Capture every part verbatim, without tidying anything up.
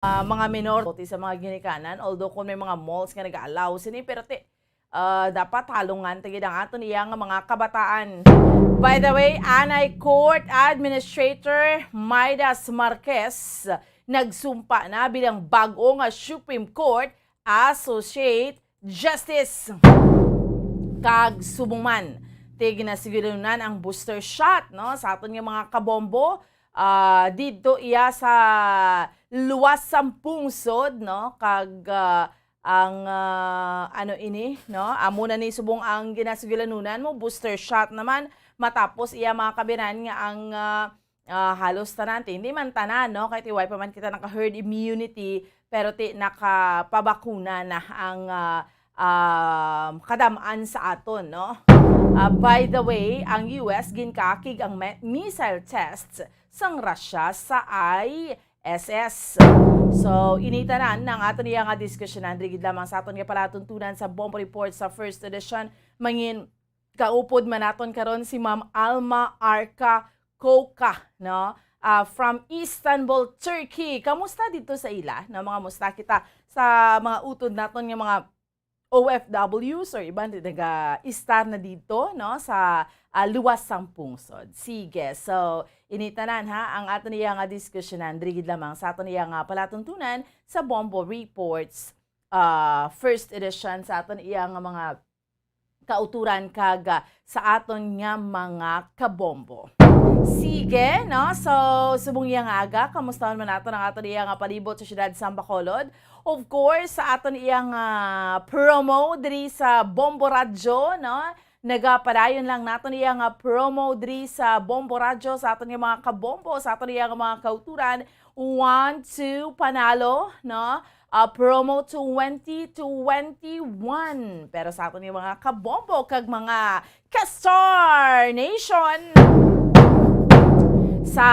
ah, mga minor sa mga ginikanan, although kung may mga malls nga nag-allow sini, pero ti, ah, dapat halungan ta gid ang aton iya nga mga kabataan. By the way, anay Court Administrator Midas Marquez nagsumpa na bilang bag-o nga Supreme Court Associate Justice. Kag subong man, ti ginasigilunan ang booster shot, no, sa aton nga mga kabombo, ah, didto iya sa luwas sang pungsod, no, kag, ah, ang, ah, ano ini, no, amo na ni subong ang ginasigilanunan mo, booster shot naman, matapos iya mga kabiran nga ang, ah, ah, halos tanan, ti, hindi man tanan, no? Kay ti, way pa man kita naka-herd immunity, pero ti, nakapabakuna na ang, ah, ah, kadam-an sa aton, no? Ah, by the way, ang U S ginkakig ang me-, missile tests sang Russia sa I S S. So, ini tanan ang aton iya nga diskusyonan. Diri gid lamang sa aton nga palatuntunan sa Bombo Report sa first edition. Mangin, kaupod man naton karon si Ma'am Alma Arka Koka, no? Ah, from Istanbul, Turkey. Kamusta dito sa ila? No, mga musta kita sa mga utod naton nga mga O F Ws or iban di naga-istar na dito, no, sa, ah, luwas sang pungsod. Sige, so, ini tanan, ha, ang aton iya nga diskusyonan, diri gid lamang sa aton iya nga palatuntunan sa Bombo Reports, ah, first edition sa aton iya nga mga kauturan kag, ah, sa aton nga mga kabombo. Sige, no? So, subong iya nga aga, kamusta man nato ang aton iya nga palibot sa siyudad sa Bacolod? Of course, sa aton iya nga promo diri sa Bombo Radyo, no? Nagapadayon lang naton iya nga promo diri sa Bombo Radyo, sa aton nga mga kabombo, sa aton iya nga mga kauturan. One, two, panalo, no? Ah, promo twenty twenty-one. Pero sa aton nga mga kabombo kag mga ka-Star Nation, sa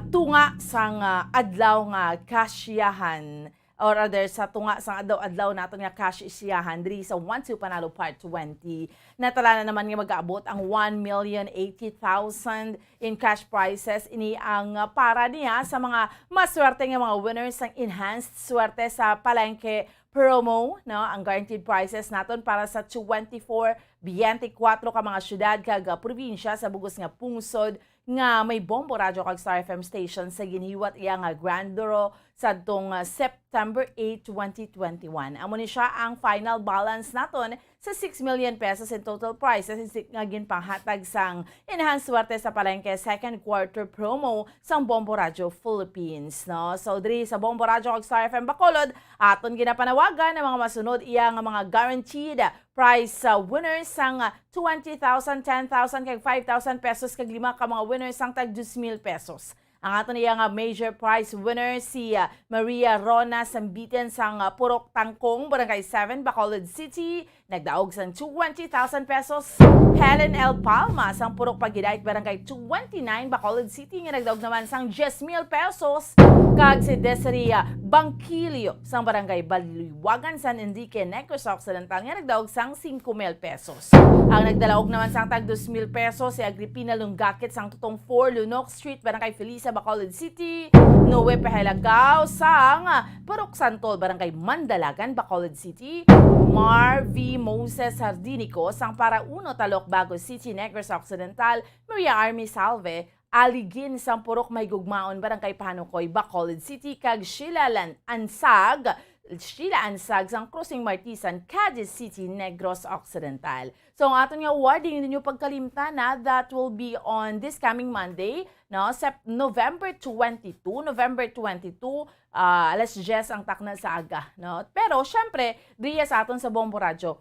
tunga sang, ah, adlaw nga kasiyahan, or rather, sa tunga sang adlaw-adlaw naton nga kasiyahan diri sa One Two Panalo Part twenty, natala na naman nga mag-aabot ang one million eighty thousand in cash prizes. Ini ang, ah, para niya sa mga maswerte nga mga winners sang Enhanced Swerte sa Palengke promo, no? Ang guaranteed prizes naton para sa twenty-four, twenty-four ka mga syudad kag, ah, probinsya sa bugos nga pungsod nga may Bombo Radyo kag Star F M station sa ginhiwat iya nga grand draw sadtong, ah, September eight, twenty twenty-one. Amo ni siya ang final balance naton sa six million pesos in total prizes nga ginpanghatag sang Enhanced Swerte sa Palengke second quarter promo sang Bombo Radyo Philippines, no? So, diri sa Bombo Radyo kag Star F M Bacolod, aton ginapanawagan ang mga masunod iya nga mga guaranteed prize, ah, winners sang, ah, twenty thousand, ten thousand, kag five thousand pesos, kag lima ka mga winners sang tag dos mil pesos. Ang aton iya nga major prize winner si, ah, Maria Rona Sambitan sang, ah, Purok Tangkong, Barangay seven, Bacolod City, nagdaog sang twenty thousand pesos. Helen L Palma sang Purok Pagidait, Barangay twenty-nine, Bacolod City, nga nagdaog naman sang diyes mil pesos. Kag si Desiree, ah, Bangkilio sang Barangay Baliwagan, San Enrique, Negros Occidental, nga nagdaog sang singko mil pesos. Ang nagdalaog naman sang tag dos mil pesos si Agripina Lungakit sang Tutong four, Lunok Street, Barangay Felisa, Bacolod City. Noe Pahelagao sang Purok Santol, Barangay Mandalagan, Bacolod City. Marvy Moses Hardinico sang Para Uno, Talok, Bago City, Negros Occidental. Maria Army Salve Aligin sang Purok Mahigugmaon, Barangay Pahanukoy, Bacolod City, kag Sheila Lan-, Ansag, Sheila Ansag sang Crossing Martisan, Cadiz City, Negros Occidental. So, ang aton nga awarding, hindi nyo pagkalimtan na, that will be on this coming Monday, no? Sep-, November twenty-two, November twenty-two, ah, alas diyes ang takna sa aga, no? Pero, syempre, diri sa aton sa Bombo Radyo,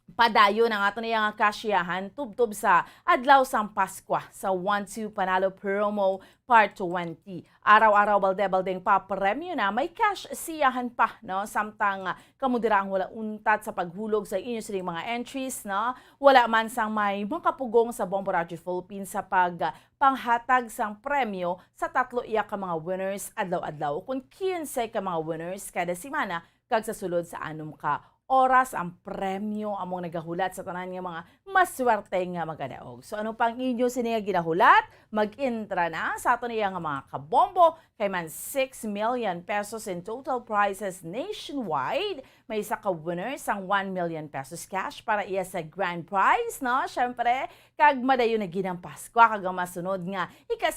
padayon ang aton iya nga kasiyahan tubtob sa adlaw sang Paskwa sa One Two Panalo Promo Part twenty. Araw-araw, balde-baldeng papremyo na may cash siyahan pa, no? Samtang, ah, kamo dira ang wala untat sa paghulog sa inyo sining mga entries, no? Wala man sang may makapugong sa Bombo Radyo Philippines sa pag, ah, panghatag sang premyo sa tatlo iya ka mga winners adlaw-adlaw, kun kinse ka mga winners kada semana, kag sa sulod sa anom ka oras ang premyo among nagahulat sa tanan nga mga maswerte nga magadaog. So ano pang inyo sini nga ginahulat? Mag-intra na sa aton iya nga mga kabombo kay man six million pesos in total prizes nationwide. May isa ka winner sang one million pesos cash para iya sa grand prize, no? Syempre, kag madayon na gid ang Paskwa kag ang masunod nga ika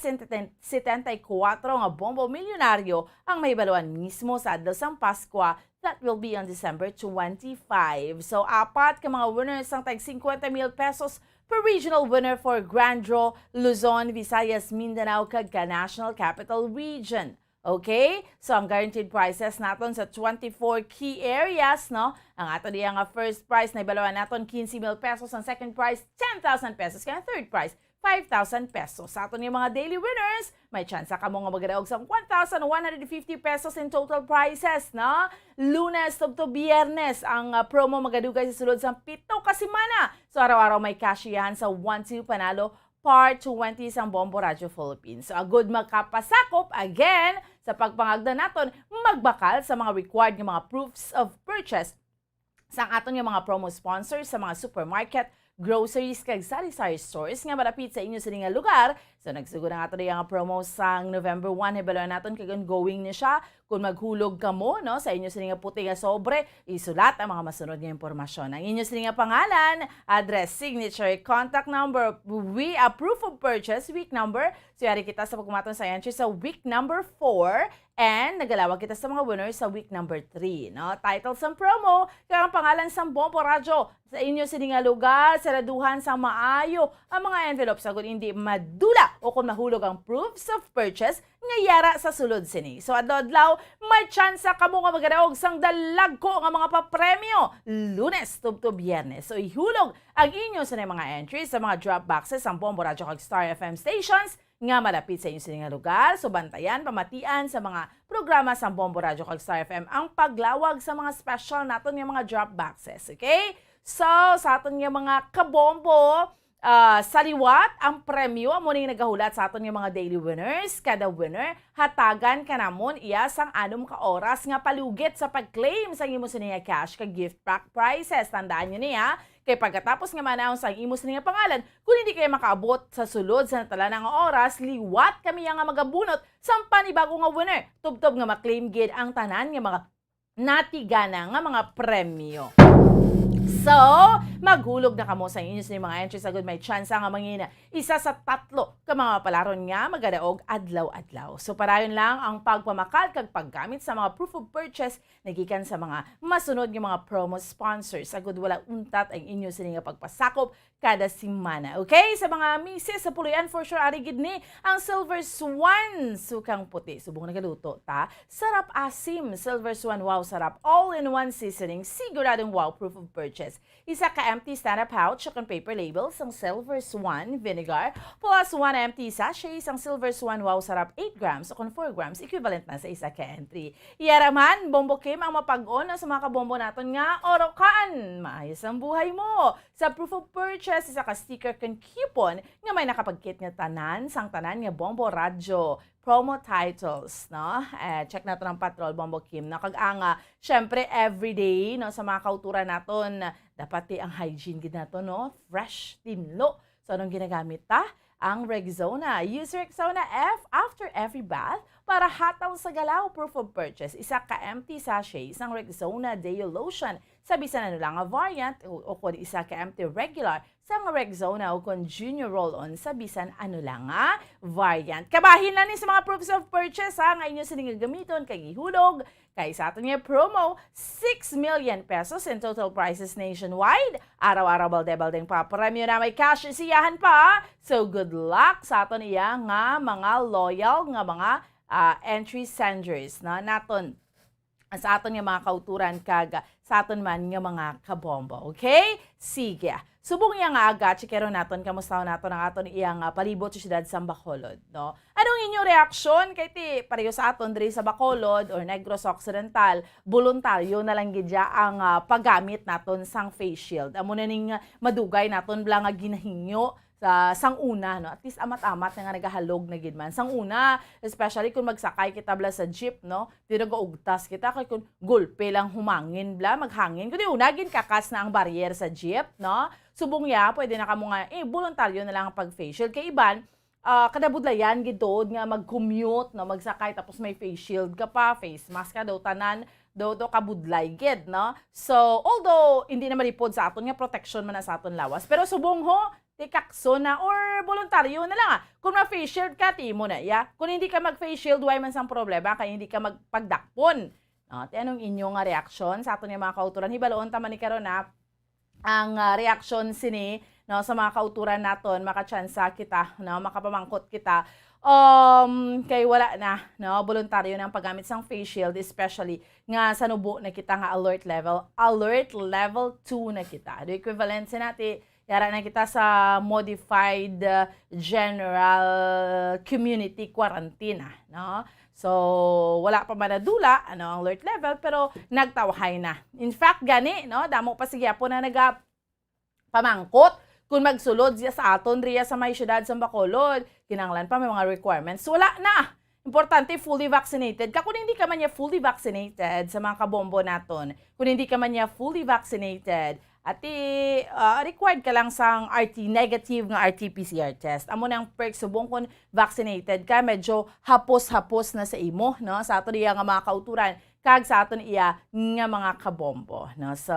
setenta y kuatro nga bombo milyonaryo ang mahibaluan mismo sa adlaw sang Paskwa, that will be on December twenty-five. So, apat ka mga winners sang tag fifty mil pesos per regional winner for Grand Draw, Luzon, Visayas, Mindanao, kag ka National Capital Region. Okay? So, ang guaranteed prizes naton sa twenty-four key areas, no? Ang ato diya nga first prize, nahibaluan naton, quince mil pesos. Ang second prize, ten thousand pesos. Kaya ang third prize, five thousand pesos. Sa aton nga mga daily winners, may tsansa kamo nga magadaog sa one thousand one hundred fifty pesos in total prizes, no? Lunes tubtob Biyernes, ang, ah, promo magadugay sa sulod sang pito ka semana. So, araw-araw may cash iyahan sa One Two Panalo Part twenty sang Bombo Radyo Philippines. So, agud makapasakop, again, sa pagpangagda naton, magbakal sa mga required nga mga proofs of purchase sa aton nga mga promo sponsors sa mga supermarket, groceries, kag sari-sari stores nga malapit sa inyo sini nga lugar. So, nagsugod ang ato diya nga promo sang November one, hibaluan naton kag ongoing ni siya. Kung maghulog kamo, no, sa inyo sini nga puti nga sobre, isulat ang mga masunod nga impormasyon. Ang inyo sini nga pangalan, address, signature, contact number, we, a proof of purchase, week number. So, yari kita sa pagkumaton sa entry sa week number four. And nagalawag kita sa mga winners sa week number three, no? Title sang promo, kag ang pangalan sang Bombo Radyo. Sa inyo sini nga lugar, saraduhan sang maayo ang mga envelope, sagod hindi madula o kung mahulog ang proofs of purchase nga yara sa sulod sini. So, adlaw-adlaw, may tsansa kamo nga magadaog sang dalagko nga mga papremyo, Lunes tubtob Biyernes. So, ihulog ang inyo sini mga entries sa mga drop boxes sang Bombo Radyo kag Star F M stations nga malapit sa inyo sini nga lugar. So, bantayan, pamatian sa mga programa sang Bombo Radyo kag Star F M ang paglawag sa mga special naton nga mga drop boxes, okay? So, sa aton nga mga kabombo, ah, sa liwat, ang premyo amo ning nagahulat sa aton nga mga daily winners. Kada winner, hatagan ka namon iya sang anom ka oras nga palugit sa pag-claim sang imo sini nga cash kag gift pack prizes. Tandaan niyo niya, kay pagkatapos nga ma-announce ang imo sini nga pangalan, kung hindi kayo makaabot sa sulod sa natalana nga oras, liwat kami nga magabunot sang panibago nga winner, tubtob nga ma-claim gid ang tanan nga mga natigana nga mga premyo. So, maghulog na kamo sa inyo sa mga entries agud may tsansa nga mangin isa sa tatlo ka mga palaron nga magadaog adlaw-adlaw. So, padayon lang ang pagpamakal kag paggamit sa mga proof of purchase nagikan sa mga masunod nga mga promo sponsors. Agud wala untat ang inyo sini nga pagpasakop kada semana. Okay? Sa mga misis sa Puluyan, for sure, ari gid ni ang Silver Swan. Sukang puti, subong nagaluto ta. Sarap asim, Silver Swan, wow, sarap. All-in-one seasoning, siguradong wow, proof of purchase. Isa ka empty stand-up pouch o kon paper label sang Silver Swan vinegar plus one empty sachet sang Silver Swan Wow Sarap eight grams o kon four grams, equivalent na sa isa ka entry. Yara man, Bombo Kim ang mapag-on sa mga kabombo naton nga orokan. Maayos ang buhay mo! Sa proof of purchase, isa ka sticker kon coupon nga may nakapagkit nga tanan sang tanan nga Bombo Radyo promo titles, no? Eh, check naton ang Patrol, Bombo Kim, no? Kag ang, ah, syempre, everyday, no, sa mga kauturan naton, dapat ti ang hygiene gid nato, no? Fresh, tinlo. So, anong ginagamit ta? Ang Rexona. Use Rexona F after every bath para hataw sa galaw. Proof of purchase, isa ka empty sachet sang Rexona Deo Lotion sa bisan ano lang nga variant o, o kon isa ka empty regular sang Rexona o kon Junior Roll-On sa bisan ano lang nga variant. Kabahin na ni sa mga proofs of purchase, ha, nga inyo sini nga gamiton kag ihulog kay sa aton nga promo, six million pesos in total prizes nationwide. Araw-araw balde-baldeng pa premyo na may cash siyahan pa. So good luck sa aton iya nga mga loyal nga mga, ah, entry senders na naton sa aton nga mga kauturan kag sa aton man nga mga kabombo. Okay? Sige. Subong iya nga aga, chikeron naton, kamustahon naton ang aton iya nga palibot sa siyudad sang Bacolod, no? Anong inyong reaksyon? Kay ti, pareho sa aton diri sa Bacolod or Negros Occidental, boluntaryo na lang gid ya ang, ah, paggamit naton sang face shield. Amo na ning, ah, madugay naton bala nga ginahingyo ah, sang una, no? At least amat-amat na nga nagahalog na gid man. Sang una, especially kung magsakay kita bala sa jeep, no? Di nagaugtas kita kay kung gulpe lang humangin bala, maghangin. Kundi una, ginkakas na ang barrier sa jeep, no? Subong ya, pwede na kamo nga, eh, voluntaryo na lang ang pag-face shield. Kay iban, ah, kada budlayan gid tuod nga mag-commute, no, magsakay, tapos may face shield ka pa, face mask ka, daw tanan, daw to kabudlay gid, no? So, although hindi na malipod sa aton nga protection man na sa aton lawas, pero subong ho, tikakso na or voluntaryo na lang, ah. Kung ma-face shield ka, ti mo na, ya. Kung hindi ka mag-face shield, why man sang problema kay hindi ka magpagdakpon? No? Ti anong inyo nga reaksyon sa aton nga mga kauturan? Hibaloon ta man ni karon, ah, ang, ah, reaksyon sini, no, sa mga kauturan naton, makatsansa kita, no, makapamangkot kita. Um, kay wala na, no, voluntaryo na ang paggamit sang face shield, especially nga sa nubo na kita nga alert level, alert level two na kita. Do equivalent sa nati, yara na kita sa modified, uh, general community quarantine, ah, no? So, wala pa man nadula, ano, ang alert level, pero nagtawhay na. In fact, gani, no, damo pa sa gihapon na nagapamangkot kung magsulod siya sa aton riya sa may siyudad sa Bacolod. Kinahanglan pa may mga requirements. Wala na. Importante, fully vaccinated ka. Kung hindi ka man niya fully vaccinated sa mga kabombo naton, kung hindi ka man niya fully vaccinated, ati, ah, required ka lang sang R T, negative nga R T P C R test. Amo nang perk subong kung vaccinated ka, medyo hapos-hapos na sa imo, no? Sa aton iya nga mga kauturan, kag sa aton iya nga mga kabombo, no? So,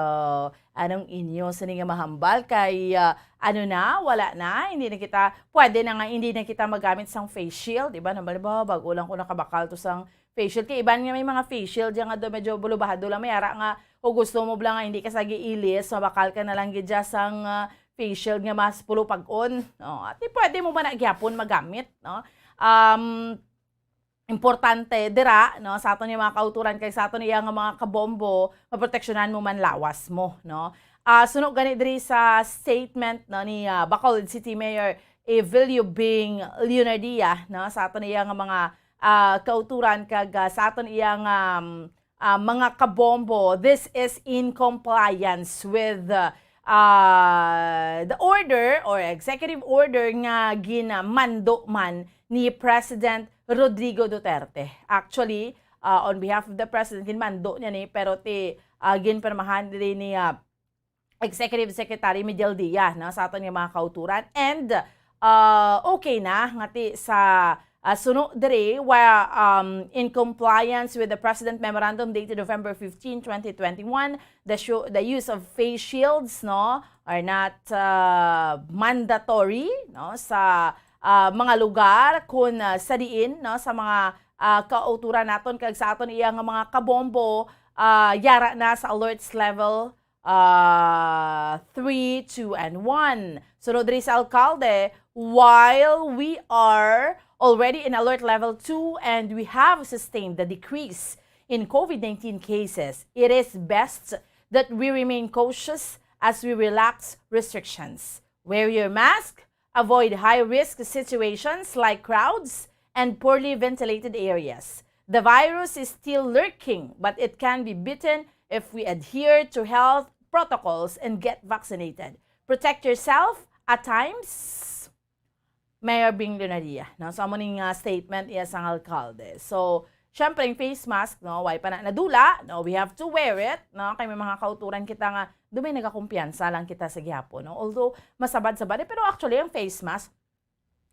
anong inyo sini nga mahambal kay, ah, ano na, wala na, hindi na kita, pwede na nga hindi na kita magamit sang face shield, di ba? Nambal ba, bago lang ko nakabakal to sang face shield. Kay iban nga may mga face shield, diyan nga do medyo bulubahado lang, may ara nga, o gusto mo bala nga hindi ka sa giilis, mabakal ka na lang gid dyan sang, ah, face shield nga mas pulupag-on. No? At di pwede mo ba na gyapon magamit, no? Um, importante dira, no, sa aton nga mga kauturan kay sa aton iya nga mga kabombo, maproteksyonan mo man lawas mo, no? Ah, suno gani diri sa statement, no, ni, ah, Bacolod City Mayor Evelio Bing Leonardia, no, sa aton iya nga mga, ah, kauturan kag, ah, sa aton iya nga, um, ah, mga kabombo, this is in compliance with, uh, uh, the order or executive order nga ginamando man ni President Rodrigo Duterte. Actually, uh, on behalf of the President, ginmando niya ni, pero ti, uh, ginpirmahan diri ni, uh, Executive Secretary Miguel Diaz, no, sa aton nga mga kauturan. And, uh, okay na nga ti sa, uh, suno diri, wa-, um, in compliance with the President Memorandum dated November fifteen, twenty twenty-one, the shu-, the use of face shields, no, are not, uh, mandatory, no, sa, uh, mga lugar kun, uh, sa diin, no, sa mga, uh, kauturan naton kag sa aton iya nga mga kabombo, uh, yara na sa alerts level, uh, three, two, and one. Sunod diri sa alkalde, while we are already in alert level two and we have sustained the decrease in COVID nineteen cases, it is best that we remain cautious as we relax restrictions. Wear your mask, avoid high-risk situations like crowds and poorly ventilated areas. The virus is still lurking, but it can be beaten if we adhere to health protocols and get vaccinated. Protect yourself at times, Mayor Bing Leonardia, no? So, amo ning, ah, statement iya sang alkalde. So, syempre, yung face mask, no? Why pa na nadula, no? We have to wear it, no? Kay may mga kauturan kita nga, do may nagakumpiyansa lang kita sa gihapon, no? Although, masabad-sabad, eh, pero actually, ang face mask,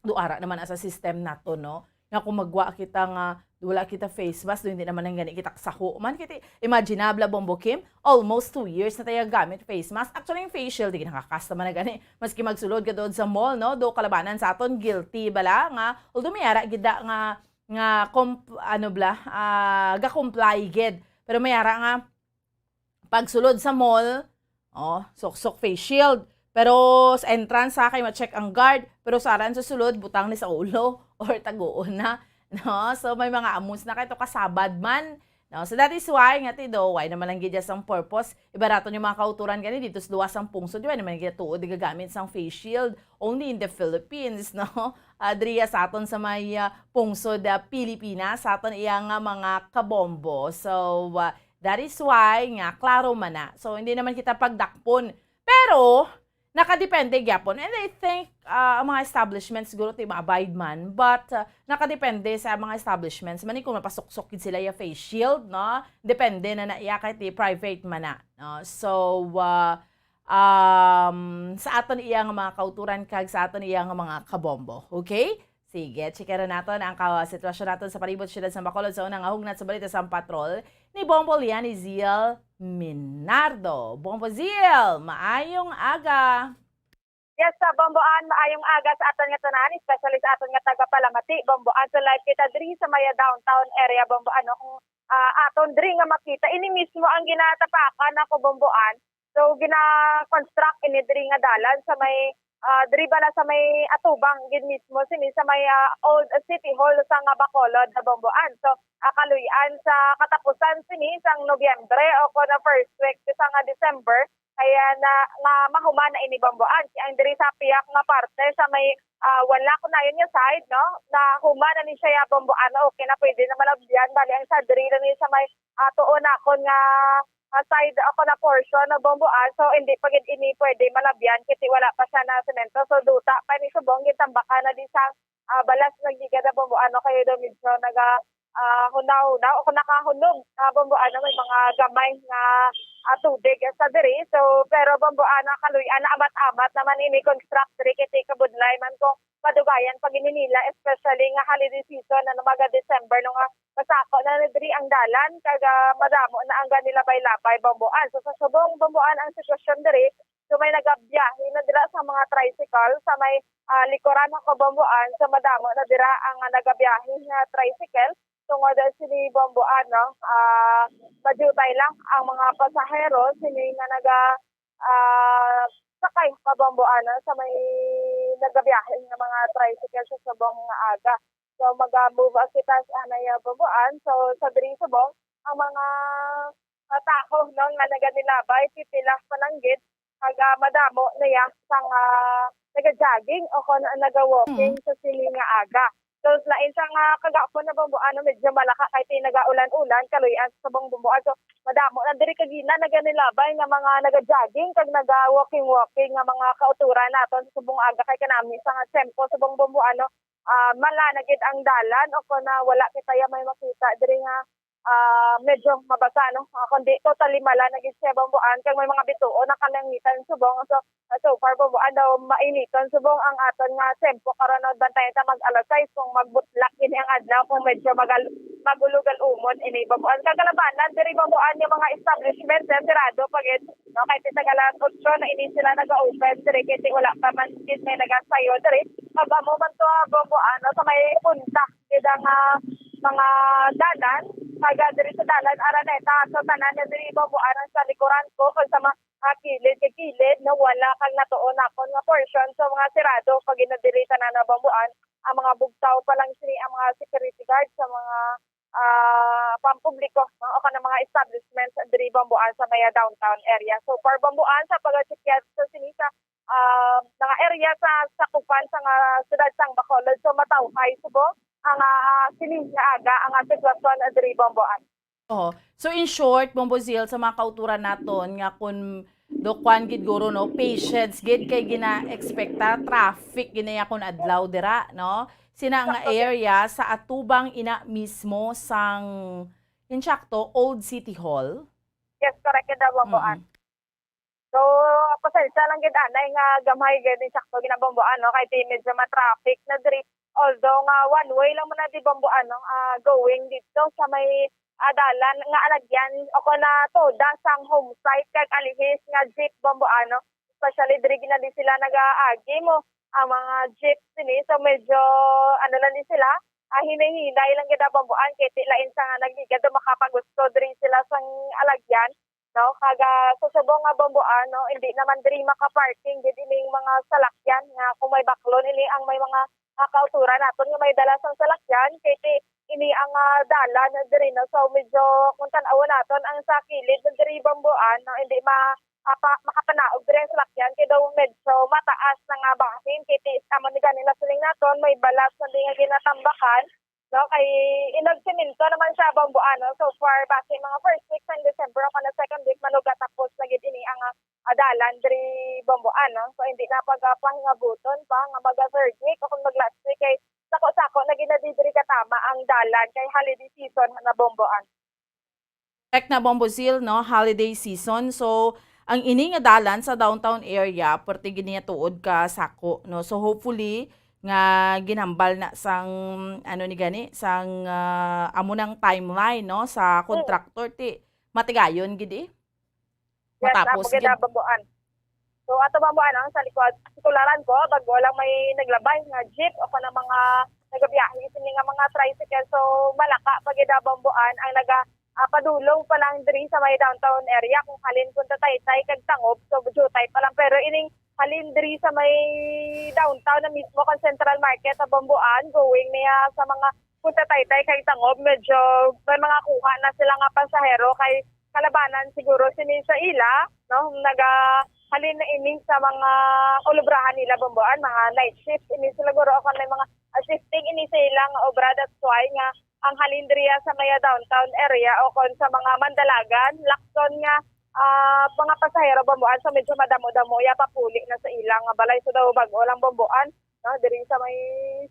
do ara naman sa system nato, no? Nga kung magwa kita nga, wala kita face mask, do hindi naman ang gani kita kasaho man. Kiti, imagine na, bla Bombo Kim, almost two years na tayo gamit face mask. Actually, yung face shield, di nakakasta man na gani. Maski magsulod ka doon sa mall, no? Do kalabanan sa aton, guilty bala nga, although may ara gid da nga, nga comp-, ano bla, ah, ga-comply gid. Pero may ara nga, pagsulod sa mall, oh, suksok face shield. Pero sa entrance, ha, kay ma-check ang guard. Pero sa aran sa sulod, butang ni sa ulo or taguon na. No? So, may mga amos na kay to kasabad man. No? So, that is why, nga ti do, why naman lang gid sang purpose? Iba raton yung mga kauturan gani dito sa luwas sang pungsod, why naman gid tuod gagamit sang face shield? Only in the Philippines, no? Ah, diriya sa aton sa may, ah, pungsod, ah, Pilipinas, sa aton iya nga mga kabombo. So, ah, that is why nga, klaro man na. So, hindi naman kita pagdakpon. Pero, Nakadepende gyapon. And I think, ah, ang mga establishments siguro ti ma-abide man, but, ah, nakadepende sa mga establishments man kung mapasuksok gid sila ya face shield, no? Depende na na iya kay ti private man na, no? So, ah, um, sa aton iya nga mga kauturan kag sa aton iya nga mga kabombo, okay? Sige, checkeran naton ang ka-, sitwasyon naton sa palibot siyudad sa Bacolod sa unang nga hugnat sa balita sa Patrol ni Bombo Liani Ziel Minardo. Bombo Ziel, maayong aga. Yes, sa Bomboan, maayong aga sa aton nga tanan, especially sa aton nga taga-Palamati, Bomboan. So, live kita diri sa maya downtown area, Bomboan, no? Kung, ah, aton diri nga makita, ini mismo ang ginatapakan ako, Bomboan. So, gina-construct ini diri nga dalan sa may, ah, diri bala sa may atubang gid mismo sini sa may, ah, Old City Hall sa nga Bacolod na Bomboan. So, ah, kaluy-an sa katapusan sini sang Nobyembre o kon na first week sa nga December, kaya na nga mahuman na ini Bomboan. Kaya ang diri sa piyak nga parte sa may, ah, wala ko na yun nga side, no? Na human na ni siya ya Bomboan, okay na, pwede na malabyan. Bali, ang sa diri lang ni sa may, ah, tuon nakon nga, ah, side ako na portion na Bomboan. So, hindi pa gid ini pwede malabyan kasi wala pa siya na semento. So, duta pa ni subong gintambakan na di sa, ah, balas nagligad na Bomboan, no? Kaya daw medyo naga, ah, hunaw-hunaw o kung nakahunog, ah, Bomboan, no? May mga gamay nga, ah, tubig sa diri. So, pero Bomboan, no, kaluy-an, amat-amat naman ini construct diri kay kabudlay man kung madugayan pag ini nila, especially nga holiday season, ano, mga December, no, nga masako na na diri ang dalan, kag, ah, madamo na ang ganilabay-labay, Bomboan. So, sa subong Bomboan ang sitwasyon diri, so may nagabiyahe na dira sa mga tricycle sa may, ah, likuran ng Kabambuan, so madamo na dira ang, ah, nagabiyahe nga tricycle. Tungod sini Bomboan, no, ah, madiyutay lang ang mga pasahero sini nga naga, ah, sakay Kabambuan, no, sa may nagabiyahe nga mga tricycle sa subong nga aga. So, maga-move out kita sa anay Bomboan. So, sa diri subong, ang mga tawo, no, nga naganilabay, pipila pa lang gid, kag, ah, madamo na ya sang, ah, naga-jogging o kon naga-walking sa sini nga aga. So, lain sa nga kagahapon na Bomboan, no, medyo malaka kay ti nagaulan-ulan, kaluy-an sa subong Bomboan. So, madamo na diri kagina naganilabay nga mga naga-jogging kag naga-walking-walking nga mga kauturan naton sa subong aga kay kanami sa nga tiyempo subong Bomboan, no, ah, mala na gid ang dalan o kon na wala kita ya may makita diri nga, ah, medyo mabasa, no? Ah, kundi totally mala na gid siya Bomboan kag may mga bituon ang kalangitan subong. So, ah, so far Bomboan daw mainiton subong ang aton nga tiyempo karon, no? Bantayan ta mag alas sais kung magbutlak gid ang adlaw kung medyo magal-, magulog-umon ini Bomboan. Kagalabanan diri Bomboan yung mga establishment, eh, sirado pa gid. No, kay ti tag alas otso na ini sila naga-open diri, kay ti wala pa man gid may nagasayo diri. Kag amo man to, ah, Bomboan, no, sa may punta gid ang, ah, mga dalan, kag, ah, diri sa dalan Araneta, so tanan na diri Bomboan ang sa likuran ko, kag sa mga kilid kag kilid, no, wala kag natuon nakon nga portion, so mga sirado pag ina diri tanan na Bomboan, ang mga bugtaw pa lang sini ang mga security guard sa mga ah, pampubliko, no, o kanang mga establishments diri Bomboan sa may downtown area. So, for Bomboan, sa pag-check sa sini sa, ah, mga area sa sakupan sa nga siyudad sang Bacolod, so matawhay subong ang, ah, sini nga aga ang, ah, sitwasyon diri Bomboan. Oh, so in short, Bombo Zil, sa mga kauturan naton nga kun do kwan gid guro, no, patience gid kay gina-expecta traffic gid na ya kun adlaw dira, no? Sina nga area sa atubang ina mismo sang, insakto, Old City Hall? Yes, correct, gid daw, Bomboan. Mm. So, pasensya lang gid anay nga gamay gid insakto gid ang Bomboan, no, kay ti medyo ma-traffic na diri. Although nga one way lang man na di Bomboan, no, ah, going dito sa may, ah, dalan nga alagyan o kon na toda sang home site kag alihis nga jeep Bomboan, no. Especially diri gid na di sila nagaagi mo ang mga jeep sini. So, medyo, ano lang di sila, ah, hinay-hinay lang gid ang Bomboan kay ti lain sa nga nagligad o makapagusto diri sila sang alagyan, no? Kag, ah, sa subong nga Bomboan, no, hindi naman diri maka-parking gid ining mga salakyan nga kung may baklon ini ang may mga, ah, kauturan naton nga may dala sang salakyan, kay ti ini ang, ah, dalan diri, no? So, medyo kung tan-awon naton ang sa kilid na diri Bomboan, no, hindi ma-, apa-, makapanaog diri ang salakyan kay daw medyo mataas na nga bahin, kay ti amo ni gani na siling naton, may balas na di nga ginatambakan, no? Kay inagsemento naman siya Bomboan, no? So far, base mga first week sang December o kana second week, manuga tapos na gid ini ang, ah, dalan diri, Bomboan, no? So, hindi na pag-, ah, pahingabuton pa nga mag-, ah, third week o kung mag-last week, kay sako-sako na gid na diri katama ang dalan kay holiday season na, Bomboan. Correct na, Bombo Zil, no? Holiday season. So, ang ini nga dalan sa downtown area, pwerte gid niya tuod ka sako, no? So, hopefully, nga ginhambal na sang, ano ni gani, sang, ah, amo nang timeline, no? Sa Mm. contractor, ti, matigayon gid, eh. Yes, Matapos amo gid gid. na, Bomboan. So, ato, Bomboan, ang sa likod, sikularan ko, bag-o lang may naglabay nga jeep o kanang mga nagabiyahe sini nga mga tricycle. So, malaka pa gid, ah, Bomboan, ang naga, ah, padulong pa lang diri sa may downtown area. Kung halin Punta Taytay kag Tangob, so, jutay pa lang. Pero ining halin diri sa may downtown na mismo, kang Central Market sa Bomboan, going niya sa mga Punta Taytay kag Tangob, medyo may mga kuha na sila nga pasahero kay kalabanan siguro sini sa ila, no? Nagahalin na ini sa mga ulubrahan nila, Bomboan, mga night shift ini sila guro, o kung may mga, ah, shifting ini sa ila nga obra. That's why nga ang halin diriya sa may downtown area o kon sa mga Mandalagan, Lacson nga, ah, mga pasahero, Bomboan, so medyo madamo-damo ya papuli na sa ilang balay. So daw bag-o lang, Bomboan, no, diri sa may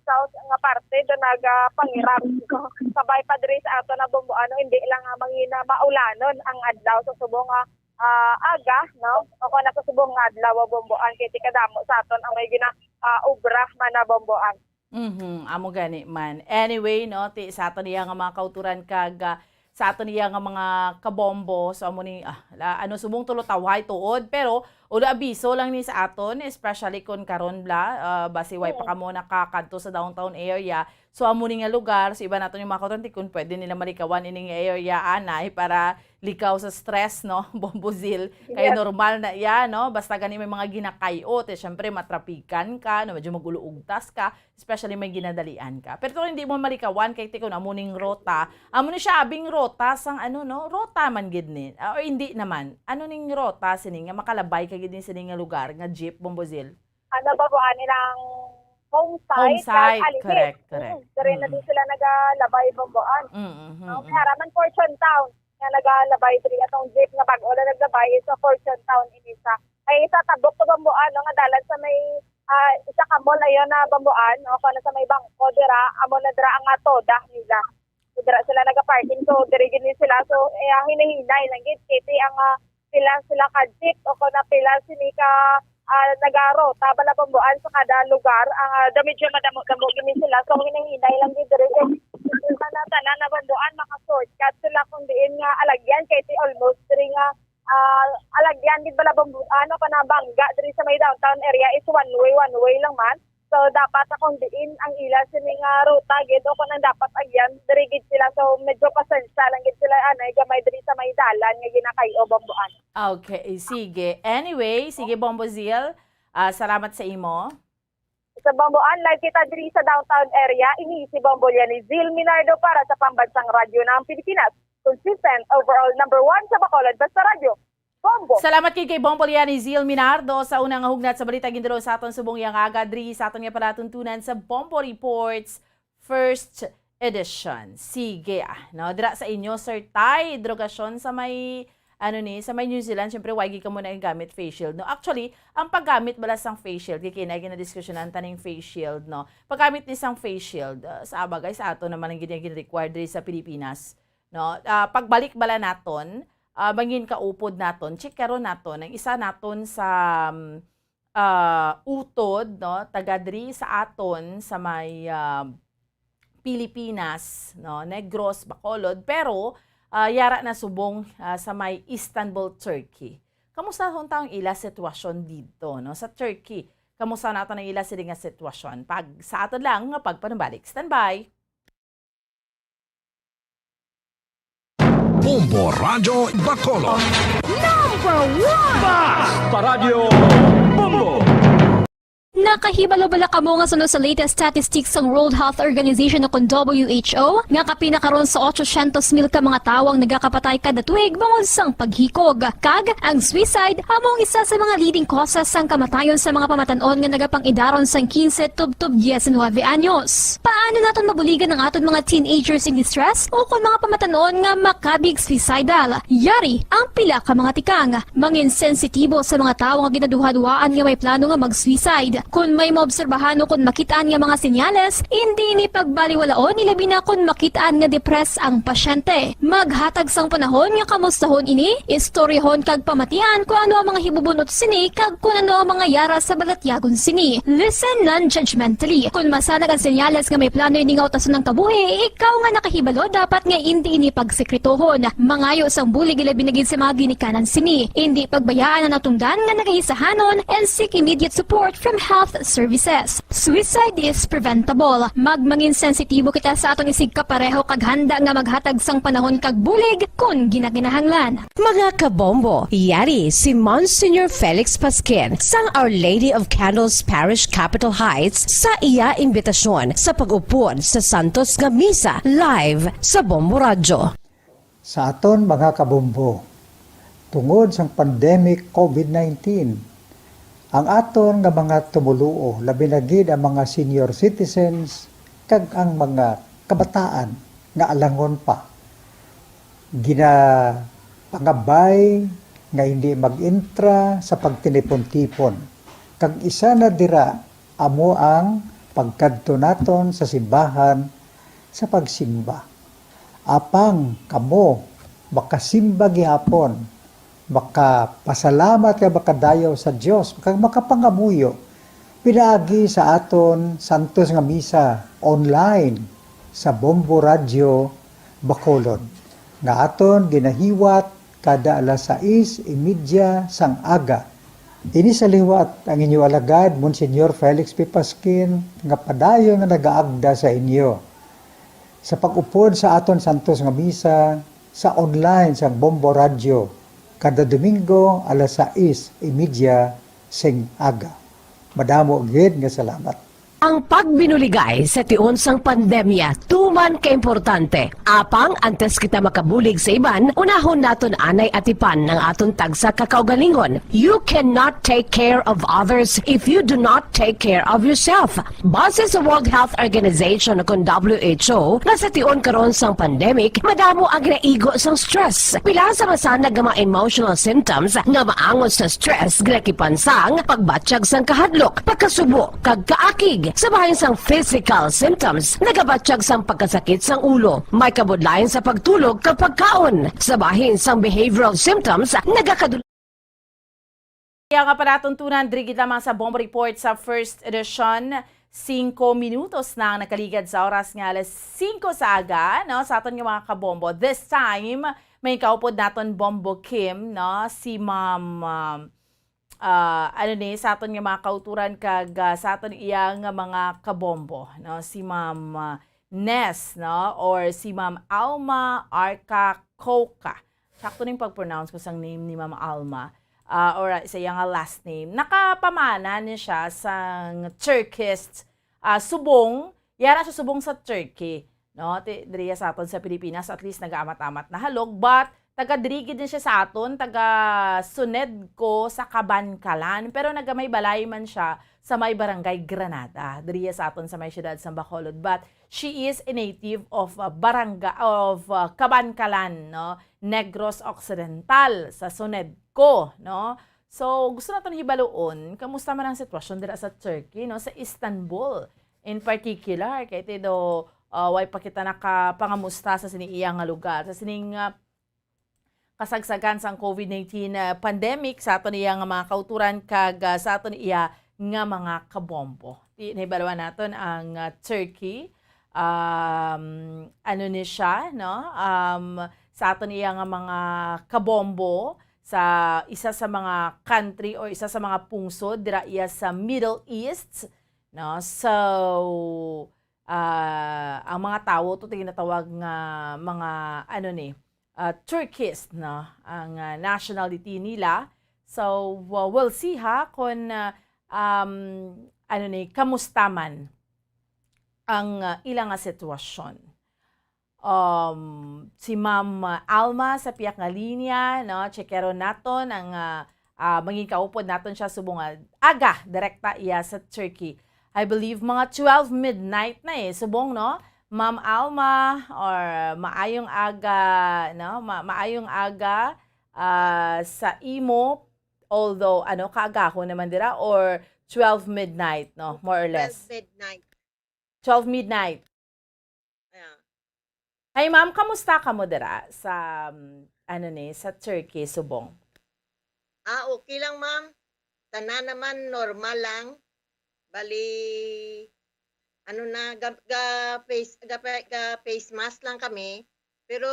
south nga parte do nagapangirap. So, kabay pa diri sa ato na, Bomboan, no, hindi lang nga mangina maulanon ang adlaw sa subong nga, ah, aga, no, o kon sa subong nga adlaw, Bomboan, kay ti kadamo sa aton ang may gina, ah, obra man na, Bomboan. Mhm, amo gani man. Anyway, no, ti sa aton iya nga mga kauturan kag, ah, sa aton iya nga mga kabombo, so amo ni, ah, la, ano, subong tulo tawhay tuod, pero ulo abiso lang ni sa aton, especially kon karon bla, ah, basi way pa Mm. kamo nakakadto sa downtown area. So amo ni nga lugar, so iba naton yung mga kauturan, ti kung pwede nila malikawan ining area anay para likaw sa stress, no, Bombo Zil. Kay Yes. normal na iya, no? Basta gani may mga ginakay-o, ti syempre matrapikan ka, no, medyo mag-uluugtas ka, especially may ginadalian ka. Pero kung hindi mo malikawan, kay ti kun amo ning rota, amo ni siya abing rota sang ano, no? Rota man gid ni, ah, or hindi naman. Ano ning rota sini nga makalabay ka gid ni sini nga lugar nga jeep, Bombo Zil? Ano ba po, ani lang home Home site, site, Alimit. Correct, correct. Mm, diri na Mm. din sila nagalabay, Bomboan. Mm, mm, No, mm. May haraman Fortune Town nga nagalabay diri atong jeep nga bag-o lang naglabay is sa Fortune Town ini sa. Ay, sa tabok to, Bomboan, no, nga dalan sa may, ah, isa ka mall ayon na, Bomboan, no, kung ano sa may bangko dira, amo na dira ang, ah, toda nila. So, dira sila nagaparking. So, diri gid ni sila. So, eh, ah, hinay-hinay lang gid. Kay ti ang, ah, pila sila ka jeep o kung na pila sini ka, ah, nagarota bala, Bomboan, sa kada lugar. Ang, ah, da medyo madamo-damo gid ni sila. So, hinay-hinay lang gid diri. Kay tanan-tanan na, Bomboan, maka-shortcut sila kung diin nga alagyan. Kay ti almost diri nga, ah, alagyan gid bala, Bomboan, ano, kana bangga diri sa may downtown area is one way, one way lang man. So, dapat kung diin ang ila sini nga ruta gid o kung ang dapat agyan, diri gid sila. So, medyo pasensya lang gid sila, anay, gamay diri sa may dalan nga ginakay-o, Bomboan. Okay, sige. Anyway, sige, Bombo Zil. Ah, salamat sa imo. Sa Bomboan, live kita diri sa downtown area. Ini si Bombo Liani Zil Minardo para sa Pambansang Radyo ng Pilipinas. Consistent, overall number one sa Bacolod, basta radyo. Bombo. Salamat kay, kay Bombo Liani Zil Minardo sa unang hugnat sa balita gindulong sa aton subong yang aga diri sa aton nga palatuntunan sa Bombo Reports First Edition. Sige, ah, no, dira sa inyo, Sir Tay, drogasyon sa may, ano ni, sa may New Zealand, syempre, why gid kamo na gamit face shield, no? Actually, ang paggamit bala sang face shield, kay kinay ginadiskusyonan ta ning face shield, no? Paggamit ni sang face shield, ah, sa bagay, sa ato naman ang gina-, gina-require diri sa Pilipinas, no? Ah, pagbalik bala naton, ah, bangin kaupod naton, check karon naton, ang isa naton sa, um, ah, utod, no, taga diri sa aton sa may, ah, Pilipinas, no, Negros, Bacolod, pero, ah, yara na subong, ah, sa may Istanbul, Turkey. Kamusta unta ang ila sitwasyon didto, no, sa Turkey? Kamusta naton ang ila sini nga sitwasyon? Pag sa aton lang nga pagpanumbalik. Standby! Bombo Radyo Bacolod. Number one! Basta Radyo Bombo! Nakahibalo bala kamo nga suno sa latest statistics sang World Health Organization o kon W H O, nga kapin na karon sa otsosyentos mil ka mga tawo ang nagakapatay kada tuig bangod sang paghikog? Kag ang suicide amo ang isa sa mga leading causes sang kamatayon sa mga pamatan-on nga nagapang-idaron sang quince tubtob diecinuebe anyos. Paano naton mabuligan ang aton mga teenagers in distress o kon mga pamatan-on nga makabig suicidal? Yari ang pila ka mga tikang. Mangin sensitibo sa mga tawo nga ginaduhaduhaan nga may plano nga mag-suicide. Kon may maobserbahan o kon makit-an nga mga senyales, indi ini pagbaliwalaon, ilabi na kon makit-an nga depressed ang pasyente. Maghatag sang panahon nga kamustahon ini, istoryahon kag pamatian kon ano ang mga hibubunot sini kag kon ano ang mga yara sa balatyagon sini. Listen non-judgmentally. Kon masanag ang senyales nga may plano ini nga utason ang kabuhi, ikaw nga nakahibalo dapat nga indi ini pagsekretohon. Mangayo sang bulig, ilabi na gid sa mga ginikanan sini. Indi pagbayaan ang natungdan nga nagahisahanon and seek immediate support from health services. Suicide is preventable. Magmangin sensitibo kita sa aton isigkapareho kag handa nga maghatag sang panahon kag bulig kon ginakinahanglan. Mga kabombo, yari si Monsignor Felix Pasquin sang Our Lady of Candles Parish, Capitol Heights, sa iya imbitasyon sa pag-upod sa santos nga misa live sa Bombo Radyo. Sa aton mga kabombo, tungod sang pandemic covid nineteen, ang aton nga mga tumoluo, labi na gid ang mga senior citizens kag ang mga kabataan nga alangon pa, ginapangabay nga hindi mag-intra sa pagtinipon-tipon. Kag isa na dira amo ang pagkadto naton sa simbahan sa pagsimba. Apang kamo makasimba gihapon, makapasalamat kag makadayaw sa Dios, kag makapangamuyo pinaagi sa aton santos nga misa online sa Bombo Radyo Bacolod, nga aton ginahiwat kada alas sais y media sang aga. Ini sa liwat ang inyo alagad, Monsignor Felix P. Pasquin, nga padayon nga nagaagda sa inyo sa pag-upod sa aton santos nga misa sa online sang Bombo Radyo kada Domingo alas sais y media sing aga. Madamo gid nga salamat. Ang pagbinuligay sa tion sang pandemya tuman kaimportante. Apang antes kita makabulig sa iban, unahon naton anay atipan ang aton tagsa ka kaugalingon. You cannot take care of others if you do not take care of yourself. Base sa World Health Organization o kon W H O, nga sa tion karon sang pandemic, madamo ang ginaigo sang stress. Pila sa masanag nga mga emotional symptoms nga maangot sa stress ginakipan sang pagbatyag sang kahadlok, pagkasubo, kag kaakig. Sa bahin sang physical symptoms, nagabatyag sang pagkasakit sang ulo, may kabudlayan sa pagtulog kag pagkaon. Sa bahin sang behavioral symptoms, nagakadul- Kaya nga palatuntunan, diri gid lamang sa Bombo Report sa first edition. Singko minutos na ang nakaligad sa oras nga alas singko sa aga, no, sa aton nga mga kabombo. This time, may kaupod naton Bombo Kim, no, si Ma'am, um, ah, ano ni, sa aton nga mga kauturan kag, ah, sa aton iya nga mga kabombo, no, si Ma'am, ah, Ness, no, or si Ma'am Alma Arca Coca. Sakto ning pag-pronounce ko sang name ni Ma'am Alma, ah, or, ah, sa iya nga last name. Nakapamana ni siya sang Turkish, ah, subong, yara siya subong sa Turkey, no? Ti-, diriya sa aton sa Pilipinas, at least nagaamat-amat na halog, but taga diri gid ni siya sa aton, taga Sunedco sa Kabankalan, pero nagamay balay man siya sa may barangay Granada, diriya sa aton sa may siyudad sa Bacolod. But she is a native of, uh, baranga-, of, uh, Kabankalan, no? Negros Occidental sa Sunedco, no? So, gusto naton hibaluon, kamusta man ang sitwasyon dira sa Turkey, no? Sa Istanbul, in particular, kay ti do, uh, way pa kita nakapangamusta sa sini iya nga lugar, sa sining, uh, kasagsagan sang covid nineteen, uh, pandemic sa aton iya nga mga kauturan kag, uh, sa aton iya nga mga kabombo. Ti-, nahibaluan naton ang, uh, Turkey, um, ano ni siya, no? Um, sa aton iya nga mga kabombo, sa isa sa mga country or isa sa mga pungsod dira iya sa Middle East, no? So, ah, ang mga tawo to ginatawag nga mga, ano ni, ah, Turkish, no? Ang, ah, nationality nila. So, uh, we'll see ha kung, uh, um, ano ni, kamusta man ang, ah, ila nga sitwasyon. Um, si Ma'am, ah, Alma sa piyak nga linya, no? Checkeron naton ang, ah, ah, mangin kaupod naton siya subong nga aga, direkta iya sa Turkey. I believe mga twelve midnight na eh, subong, no? Ma'am Alma, or maayong aga, no? Ma-, maayong aga, ah, sa imo, although, ano, kaagahon naman dira, or twelve midnight, no? More or less. Twelve midnight. Twelve midnight. Yeah. Hi, ma'am. Kamusta kamo dira sa, um, ano ni, sa Turkey, subong? Ah, okay lang, ma'am. Tanan naman, normal lang. Bali, ano na, ga, ga face, ga, ga face mask lang kami. Pero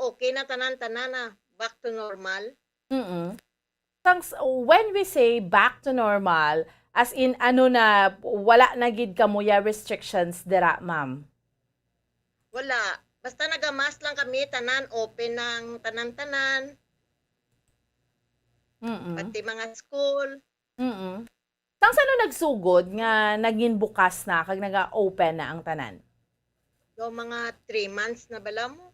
okay na tanan, tanan na. Back to normal. Mm. Thanks, when we say back to normal, as in, ano na, wala na gid kamo ya restrictions dira, ma'am? Wala. Basta naga-mask lang kami, tanan, open ang tanan-tanan. Mm. Pati mga school. Mm. Tang sa ano nagsugod nga naging bukas na kag naga-open na ang tanan? Daw mga three months na bala mo.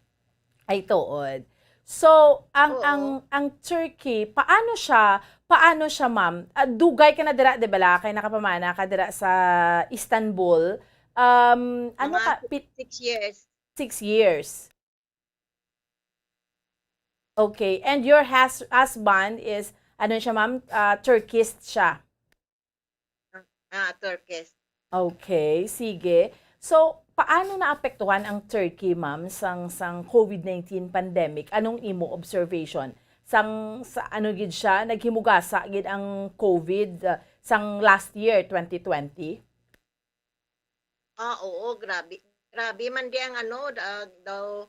Ay, tuod. So, ang, Oo. ang, ang Turkey, paano siya, paano siya, ma'am? Ah, dugay ka na dira, di bala? Kay nakapamana ka dira sa Istanbul. Um, ano Mga ka, pit-, six years. Six years. Okay. And your hus-, husband is, ano siya, ma'am? Ah, Turkish siya. Ah, Turkish. Okay, sige. So, paano naapektuhan ang Turkey, ma'am, sang, sang covid nineteen pandemic? Anong imo observation? Sang, sa, ano gid siya, naghimugasa gid ang covid, ah, sang last year, twenty twenty? Ah, oo, grabe. Grabe man di ang ano, da-, daw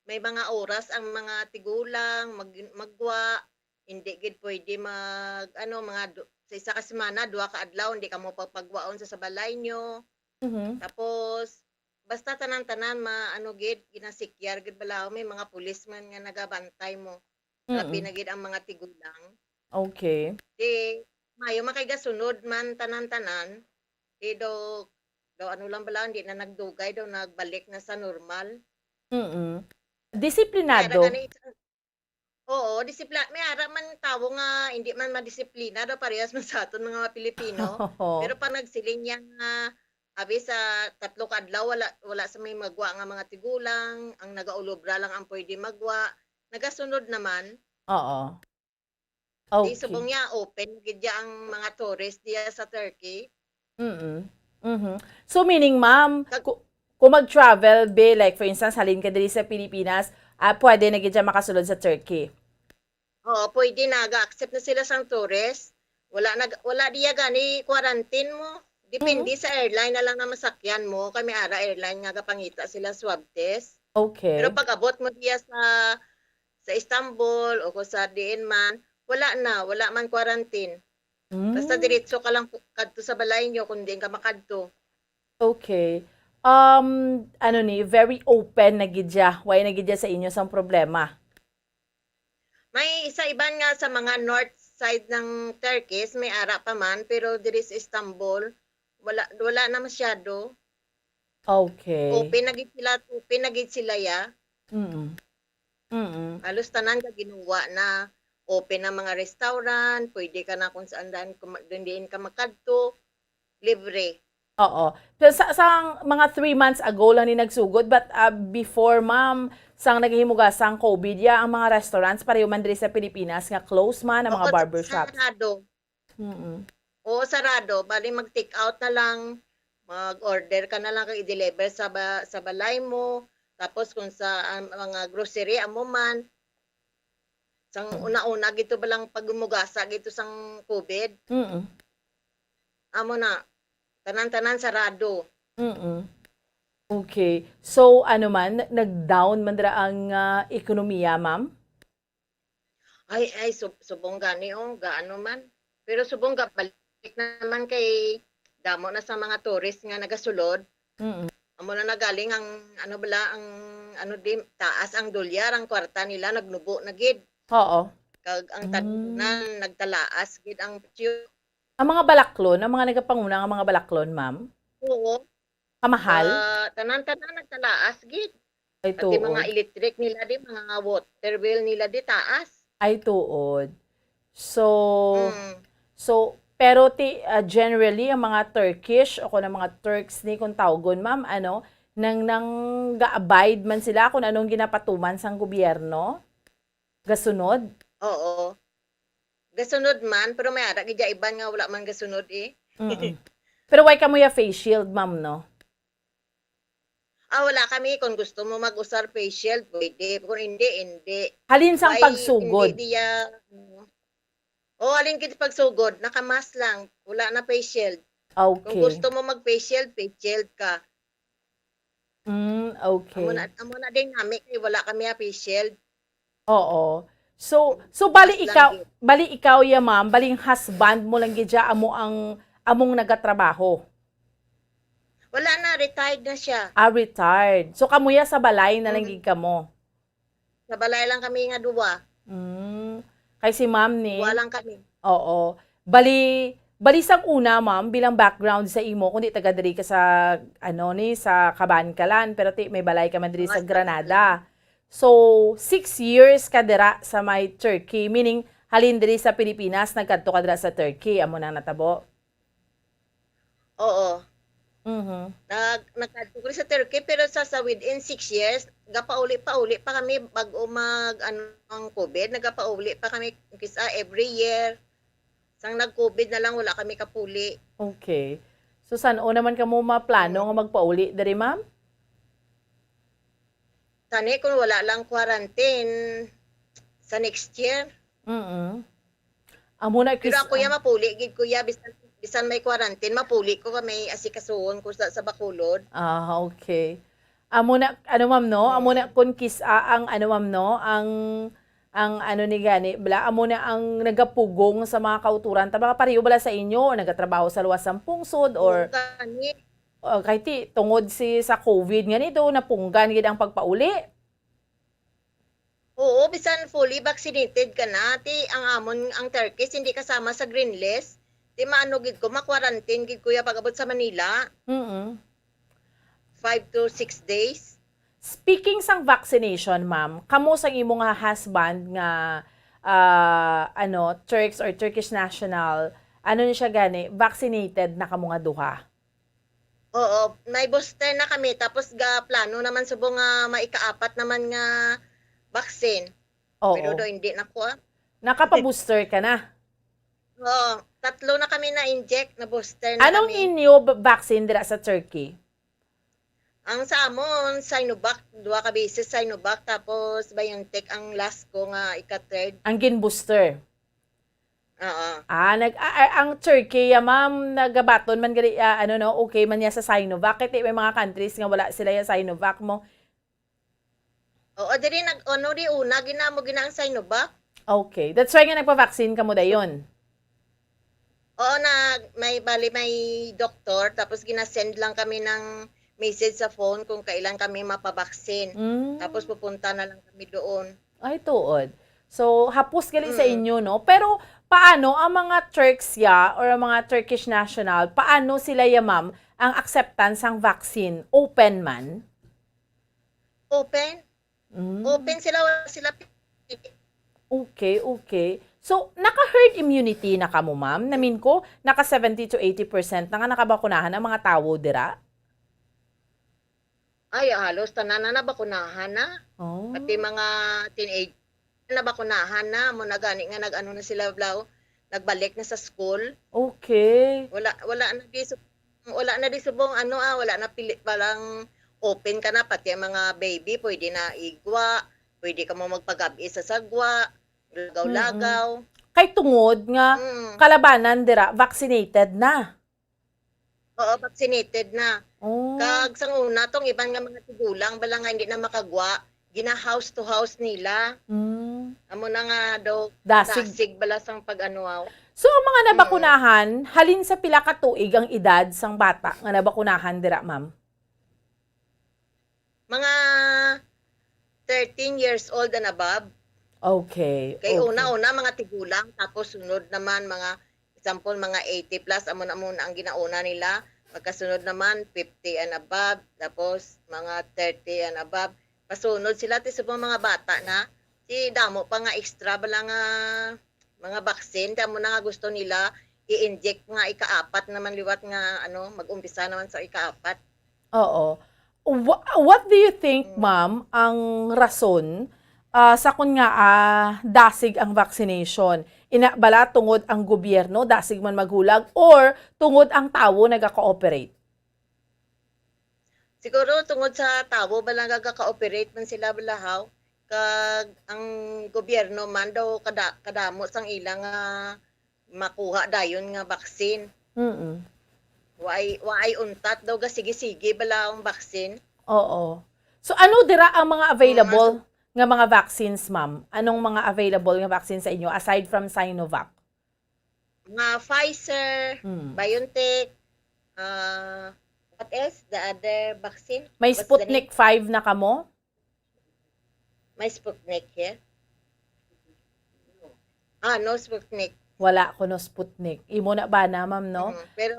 may mga oras ang mga tigulang, mag-, magwa, hindi gid pwede mag, ano, mga du-, sa isa ka semana, duha ka adlaw, hindi kamo pagpagwaon sa, sa balay nyo. Mhm. Tapos, basta tanan-tanan, ma-, ano gid, ginasikyar gid bala, may mga policeman nga nagabantay mo. Grabe Mm. na gid ang mga tigulang. Okay. Di, mayo man kay gasunod man tanan-tanan. Di daw, daw ano lang bala, hindi na nagdugay, daw nagbalik na sa normal. Mm. Disiplinado. May ara gani, oo, disipla-, may ara man tawo nga hindi man madisiplina, daw parehas man sa aton mga Pilipino. Oo. Pero pag nagsiling niya nga, abi sa tatlo ka adlaw, wala, wala sa may magwa nga mga tigulang, ang nagaulobra lang ang pwede magwa, nagasunod naman. Oo. Di Okay. subong niya, open gid ya ang mga tourist diya sa Turkey. Mm. Mhm. So, meaning, ma'am, Kag- ku-, kung mag-travel, be, like, for instance, halin ka diri sa Pilipinas, ah, pwede na gid siya makasulod sa Turkey? Oo, pwede na. Ga-accept na sila sang tourist. Wala na, wala diya gani quarantine mo. Depende Mhm. sa airline na lang na masakyan mo. Kay may ara airline nga gapangita sila swab test. Okay. Pero pag abot mo diya sa, sa Istanbul o kung sa diin man, wala na, wala man quarantine. Basta Mm. diretso ka lang pu-, kadto sa balay nyo kung diin ka makadto. Okay. Um, ano ni, very open na gid siya. Wala na gid siya sa inyo sang problema? May isa iban nga sa mga north side ng Turkey, may ara pa man, pero diri sa Istanbul, wala, wala na masyado. Okay. Open na gid sila, open na gid sila, ya. Mm. Mm. Halos tanan ka ginuwa na, open ang mga restaurant, pwede ka na kung saan daan, kung ma-, dun diin ka makadto, libre. Oo. Pero sa, sa mga three months ago lang ni nagsugod, but, ah, before, ma'am, sang naghimugas sang covid, ya, ang mga restaurants, pareho man diri sa Pilipinas, nga close man, ang mga Oo, barbershops. Sarado. Mm. Oo, sarado. Bali, mag-take out na lang, mag-order ka na lang, kag i-deliver sa ba-, sa balay mo. Tapos, kung sa, ah, mga grocery, amo man, sang Mm. una-una, gito ba lang pagumugasa, gito sang covid? Mm. Amo na, tanan-tanan sarado. Mm. Okay. So, ano man, nag-down man dira ang, ah, ekonomiya, ma'am? Ay, ay, sub-, subong gani, oh, gaano man. Pero subong gabalik naman kay damo na sa mga tourist nga nagasulod. Mm. Amo na nagaling ang, ano bala, ang, ano di, taas ang dolyar, ang kwarta nila, nagnubo na gid. Oo. Kag ang Mm. tanan, nagtalaas gid ang presyo. Ang mga balaklon, ang mga nagapanguna nga mga balaklon, ma'am? Oo. Kamahal? Ah, tanan-tanan nagtalaas gid. Ay, Pati mga tuod. electric nila di, mga water bill nila di taas. Ay, tuod. So, Mm. so, pero ti, ah, generally, ang mga Turkish o kung ang mga Turks ni kung tawgon, ma'am, ano, nang, nang ga-abide man sila kung anong ginapatuman sang gobyerno? Gasunod? Oo. Gasunod man, pero may ara gid ya iban nga wala man gasunod eh. Mm-mm. Pero why kamo ya face shield, ma'am, no? Ah, wala kami. Kung gusto mo mag-usar face shield, pwede. Kung hindi, hindi. Halin sang Why pagsugod? hindi diya, ano? Oh, halin gid pagsugod, naka-mask lang. Wala na face shield. Kung Okay. gusto mo mag-face shield, face shield ka. Mm, Amo na, okay. amo na din nami kay wala kami ha face shield. Oo. So, so bali Mas lang ikaw, gid. bali ikaw ya ma'am, baling husband mo lang gid siya amo ang among nagatrabaho. Wala na, retired na siya. Ah, retired. So kamo ya sa balay na lang Mm. gid kamo. Sa balay lang kami nga duwa. Mm. Kay si ma'am ni, Duwa lang kami. Oo. Bali, bali sang una, ma'am, bilang background sa imo, kundi taga diri ka sa, ano ni, sa Kabankalan, pero ti, may balay ka man diri Mga sa sa Granada. So, six years ka dira sa may Turkey, meaning halin diri sa Pilipinas, nagkadto ka dira sa Turkey, amo nang natabo? Oo. Mhm. Nag-, nagkadto kami sa Turkey, pero sa, sa within six years, gapauli-pauli pa kami bago mag, ano, ang COVID, nagapauli pa kami, kis-a every year. Sang nag-COVID na lang, wala kami kapuli. Okay. So, san-o naman kamo maplano nga magpauli diri, ma'am? Tani kung wala lang quarantine sa next year. Mm. Amo na Pero kis-, ako ya ah, mapuli gid ko ya bisan, bisan may quarantine, mapuli ko ka may asikasuhon ko sa, sa Bacolod. Ah, okay. Amo na, ano, ma'am, no? Amo na Mm. kun kis-, ah, ang, ano, ma'am, no? Ang, ang, ano ni gani, bala, amo na ang nagapugong sa mga kauturan ta, mga pareho bala sa inyo, or nagatrabaho sa luwas sang pungsod, or Gani. Oh, kay ti, tungod si, sa COVID nga ni do, napunggan gid ang pagpauli. Oo, bisan fully vaccinated ka na, ti ang amon, ang Turkish, hindi kasama sa green list. Ti maano gid ko, ma-quarantine gid ko ya pag-abot sa Manila. Mm. Five to six days. Speaking sang vaccination, ma'am, kamo sang imo nga husband nga, ah, ano, Turks or Turkish national, ano ni siya gani, vaccinated na kamo nga duha? Oo, may booster na kami, tapos ga plano naman subong nga maikaapat naman nga vaccine. Pero Oo. do hindi na ko, ah. Nakapa-booster ka na? Oo, tatlo na kami na-inject, na-booster na Anong kami. inyo b-, vaccine dira sa Turkey? Ang sa amon, Sinovac, duha ka beses Sinovac, tapos BioNTech ang last ko nga ika-third. Ang gin-booster? Oo. Ah, nag-, ah, ah, ang Turkey, ah, ma'am, nagabaton man gali, ah, ano, no, okay man niya sa Sinovac. Kay may mga countries nga wala sila ya Sinovac mo. Oo, diri nag-, ano, di una, ginamo gina ang Sinovac. Okay. That's why nga nagpa-vaccine ka mo dayon. Oo, na may, bali, may doktor, tapos ginasend lang kami ng message sa phone kung kailan kami mapabaksin. Mm. Tapos pupunta na lang kami doon. Ay, tuod. So, hapos gali sa Mm. inyo, no? Pero paano ang mga Turks ya or ang mga Turkish national, paano sila ya, ma'am, ang acceptance sang vaccine? Open man? Open? Mm. Open sila, wala sila pi- Okay, okay. So, naka-herd immunity na kamo, ma'am? Namin ko, naka seventy to eighty percent na nga nakabakunahan ang mga tawo dira? Ay, halos tanan na nabakunahan na. Oh. Pati mga teenage nabakunahan na, mo na gani nga nag-ano na sila, blaw, nagbalik na sa school. Okay. Wala, wala na di sub-, wala na di subong ano, ah, wala na pili, walang open ka na, pati ang mga baby, pwede na igwa, pwede ka mo magpagabi sa sagwa, lagaw-lagaw. Mm-mm. Kay tungod nga Mm. kalabanan dira, vaccinated na. Oo, vaccinated na. Oh. Kag sang una, tong iban nga mga tigulang, bala nga hindi na makagwa, gina house to house nila. Mm. Amo na nga daw, Dasig. dasig bala sang pag-ano, aw. So, ang mga Mm. nabakunahan, halin sa pila ka tuig ang edad sang bata nga nabakunahan dira, ma'am? Mga thirteen years old and above. Okay, Kay okay. una-una, mga tigulang, tapos sunod naman, mga example, mga eighty plus, amo na muna ang ginauna nila. Pagkasunod naman, fifty and above, tapos mga thirty and above. Pasunod sila, ti subong mga bata na. Ti damo pa nga extra bala nga mga vaccine, ti amo na nga gusto nila i-inject nga ikaapat naman liwat nga, ano, mag-umpisa naman sa ikaapat. Oo. Wha-, what do you think, Mm. ma'am, ang rason, ah, sa kun nga, ah, dasig ang vaccination? Ina bala tungod ang gobyerno dasig man maghulag or tungod ang tawo naga-cooperate? Siguro tungod sa tawo bala nga ga-cooperate man sila bala, haw, kag ang gobyerno man daw kada-, kadamo sang ila nga makuha dayon nga vaccine. Mm. Waay, waay untat daw, gasigi-sige bala ang vaccine. Oo. So, ano dira ang mga Ang mga available nga mga vaccines, ma'am? Anong mga available nga vaccine sa inyo aside from Sinovac? Mga Pfizer, Mm. BioNTech, ah, what else? The other vaccine? May What's the Sputnik name? five na kamo? May Sputnik here? Ah, no Sputnik. Wala ko no Sputnik. Imo na ba na, ma'am, no? Mhm. Pero,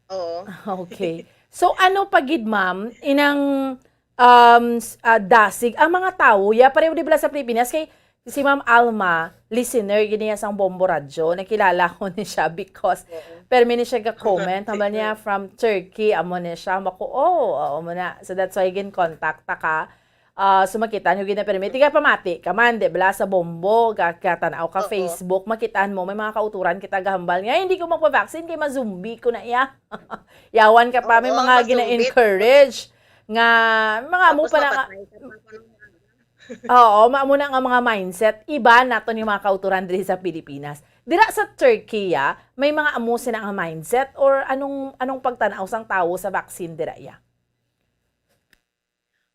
oo. Okay. So, ano pa gid, ma'am, inang, um, s-, ah, dasig ang mga tawo, ya, pareho di bala sa Pilipinas, kay si Ma'am Alma, listener gid niya sang Bombo Radyo, nakilala ko ni siya because Oo. permi ni siya ga-comment, hambal niya Turkey. from Turkey, amo ni siya, mako, oh, amo na. So, that's why gin-contact ta ka. Ah, so, makita nyo gid na permi. Tiga pamati ka man, di bala, sa Bombo, ga-, gatanaw ka Oo. Facebook, makitaan mo, may mga kauturan kita gahambal nga, "Hindi ko magpa-vaccine kay ma-zombie ko na iya." Yawan ka pa, may Oo, mga ma-zombie. gina-encourage nga, mga amo Tapos pa na nga, mapatay ka pa, kuno nga. Oo, ma-, amo na nga mga mindset. Iba nato ni mga kauturan diri sa Pilipinas. Dira sa Turkey, ah, may mga amo sina nga mindset or anong, anong pagtanaw sang tawo sa vaccine dira, ya?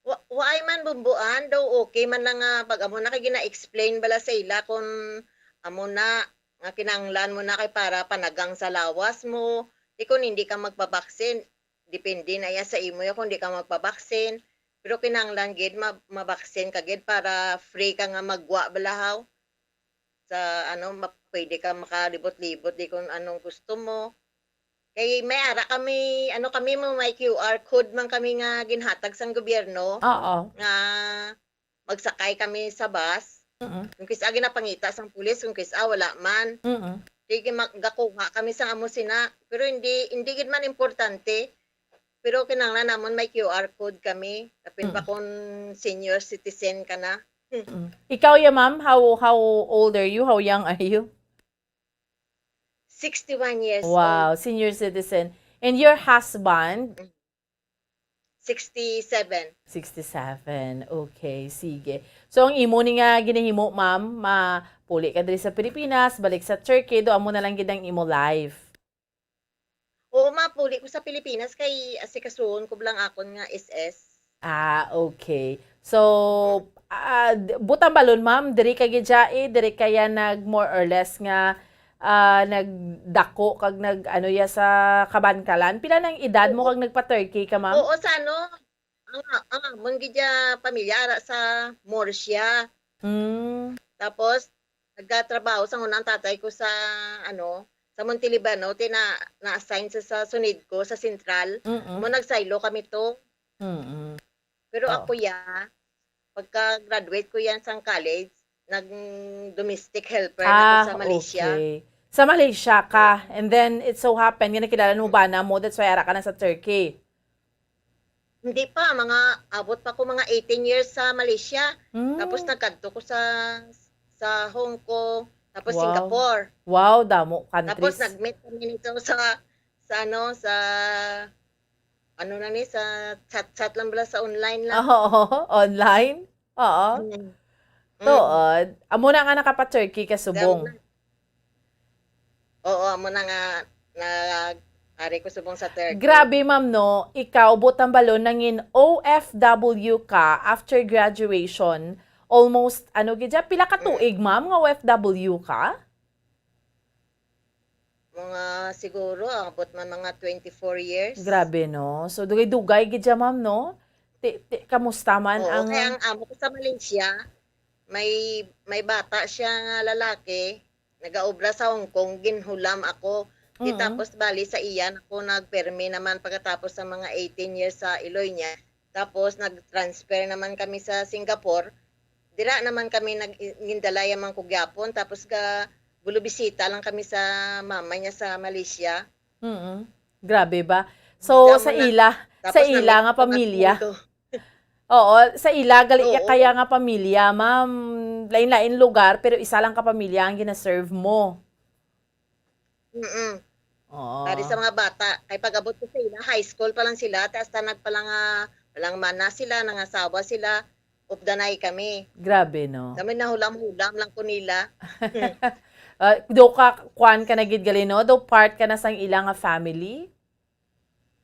Wa-, waay man bumbuan, daw okay man lang nga pag amo na kay gina-explain bala sa ila kung amo na nga kinahanglan mo na kay para panagang sa lawas mo, di kung hindi ka magpabaksin, depende na iya sa imo ya kung di ka magpabaksin. Pero kinahanglan gid ma-, mabaksin ka gid para free ka nga maggwa bala, haw. Sa ano, ma-, pwede ka makalibot-libot di kung anong gusto mo. Kay may ara kami, ano kami, mo may Q R code man kami nga ginhatag sang gobyerno Oo. nga magsakay kami sa bus. Mm. Kung kis-a ginapangita sang pulis, kung kis-a wala man. Mm. Sige, ma-, gakuha kami sang amo sina. Pero hindi, hindi gid man importante. Pero kinahanglan namon may Q R code kami. Apil pa Mm. kung senior citizen ka na. Mm. Ikaw ya, ma'am, how, how old are you? How young are you? Sixty-one years Wow, old. Senior citizen. And your husband? Mm. Sixty-seven. Sixty-seven. Okay, sige. So, ang imo ni nga ginahimo, ma'am, mapuli ka diri sa Pilipinas, balik sa Turkey, do amo na lang gid ang imo life. Oo, mapuli ko sa Pilipinas kay asikasuhon ko lang akon nga S S. Ah, okay. So, ah, d-, butang balon, ma'am, diri ka gid siya, eh, diri kaya nag more or less nga, ah, nagdako kag nag, ano, ya sa kabankalan? Pila nang edad mo Oo. kag nagpa-Turkey ka, ma'am? Oo, sa ano, ang, ang amon gid ya pamilya ara sa Murcia. Mm. Tapos, nagkatrabaho sa una ang tatay ko sa, ano, sa Montelibano, ti na, na-assign sa, sa Sunidco, sa Central. Mm-mm. Mo nagsaylo kami to. Mm-mm. Pero Oh. ako ya, pagka-graduate ko yan sa college, nag-domestic helper na ko Ah, sa Malaysia. okay. Sa Malaysia ka, Oh. and then it so happened nga nakilala mo bana mo, that's why ara ka na sa Turkey. Hindi pa, mga abot pa ko mga eighteen years sa Malaysia. Tapos Mm. nagkadto ko sa, sa Hong Kong, tapos Wow. Singapore. Wow, damo Tapos countries. nag-meet kami nito sa, sa ano, sa, ano na ni, sa chat-chat lang bala, sa online lang. Oo, online? Oo. Mm. Mm. Tuod. Amo na nga nakapa-Turkey ka subong. Damo na. Oo, amo na nga, nag-ari ko subong sa Turkey. Grabe, ma'am, no? Ikaw, butang balon, nangin O F W ka after graduation. Almost, ano gid siya? Pila ka Mm. tuig, ma'am, nga O F W ka? Mga siguro, abot man mga twenty-four years. Grabe, no? So, dugay-dugay gid siya, ma'am, no? Ti-, ti-, kamusta man Oo, ang kaya ang amo ko sa Malaysia, may, may bata siya nga lalaki, nagaobra sa Hong Kong, ginhulam ako. Di Mm. tapos, bali, sa iya na ko nagpermi naman pagkatapos sa mga eighteen years sa Iloy niya. Tapos, nag-transfer naman kami sa Singapore. Dira naman kami nag-, gindalaya man ko gyapon. Tapos, ga, bulubisita lang kami sa mama niya sa Malaysia. Mm. Grabe ba? So, Damo sa na. ila, sa Tapos, ila namit nga ko na pamilya. todo. Oo, sa ila, gali Oo. kaya nga pamilya, ma'am, lain-lain lugar, pero isa lang ka pamilya ang gina-serve mo. Mm-mm. Oo. Pati sa mga bata, kay pag-abot ko sa ila, high school pa lang sila, tas tanag pa lang, ah, walang mana sila, nangasawa sila, updanay kami. Grabe, no? Kami nahulam-hulam lang ko nila. Ah, do ka, kwan ka na gid gali, no? Do part ka na sang ila nga family?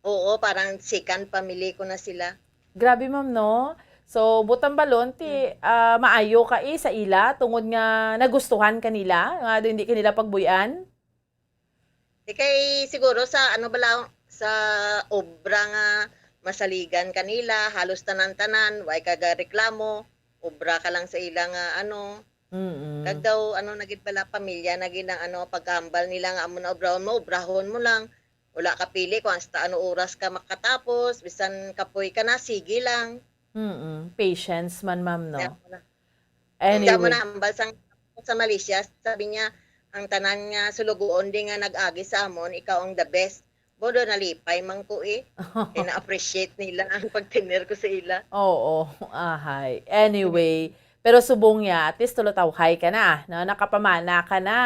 Oo, parang second family ko na sila. Grabe, ma'am, no? So, butang balon, ti, Mm. ah, maayo ka, eh, sa ila, tungod nga nagustuhan ka nila, nga hindi ka nila pagbuy-an? Di kay siguro sa, ano bala, sa obra nga masaligan kanila, halos tanan-tanan, way ka gareklamo, obra ka lang sa ila nga, ano. Mm. Kag daw, ano na gid bala, pamilya na gid ang, ano, paghambal nila nga amo na obrahon mo, obrahon mo lang. Wala ka pili kung hasta ano oras ka makatapos, bisan kapoy ka na, sige lang. Mm. Patience man, ma'am, no? Kaya mo na. Kaya mo Anyway. na hambal sang, sa Malaysia, sabi niya, "Ang tanan nga sulugoon di nga nag-agi sa amon, ikaw ang the best." Bodo, nalipay man ko, eh. Kay na-appreciate nila ang pagtener ko sa ila. Oo, ahay. Anyway, pero subong niya, at least tulotawhay ka na, no? Nakapamana ka na.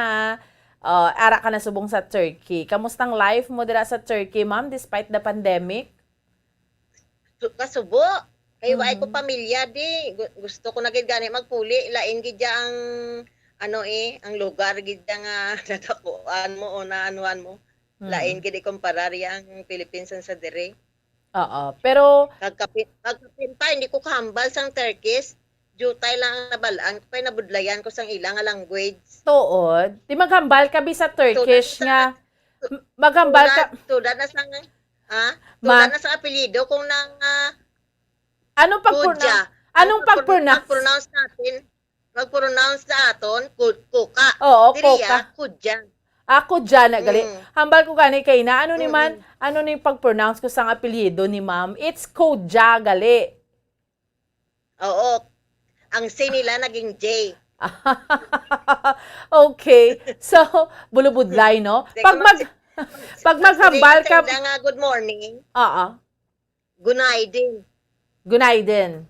Oh, ara ka na subong sa Turkey. Kamustang life mo dira sa Turkey, ma'am, despite the pandemic? Su-, kasubo. Kay wa ay ko Mhm. pamilya di. Gu-, gusto ko na gid gani magpuli. Lain gid ya ang, ano, eh, ang lugar gid ya nga nadakuan mo o naanuhan mo. Lain Mm. gid ikumparar ya ang Philippines sa diri. Oo, pero Kag kapin, kag kapin pa, hindi ko kahambal sang Turkish. Jutay lang ang nabal-an ko kay nabudlayan ko sang ila nga language. Tuod? Di maghambal ka bi sa Tulad Turkish sa nga, m-, maghambal ka Tulad, tulad na sang, ha? Ma- Tulad na sang apelyido kung nang, ah, Anong pagpronounce? Kuja. Anong Anong pagpron-, pagpronounce? pagpronounce natin? Pag-pronounce na aton, ku-, kuka. Oo, Diri, kuka. ah, kudya. Ah, Kudya na gali. Mm. Hambal ko gani kay na, ano ni man, Mm-mm. ano ni pag-pronounce ko sang apelyido ni ma'am? It's Kudya gali. Oo. Ang C nila naging J. Okay. So, bulubudlay, no? Sige, Pag mag-, mag-, pag maghambal ka, sige, nga, good morning. Oo. Günaydın. Günaydın.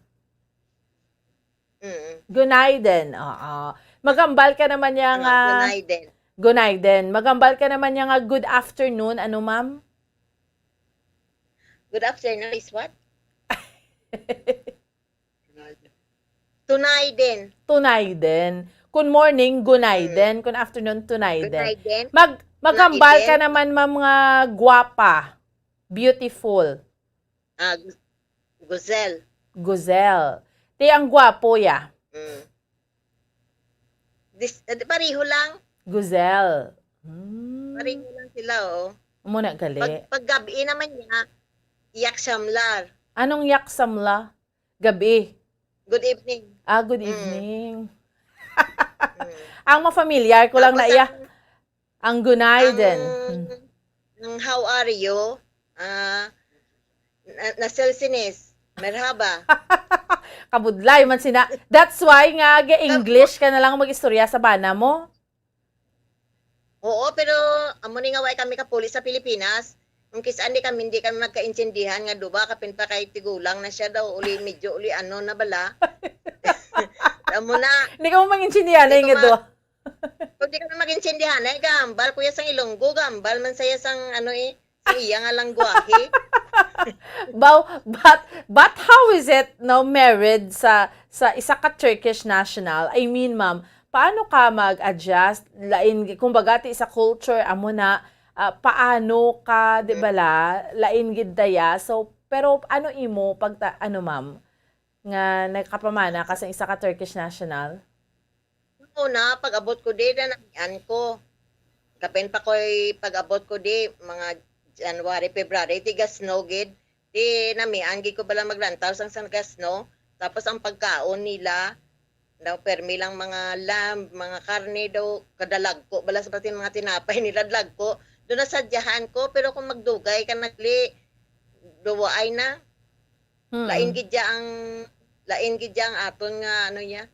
Mm. Günaydın, oo. Maghambal ka naman niya Oo, nga günaydın. Günaydın. Maghambal ka naman niya nga good afternoon, ano, ma'am? Good afternoon is what? Tunaydın. Tunaydın. Kun morning, günaydın. Mm. Kun afternoon, tunaydın. Günaydın. Mag-, maghambal ka Günaydın. naman, ma'am, nga gwapa. Beautiful. Ah, gu-, güzel. Güzel. Ti ang gwapo ya. Mm. Dis-, eh, pareho lang. Güzel. Hmm. Pareho lang sila, oh. Amo na gali. Pag, pag gabi naman niya, iyi akşamlar. Anong iyi akşamlar? Gabi. Good evening. Ah, good Mm. evening. Mm. Ang mafamilyar ko lang Tapos na iya. ang Ang günaydın. Ang, Hmm. ang how are you? Ah, na-, nasılsınız? Merhaba. Kabudlay man sina. That's why nga ga-English ka na lang mag-istorya sa bana mo. Oo, pero amo ni nga way kami kapuli sa Pilipinas. Kung kis-an di kami, di kami magkaintindihan nga duwa, kapin pa kay tigulang na siya daw, uli medyo, uli ano na bala. Amo na. Hindi ka mo mangintindihan Hindi na ko nga ma-, duwa. Kung di kami mag-intindihan, ay, gahambal ko ya sang Ilonggo, gahambal man saya sang, ano, eh, sang iya nga langwahe. Baw-, but, but how is it, no, married sa, sa isa ka Turkish national? I mean, ma'am, paano ka mag-adjust? Lain, kumbaga, ti isa culture, amo na, ah, paano ka, di Mm. bala, lain gid daya. So, pero ano imo pagta-, ano, ma'am, nga nakapamana ka sa isa ka Turkish national? Una, pag-abot ko di, na namian ko. Kapin pa ko'y pag-abot ko di, mga January, February, ti ga-snow gid. Ti namian gid ko bala maglantaw sang, sang ga-snow. Tapos ang pagkaon nila, Daw permi lang mga lamb, mga karne daw, kadalagko bala sa batin mga tinapay nila, dalagko. Doon nasadyahan ko, pero kung magdugay ka nagli, duwaay na. Hmm. Lain gid ya ang, lain gid ya ang aton nga, ano niya,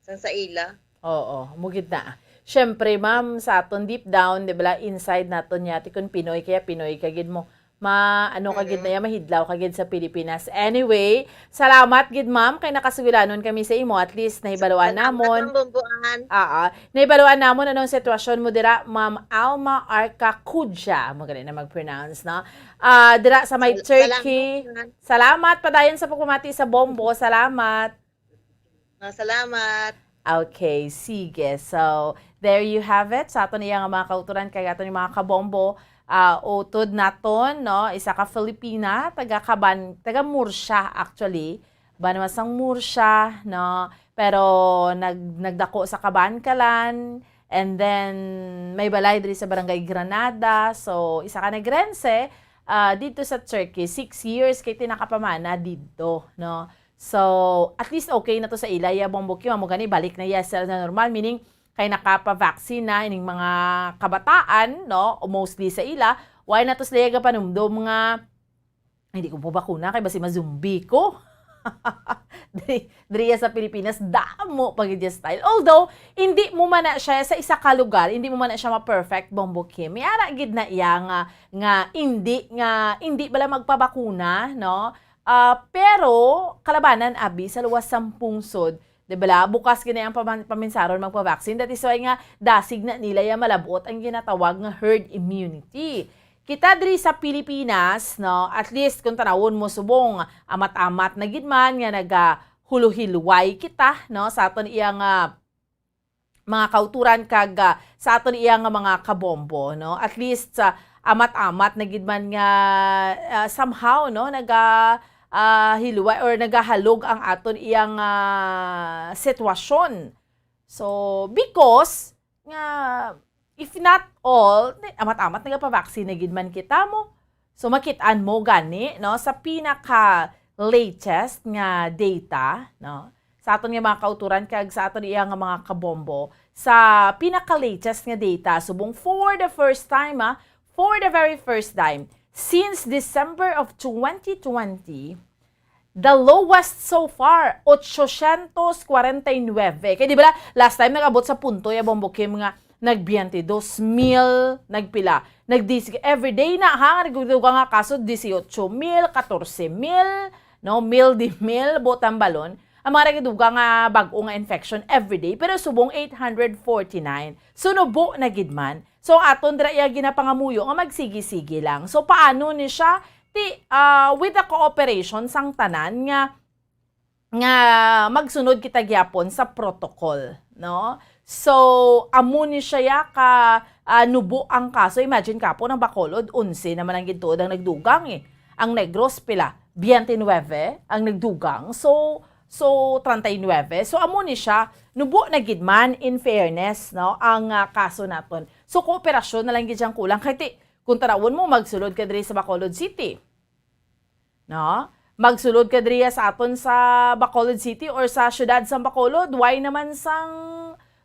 sang sa ila. Oo, mugid na. Siyempre, ma'am, sa aton deep down, di ba, inside naton niya, ti kung Pinoy kaya Pinoy ka gid mo. Ma, ano ka gid na ya, mahidlaw ka gid sa Pilipinas. Anyway, salamat gid, ma'am, kay nakasugilanon kami sa imo. At least, nahibaluan namon. Salamat, Ma'am Bumbuan. Oo. Nahibaluan namon anong sitwasyon mo dira, Ma'am Alma Arca Cudia. Magaling na mag-pronounce, no? Ah, dira sa may Turkey. Salamat. Padayon sa pagpamati sa Bombo. Salamat. Ah, salamat. Okay, sige. So, there you have it. Sa aton iya nga mga kauturan, kay aton yung mga kabombo, ah, utod naton, no? Isa ka Filipina, taga Kaban, taga Murcia, actually. Banwa sang Murcia, no? Pero nag-, nagdako sa Kabankalan, and then may balay diri sa Barangay Granada. So, isa ka Negrense, ah, dito sa Turkey. Six years kay tinakapamana dito, no? So, at least okay na to sa ila, ya, Bombo Kim, amo gani, balik na ya sa, sa normal, meaning, kay nakapa-vaccine na ining mga kabataan, no? O mostly sa ila, why na to sila ya gapanumdom nga, "Hindi ko po bakuna, kay basi ma-zombie ko." Diri, diri ya sa Pilipinas, damo pa gid ya style. Although, hindi mo man na siya sa isa ka lugar, hindi mo man na siya ma-perfect, Bombo Kim. May ara gid na iya nga, nga hindi, nga hindi bala magpabakuna, no? Ah, pero kalabanan, abi, sa luwas sang pungsod, di bala, bukas gid na ang paman-, paminsaron magpa-vaccine. That is why nga dasig na nila ya malabot ang ginatawag nga herd immunity. Kita diri sa Pilipinas, no, at least kung tanawon mo subong, amat-amat na gid man nga nagahuluhilway kita, no, sa aton iya nga mga kauturan kag, ah, sa aton iya nga mga kabombo, no? At least, ah, amat-amat na gid man nga, ah, somehow, no, naga, ah, hilway or nagahalog ang aton iyang, ah, sitwasyon. So, because nga, if not all, ni-, amat-amat nagapa-vaccine na gid man kita mo. So, makit-an mo gani, no, sa pinaka-latest nga data, no, sa aton nga mga kauturan kag sa aton iya nga mga kabombo, sa pinaka-latest nga data, subong for the first time, ah, for the very first time, since December of twenty twenty, the lowest so far, ochocientos kwarenta y nuebe. Kay di ba, last time nag-abot sa punto ya, Bombo Kim, nga nag-biyente dos mil, nagpila, nagdis-, everyday na, ha, nga nagdugang nga kaso, dieciocho mil, catorce mil, no, mil di mil, botang balon. Ang mga nagdugang nga bag-o nga infection everyday, pero subong eight hundred forty-nine. So, nubo na gid man. So, aton dira iya ginapangamuyo nga magsigi-sigi lang. So, paano ni siya? Ti, ah, with the cooperation sang tanan nga, nga magsunod kita gyapon sa protocol, no? So, amo ni siya ya ka, ah, nubo ang kaso. Imagine kapon ang Bacolod, onse naman ang gintuod ang nagdugang, eh. Ang Negros, pila? Biyente nuebe ang nagdugang. So, so, treinta y nueve. So, amo ni siya, nubo na gid man, in fairness, no, ang, ah, kaso naton. So, kooperasyon na lang gid siyang kulang. Kay ti, kung tanawon mo, magsulod ka diri sa Bacolod City. No? Magsulod ka diri sa aton sa Bacolod City or sa siyudad sa Bacolod, why naman sang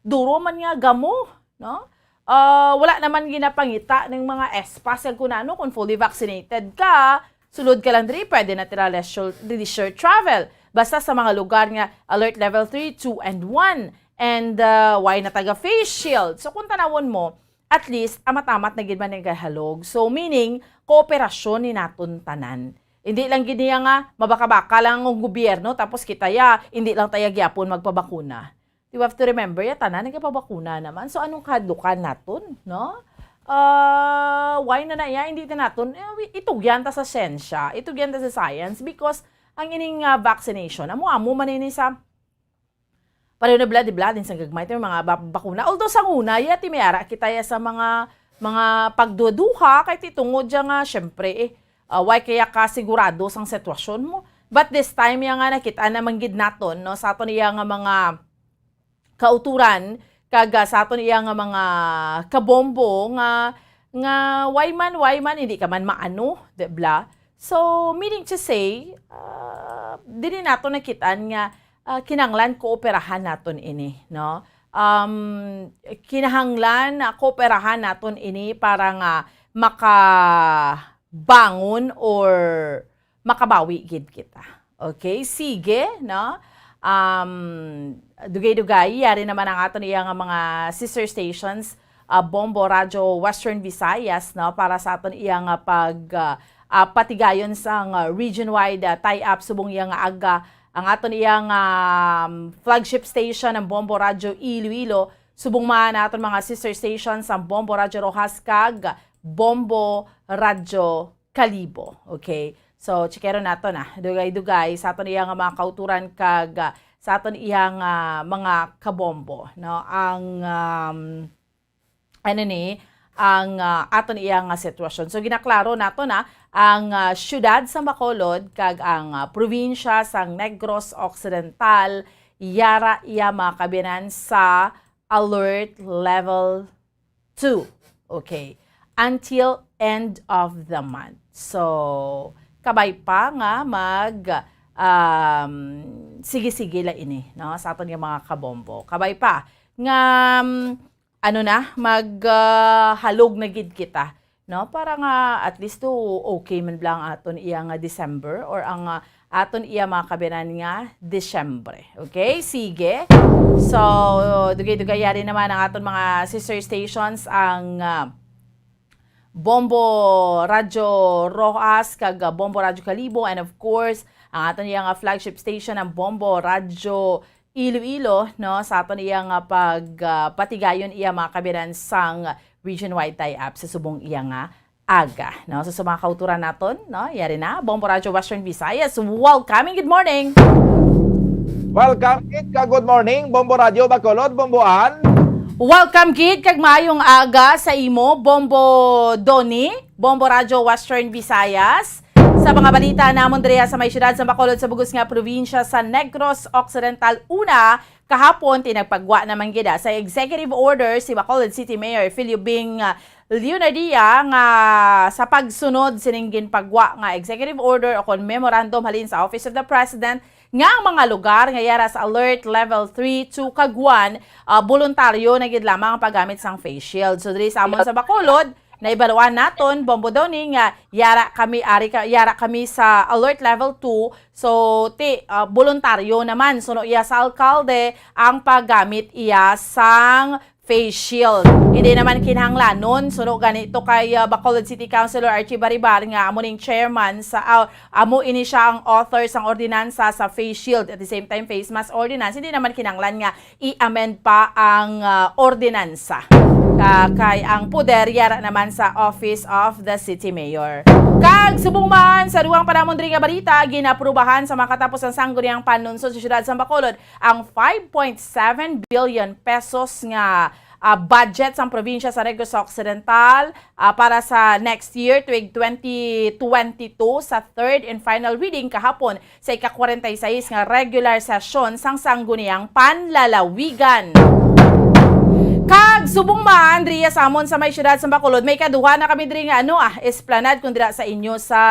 duro man nga gamo, no? Ah, wala naman ginapangita ng mga espas kag kung ano, kung fully vaccinated ka, sulod ka lang diri, pwede na tira leisure, leisure travel. Basta sa mga lugar nga alert level three, two, and one. And, ah, why na taga face shield? So, kung tanawon mo, at least, amat-amat na gid man nagahalog. So, meaning, kooperasyon ni naton tanan. Hindi lang gid niya nga mabaka-baka lang ang gobyerno, tapos kita ya, hindi lang tayo gyapon magpabakuna. You have to remember, ya tanan nagapabakuna naman. So, anong kahadlukan naton, no? Ah, why na na ya? Hindi na naton, eh, itugyan ta sa siyensya, itugyan ta sa science, because ang ining, ah, vaccination, amo-amo man ini sa pareho na blood, blood, sa gagmay, ti mga ba-, bakuna. Although sa una, ya, ti may ara kita ya sa mga, mga pagduduha, kay ti tungod ya nga, syempre, eh, ah, why kaya ka sigurado sang sitwasyon mo? But this time, ya nga nakita naman gid naton, no, sa aton iya nga mga kauturan, kag, ah, sa aton iya nga mga kabombo nga, nga why man, why man, hindi ka man maano, di bla? So, meaning to say, ah, dili nato nakitaan nga ah, kinahanglan kooperahan naton ini, no? Um, kinahanglan na kooperahan naton ini para nga makabangon or makabawi gid kita. Okay, sige, no? Um, dugay-dugay, yari naman ang aton iya nga mga sister stations, ah, Bombo Radyo Western Visayas, no? Para sa aton iya nga pag, ah, ah, patigayon sang, ah, region-wide, ah, tie-up subong iya nga aga, ang aton iya nga, um, flagship station, ang Bombo Radyo Iloilo, subong man ang aton mga sister stations, ang Bombo Radyo Roxas kag Bombo Radyo Kalibo. Okay? So, chikero nato na. Dugay-dugay sa aton iya nga mga kauturan kag, ah, sa aton iya nga mga kabombo, no? Ang, um, ano ni, ang, ah, aton iya nga sitwasyon. So, ginaklaro nato na ang, ah, siyudad sa Bacolod kag ang, ah, probinsya sang Negros Occidental, yara iya mga kabiyanan sa alert level two. Okay. Until end of the month. So, kabay pa nga mag, um, sige-sige la ini, no? Sa aton nga mga kabombo. Kabay pa nga, um, ano na, mag, ah, halog na gid kita, no? Para nga at least to okay man lang aton iya nga December or ang, ah, aton iya mga kabiyanan nga Disyembre. Okay? Sige. So, dugay-dugay yari naman ang aton mga sister stations, ang, ah, Bombo Radyo Roxas kag, ah, Bombo Radyo Kalibo, and of course, ang aton iya nga flagship station, ang Bombo Radyo Iloilo, no, sa aton iya nga pag, ah, patigayon iya mga kabiyanan sang region-wide tie-up sa subong iya nga aga, no? So, sa mga kauturan naton, no, yari na, Bombo Radyo Western Visayas, welcome and good morning! Welcome, Kit, ka good morning, Bombo Radyo Bacolod, Bombo Ann. Welcome, Kit, kag maayong aga sa imo, Bombo Donny, Bombo Radyo Western Visayas. Sa mga balita namon diriya sa may siyudad sa Bacolod, sa bug-os nga probinsya sa Negros Occidental, una, kahapon, tinagpagwa naman gid, ah, sa executive order si Bacolod City Mayor Filio Bing, ah, Leonardia nga sa pagsunod sining ginpagwa nga executive order o kon memorandum halin sa Office of the President nga ang mga lugar nga yara sa Alert Level three, two kag one, ah, boluntaryo na gid lamang ang paggamit sang face shield. So, diri sa amon sa Bacolod, naibaluan naton, Bombo Donny, nga yara kami, ari ka, yara kami sa Alert Level two. So, ti, ah, boluntaryo naman, suno iya sa alkalde ang paggamit iya sang face shield. Hindi naman kinahanglanon, suno gani to kay, ah, Bacolod City Councilor Archie Baribar nga amo ning chairman sa, ah, amo ini siya ang author sang ordinansa sa face shield, at the same time face mask ordinance. Hindi naman kinahanglan nga i-amend pa ang, ah, ordinansa. Ah, kay ang poder yara naman sa Office of the City Mayor. Kag subong man sa dugang pa namon diri nga balita, ginaprubahan sa makatapos ang sangguniang panunsod sa siyudad sa Bacolod ang five point seven billion pesos nga, ah, budget sang probinsya sa Negros Occidental, ah, para sa next year, tuig twenty twenty-two, sa third and final reading kahapon sa ika-kwarenta y seis nga regular sesyon sang Sangguniang Panlalawigan. Kag subong man, diriya sa amon sa may siyudad sa Bacolod, may kaduha na kami diri nga, ano, ah, esplanade, kung dira sa inyo sa,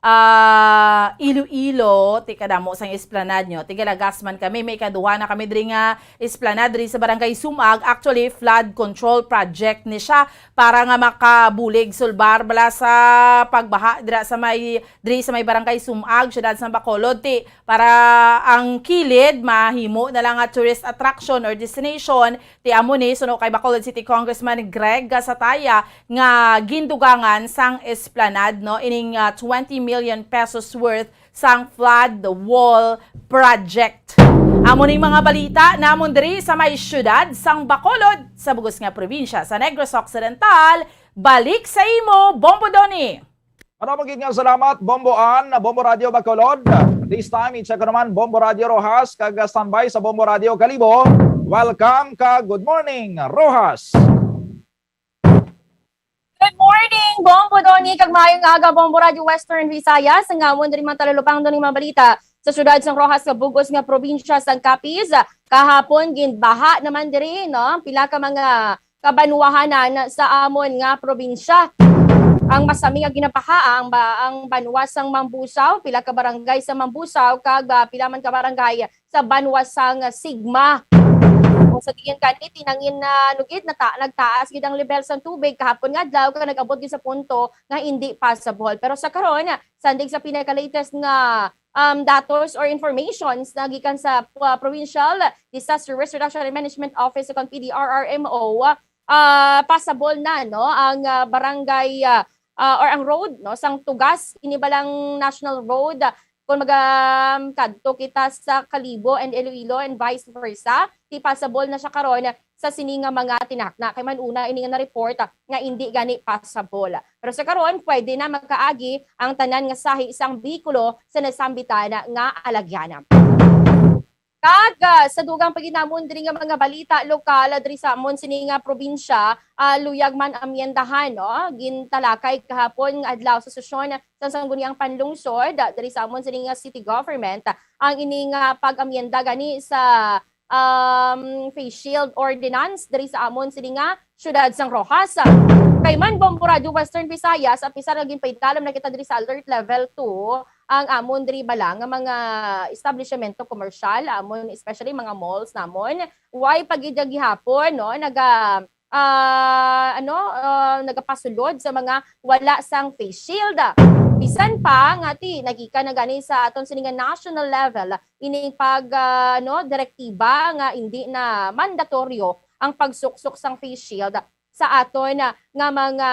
ah, Iloilo, ti kadamo sang esplanade nyo. Tigalagas man kami, may kaduha na kami diri nga esplanade diri sa Barangay Sumag. Actually, flood control project ni siya para nga makabulig, sulbar bala sa pagbaha dira sa may, diri sa may Barangay Sumag, siyudad sa Bacolod, ti para ang kilid mahimo na lang nga tourist attraction or destination. Ti amo ni, suno kay Bacolod City Congressman Greg Gasataya, nga gindugangan sang esplanade, no, ining, ah, twenty million pesos worth sang flood wall project. Amo ning mga balita namon diri sa may siyudad sang Bacolod, sa bug-os nga probinsya sa Negros Occidental. Balik sa imo, Bombo Donny. Ano mo gid nga salamat, Bombo Ann, Bombo Radio Bacolod. This time, i-check ko naman, Bombo Radio Roxas, kag standby sa Bombo Radio Kalibo. Welcome, kag good morning, Roxas. Good morning, Bombo Donny, kag maayong aga, Bombo Radio Western Visayas. Ang amon diri man talulupang doon mga balita sa siyudad sang Roxas nga bug-os nga probinsya sang Capiz. Kahapon, ginbaha naman diri, no? Pila ka mga kabanwahanan sa amon nga probinsya. Ang masami nga ginabaha ang ba, ang banwa sang Mambusaw, pila ka barangay sa Mambusaw kag ah, pila man ka barangay sa banwa sang Sigma. Kung sa tingin gani, tinangin na nugid nata, nagtaas gid ang level sang tubig kahapon nga adlaw kag nag-abot gid sa punto nga hindi passable. Pero sa karon, sandig sa pinaka-latest nga um, datos or informations na gikan sa uh, Provincial Disaster Risk Reduction and Management Office o kang P D R R M O, ah, passable na, no, ang ah, barangay ah, ah, or ang road, no, sang Tugas, ini balang national road, ah, kung maga um, kadto kita sa Kalibo and Iloilo and vice versa, di passable na siya karon sa sini nga mga tinakna. Kay man una ini nga na-report, ah, nga indi gani passable. Pero sa karon, pwede na magkaagi ang tanan nga sahi sang behikulo sa nasambitan nga alagyan. Kag ah, sa dugang pa gid namon diri nga mga balita lokal, ah, diri sa amon sini nga probinsya, ah, luyag man amyendahan, no? Gintalakay kahapon nga adlaw sa sesyon sa Sangguniang Panlungsod, ah, diri sa amon sini nga city government, ah, ang ini nga pag-amyenda gani sa um, face shield ordinance diri sa amon sini nga siyudad sang Roxas. Kay man, Bombo Radio Western Visayas, apisar nga ginpaidalom na kita diri sa alert level two, ang amon diri bala nga mga establishmento komersyal, amon, especially mga malls namon, way pa gid gihapon, no, naga ah, ano, ah, nagapasulod sa mga wala sang face shield. Bisan pa nga ti nagikan na gani sa aton sini nga national level ining pag ah, ano, direktiba nga hindi na mandatoryo ang pagsuksok sang face shield sa aton ah, nga mga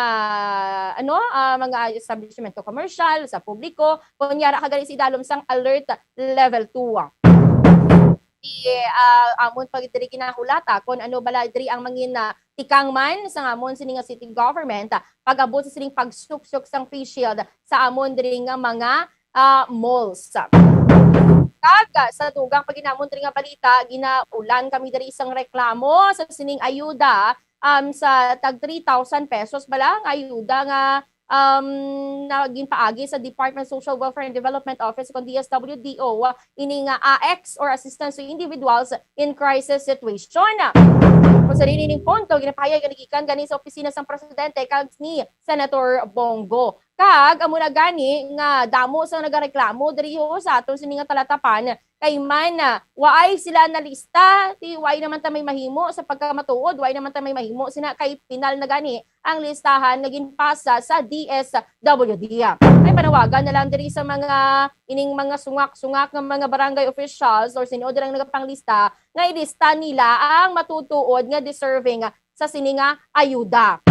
ano, ah, mga establishmento komersyal, sa publiko, kunyara ka gani sa idalom sang alert level two. Di ah, amon pa diri ginahulata kung ano bala diri ang mangin ah, tikang man sa amon sini nga city government, ah, pag-abot sa sining pagsuksok sang face shield sa amon diri nga mga ah, malls. Kag ah, sa dugang pa gid namon diri nga balita, ginaulan kami diri isang reklamo sa sining ayuda um, sa tag three thousand pesos bala ang ayuda nga um, na ginpaagi sa Department of Social Welfare and Development Office, kon D S W D O, ini nga A X or Assistance to Individuals in Crisis Situation. Kung sa diin ining punto, ginapahayag nga nagikan gani sa opisina sang presidente kag ni Senator Bongo. Kag amo na gani nga damo sa nagareklamo diri ho sa aton sini nga talatapan, kay man ah, waay sila nalista, ti waay naman ta may mahimo sa pagkamatuod, waay naman ta may mahimo sina kay pinal na gani ang listahan nga ginpasa sa D S W D. Ay panawagan na lang diri sa mga ining mga sungak-sungak nga mga barangay officials or sino dira ang nagapanglista nga ilista nila ang matutuod nga deserving sa sini nga ayuda.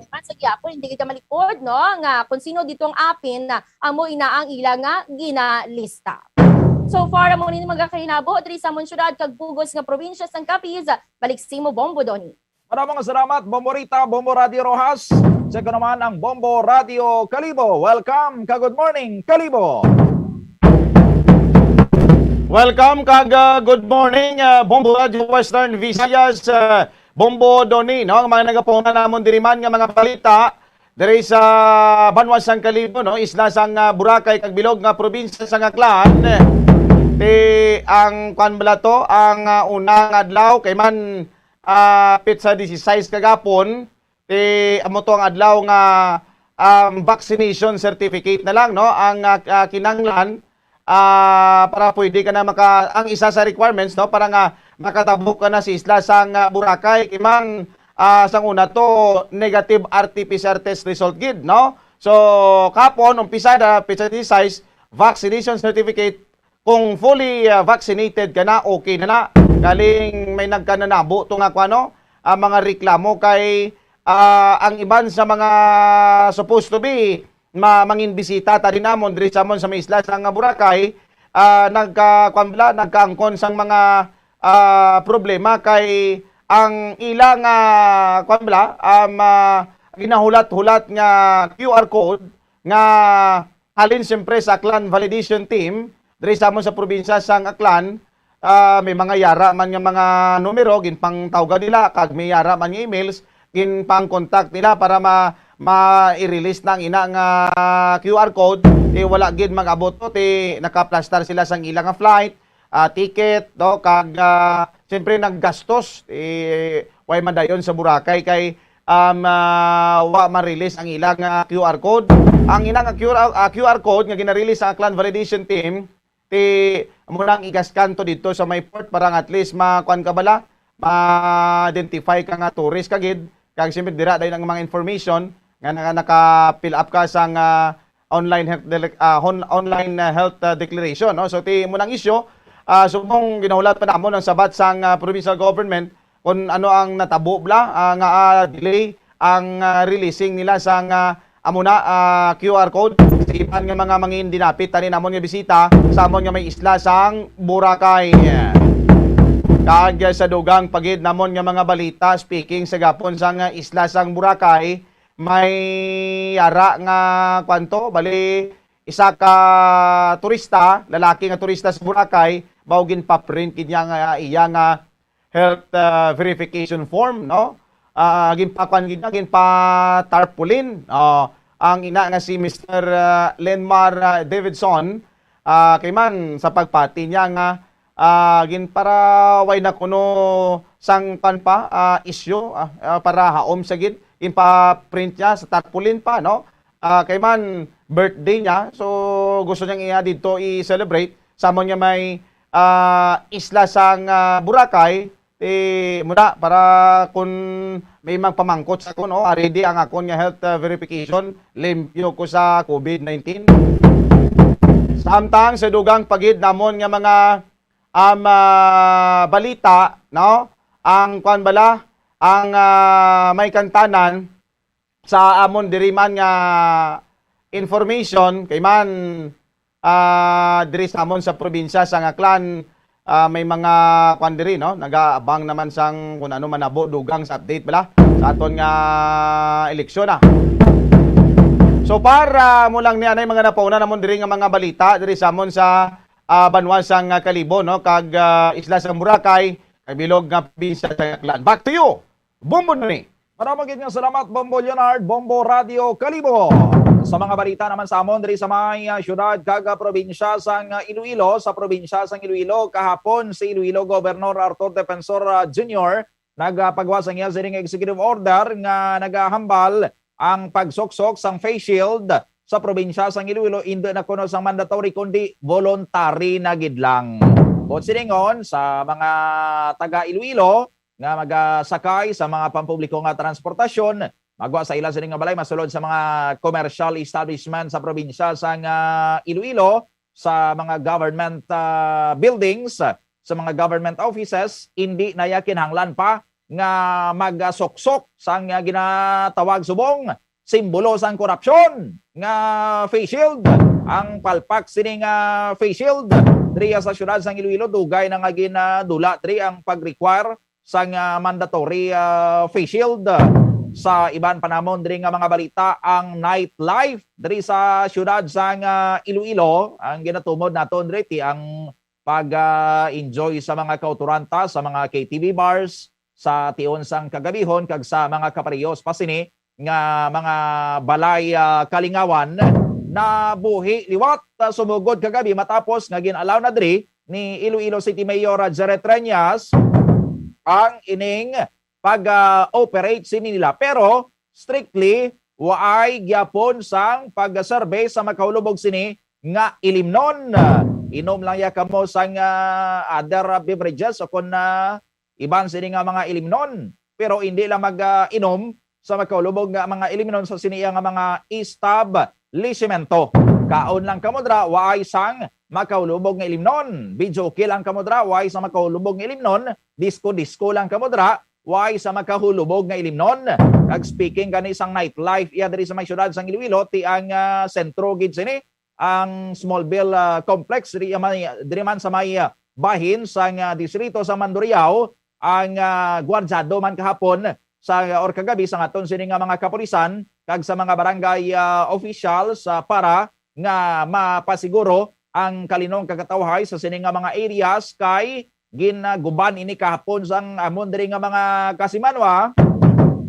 Man sa gyapon, hindi kita malikod, no, nga kung sino dito ang apin na amo ina ang ila nga ginalista. So far, amo ni mga kahinabo diri sa amon syudad kag bugos nga probinsya sang Capiz. Balik sa imo, Bombo Donny. Maraming salamat, Bombo Rita, Bombo Radio Roxas. Check ko naman ang Bombo Radio Kalibo. Welcome ka Good Morning, Kalibo. Welcome kag ah, good morning, ah, Bombo Radio Western Visayas, ah, Bombo Donny, no? Ang mga nagapuna namon diri man nga mga balita diri sa banwa sang Kalibo, no? Isla sang ah, Boracay kag bilog nga probinsya sang Aklan. Ti ang kwan bala to, ang ah, una nga adlaw kay man ah, petsa dieciséis kagapon, ti amo to ang adlaw nga um, vaccination certificate na lang, no, ang ah, ah, kinahanglan ah, para pwede ka na maka ang isa sa requirements, no, para nga makatabok ka na sa isla sang ah, Boracay, kay man ah, sang una to negative R T P C R test result gid, no? So, kapon, umpisa na, petsa dieciséis, vaccination certificate, kung fully ah, vaccinated ka na, okay na na. Galing may nagkananabo to nga kuno, ah, mga reklamo kay ah, ang iban sa mga supposed to be ma mangin bisita ta din amon diri sa amon sa may isla sa nga Boracay, ah, nagka kuwan bala, nagkaangkon sang mga ah, problema kay ang ila nga kuwan bala, um, ah, ginahulat-hulat nga Q R code nga halin siyempre sa Aklan Validation Team, diri sa amon sa probinsya sang Aklan, ah, may mga yara man nga mga numero, ginpangtawgan nila, kag may yara man nga emails, ginpang-contact nila para ma, ma-i-release na ang ina nga Q R code, ti wala gid mag-abot to, ti nakaplastar sila sang ila nga flight, ah, ticket, no, kag ah, siyempre naggastos, eh, way madayon sa Boracay kay um, ah, wa ma-release ang ilang, ah, Q R code. Ang ilang, ah, Q R, ah, Q R code nga gina-release sa Aklan Validation Team, ti, amo nang igaskan to dito sa may port para nga at least ma-, kuwan ka bala, ma-identify ka nga tourist ka gid. Kag siyempre, dira dayon ang mga information nga naka-, naka-fill up ka sang, ah, online health dele-, ah, hon-, online, ah, health, ah, declaration, no? So, ti, amo nang issue, ah, subong ginahulat pa namon ang sabat sang, ah, provincial government kung ano ang natabo bala, ah, nga, ah, delay ang, ah, releasing nila sang, ah, amo na, ah, Q R code sa iban nga mga mangin dinapit tani namon nga bisita sa amon nga may isla sang Boracay. Kag, ah, sa dugang pa gid namon nga mga balita, speaking sa gapon sang, ah, isla sang Boracay, may ara nga, kwanto, bali, isa ka turista, lalaki nga turista sa Boracay, mao ginpa-print gid niya nga iya nga health, ah, verification form, no? Ah, ginpakuan gid niya, ginpa-tarpaulin. Oh, ang ina nga si Mister, ah, Lenmar, ah, Davidson, ah, kay man sa pagpati niya nga, ah, ginparaway na kuno sang kuan pa, ah, issue, ah, ah, para haom sa gid, ginpa-print niya sa tarpaulin pa, no? Ah, kay man birthday niya, so gusto niyang iya didto i-celebrate sa amon nga may, ah, isla sang, ah, Boracay, eh, muna para kung may magpamangkot sa kuno, ah, ready ang akon nga health, ah, verification, limpyo ko sa COVID nineteen. Samtang sa dugang pa gid namon nga mga, um, ah, balita, no? Ang kwan bala, ang, ah, may kantanan sa amon diri man nga information, kay man, ah, diri sa amon sa probinsya sang Aklan, ah, may mga kwan diri, no? Nagaabang naman sang kung ano manabo dugang sa update bala sa aton nga eleksyon, ah. So, para mo lang ni anay mga napauna namon diri nga mga balita diri sa amon sa, ah, banwa sang, ah, Kalibo, no? Kag, ah, isla sang Boracay, kag bilog nga probinsya sa Aklan. Back to you, Bombo Nani. Maramo gid nga salamat, Bombo Leonard, Bombo Radio Kalibo. Sa mga balita naman sa amon diri sa may, ah, syudad kag, ah, probinsya sang, ah, Iloilo, sa probinsya sang Iloilo, kahapon si Iloilo Governor Arthur Defensor, ah, Junior nagapagawa sang iya sining executive order nga nagahambal ang pagsuksok sang face shield sa probinsya sang Iloilo, indi na kuno sang mandatory kundi voluntary na gid lang. Buot silingon, sa mga taga Iloilo nga magasakay sa mga pampubliko nga transportasyon, magwa sa ila sini nga balay masulod sa mga commercial establishment sa probinsya sang, ah, Iloilo, sa mga government, ah, buildings, sa mga government offices, indi na ya kinahanglan pa nga magasuksok sang, ah, ginatawag subong simbolo sang korupsyon nga face shield. Ang palpak sini nga face shield diri sa siyudad sang Iloilo, dugay na nga ginadula diri ang pag-require sang, ah, mandatory, ah, face shield. Sa iban pa namon diri nga mga balita, ang nightlife diri sa siyudad sang, ah, Iloilo, ang ginatumod naton diri ti ang pag, ah, enjoy sa mga kautoranta, sa mga K T V bars, sa tion sang kagabihon, kag sa mga kaparehos pa sini nga mga balay, ah, kalingawan nabuhi liwat, ah, sumugod kagabi matapos nga gin-allow na diri ni Iloilo City Mayor, ah, Jarret Reñas ang ining pag, ah, operate sini nila. Pero strictly, waay gyapon sang pag-survey sa makahulubog sini nga ilimnon. Inom lang ya kamo sang, ah, other, ah, beverages o kon, ah, iban sini nga mga ilimnon. Pero hindi lang mag, ah, inom sa makahulubog nga mga ilimnon sa sini nga mga establishmento. Kaon lang kamo dira, waay sang makahulubog nga ilimnon. Videoke lang kamo dira, waay sang makahulubog nga ilimnon. Disco-disco lang kamo dira, waay sang makahulubog nga ilimnon. Kag speaking gani sang nightlife, iya diri sa may siyudad sang Iloilo, ti ang, ah, sentro gid sini, ang Smallville, ah, Complex, diri man, diri man sa may, ah, bahin sang, ah, distrito sa Mandurriao, ang, ah, gwardyado man kahapon sa, or kagabi sa aton sini nga mga kapulisan kag sa mga barangay, ah, officials, ah, para nga mapasiguro ang kalinong kagatawhay sa sini nga mga areas, kay ginaguban ini kahapon sang amon diri nga mga kasimanwa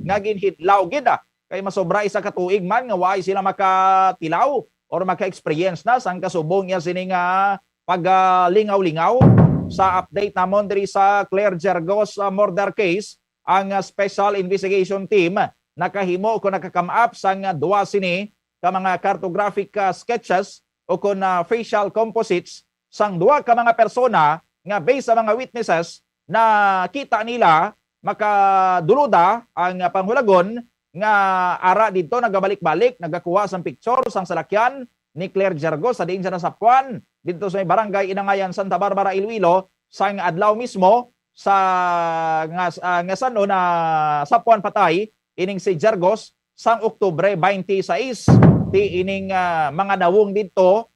nga ginhidlaw gid, ah, kay masobra isa ka tuig man nga waay sila makatilaw or maka-experience na sang kasubong niya sini nga pagalingaw-lingaw. Sa update namon diri sa Claire Gergos, ah, murder case, ang, ah, Special Investigation Team nakahimo o kung naka-come up sang duwa sini ka mga cartographic, ah, sketches o kung, ah, facial composites sang duha ka mga persona nga, based sa mga witnesses, nakita nila, makaduluda ang panghulagon nga ara didto nagabalik-balik, nagakuha sang picture sang salakyan ni Claire Jergos sa diin siya nasapwan didto sa may barangay Inangayan, Santa Barbara, Iloilo, sang adlaw mismo sa nga, ah, nga san-o nasapwan patay ining si Jergos sang Oktubre twenty-six. Ti ining, ah, mga nawong didto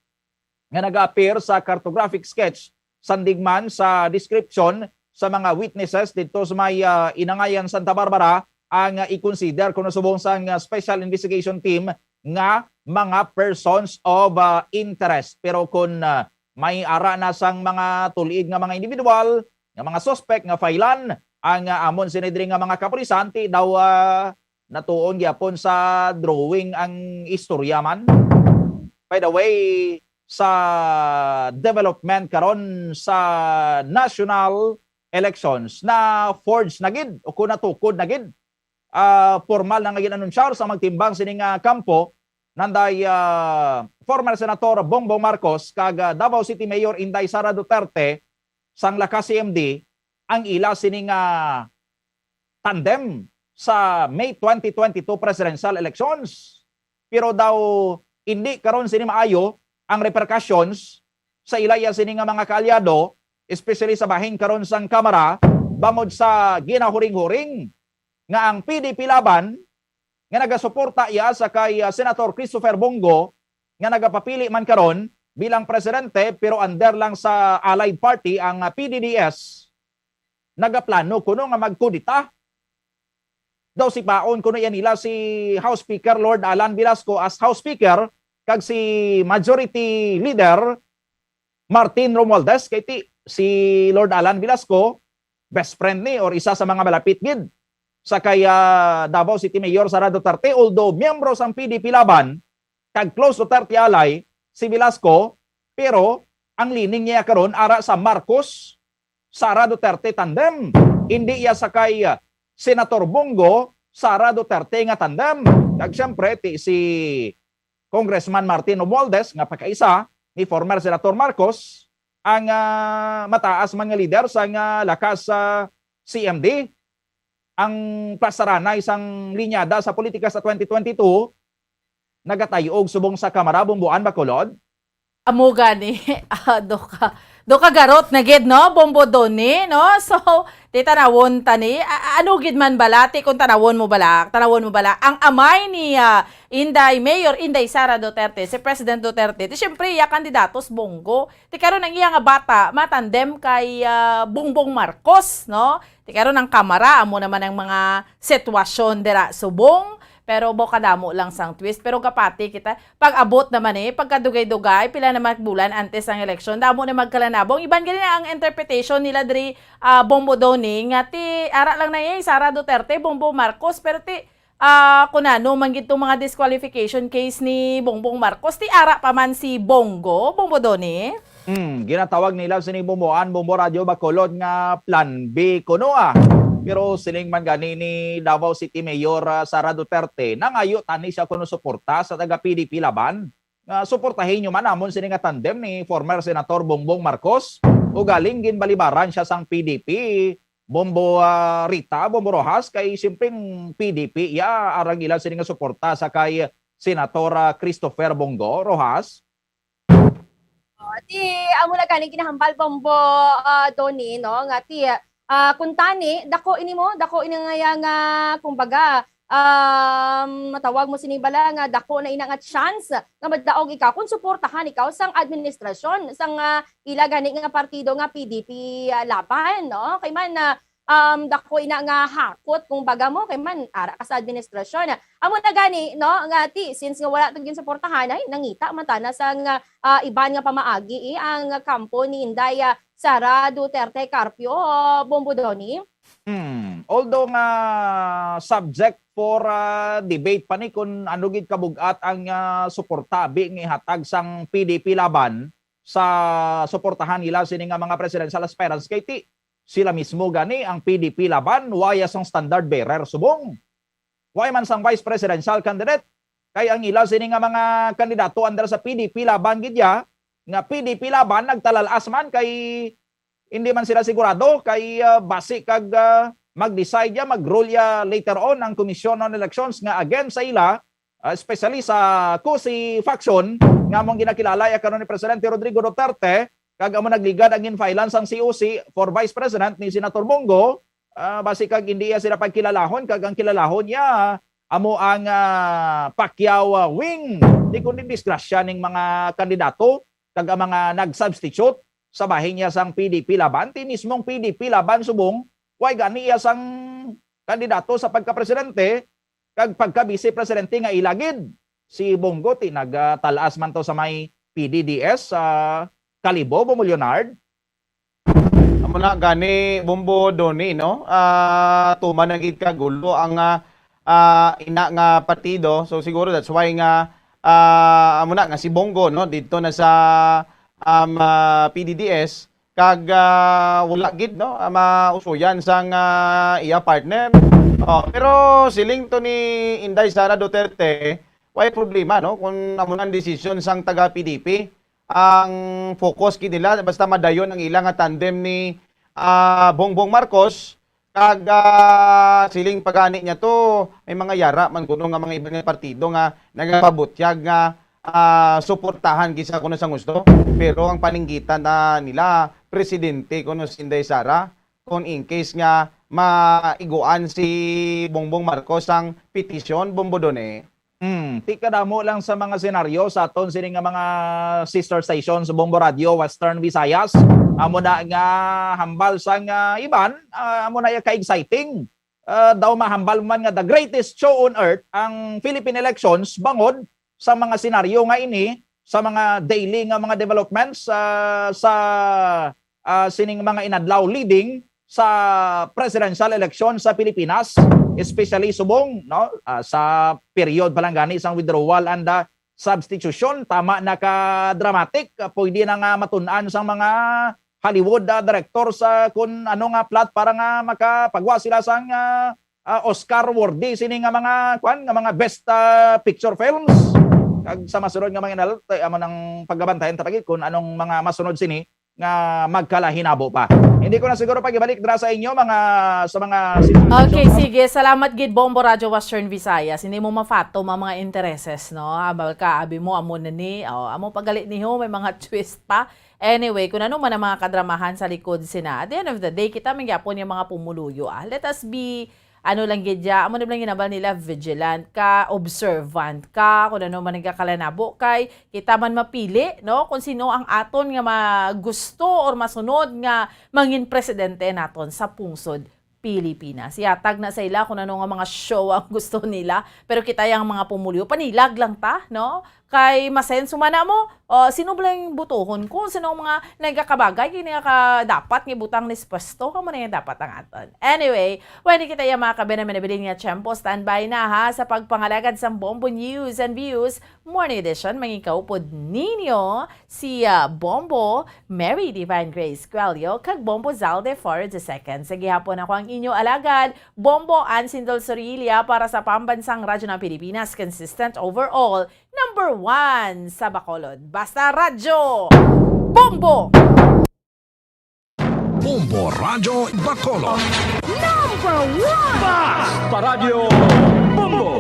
nga nag-appear sa cartographic sketch, sandig man sa description sa mga witnesses didto sa may, ah, Inangayan, Santa Barbara, ang, ah, i-consider kuno subong sang, ah, Special Investigation Team nga mga persons of, ah, interest. Pero kung, ah, may ara na sang mga tulid nga mga individual, nga mga suspect nga failan ang, ah, amon sini diri nga mga kapulisan, ti daw, ah, natuon gyapon sa drawing ang istorya man. By the way, sa development karon sa national elections, na forge na gid o kung natukod na gid, ah, formal na nga gin-anunsyar sa magtimbang sini nga kampo, nanday, ah, former Senator Bongbong Marcos kag, ah, Davao City Mayor Inday Sara Duterte sang lakas C M D ang ila sini nga tandem sa May twenty twenty-two presidential elections. Pero daw indi karon sini maayo ang repercussions sa ila iya sini nga mga kaalyado, especially sa bahin karon sang Kamara, bangod sa ginahuring-huring nga ang P D P Laban nga nagasuporta iya sa kay, ah, Senator Christopher Bong Go nga nagapapili man karon bilang presidente pero under lang sa allied party ang, ah, P D D S, nagaplano kuno nga magkudeta. Daw sipaon kuno iya nila si House Speaker Lord Alan Velasco as House Speaker kag si Majority Leader Martin Romualdez, kay ti si Lord Alan Velasco, best friend ni or isa sa mga malapit gid sa kay, ah, Davao City Mayor Sara Duterte, although miyembro sang P D P Laban kag close Duterte ally si Velasco, pero ang leaning niya karon ara sa Marcos Sara Duterte tandem. Hindi iya sa kay, ah, Senator Bong Go, Sara Duterte nga tandem. Kag siyempre, ti si Congressman Martin Romualdez nga pagkaisa ni former Senator Marcos ang, ah, mataas man nga leader sang, ah, lakas sa C M D. Ang plasaranay sang linyada sa politika sa twenty twenty-two nagatay-og subong sa Kamara, Bumboan, Bacolod? Amo gani, ah, do ka, do ka garot na gid, no, Bombo Donny, no? So, ti tanawon ta ni, a-, a-, ano gid man bala, ti kung tanawon mo bala, tanawon mo bala, ang amay ni, ah, Inday, Mayor Inday Sara Duterte, si President Duterte, ti siyempre, iya kandidato si Bong Go. Ti karon ang iya nga bata, matandem kay, ah, Bongbong Marcos, no? Ti karon ang Kamara, amo naman ang mga sitwasyon dira subong. Pero bo kadamo lang sang twist. Pero gapati kita, pag-abot naman eh, pagkadugay-dugay, pila na mga bulan antes ang eleksyon, damo na magkalanabong. Iban gani na ang interpretation nila diri, ah, Bombo Donny, nga ti, ara lang na eh, Sara Duterte, Bombo Marcos, pero ti, ah, kung ano man gid tong mga disqualification case ni Bongbong Marcos, ti ara pa man si Bong Go, Bombo Donny. Hmm, ginatawag nila sini Bumboan, Bombo Radyo Bacolod nga plan B kuno, ah. Pero siling man gani ni Davao City Mayor, ah, Sara Duterte, nangayo tani siya kuno suporta sa taga P D P Laban nga suportahin nyo man amon sini nga tandem ni former Senator Bongbong Marcos. Ugaling ginbalibaran siya sang P D P, Bombo, ah, Rita, Bombo Rojas, kay siyempre ang P D P iya arang ila sini nga suporta sa kay Senator, ah, Christopher Bong Go, Rojas. Oh, ti, amo na gani ginahambal, Bombo, ah, Donny, no, nga ti, ah, kung tani, dako ini mo, dako ini nga, nga, kumbaga, um, matawag mo sini bala nga dako na ina nga chance nga madaog ikaw kung suportahan ikaw sang administrasyon sang, ah, ila gani nga partido nga P D P, ah, Laban, no? Kay man, ah, um, dako ina nga hakot kung baga mo, kay man ara ka sa administrasyon. Amo na gani, no, nga ti, since nga wala to ginsuportahan, ay, nangita man tana sang, ah, iban nga pamaagi, eh, ang kampo ni Inday, ah, Sara Duterte Carpio, Bombo Donny. Hmm. Although nga subject for, ah, debate pa ni kung ano gid kabugat ang, ah, suporta abi nga ihatag sang P D P Laban sa suportahan nila sini nga mga presidential aspirants, kay ti sila mismo gani ang P D P Laban, wala sang standard bearer subong. Why man sang vice presidential candidate? Kay ang ila sini nga mga kandidato under sa P D P Laban gid ya, nga P D P Laban nagtalal-as man kay hindi man sila sigurado kay, ah, basi kag, ah, mag-decide ya, mag-rule ya later on ang Commission on Elections nga against sa ila, ah, especially sa C O S E faction nga among ginakilala ya karon ni Presidente Rodrigo Duterte, kag amo nagligad ang ginfilean sang C O S E for Vice President ni Senator Bong Go, ah, basi kag hindi iya sila pagkilalahon, kag ang kilalahon niya amo ang, ah, Pacquiao, ah, wing. Di kundi disgrasya ning mga kandidato kag ang mga nag-substitute sa bahin niya sang P D P Laban, ti mismong P D P Laban subong, way gani iya sang kandidato sa pagkapresidente kag pagka-vice presidente nga ila gid. Si Bong Go ti nagtalas man to sa may P D D S sa Kalibo, Bombo Leonard. Amo na gani, Bombo Donny, no? Ah, tuman na gid ka gulo ang, ah, ah, ina nga partido. So siguro that's why nga, ah, amo na nga si Bong Go, no, didto na sa, um, ah, P D D S, kag, ah, wala gid, no, ah, mausuyan sang, ah, iya partner. Oh, pero siling to ni Inday Sara Duterte, way problema, no, kung amo nang desisyon sang taga P D P. Ang focus gid nila basta madayon ang ila nga tandem ni, ah, Bongbong Marcos, kag, ah, siling pa gani niya to, may mga yara man kuno nga mga iban nga partido nga nagapabutyag nga, ah, suportahan gid sa kuno sang gusto. Pero ang paninggitan na nila, presidente kuno si Inday Sara, kung in case nga maiguan si Bongbong Marcos ang petisyon, Bombo Donny. Hmm, ti kadamo lang sa mga senaryo sa aton sini nga mga sister stations, Bombo Radio, Western Visayas. Amo na nga hambal sang, ah, iban, ah, amo na ya ka-exciting. Ah, daw mahambal man nga the greatest show on earth ang Philippine elections bangod sa mga senaryo nga ini, sa mga daily nga mga developments, ah, sa, ah, sining mga inadlaw leading sa presidential election sa Pilipinas, especially subong, no, ah, sa period pa lang gani sang withdrawal and, ah, substitution, tama na ka dramatic, ah, pwede na nga matun-an sang mga Hollywood, ah, director sa kun ano nga plot para nga makapagwa sila sang, ah, ah, Oscar worthy sini nga mga kwan, nga mga best, ah, picture films. Kag sa masunod nga mga inal-, amo nang pagabantayan ta pa gid kung anong mga masunod sini nga magkalahinabo pa. Hindi ko na siguro pag-ibalik dira sa inyo mga, sa mga Okay, sige. Salamat gid, Bombo Radyo Western Visayas. Hindi mo mafatom ang mga intereses, no? Abal ka, abi mo, amo na ni, oh, amo pagalit niyo, may mga twist pa. Anyway, kung ano man ang mga kadramahan sa likod sina, at the end of the day, kita man gyapon yung mga pumuluyo, ah. Let us be, ano lang gid ya, amo na lang ginabal nila, vigilant ka, observant ka, kung ano man nagkakalanabo kay kita man mapili, no, kung sino ang aton nga ma-, gusto or masunod nga mangin presidente naton sa pungsod Pilipinas. Yatag na sa ila kung ano nga mga show ang gusto nila, pero kita yang mga pumuluyo, panilag lang ta, no? Kay masenso man na mo, o, sino ba lang butuhon ko? Sino ang mga nagakabagay? Kini nga ka dapat nga butang ni pwesto? Kamo na yung dapat ang aton. Anyway, pwede kita yung mga kabe na minabilin nga tiyempo. Standby na ha sa pagpangalagad sa Bombo News and Views. Morning edition, mangikaupod ninyo si, ah, Bombo Mary Divine Grace Cuello kag Bombo Zalde Flores the second. Sa gihapon ako ang inyo alagad, Bombo Ansin Del Sorilla para sa Pambansang Radyo ng Pilipinas, consistent overall, number one sa Bacolod. Basta Radyo Bombo! Bombo Radyo Bacolod. Number one! Bas! Paradyo Bombo!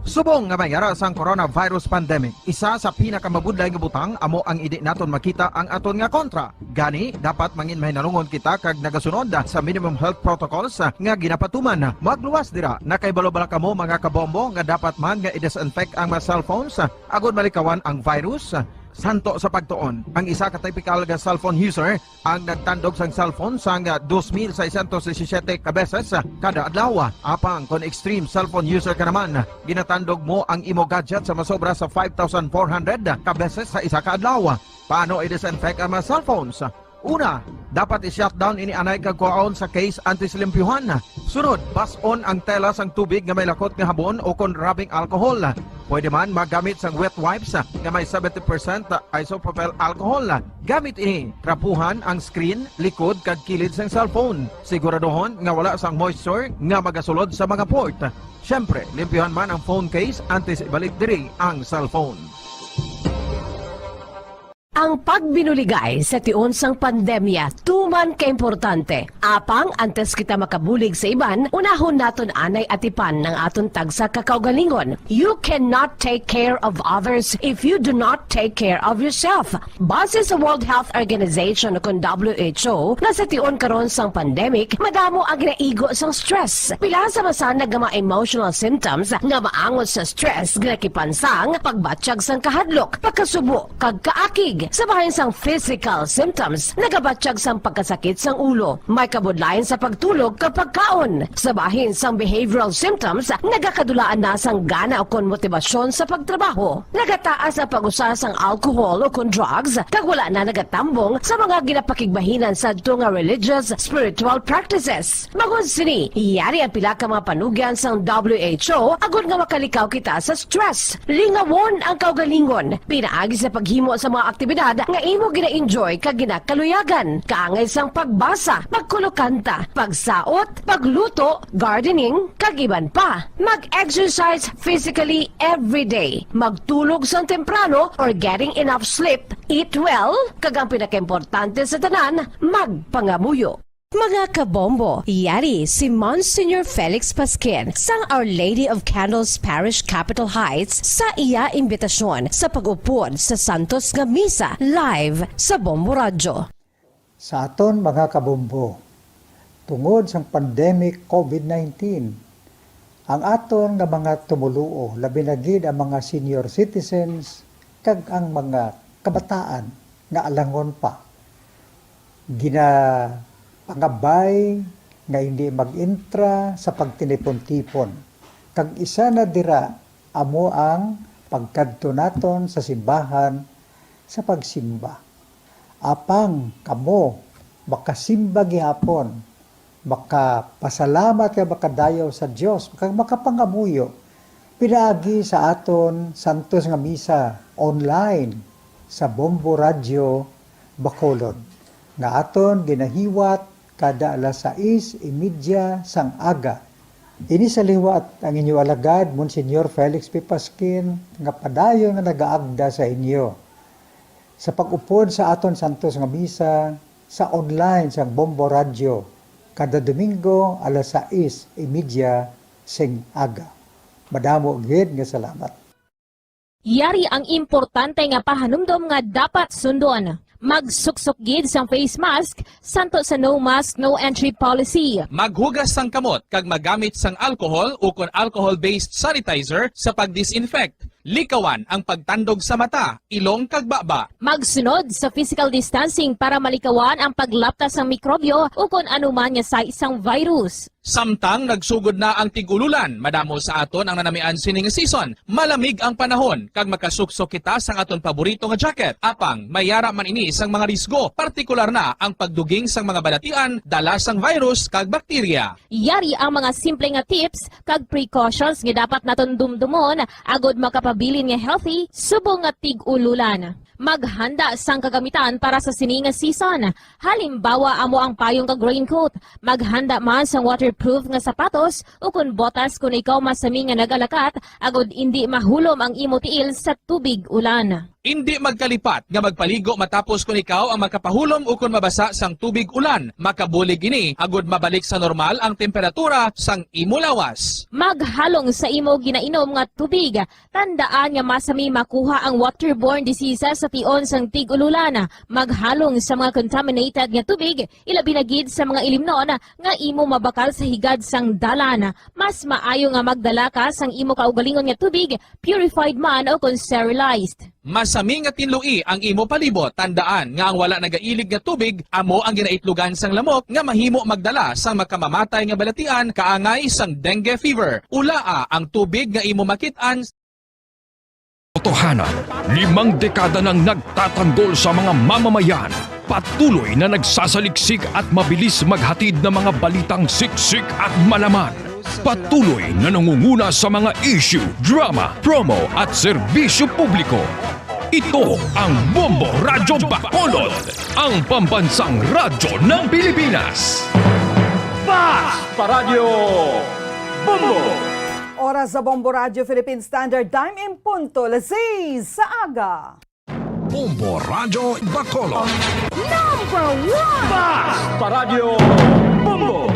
Subong nga may ara sang coronavirus pandemic, isa sa pinakamabudlay nga butang amo ang hindi naton makita ang aton nga kontra. Gani, dapat mangin mahinalungon kita kag nagasunod sa minimum health protocols nga ginapatuman. Magluwas dira, nakahibalo bala kamo, mga kabombo, nga dapat man nga i-disinfect ang mga cellphones agud malikawan ang virus? Santo sa pagtuon, ang isa ka typical nga cellphone user ang nagtandog sang cellphone sang dos mil seiscientos disisiete ka beses kada adlaw. Apang kon extreme cellphone user ka naman, ginatandog mo ang imo gadget sa masobra sa five thousand four hundred ka beses sa isa ka adlaw. Paano i-disinfect ang mga cellphones? Una, dapat i-shutdown ini anay kag kuhaon sa case antes limpyuhan. Sunod, bas-on ang tela sang tubig nga may lakot nga habon o kon rubbing alcohol. Pwede man magamit sang wet wipes nga may seventy percent isopropyl alcohol. Gamit ini, trapuhan ang screen, likod, kag kilid sang cellphone. Siguraduhon nga wala sang moisture nga magasulod sa mga port. Siyempre, limpyuhan man ang phone case antes ibalik diri ang cellphone. Ang pagbinuligay sa tion sang pandemya tuman ka importante. Apang antes kita makabulig sa iban, unahon naton anay atipan ang aton tagsa ka kaugalingon. You cannot take care of others if you do not take care of yourself. Base sa World Health Organization ukon W H O, nga sa tion karon sang pandemic, madamo ang ginaigo sang stress. Pila sa masanag nga mga emotional symptoms nga maangot sa stress, ginakipansang, pagbatyag sang kahadlok, pagkasubo, kag kaakig. Sa bahin sang physical symptoms, nagabatyag sang pagkasakit sang ulo, may kabudlayan sa pagtulog kag pagkaon. Sa bahin sang behavioral symptoms, nagakadulaan na sang gana ukon motibasyon sa pagtrabaho. Nagataas ang pag-usa sang alcohol ukon drugs, kag wala na nagatambong sa mga ginapakigbahinan sadto nga religious, spiritual practices. Bangod sini, yari ang pila ka mga panugyan sang W H O agod nga makalikaw kita sa stress. Lingawon ang kaugalingon pinaagi sa paghimo sa mga aktibidad nga imo gina-enjoy kag ginakaluyagan, kaangay sang pagbasa, pagkulokanta, pagsaot, pagluto, gardening, kag iban pa. Mag-exercise physically every day. Magtulog sang temprano or getting enough sleep. Eat well, kag ang pinakaimportante sa tanan, magpangamuyo. Mga kabombo, yari si Monsignor Felix Pasquin sang Our Lady of Candles Parish, Capitol Heights, sa iya imbitasyon sa pag-upod sa Santos nga Misa live sa Bombo Radyo. Sa aton mga kabombo, tungod sang pandemic COVID nineteen, ang aton nga mga tumoluo, labi na gid ang mga senior citizens kag ang mga kabataan nga alangon pa, ginapangabay nga hindi mag-intra sa pagtinipon-tipon, kag isa na dira amo ang pagkadto naton sa simbahan sa pagsimba. Apang kamo makasimba gihapon, makapasalamat kag makadayaw sa Dios, kag makapangamuyo pinaagi sa aton santos nga misa online sa Bombo Radyo Bacolod, nga aton ginahiwat kada alas sais y media sang aga. Ini sa liwat ang inyo alagad, Monsignor Felix P. Pasquin, nga padayon nga nagaagda sa inyo sa pag-upod sa aton santos nga misa sa online sang Bombo Radyo kada Domingo alas sais y media sing aga. Madamo gid nga salamat. Yari ang importante nga pahanumdom nga dapat sundon. Magsuksok gid sang face mask santo sa no mask, no entry policy. Maghugas sang kamot kag magamit sang alcohol ukon alcohol-based sanitizer sa pag-disinfect. Likawan ang pagtandog sa mata, ilong kag baba. Magsunod sa physical distancing para malikawan ang paglapta sang mikrobyo ukon anuman nga sais sang virus. Samtang nagsugod na ang tig-ululan, madamo sa aton ang nanamian sini nga season. Malamig ang panahon kag makasuksok kita sang aton paborito nga jacket. Apang may yara man ini sang mga risgo, partikular na ang pagduging sang mga balatian dala sang virus kag bakterya. Yari ang mga simple nga tips kag precautions nga dapat naton dumdumon agod makapabilin nga healthy subong nga tig-ululan. Maghanda sang kagamitan para sa sini nga season. Halimbawa amo ang payong kag raincoat. Maghanda man sang waterproof nga sapatos ukon botas kon ikaw masami nga nagalakat agod indi mahulom ang imo tiil sa tubig ulan. Indi magkalipat nga magpaligo matapos kon ikaw ang makapahulom ukon mabasa sang tubig ulan. Makabulig ini agod mabalik sa normal ang temperatura sang imo lawas. Maghalong sa imo ginainom nga tubig. Tandaan nga masami makuha ang waterborne diseases sa tion sang tig-ululan. Maghalong sa mga contaminated nga tubig, ilabi na gid sa mga ilimnon nga imo mabakal sa higad sang dalan. Mas maayo nga magdala ka sang imo kaugalingon nga tubig, purified man o kon sterilized. Masami nga tinloi ang imo palibot. Tandaan nga ang wala nagailig nga tubig amo ang ginaitlogan sang lamok nga mahimo magdala sang makamamatay nga balatian kaangay sang dengue fever. Ulaa ang tubig nga imo makit-an. Totohanan, limang dekada nang nagtatanggol sa mga mamamayan. Patuloy na nagsasaliksik at mabilis maghatid ng mga balitang siksik at malaman. Patuloy na nangunguna sa mga issue, drama, promo at serbisyo publiko. Ito ang Bombo Radyo Bacolod, ang pambansang radyo ng Pilipinas. Fast Paradyo Bombo! Oras sa Bombo Radyo Philippine Standard Time in punto, alas seis sa aga. Bombo Radyo Bacolod. Number one! Fast Paradyo Bombo!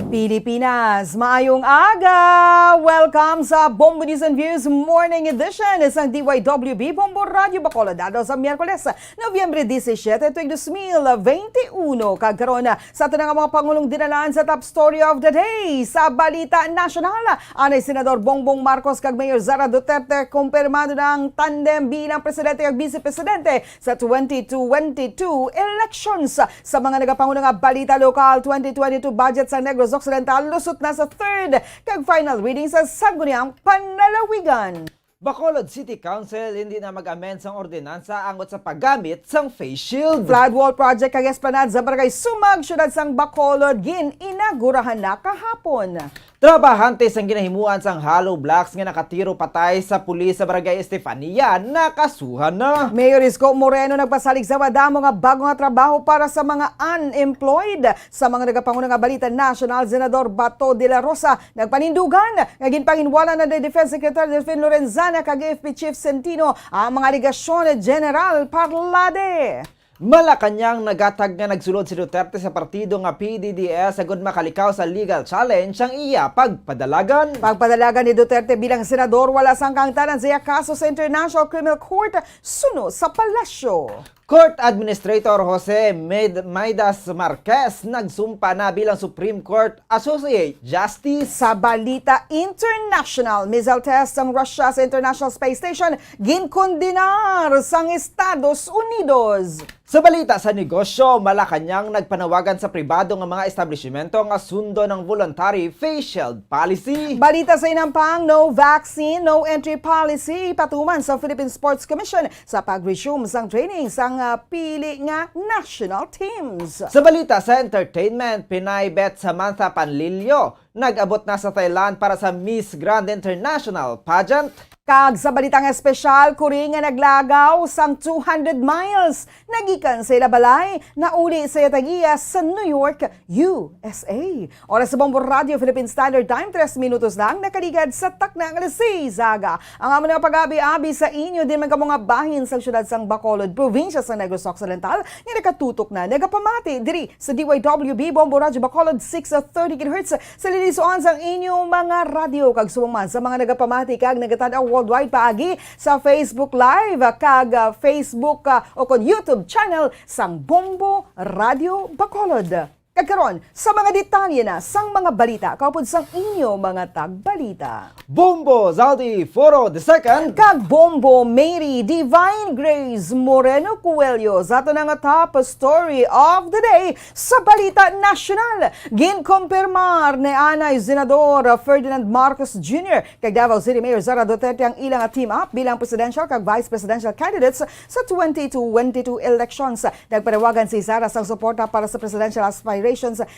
Pilipinas, maayong aga! Welcome sa Bombo News and Views Morning Edition sang D Y W B Bombo Radyo Bacolod. Adlaw sa Miyerkules, Nobyembre disisiete, tuig dos mil bente uno. Kag karon, sa aton nga mga pangulong dinalan sa top story of the day, sa balita nasyonal, anay Senador Bongbong Marcos kag Mayor Sara Duterte, kumpirmado na ang tandem bilang presidente kag vice presidente sa twenty twenty-two elections. Sa mga nagapanguna nga balita lokal, twenty twenty-two budget sa Negros Occidental lusot na sa third kag final reading sa Sangguniang Panlalawigan. Bacolod City Council hindi na mag-amend sang ordinansa angot sa paggamit sang face shield. Flood wall project kag esplanade sa Barangay Sumag, siyudad sang Bacolod, gin-inagurahan na kahapon. Trabahante sang ginahimuan sang hollow blocks nga nakatiro patay sa pulis sa Barangay Estefania nakasuhan na. Mayor Isko Moreno nagpasalig sa madamo nga bago nga trabaho para sa mga unemployed. Sa mga nagapanguna nga balita nasyonal, Senador Bato de la Rosa nagpanindugan nga ginpanginwala na ni Defense Secretary Delfin Lorenzana kag A F P Chief Centino ang mga alegasyon ni General Parlade. Malacañang, nagatag nga nagsulod si Duterte sa partido nga P D D S agud makalikaw sa legal challenge ang iya pagpadalagan. Pagpadalagan ni Duterte bilang senador, wala sangkang tanan sa iya kaso sa International Criminal Court suno sa palasyo. Court Administrator Jose Med-, Maidas Marquez nagsumpa na bilang Supreme Court Associate Justice. Sa balita international, missile test sang Russia sa International Space Station ginkondenar sang Estados Unidos. Sa balita sa negosyo, Malacañang, nagpanawagan sa pribado nga mga establishmento nga sundon ang voluntary face shield policy. Balita sa inampang, no vaccine, no entry policy ipatuman sa Philippine Sports Commission sa pag-resume sang training sang, ah, pili nga national teams. Sa balita sa entertainment, Pinay Bet Samantha Panlilio nag-abot na sa Thailand para sa Miss Grand International Pageant. Kag sa balitang espesyal, kuri nga naglagaw sang two hundred miles nagikan sa ila balay, nauli sa iya tag-iya sa New York, U S A. Oras sa Bombo Radio Philippine Standard Time, tres minutos lang nakaligad sa takna nga alas seis sa aga. Ang amon nga pag-abi-abi sa inyo din man kamo nga bahin sang siyudad sang Bacolod, probinsya sa Negros Occidental, nga nakatutok na nagapamati diri sa D Y W B Bombo Radyo Bacolod, six thirty kilohertz, sa lilisuan sang inyong mga radyo, kag subong man sa mga nagapamati kag nagatan-aw worldwide paagi sa Facebook Live kag, ah, Facebook, ah, o kon YouTube channel sang Bombo Radyo Bacolod. Kag karon, sa mga detalye na sang mga balita kaupod sang inyo mga tagbalita. Bombo Zaldi Foro the second. Kag Bombo Mary Divine Grace Moreno Coelho sa aton nga top story of the day sa balita nasyonal. Ginkumpirmar ni anay Senador Ferdinand Marcos Junior kag Davao City Mayor Sara Duterte ang ilang team up bilang presidential kag vice presidential candidates sa twenty twenty-two elections. Nagpanawagan si Sara sang suporta para sa presidential aspirations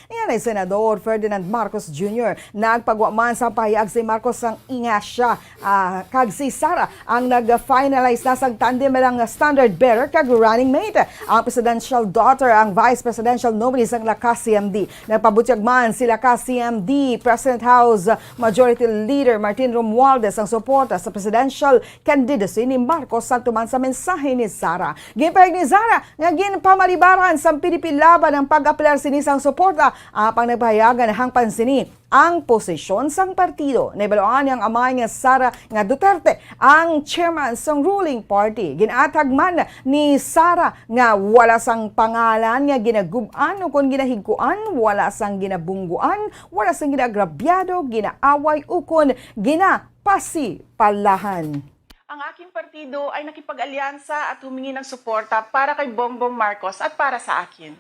ni anay Senador Ferdinand Marcos Junior. Nagpagwa man sang pahayag si Marcos sang ingasya, ah, kag si Sara ang nag-finalize na sang tandem bilang standard bearer kag running mate. Ang presidential daughter ang vice presidential nominee sang Lakas C M D. Nagpabutyag man si Lakas C M D President House Majority Leader Martin Romualdez ang suporta sa presidential candidacy ni Marcos, sakto man sa mensahe ni Sara. Ginpahayag ni Sara nga ginpamalibaran sang P D P Laban ang pag-apelar sini sang suporta, apang nagpahayag nga nahangpan sini ang posisyon sang partido. Nahibaluan ni ang amay nga Sara nga Duterte ang chairman sang ruling party. Ginaatag man ni Sara nga wala sang pangalan nga ginagub-an ukon ginahigkuan, wala sang ginabungguan, wala sang ginagrabyado, ginaaway ukon ginapasipalahan. Ang aking partido ay nakipag-alyansa at humingi ng suporta para kay Bongbong Marcos at para sa akin,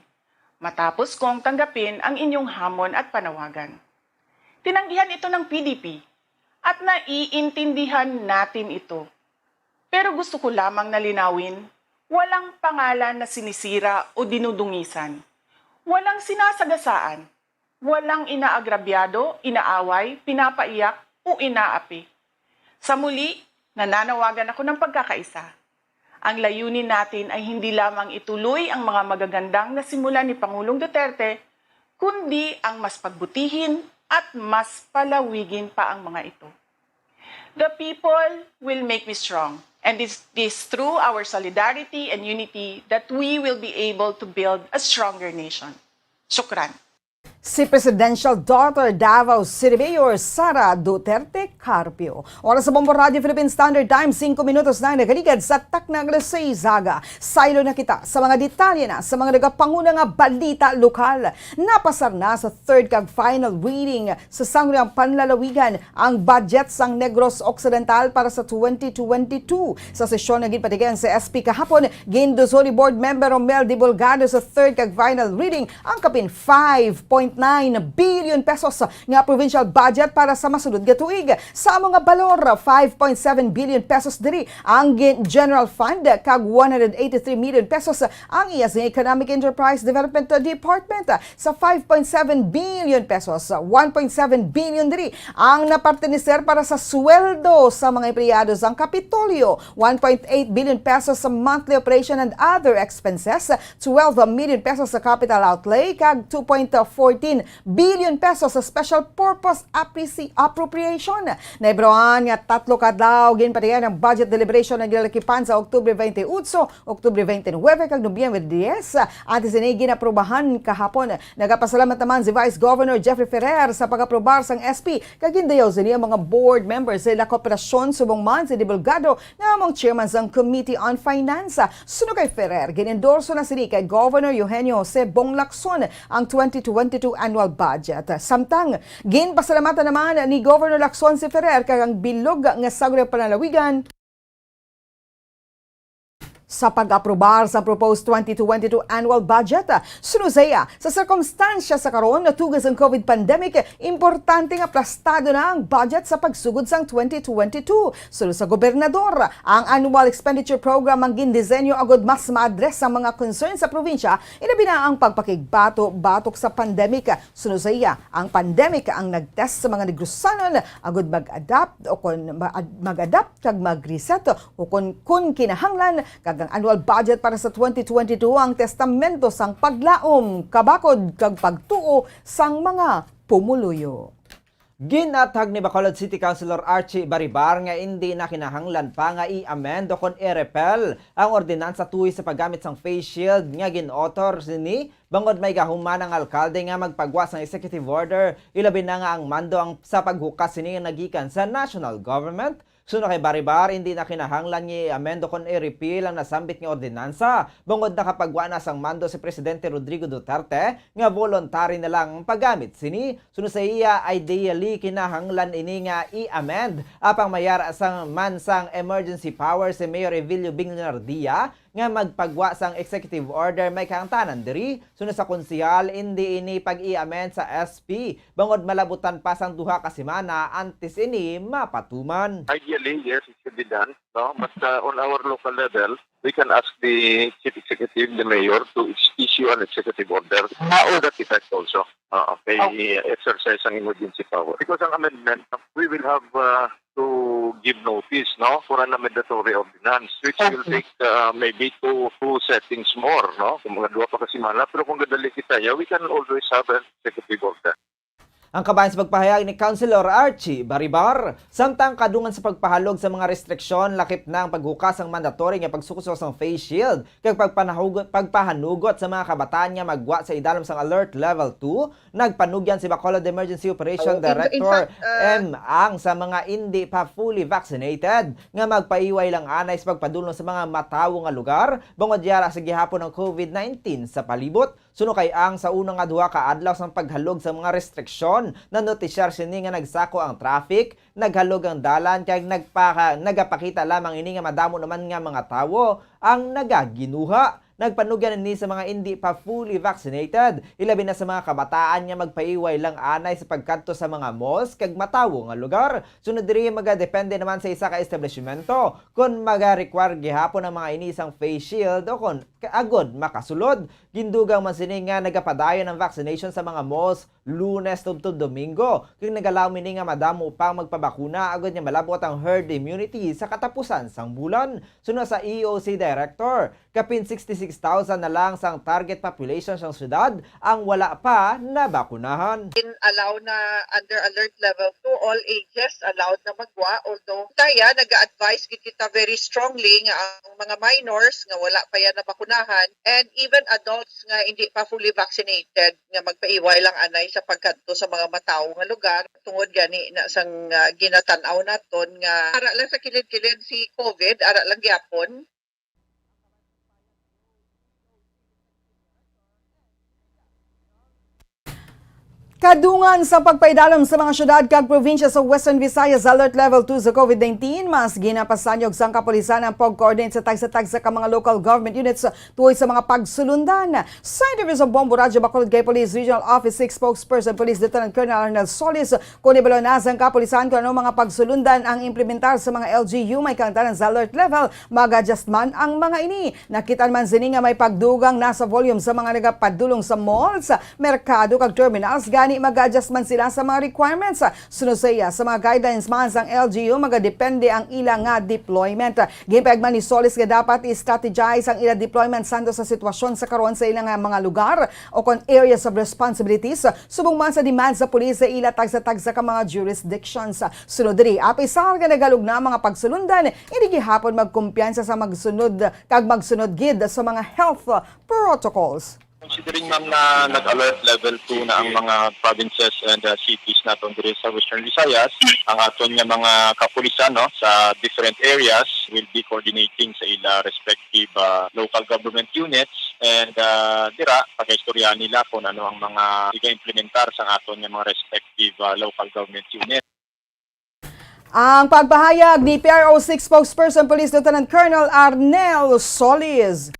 matapos kong tanggapin ang inyong hamon at panawagan. Tinanggihan ito ng P D P at naiintindihan natin ito. Pero gusto ko lamang na linawin, walang pangalan na sinisira o dinudungisan. Walang sinasagasaan. Walang inaagrabyado, inaaway, pinapaiyak, o inaapi. Sa muli, nananawagan ako ng pagkakaisa. Ang layunin natin ay hindi lamang ituloy ang mga magagandang nasimulan ni Pangulong Duterte, kundi ang mas pagbutihin at mas palawigin pa ang mga ito. The people will make me strong, and it's this through our solidarity and unity that we will be able to build a stronger nation. Shukran. Si Presidential Daughter Davao City Mayor Sara Duterte Carpio. Oras sa Bombo Radio Philippine Standard Time, singko minutos na ang nagaligad sa takna nga alas sais aga. Saylo na kita sa mga detalye na sa mga nagapanguna nga balita lokal. Napasar na sa third kag final reading sa Sangguniang Panlalawigan ang budget sang Negros Occidental para sa twenty twenty-two. Sa sesyon nga ginpatigayon sa S P kahapon, ginduso ni Board Member Romel Divulgado sa third kag final reading ang kapin five point nine billion pesos nga provincial budget para sa masunod nga tuig. Sa amo nga balor, five point seven billion pesos diri ang gin-, general fund kag one hundred eighty-three million pesos ang iya sa Economic Enterprise Development Department. Sa five point seven billion pesos, one point seven billion diri ang napertenecer para sa sweldo sa mga empleyado sang Kapitolyo, one point eight billion pesos sa monthly operation and other expenses, twelve million pesos sa capital outlay, kag two point fourteen billion pesos sa special purpose appreci-, appropriation. Naibaluan nga tatlo ka adlaw ginpatigayon ang budget deliberation nga ginalakipan sa Oktubre twenty-eight, Oktubre twenty-nine, kag Nobyembre diyes. Antes ini, ginaprubahan kahapon. Nagapasalamat naman si Vice Governor Jeffrey Ferrer sa pag-aprobar sang S P, kag gindayaw sini ang mga board members sa ila kooperasyon, subong man si Divulgado nga among chairman sang Committee on Finance. Suno kay Ferrer, gin-endorso na sini kay Governor Eugenio Jose Bong Lacson ang twenty twenty-two annual budget. Samtang, ginpasalamatan naman ni Governor Lacson si Ferrer kag ang bilog nga Sangguniang Panlalawigan sa pag-aprobar sa proposed twenty twenty-two annual budget. Suno sa iya, sa sirkumstansya sa karon, natugas ang COVID pandemic, importante nga plastado na ang budget sa pagsugod sang twenty twenty-two. Suno sa gobernador, ang annual expenditure program ang gindisenyo agud mas ma-address ang mga concern sa probinsya, ilabi na ang pagpakigbato batok sa pandemic. Suno sa iya, ang pandemic ang nag-test sa mga Negrosanon agud mag-adapt o kon ma-, mag-adapt kag mag-reset o kon, kun kinahanglan, kag ang annual budget para sa twenty twenty-two ang testamento sang paglaom, kabakod, kag pagtuo sang mga pumuluyo. Ginathag ni Bacolod City Councilor Archie Baribar nga indi na kinahanglan pa nga i-amend o kon i-repeal ang ordinansa tuhoy sa paggamit sang face shield nga gin-author sini, bangod may gahuman ang alkalde nga magpagwa sang executive order, ilabi na nga ang mando ang, sa paghukas sini nga nagikan sa national government. Suno kay Baribar, indi na kinahanglan nga i-amend o kon i-repeal ang nasambit nga ordinansa, bangod nakapagwa na sang mando si Presidente Rodrigo Duterte nga voluntary na lang ang paggamit sini. Suno sa iya, ideally, kinahanglan ini nga i-amend, apang may ara sang man sang emergency power si Mayor Evilio Bingnardia nga magpagwa sang executive order may kahangtanan diri. Suno sa konsehal, indi ini pag-i-amend sa S P, bangod malabutan pa sang duha ka semana antes ini mapatuman. Ideally, yes, it should be done, no? But, uh, on our local level, we can ask the chief executive, the mayor, to is-, issue an executive order to that effect also. Oo, kay Okay. exercise ang emergency power. Because ang amendment, we will have, uh, to give notice, no, for an amendatory ordinance, which will Okay. take, uh, maybe two, two settings more, no? Kung mga duha pa ka semana, pero kung gadali kita, yeah, we can always have an executive order. Ang kabahin sa pagpahayag ni Councilor Archie Baribar, samtang kadungan sa pagpahalog sa mga restriksyon, lakip na ang paghukas sang mandatory nga pagsuksok sang face shield kag pagpanahugot, pagpahanugot sa mga kabataan nga magwa sa idalom sang Alert Level two. Nagpanugyan si Bacolod Emergency Operation Oh, in, in Director fact, uh, M Ang sa mga indi pa fully vaccinated nga magpaiway lang anay sa pagpadulong sa mga matawo nga lugar, bangod yara sa gihapon ang COVID nineteen sa palibot. Suno kay Ang, sa una nga duha ka adlaw sang paghalog sa mga restriksyon, nanotisyar sini nga nagsako ang traffic, naghalog ang dalan, kag nagpaka-, nagapakita lamang ini nga madamo naman nga mga tawo ang nagaginuha. Nagpanugyan ini sa mga indi pa fully vaccinated, ilabi na sa mga kabataan nga magpaiway lang anay sa pagkadto sa mga malls kag matawo nga lugar. Sunod diri, magadepende naman sa isa ka establishmento kon maga-require gihapon ang mga ini sang face shield o kon agod makasulod. Gindugang man sini nga nagapadayon ang vaccination sa mga malls Lunes tubtob Domingo, kag nagalaom ini nga madamo pang magpabakuna agod nga malab-ot ang herd immunity sa katapusan sang bulan. Suno sa E O C Director, kapin sixty-six thousand na lang sang target population sang syudad ang wala pa nabakunahan. In allow na under alert level two, all ages allowed na magwa, although taya nag-advise gid kita very strongly nga ang mga minors nga wala pa yan nabakunahan and even adults nga hindi pa fully vaccinated nga magpaiway lang anay sa pagkadto sa mga matawo nga lugar, tungod gani na sang, ah, ginatan-aw naton nga ara lang sa kilid-kilid si COVID, ara lang gyapon. Kadungan sa pagpaidalom sa mga syudad kag probinsya sa Western Visayas sa Alert Level two sa COVID nineteen, mas ginapasanyog sang kapulisan ang pag-coordinate sa tagsa-tagsa ka mga local government units tuod sa mga pagsulundan. Sa interview sa Bombo Radyo Bacolod kay Police Regional Office six Spokesperson Police Lieutenant Colonel Arnel Solis, kung ibalo na sang kapulisan kung ano mga pagsulundan ang implementar sa mga L G U may kaangtanan sa alert level, mag-adjust man ang mga ini. Nakit-an man sini nga may pagdugang na sa volume sa mga nagapadulong sa malls, merkado kag terminals, gani mag-adjust man sila sa mga requirements. Sunod sa iya, sa mga guidelines man sang L G U, magadepende ang ila nga deployment. Ginpahayag man ni Solis nga dapat i-strategize ang ila deployment sando sa sitwasyon sa karon sa ila nga mga lugar o kon areas of responsibilities, subong man sa demand sa pulis sa ila tagsa-tagsa ka mga jurisdictions. Sunod diri, apisar nga nagalugna ang mga pagsulundan, hindi gihapon magkumpiyansa sa magsunod kag magsunod gid sa mga health protocols. Considering, ma'am, na nag-alert level two na ang mga provinces and, uh, cities naton diri sa Western Visayas, ang aton nga mga kapulisan, no, sa different areas will be coordinating sa ila respective, uh, local government units and, uh, dira pagaistoryahan nila kung ano ang mga iga-implementar sa aton nga mga respective, uh, local government unit. Ang pagpahayag ni P R O six Spokesperson Police Lieutenant Colonel Arnel Solis.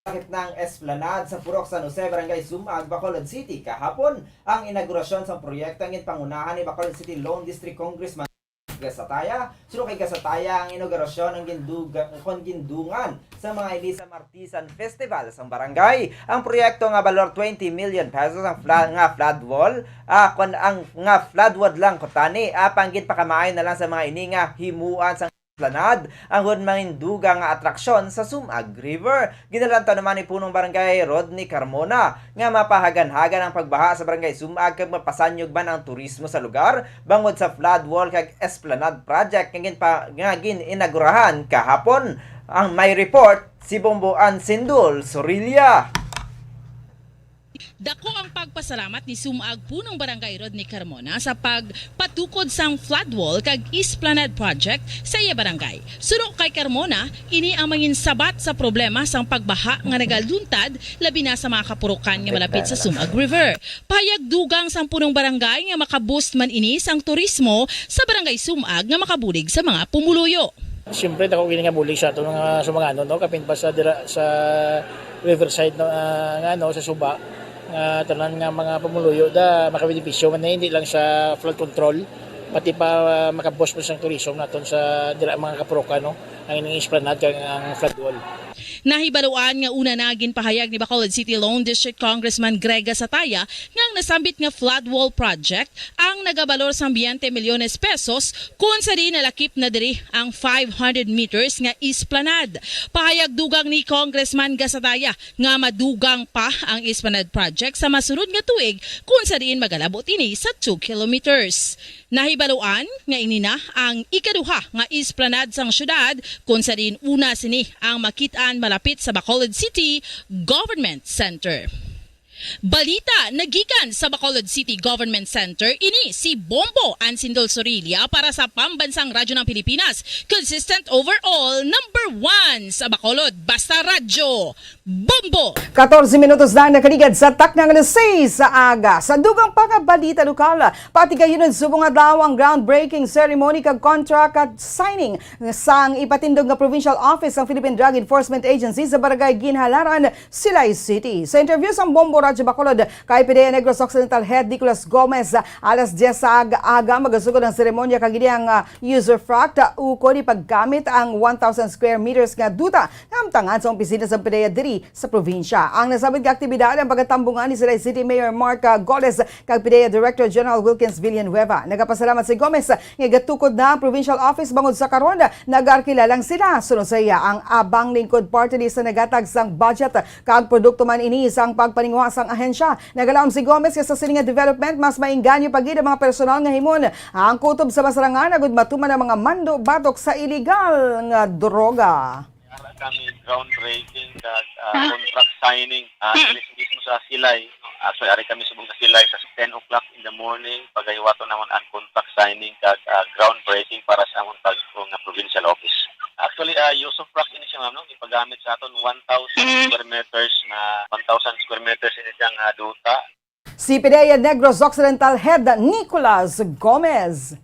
Sakit ng Esplanade sa Purok San Jose, Barangay Sumag, Bacolod City, kahapon ang inaugurasyon sa proyekto ang ginpangunahan ni Bacolod City Lone District Congressman Gasataya. Suno kay Gasataya, ang inaugurasyon ang ginduga-, kon gindungan sa mga ini sa Martisan Festival sang barangay. Ang proyekto nga balor twenty million pesos ang fla-, nga flood wall, ah, kon ang nga flood wall lang kutani, apang ginpakamaayo na lang sa mga ini nga himuan sang Esplanade, ang hud mahindugang nga atraksyon sa Sumag River. Ginalantaw naman ni Punong Barangay Rodney Carmona nga mapahaganhagan ang pagbaha sa Barangay Sumag kag mapasanyog man ang turismo sa lugar bangod sa flood wall kag Esplanade project nga ginpa-, nga gin-inagurahan kahapon. Ang may report si Bombo Ansindol Sorilla. Dako ang pagpasalamat ni Sumag Punong Barangay Rodney Carmona sa pagpatukod sang flood wall kag Esplanade project sa iya barangay. Suno kay Carmona, ini ang manginsabat sa problema sang pagbaha nga nagaluntad, labi na sa mga kapurukan nga malapit sa Sumag River. Pahayag dugang sang Punong Barangay nga makaboost man ini sang turismo sa Barangay Sumag nga makabulig sa mga pumuluyo. Siyempre, dako gini nga bulig sa aton mga Sumanganon, no? Kapin pa sa dira sa riverside, no, ah, nga, no, sa Suba, nga tanan nga mga pumuluyo da makabenepisyo man, hindi lang sa flood control, pati pa, ah, makaboost man sang tourism naton sa dira mga kapurukan, no? Ang ining esplanade kag ang flood wall. Nahibaluan nga una na ginpahayag ni Bacolod City Lone District Congressman Greg Gasataya nga ang nasambit nga flood wall project ang nagabalor sang veinte milyones pesos, kun sa diin nalakip na diri ang five hundred meters nga esplanade. Pahayag dugang ni Congressman Gasataya nga madugang pa ang esplanade project sa masunod nga tuig, kun sa diin magalabot ini sa two kilometers. Nahibaluan nga ini na ang ikaduha nga esplanade sang syudad, kun sa diin una sini ang makit-an malapit sa Bacolod City Government Center. Balita nagikan sa Bacolod City Government Center, ini si Bombo Ansindol Sorilla para sa Pambansang Radyo ng Pilipinas, consistent overall, number one sa Bacolod. Basta Radyo, Bombo! Katorse minutos na ang nakaligad sa taknang alas sais sa aga. Sa dugang pa nga balita lokal, patigayunon subong adlaw ang groundbreaking ceremony kag contract signing sang ipatindog nga provincial office sang Philippine Drug Enforcement Agency sa Barangay Ginhalaran, Silay City. Sa interview sang Bombo Radyo Bacolod kay PDEA Negros Occidental Head Nicolas Gomez, alas dyes sa aga, aga magasugod ang seremonya kag ini ang, ah, usufruct, ah, ukon ipaggamit ang one thousand square meters nga duta nga hamtangan sa opisina sa PDEA diri sa probinsya. Ang nasabit nga aktibidad ang pagatambungan ni Silay City Mayor Mark, ah, Goles kag PDEA Director General Wilkins Villanueva. Nagapasalamat si Gomez nga gatukod na ang provincial office bangod sa karon nag-arkila lang sila. Sunod sa iya, ang Abang Lingkod Party List ang nagatag sang budget kag produkto man ini sang pagpaninguha sang ahensya. Nagalaom si Gomez nga sa sini nga development, mas maingganyo pa gid ang mga personal nga himon ang kutob sa masarangan agud matuman ang mga mando batok sa iligal nga droga. Ara kami groundbreaking kag, ah, contract signing, ah, diri mismo sa Silay, no? Actually, ari kami subong sa Silay sa ten o'clock in the morning, pagahiwaton namon ang contract signing kag, ah, groundbreaking para sa among pag-, nga provincial office. Actually, ah, usufruct ini siya, ma'am, no? Ipagamit sa aton one thousand square meters na, one thousand square meters ini siyang, ah, duta. Si PDEA Negros Occidental Head Nicolas Gomez.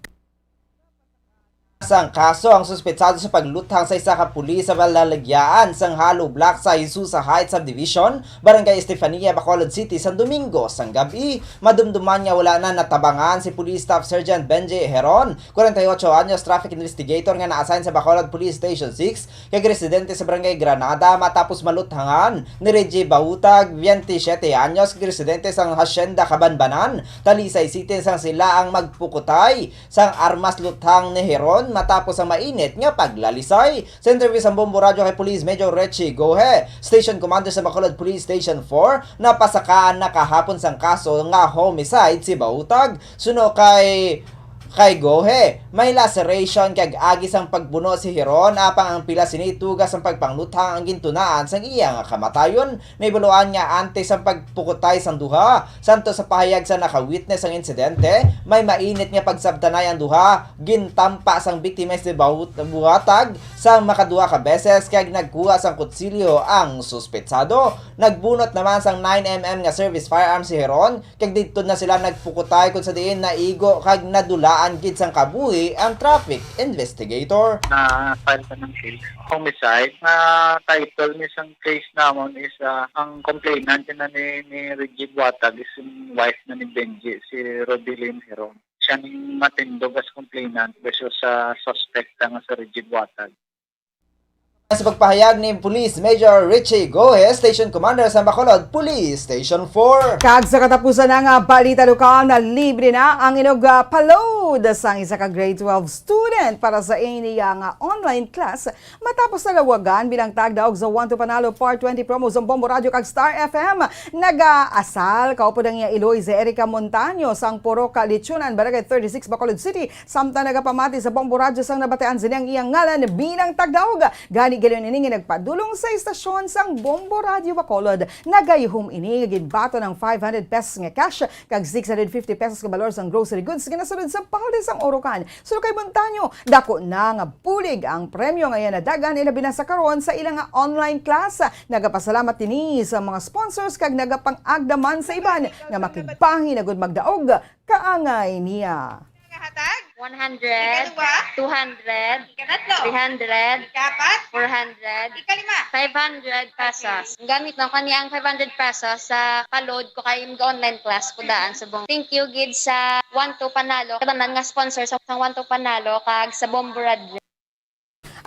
Sang kaso ang suspetsado sa pagluthang sa isa ka pulis sa balaligyaan sang hollow block sa Jesusa Heights Subdivision, Barangay Estefania, Bacolod City, sang Domingo sang gab-i. Madumduman nga wala na natabangan si Police Staff Sergeant Benji Heron, forty-eight anyos, traffic investigator nga na-assign sa Bacolod Police Station six, kag residente sa Barangay Granada, matapos maluthangan ni Reggie Bautag, twenty-seven anyos, residente sang Hacienda Kabanbanan, Talisay City, sang sila ang magpukutay sang armas luthang ni Heron matapos ang mainit nga paglalisay. Sa interview sa Bombo Radyo kay Police Major Richie Gohe, Station Commander sa Bacolod Police Station four, napasakaan na kahapon sang kaso nga homicide si Bautag. Suno kay Kay Gohe, may laceration kag agi sang pagbuno si Heron, apang ang pila sini tuga sang pagpangluthang ang gintunaan sang iya nga kamatayon. Nahibaluan nga antes sang pagpukutay sang duha, santo sa pahayag sa naka-witness sang insidente, may mainit nga pagsabtanay ang duha. Gintampa sang biktima si Bahut-, Buhatag sang makaduha ka beses kag nagkuha sang kutsilyo ang suspetsado. Nagbunot naman sang nine M M nga service firearm si Heron, kag didto na sila nagpukutay, kung sa diin naigo kag nadulaan gid sang kabuhi ang traffic investigator. Na-file ka ng case. Homicide. Na title ni sang case namon is, ah, ang complainant na ni, ni Reggie Buatag is yung wife na ni Benji, si Rodelin Heron. Siya ning matindog as complainant versus sa suspect nga si Reggie Buatag. Sa pagpahayag ni Police Major Richie Gohe, Station Commander sa Bacolod Police Station four. Kag sa katapusan na nga balita lokal, na libre na ang inog, ah, pa-load sang isa ka grade twelve student para sa iya nga online class matapos nalawagan bilang tagdaog sa One to Panalo Part twenty promo sa Bombo Radio kag Star F M. Nagaasal kaupod ang iya iloy si Erica Montaño sang Purok Lechonan, Barangay thirty-six, Bacolod City, samtang nagapamati sa Bombo Radyo sang nabatian sini ang iyang ngalan bilang tagdaog. Gani, gilayon ini nga nagpadulong sa istasyon sang Bombo Radyo Bacolod. Nagayuhom ini nga ginbaton ang five hundred pesos nga cash kag six hundred fifty pesos nga balor sang grocery goods nga nasulod sa balde sang Orocan. Suno kay Montaño, dako na nga bulig ang premyo nga iya nadagan, ilabi na sa karon sa ila nga online class. Nagapasalamat ini sa mga sponsors kag nagapang-agda man sa iban nga makigbahin agud magdaog kaangay niya. Hatag? One hundred, Ikaduha? Two hundred, Ikatatlo? Three hundred, Ikapat? Four hundred, Ikalima? Five hundred pesos. Ang gamit, no, kani ang five hundred pesos sa pa-load ko kay mag-online class ko daan subong. Thank you gid sa One to Panalo, katanan nga sponsor sa, sa One to Panalo kag sa Bombo Radio.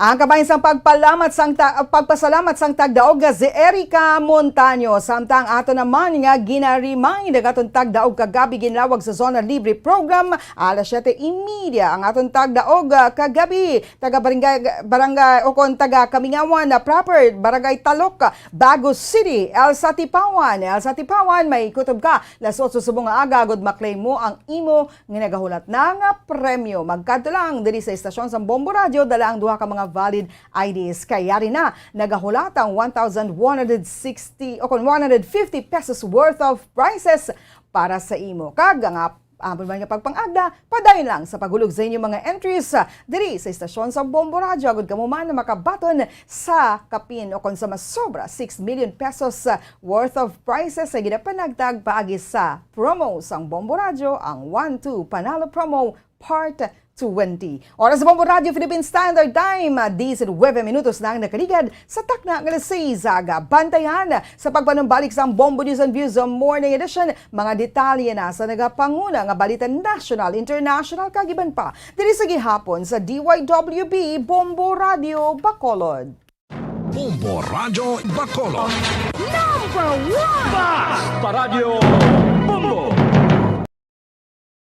Ang kabahin sang pagpalamat sang ta-, pagpasalamat sang tagdaog nga si Erica Montaño. Samtang ato naman nga gina-remind ang aton tagdaog kagabi, ginlawag sa Zona Libre Program, alas siyete y media ang aton tagdaog, ah, kagabi. Taga Barangay, Barangay, o kon taga Kamingawan na proper, Barangay Talok, Bago City, Elsa Tipawan. Elsa Tipawan, may kutob ka las otso subong nga aga, agud ma-claim mo ang imo nga nagahulat na nga premyo. Magkadto lang diri sa istasyon sang Bombo Radio, dala ang duha ka mga valid I Ds. Kay yari na, nagahulat ang one thousand one hundred sixty o kon one hundred fifty pesos worth of prizes para sa imo. Kag ang ap-, amon man nga pagpangagda, padayon lang sa paghulog sa inyong mga entries, ah, diri sa istasyon sa Bombo Radyo, agud kamo man makabaton sa kapin o kon sa masobra six million pesos, ah, worth of prizes nga ginapanagtag paagi sa promo sang Bombo Radyo, ang One Two Panalo Promo Part twenty. Oras sa Bombo Radyo Philippine Standard Time, ah, disinuwebe minutos na ang nakaligad sa takna nga alas sais sa aga. Bantayan sa pagpanumbalik sang Bombo News and Views Morning Edition, mga detalye na sa nagapanguna nga balita national, international, kag iban pa. Diri sa gihapon sa D Y W B Bombo Radyo Bacolod. Bombo Radyo Bacolod. Number one! Bas! Paradyo Bombo!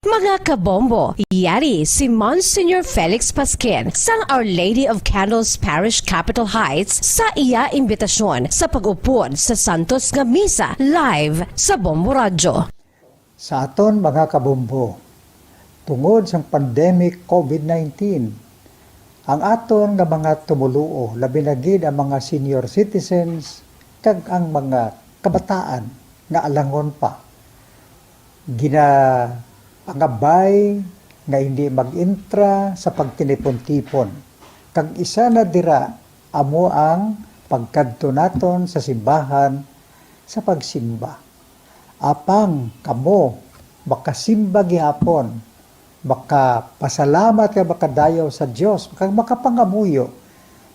Mga kabombo, yari si Monsignor Felix Pasquin sang Our Lady of Candles Parish, Capitol Heights, sa iya imbitasyon sa pag-upod sa Santos nga Misa live sa Bombo Radyo. Sa aton mga kabombo, tungod sang pandemic COVID nineteen, ang aton nga mga tumoluo, labi na gid ang mga senior citizens kag ang mga kabataan nga alangon pa, ginapangabay nga hindi mag-intra sa pagtinipon-tipon, kag isa na dira amo ang pagkadto naton sa simbahan sa pagsimba. Apang kamo makasimba gihapon, makapasalamat kag makadayaw sa Dios, kag makapangamuyo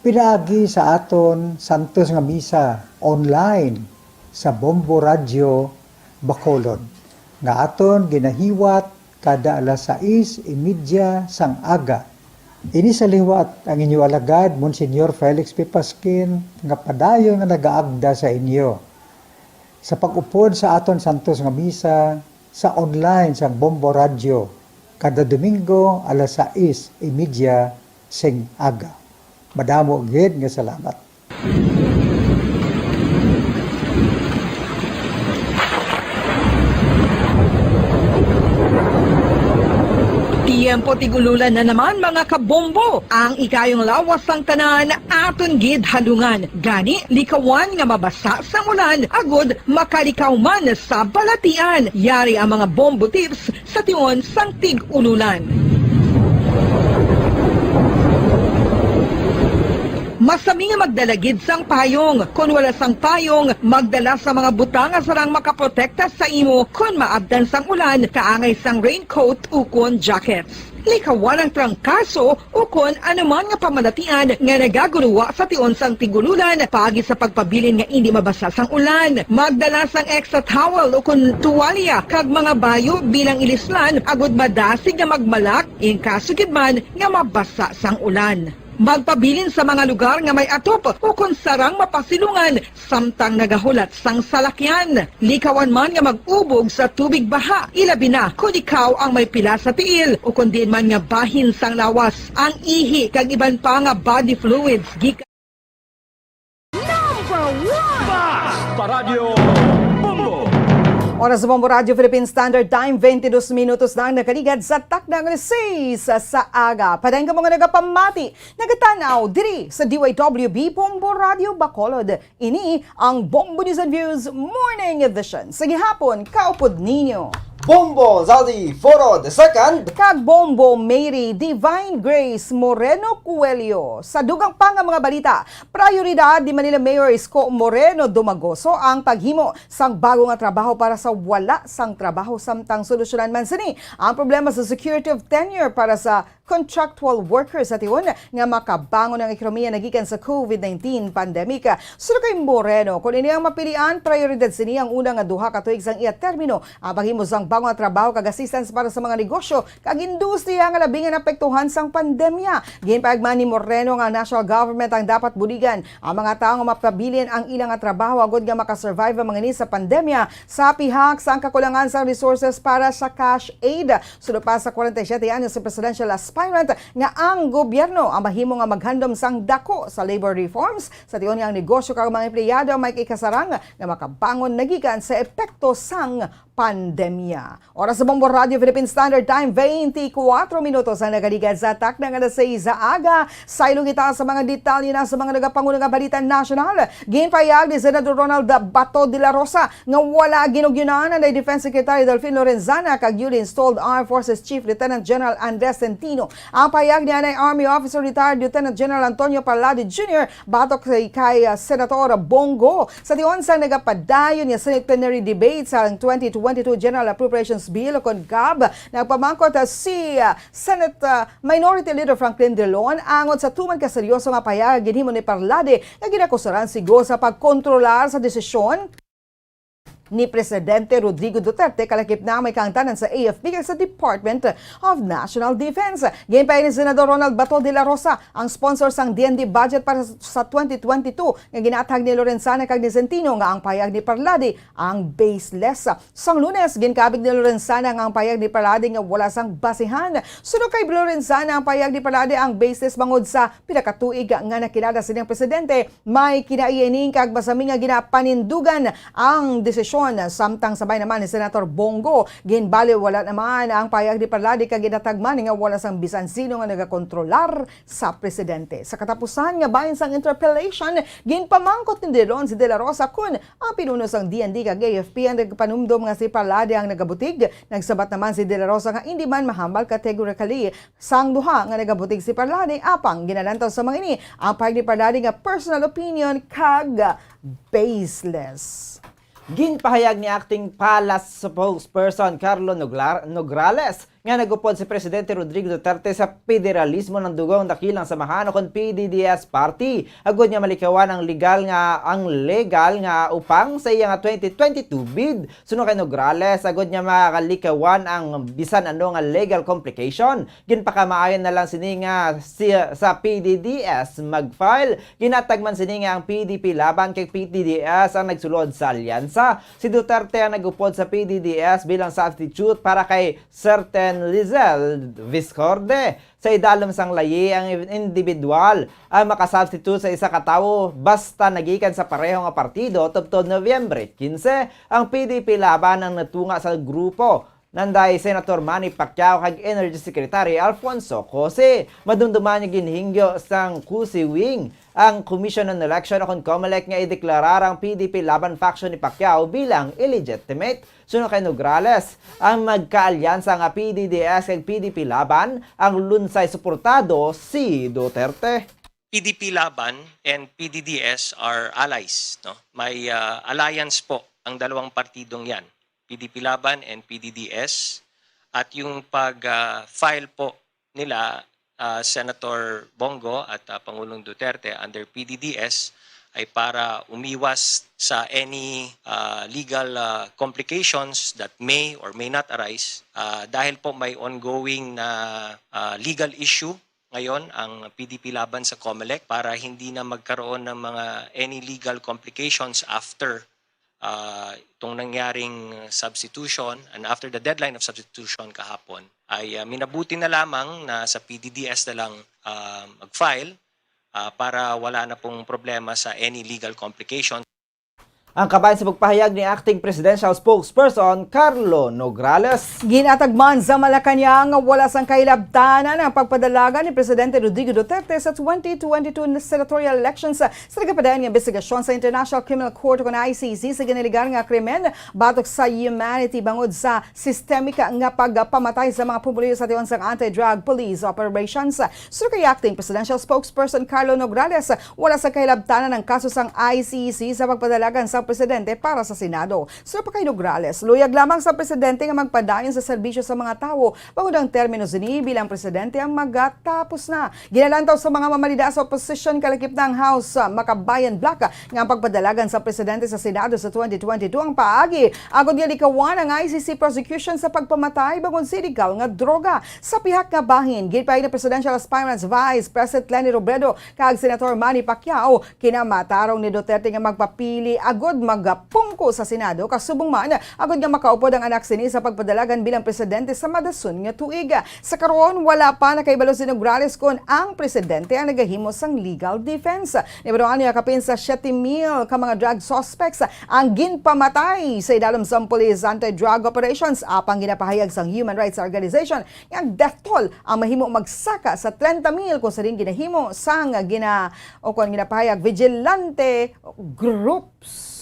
pinaagi sa aton santos nga misa online sa Bombo Radyo Bacolod, nga aton ginahiwat kada alas sais y media sang aga. Ini sa liwat ang inyo alagad, Monsignor Felix P. Pasquin, nga padayon nga nagaagda sa inyo sa pag-upod sa aton santos nga misa sa online sang Bombo Radyo kada Domingo alas sais y media sing aga. Madamo gid nga salamat. Tiyempo tig-ululan na naman, mga kabombo. Ang ikayong lawas sang tanan aton gid halungan. Gani, likawan nga mabasa sang ulan agud makalikaw man sa balatian. Yari ang mga bombo tips sa tion sang tig-ululan. Masami nga magdala gid sang payong. Kon wala sang payong, magdala sa mga butang nga sarang makaprotekta sa imo kon maabtan sang ulan, kaangay sang raincoat ukon jackets. Likawan ang trangkaso ukon anuman nga pamalatian nga nagaguruwa sa tion sang tig-ululan paagi sa pagpabilin nga indi mabasa sang ulan. Magdala sang extra towel ukon tuwalya kag mga bayo bilang ilislan agud madasig nga magmalak in kaso gid man nga mabasa sang ulan. Magpabilin sa mga lugar nga may atop ukon sarang mapasilungan samtang nagahulat sang salakyan. Likawan man nga mag-ubog sa tubig baha, ilabi na kon ikaw ang may pila sa tiil ukon diin man nga bahin sang lawas, ang ihi kag iban pa nga body fluids gikan. Number one! Bas! Paradyo Bombo! Oras sa Bombo Radyo Philippine Standard Time, twenty-dos minutos na ang nakaligad sa takna nga alas sais sa aga. Padayon kamo nga nagapamati, nagatan-aw diri sa D Y W B Bombo Radyo Bacolod. Ini ang Bombo News and Views Morning Edition. Sa gihapon, kaupod ninyo Bombo Zaldi Foro the second. Kag Bombo Mary Divine Grace Moreno Coelho. Sa dugang pa nga mga balita, prayoridad ni Manila Mayor Isko Moreno Dumagoso ang paghimo sang bago nga trabaho para sa wala sang trabaho, samtang solusyonan man sini ang problema sa security of tenure para sa contractual workers sa tion nga makabangon ang ekonomiya nagikan sa COVID nineteen pandemic. Suno kay Moreno, kon ini ang mapilian, prayoridad sini ang una nga duha ka tuig sang iya termino, ang paghimo sang bag-o nga trabaho kag assistance para sa mga negosyo kag industriya nga labi nga naapektuhan sang pandemya. Ginpahayag man ni Moreno nga ang national government ang dapat buligan ang mga tawo nga mapabilin ang ila nga trabaho agud nga makasurvive ang mga ini sa pandemya sa pihak sang kakulangan sang resources para sa cash aid. Suno pa sa kwarenta y siyete anyos ni Presidential aspirant nga ang gobyerno ang mahimo nga maghandom sang dako sa labor reforms sa tion nga ang negosyo kag mga empleyado ang may ikasarang nga makabangon nagikan sa epekto sang pandemya. Oras sa Bombo Radio Philippine Standard Time, twenty-four minutos ang nagaligan sa takna nga alas sais sa aga. Saylo kita sa mga detalye na sa mga nagapangulo nga balita nasyonal. Ginpahayag ni Senador Ronald Bato de la Rosa nga wala ginugyunan ang Defense Secretary Delfin Lorenzana kag newly installed Armed Forces Chief Lieutenant General Andres Centino. Ang pahayag ni anay Army Officer Retired Lieutenant General Antonio Parlade Junior batok kay, kay, ah, Senator Bong Go. Sa tion sang nagapadayon nga Senate plenary debate sa twenty twenty-two General Appropriations Bill o kon gab, nagpamangkot, ah, si, ah, Senate, ah, Minority Leader Franklin Drilon angot sa tuman ka seryoso nga pahayag ginhimo ni Parlade nga ginakusaran si Go sa pagkontrolar sa desisyon ni Presidente Rodrigo Duterte kalakip na may kaangtanan sa A F P kag sa Department of National Defense. Ginpahayag ni Senador Ronald Bato de la Rosa ang sponsor sang D N D budget para sa twenty twenty-two nga ginaathag ni Lorenzana kag ni Centino nga ang pahayag ni Parlade ang baseless. Sang Lunes, ginkabig ni Lorenzana nga ang pahayag ni Parlade nga wala sang basihan. Suno kay Lorenzana, ang pahayag ni Parlade ang baseless bangod sa pila ka tuig nga nakilala sining presidente. May kinaiya ini kag masami nga ginapanindugan ang desisyon. Samtang sabay naman ni Senator Bong Go, ginbaliwala naman ang pahayag ni Parlade kag ginatagman nga wala sang bisan sino nga nagakontrolar sa presidente. Sa katapusan nga bahin sang interpellation, ginpamangkot ni Drilon si De La Rosa kon ang pinuno sang D N D kag A F P ang nagpanumdom nga si Parlade ang nagabutig. Nagsabat naman si De La Rosa nga indi man mahambal categorically sang duha nga nagabutig si Parlade, apang ginalantaw sa mga ini ang pahayag ni Parlade nga personal opinion kag baseless. Ginpahayag ni Acting Palace Spokesperson Carlo Noglar-, Nograles nga nag-upod si Presidente Rodrigo Duterte sa federalismo ng Dugong Dakilang Samahan o kon P D D S Party, agud nga malikawan ang legal nga, ang legal nga upang sa iya nga twenty twenty-two bid. Suno kay Nograles, agud nga makalikawan ang bisan ano nga legal complication, ginpakamaayo na lang sini nga si, sa P D D S mag-file. Ginatagman sini nga ang P D P Laban kag P D D S ang nagsulod sa alyansa. Si Duterte ang nag-upod sa P D D S bilang substitute para kay Certain Lizelle Viscorde. Sa idalom sang layi, ang individual ang makasubstitute sa isa ka tawo basta nagikan sa pareho nga partido. Tubtob Nobyembre quince, ang P D P Laban ang natunga sa grupo nanday Senator Manny Pacquiao kag Energy Secretary Alfonso Cose. Madumduman nga ginhingyo sang Cose Wing ang Commission on Election o kon Comelec nga ideklarar ang P D P Laban faction ni Pacquiao bilang illegitimate. Suno kay Nograles, ang magkaalyansa nga P D D S kag P D P Laban ang lunsay suportado si Duterte. P D P Laban and P D D S are allies, no? May, ah, alliance po ang dalawang partidong yan, P D P Laban and P D D S. At yung pag, ah, file po nila, ah, Senator Bong Go at, ah, Pangulong Duterte under P D D S ay para umiwas sa any, ah, legal, ah, complications that may or may not arise, ah, dahil po may ongoing na, ah, legal issue ngayon ang P D P Laban sa Comelec para hindi na magkaroon ng mga any legal complications after, ah, itong nangyaring substitution and after the deadline of substitution kahapon ay, ah, minabuti na lamang na sa P D D S na lang, ah, mag-file, ah, para wala na pong problema sa any legal complications. Ang kabahin sa pagpahayag ni Acting Presidential Spokesperson Carlo Nograles. Ginatagman sa Malacañang nga wala sang kahilabtanan ang pagpadalagan ni Presidente Rodrigo Duterte sa twenty twenty-two senatorial elections sa nagapadayon nga investigasyon sa International Criminal Court o kon I C C sa ginaligar nga krimen batok sa humanity bangod sa systemic nga pagpamatay sa mga pumuluyo sa tion sang anti-drug police operations. Suno kay Acting Presidential Spokesperson Carlo Nograles, wala sa kahilabtanan ang kaso sang I C C sa pagpadalagan sang presidente para sa Senado. Suno pa kay Nograles, luyag lamang sa presidente nga magpadayon sa serbisyo sa mga tawo bangod ang termino sini bilang presidente ang magatapos na. Ginalantaw sa mga mamalida sa opposition kalakip na ang House, ah, Makabayan Bloc nga ang pagpadalagan sa presidente sa Senado sa twenty twenty-two ang paagi agod nga likawan ang I C C prosecution sa pagpamatay bangod sa illegal nga droga. Sa pihak nga bahin, ginpahayag ni Presidential Aspirants Vice President Leni Robredo kag Senator Manny Pacquiao, kinamatarong ni Duterte nga magpapili agud magapungko sa Senado, kasubong man agod nga makaupod ang anak sini sa pagpadalagan bilang presidente sa madason nga tuig. Sa karon, wala pa nakahibalo si Nograles kon ang presidente ang nagahimo sang legal defense. Nahibaluan nga kapin sa siyete mil ka mga drug suspects ang ginpamatay sa idalom sang police anti-drug operations, apang ginapahayag sang human rights organization nga ang death toll ang mahimo magsaka sa trenta mil kung sa diin ginahimo sang gina-, o kon ginapahayag vigilante groups.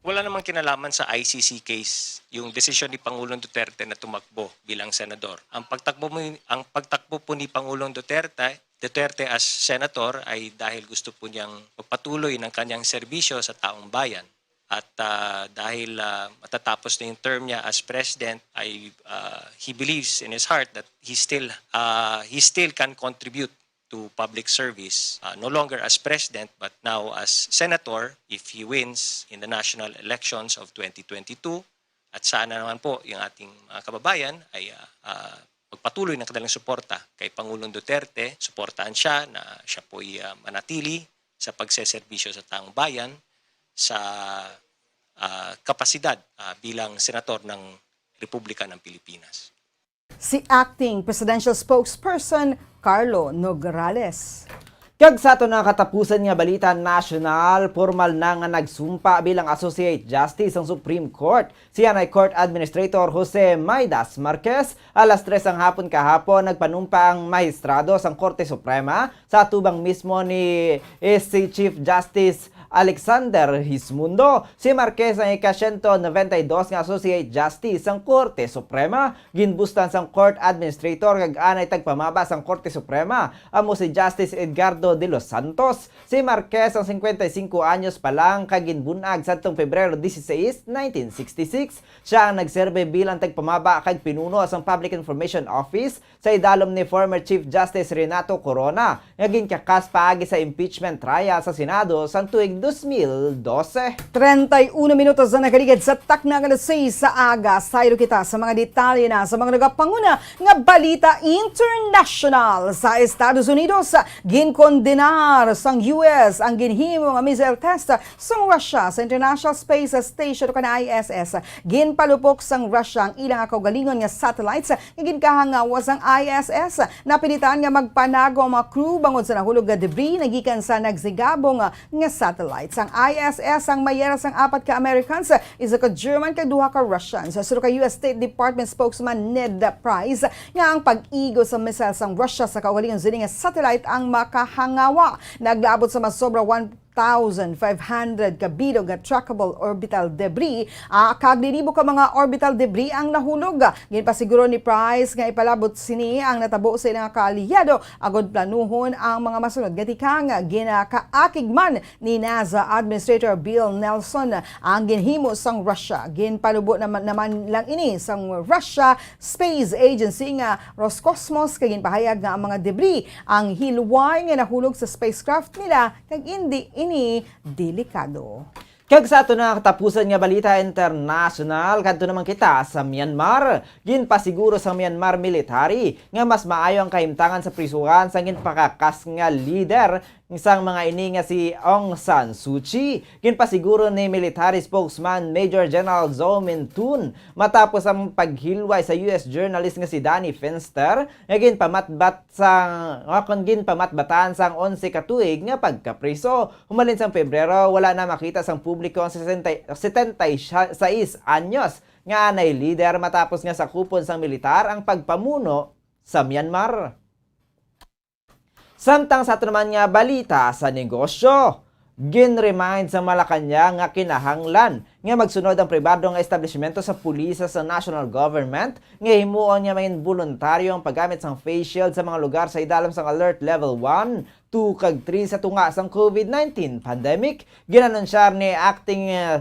Wala namang kinalaman sa I C C case yung desisyon ni Pangulong Duterte na tumakbo bilang senador. Ang pagtakbo mo, ang pagtakbo po ni Pangulong Duterte, Duterte as senator ay dahil gusto po niyang magpatuloy ng kanyang serbisyo sa taong bayan. At, ah, dahil, ah, matatapos na yung term niya as president, I, ah, he believes in his heart that he still, ah, he still can contribute to public service, uh, no longer as president but now as senator if he wins in the national elections of twenty twenty-two. At sana naman po yung ating mga kababayan ay, uh, uh, magpatuloy ng kanilang suporta kay Pangulong Duterte. Suportahan siya na siya po'y, uh, manatili sa pagseserbisyo sa taong bayan sa, uh, kapasidad, uh, bilang senator ng Republika ng Pilipinas. Si Acting Presidential Spokesperson Carlo Nograles. Kag sa aton nga katapusan nga balita nasyonal, pormal na nga nagsumpa bilang Associate Justice ang Supreme Court si anay Court Administrator Jose Maidas Marquez. Alas tres ang hapon kahapon, nagpanumpa ang mahistrado sang Korte Suprema sa atubang mismo ni S C Chief Justice Alexander Hismundo. Si Marquez ang ika-siyento noventa y dos nga Associate Justice sang Korte Suprema. Ginbustan sang Court Administrator kag anay tagpamaba sang Korte Suprema, amo si Justice Edgardo de los Santos. Si Marquez ang singkwenta y singko anyos pa lang kag ginbun-ag sadtong Pebrero dieciséis, nineteen sixty-six. Siya ang nagserbe bilang tagpamaba kag pinuno sang Public Information Office sa idalom ni former Chief Justice Renato Corona, nga ginkakas paagi sa impeachment trial sa Senado sang tuig dos mil dose. Treinta y uno minutos na nakaligid sa takna nga alas seis sa aga. Sayro kita sa mga detalye na sa mga nagapanguna nga balita international. Sa Estados Unidos, ginkondenar sang U S ang ginhimo nga missile test sang Russia sa International Space Station o kan I S S. Ginpalupok sang Russia ang ilang kaugalingon nga satellites nga ginkahangawa sang I S S. Napilitan nga magpanago ang mga crew bangod sa nahulog nga debris nagikan sa nagsigabong nga satellites. Ang I S S ang may yara sang apat ka Americans, isa ka German kag duha ka Russians. Suno kay U S State Department spokesman Ned Price nga ang pag-igo sa missile sang Russia sa kaugalingon sini nga satellite ang makahangawa. Naglaabot sa masobra one thousand five hundred ka bilog nga trackable orbital debris, ah, kag linibo ka mga orbital debris ang nahulog. Ginpasiguro ni Price nga ipalabot sini ang natabo sa ilang kaalyado agod planuhon ang mga masunod nga tikang. Ginakaakig man ni NASA Administrator Bill Nelson ang ginhimo sang Russia. Ginpanubo naman, naman lang ini sang Russia Space Agency nga Roscosmos, kag ginpahayag nga ang mga debris ang hilway nga nahulog sa spacecraft nila kag indi ini delikado. Kag sa aton nga katapusan nga balita internasyonal, kadto naman kita sa Myanmar. Ginpasiguro sa Myanmar military nga mas maayo ang kahimtangan sa prisuhan sang ginpakakas nga lider sang mga ini nga si Aung San Suu Kyi. Ginpasiguro ni military spokesman Major General Zaw Min Tun matapos ang paghilway sa U S journalist nga si Danny Fenster nga ginpamatbat sa, nga kon ginpamatbatan sang onse ka tuig nga pagkapriso. Humalin sang Pebrero, wala na makita sang publiko ang sesenta, setenta y seis anyos nga anay lider matapos nga sakupon sang militar ang pagpamuno sa Myanmar. Samtang sa ato naman nga balita sa negosyo, ginremind sa Malacañang nga kinahanglan nga magsunod ang pribado nga establishmento sa pulisya sa national government nga himuon nga mangin boluntaryo ang paggamit sang face shield sa mga lugar sa idalom sang Alert Level one, two, kag three sa tunga sang COVID nineteen pandemic. Ginanunsyar ni Acting, uh,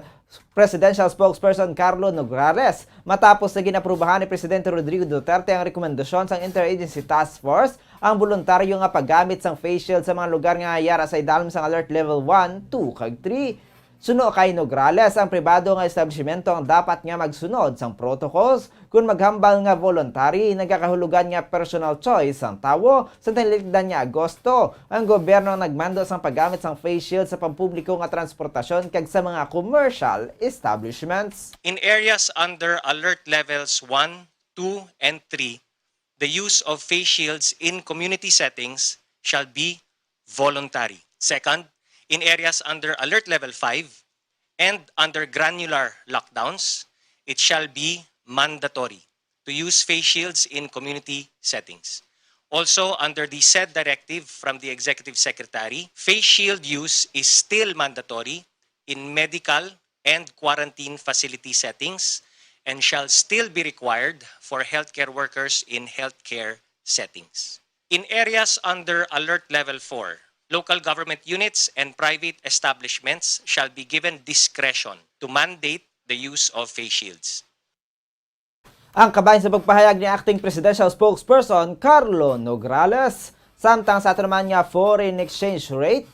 Presidential Spokesperson Carlo Nograles matapos na ginaprubahan ni Presidente Rodrigo Duterte ang rekomendasyon sang Interagency Task Force ang boluntaryo nga paggamit sang face shield sa mga lugar nga yara sa idalom sang Alert Level one, two, kag three. Suno kay Nograles, ang pribado nga establishmento ang dapat nga magsunod sang protocols kon maghambal nga voluntary, nagakahulugan nga personal choice sang tawo sa nahilikdan nga Agosto. Ang gobyerno ang nagmando sang paggamit sang face shield sa pampubliko nga transportasyon kag sa mga commercial establishments. In areas under alert levels one, two, and three, the use of face shields in community settings shall be voluntary. Second, in areas under alert level five and under granular lockdowns, it shall be mandatory to use face shields in community settings. Also, under the said directive from the Executive Secretary, face shield use is still mandatory in medical and quarantine facility settings and shall still be required for healthcare workers in healthcare settings. In areas under Alert Level four, local government units and private establishments shall be given discretion to mandate the use of face shields. Ang kabahin sa pagpahayag ni Acting Presidential Spokesperson Carlo Nograles. Samtang sa ato naman nga foreign exchange rate,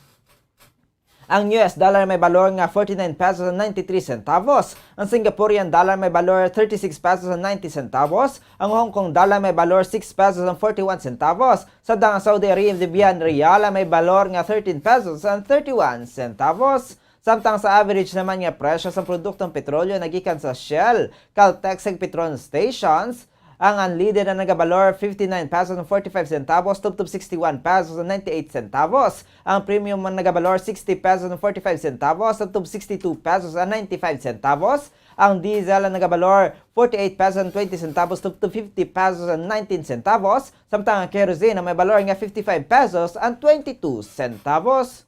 ang U S dollar may balor nga forty-nine pesos and ninety-three centavos. Ang Singaporean dollar may balor thirty-six pesos and ninety centavos. Ang Hong Kong dollar may balor six pesos and forty-one centavos. Samtang ang Saudi Arabian riyal may balor nga thirteen pesos and thirty-one centavos. Samtang sa average naman nga presyo sang produktong petrolyo nagikan sa Shell, Caltex, kag Petron stations, ang unleaded ang nagabalor fifty-nine pesos and forty-five centavos tubtob sixty-one pesos and ninety-eight centavos. Ang premium ang nagabalor sixty pesos and forty-five centavos tubtob sixty-two pesos and ninety-five centavos. Ang diesel ang nagabalor forty-eight pesos and twenty centavos tubtob fifty pesos and nineteen centavos, samtang ang kerosene ang may balor nga fifty-five pesos and twenty-two centavos.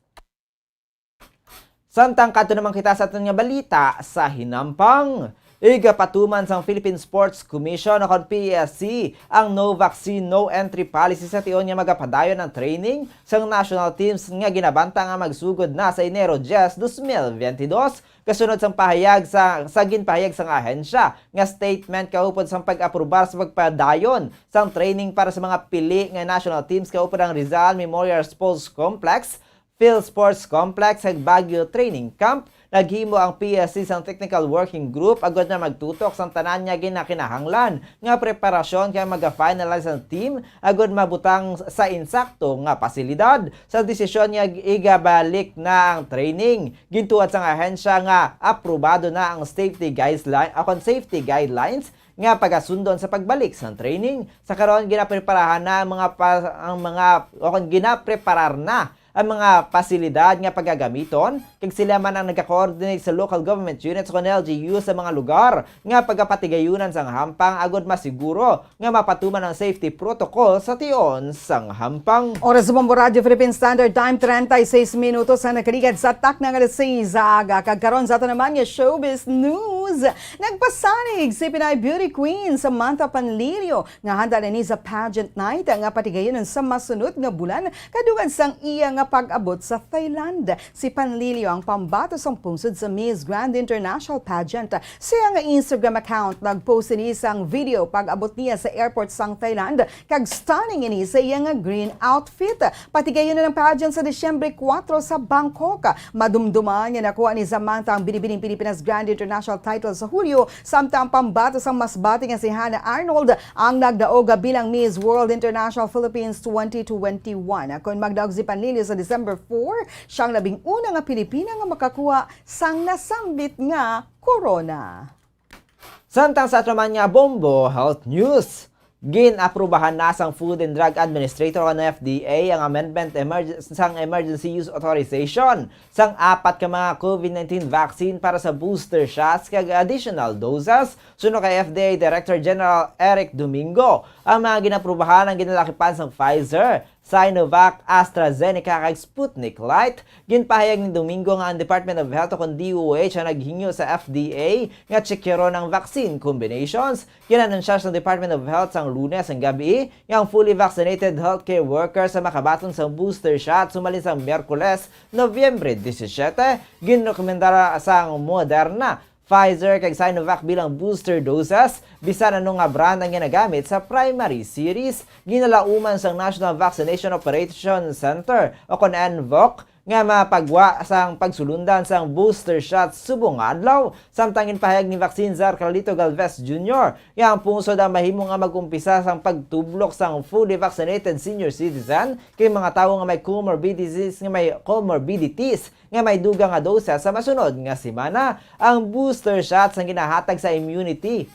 Samtang kadto naman kita sa aton nga balita sa hinampang. Igapatuman sang Philippine Sports Commission o kon P S C ang no vaccine, no entry policy sa tion nga magapadayon ang training sang national teams nga ginabanta nga magsugod na sa Enero diyes, dos mil biyente dos, kasunod sang pahayag sa, sa ginpahayag sang ahensya nga statement kaupod sang pag-aprobar sa pagpadayon sang training para sa mga pili nga national teams kaupod ang Rizal Memorial Sports Complex, Phil Sports Complex, kag Baguio Training Camp. Naghimo ang P S C sang Technical Working Group agod na magtutok sang tanan nga ginakinahanglan nga preparasyon kag maga-finalize ang team agud mabutang sa insakto nga pasilidad. Sa desisyon nga igabalik na ang training, gintuwad sang ahensya nga aprobado na ang safety guideline, o kon safety guidelines nga pagasundon sa pagbalik sang training. Sa karon, ginapreparahan na ang mga pa-, ang mga, o kon ginapreparar na ang mga pasilidad nga pagagamiton, kag sila man ang nagakoordinate sa local government units o kon L G U sa mga lugar nga pagapatigayunan sang hampang agud masiguro nga mapatuman ang safety protocol sa tion sang hampang. Oras sa Bombo Radyo Philippine Standard Time, treinta y seis minutos ang nakaligad sa takna nga alas seis sa aga. Kag karon sa ato naman nga showbiz news. Nagpasalig si Pinay Beauty Queen Samantha Panlilio nga handa na ni sa pageant night nga patigayunon sa masunod nga bulan kadungad sang iya nga pag-abot sa Thailand. Si Panlilio ang pambato sang pungsod sa Miss Grand International Pageant. Sa iya nga Instagram account, nag-post ini sang video pag-abot niya sa airport sang Thailand, kag stunning ini sa iya nga green outfit. Patigayunon ang pageant sa Disyembre kuwatro sa Bangkok. Madumduman nga nakuha ni Samantha ang binibining Pilipinas Grand International title sa Hulyo, samtang pambato sang mas bati nga si Hannah Arnold ang nagdaog bilang Miss World International Philippines twenty twenty-one. Kon magdaog si Panlilio sa December four, siya ang labing una nga Pilipina nga makakuha sang nasambit nga korona. Samtang sa ato man nga bombo health news, gin-aprubahan na sang Food and Drug Administrator o F D A ang amendment emerg-, sang Emergency Use Authorization sang apat ka mga COVID nineteen vaccine para sa booster shots kag additional doses. Suno kay F D A Director General Eric Domingo, ang mga ginaprubahan ang ginalakipan sang Pfizer, Sinovac, AstraZeneca, kag Sputnik Light. Ginpahayag ni Domingo nga ang Department of Health o kon D O H ang naghingyo sa F D A nga tsikyaron ang vaccine combinations. Gin-anunsya sang Department of Health sang Lunes ang gabi nga ang fully vaccinated healthcare workers ang makabaton sang booster shot sumalin sang Miyerkules, Nobyembre disisiete. Ginrekomendar sang Moderna, Pfizer kag Sinovac bilang booster doses, bisan ano nga brand ang ginagamit sa primary series. Ginalauman sang National Vaccination Operation Center o kon NVOC nga mapagwa sang pagsulundan sang booster shot subong nga adlaw. Samtang ginpahayag ni Vaccine Czar Carlito Galvez Junior nga ang pungsod ang mahimo nga mag-umpisa sang pagtublok sang fully vaccinated senior citizen kay mga tawo nga may comorbidities, nga may comorbidities nga may dugang nga dosa sa masunod nga semana. Ang booster shot sang ginahatag sa immunity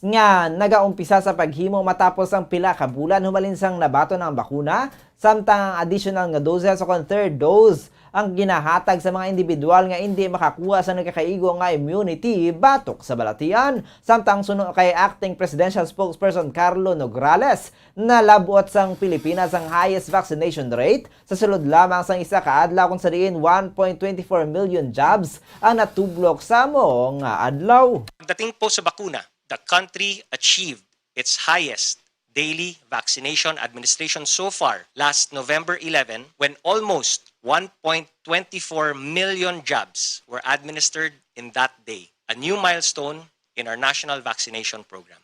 nga nagaumpisa sa paghimo matapos ang pila ka bulan humalin sang nabaton ang bakuna, samtang ang additional nga doses o kon third dose ang ginahatag sa mga individual nga indi makakuha sa nagakaigo nga immunity batok sa balatian. Samtang suno kay Acting Presidential Spokesperson Carlo Nograles, nalabot sang Pilipinas ang highest vaccination rate sa sulod lamang sang isa ka adlaw, kung sa diin one point twenty four million jabs ang natublok sa amo nga adlaw. Pagdating po sa bakuna, the country achieved its highest daily vaccination administration so far last November eleven, when almost one point twenty four million jabs were administered in that day, a new milestone in our national vaccination program.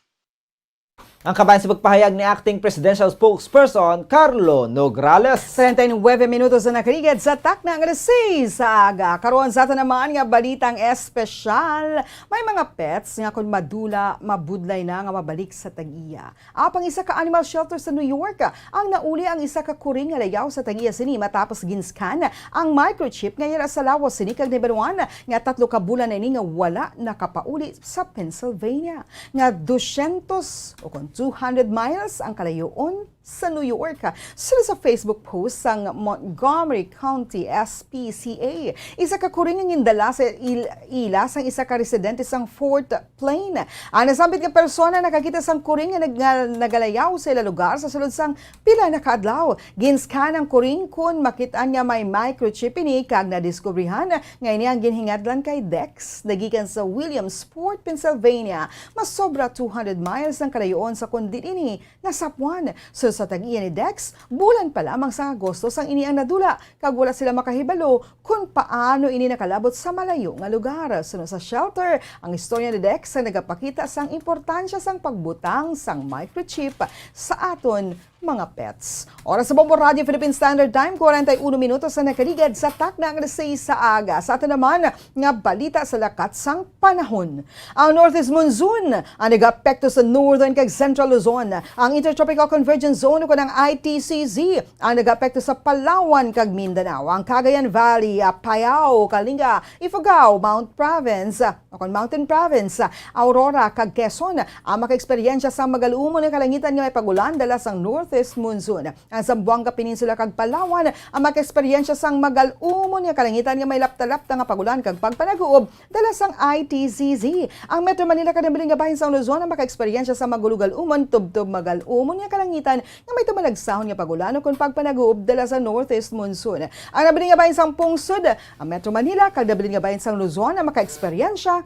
Ang kabahin sa pagpahayag ni Acting Presidential Spokesperson Carlo Nograles. Treinta y nueve minutos na nakaligid sa takna nga alas seis sa aga. Karon sa aton naman nga balitang espesyal, may mga pets nga kon madula, mabudlay na nga mabalik sa tag-iya. Apang isa ka animal shelter sa New York ang nauli ang isa ka kuring nga layaw sa tag-iya sini matapos gin-scan ang microchip nga yara sa lawas sini kag nahibaluan nga tatlo ka bulan na ini nga wala nakapauli sa Pennsylvania. nga dosyentos o kon two hundred miles ang kalayoon sa New York. Sila sa Facebook post sang Montgomery County S P C A, isa ka kuring nga gindala sa il- ila sang isa ka residente sang Fort Plain. Ang nasambit nga persona nakakita sang kuring nga nag- nga nagalayaw sa ila lugar sa sulod sang pila na ka adlaw. Gin-scan ang kuring kon makit-an nga may microchip ini kag nadiskubrihan nga ini ang ginhingadlan kay Dex, nagikan sa Williamsport, Pennsylvania. Mas sobra two hundred miles ang kalayoon sa kon diin ini nasapwan. So, sa tag-iya ni Dex, bulan pa lamang sang Agosto sang ini ang nadula, kag wala sila makahibalo kon paano ini nakalabot sa malayo nga lugar. Suno sa shelter, ang istorya ni Dex ang nagapakita sang importansya sang pagbutang sang microchip sa aton mga pets. Oras sa Bombo Radio Philippine Standard Time, kwarenta y uno minutos na nakaligid sa takna nga alas seis sa aga. Sa aton naman nga balita sa lakat sang panahon. Ang northeast monsoon ang nag-apekto sa northern kag central Luzon. Ang Intertropical Convergence Zone o ang I T C Z ang nag-apekto sa Palawan kag Mindanao. Ang Cagayan Valley, Apayao, Kalinga, Ifugao, Mount Province, o kon Mountain Province, Aurora, kag Quezon ang makaeksperyensya sang magaluumon nga kalangitan nga may pag-ulan dala sang northeast monsoon. Ang Zamboanga Peninsula kag Palawan ang makaeksperyensya sang magal-umon nga kalangitan nga may lapta-lapta nga pag-ulan kag pagpanaguob dala sang I T Z Z. Ang Metro Manila kag nabilin nga bahin sang Luzon ang makaeksperyensya sang magulugad-umon tubtob magal-umon nga kalangitan nga may tumalagsahon nga pag-ulan ukon pagpanaguob dala sa northeast monsoon. Ang nabilin nga bahin sang pungsod, ang Metro Manila kag nabilin nga bahin sang Luzon ang makaeksperyensya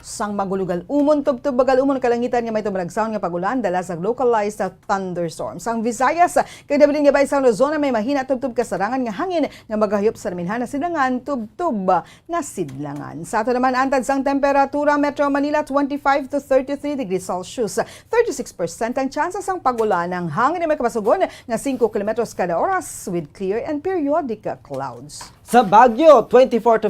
sang magulugad-umon tubtob magal-umon kalangitan nga may tumalagsahon nga pag-ulan dala sa localized thunderstorms. Ang Visayas kag nabilin nga bahin sang Luzon may mahina tubtob kasarangan nga hangin nga magahayop sa naminhan nga sidlangan tubtob nga sidlangan. Sa aton naman antad sang temperatura, Metro Manila, twenty-five to thirty-three degrees Celsius, thirty-six percent ang tsansa sang pag-ulan. Ang hangin may kabasugon nga singko kilometros kada oras with clear and periodic clouds. Sa Baguio, twenty-four to,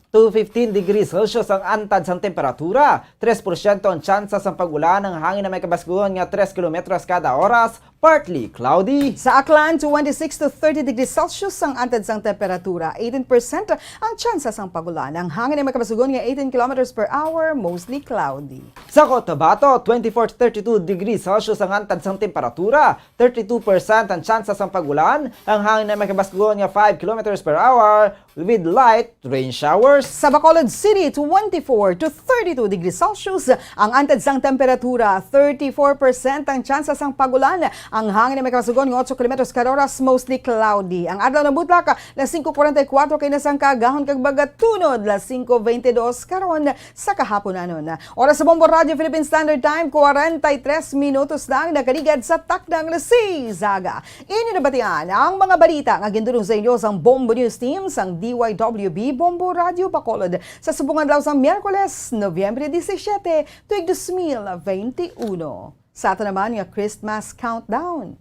to fifteen degrees Celsius ang antad sang temperatura, tres porsyento ang tsansa sang pag-ulan, ang hangin na may kabaskugon nga tres kilometros kada oras, partly cloudy. Sa Aklan, twenty-six to thirty degrees Celsius ang antad sang temperatura, eighteen percent ang tsansa sang pag-ulan, ang hangin na may kabaskugon nga eighteen kilometers per hour, mostly cloudy. Sa Cotabato, twenty-four to thirty-two degrees Celsius ang antad sang temperatura, thirty-two percent ang tsansa sang pag-ulan, ang hangin na may kabaskugon nga five kilometers per hour with light rain showers. Sa Bacolod City, twenty-four to thirty-two degrees Celsius ang antad sang temperatura, thirty-four percent ang tsansa sang pag-ulan, ang hangin na may kabaskugon nga otso kilometros kada oras, mostly cloudy. Ang adlaw nabutlak, las singko kwarenta y kuwatro kay na sang kaagahon kag bagatunod, las singko beintidos karon sa kahaponanon. Oras sa Bombo Radio Philippine Standard Time, kwarenta y tres minutos na ang nakaligad sa takna nga alas seis sa aga. Inyo nabatian ang mga balita nga gindulong sa inyo sang Bombo News Team sang D Y W B Bombo Radio Bacolod sa subong adlaw sang Miyerkules, Nobyembre disisiete, tuig dos mil beinti uno. Sa aton naman nga Christmas countdown.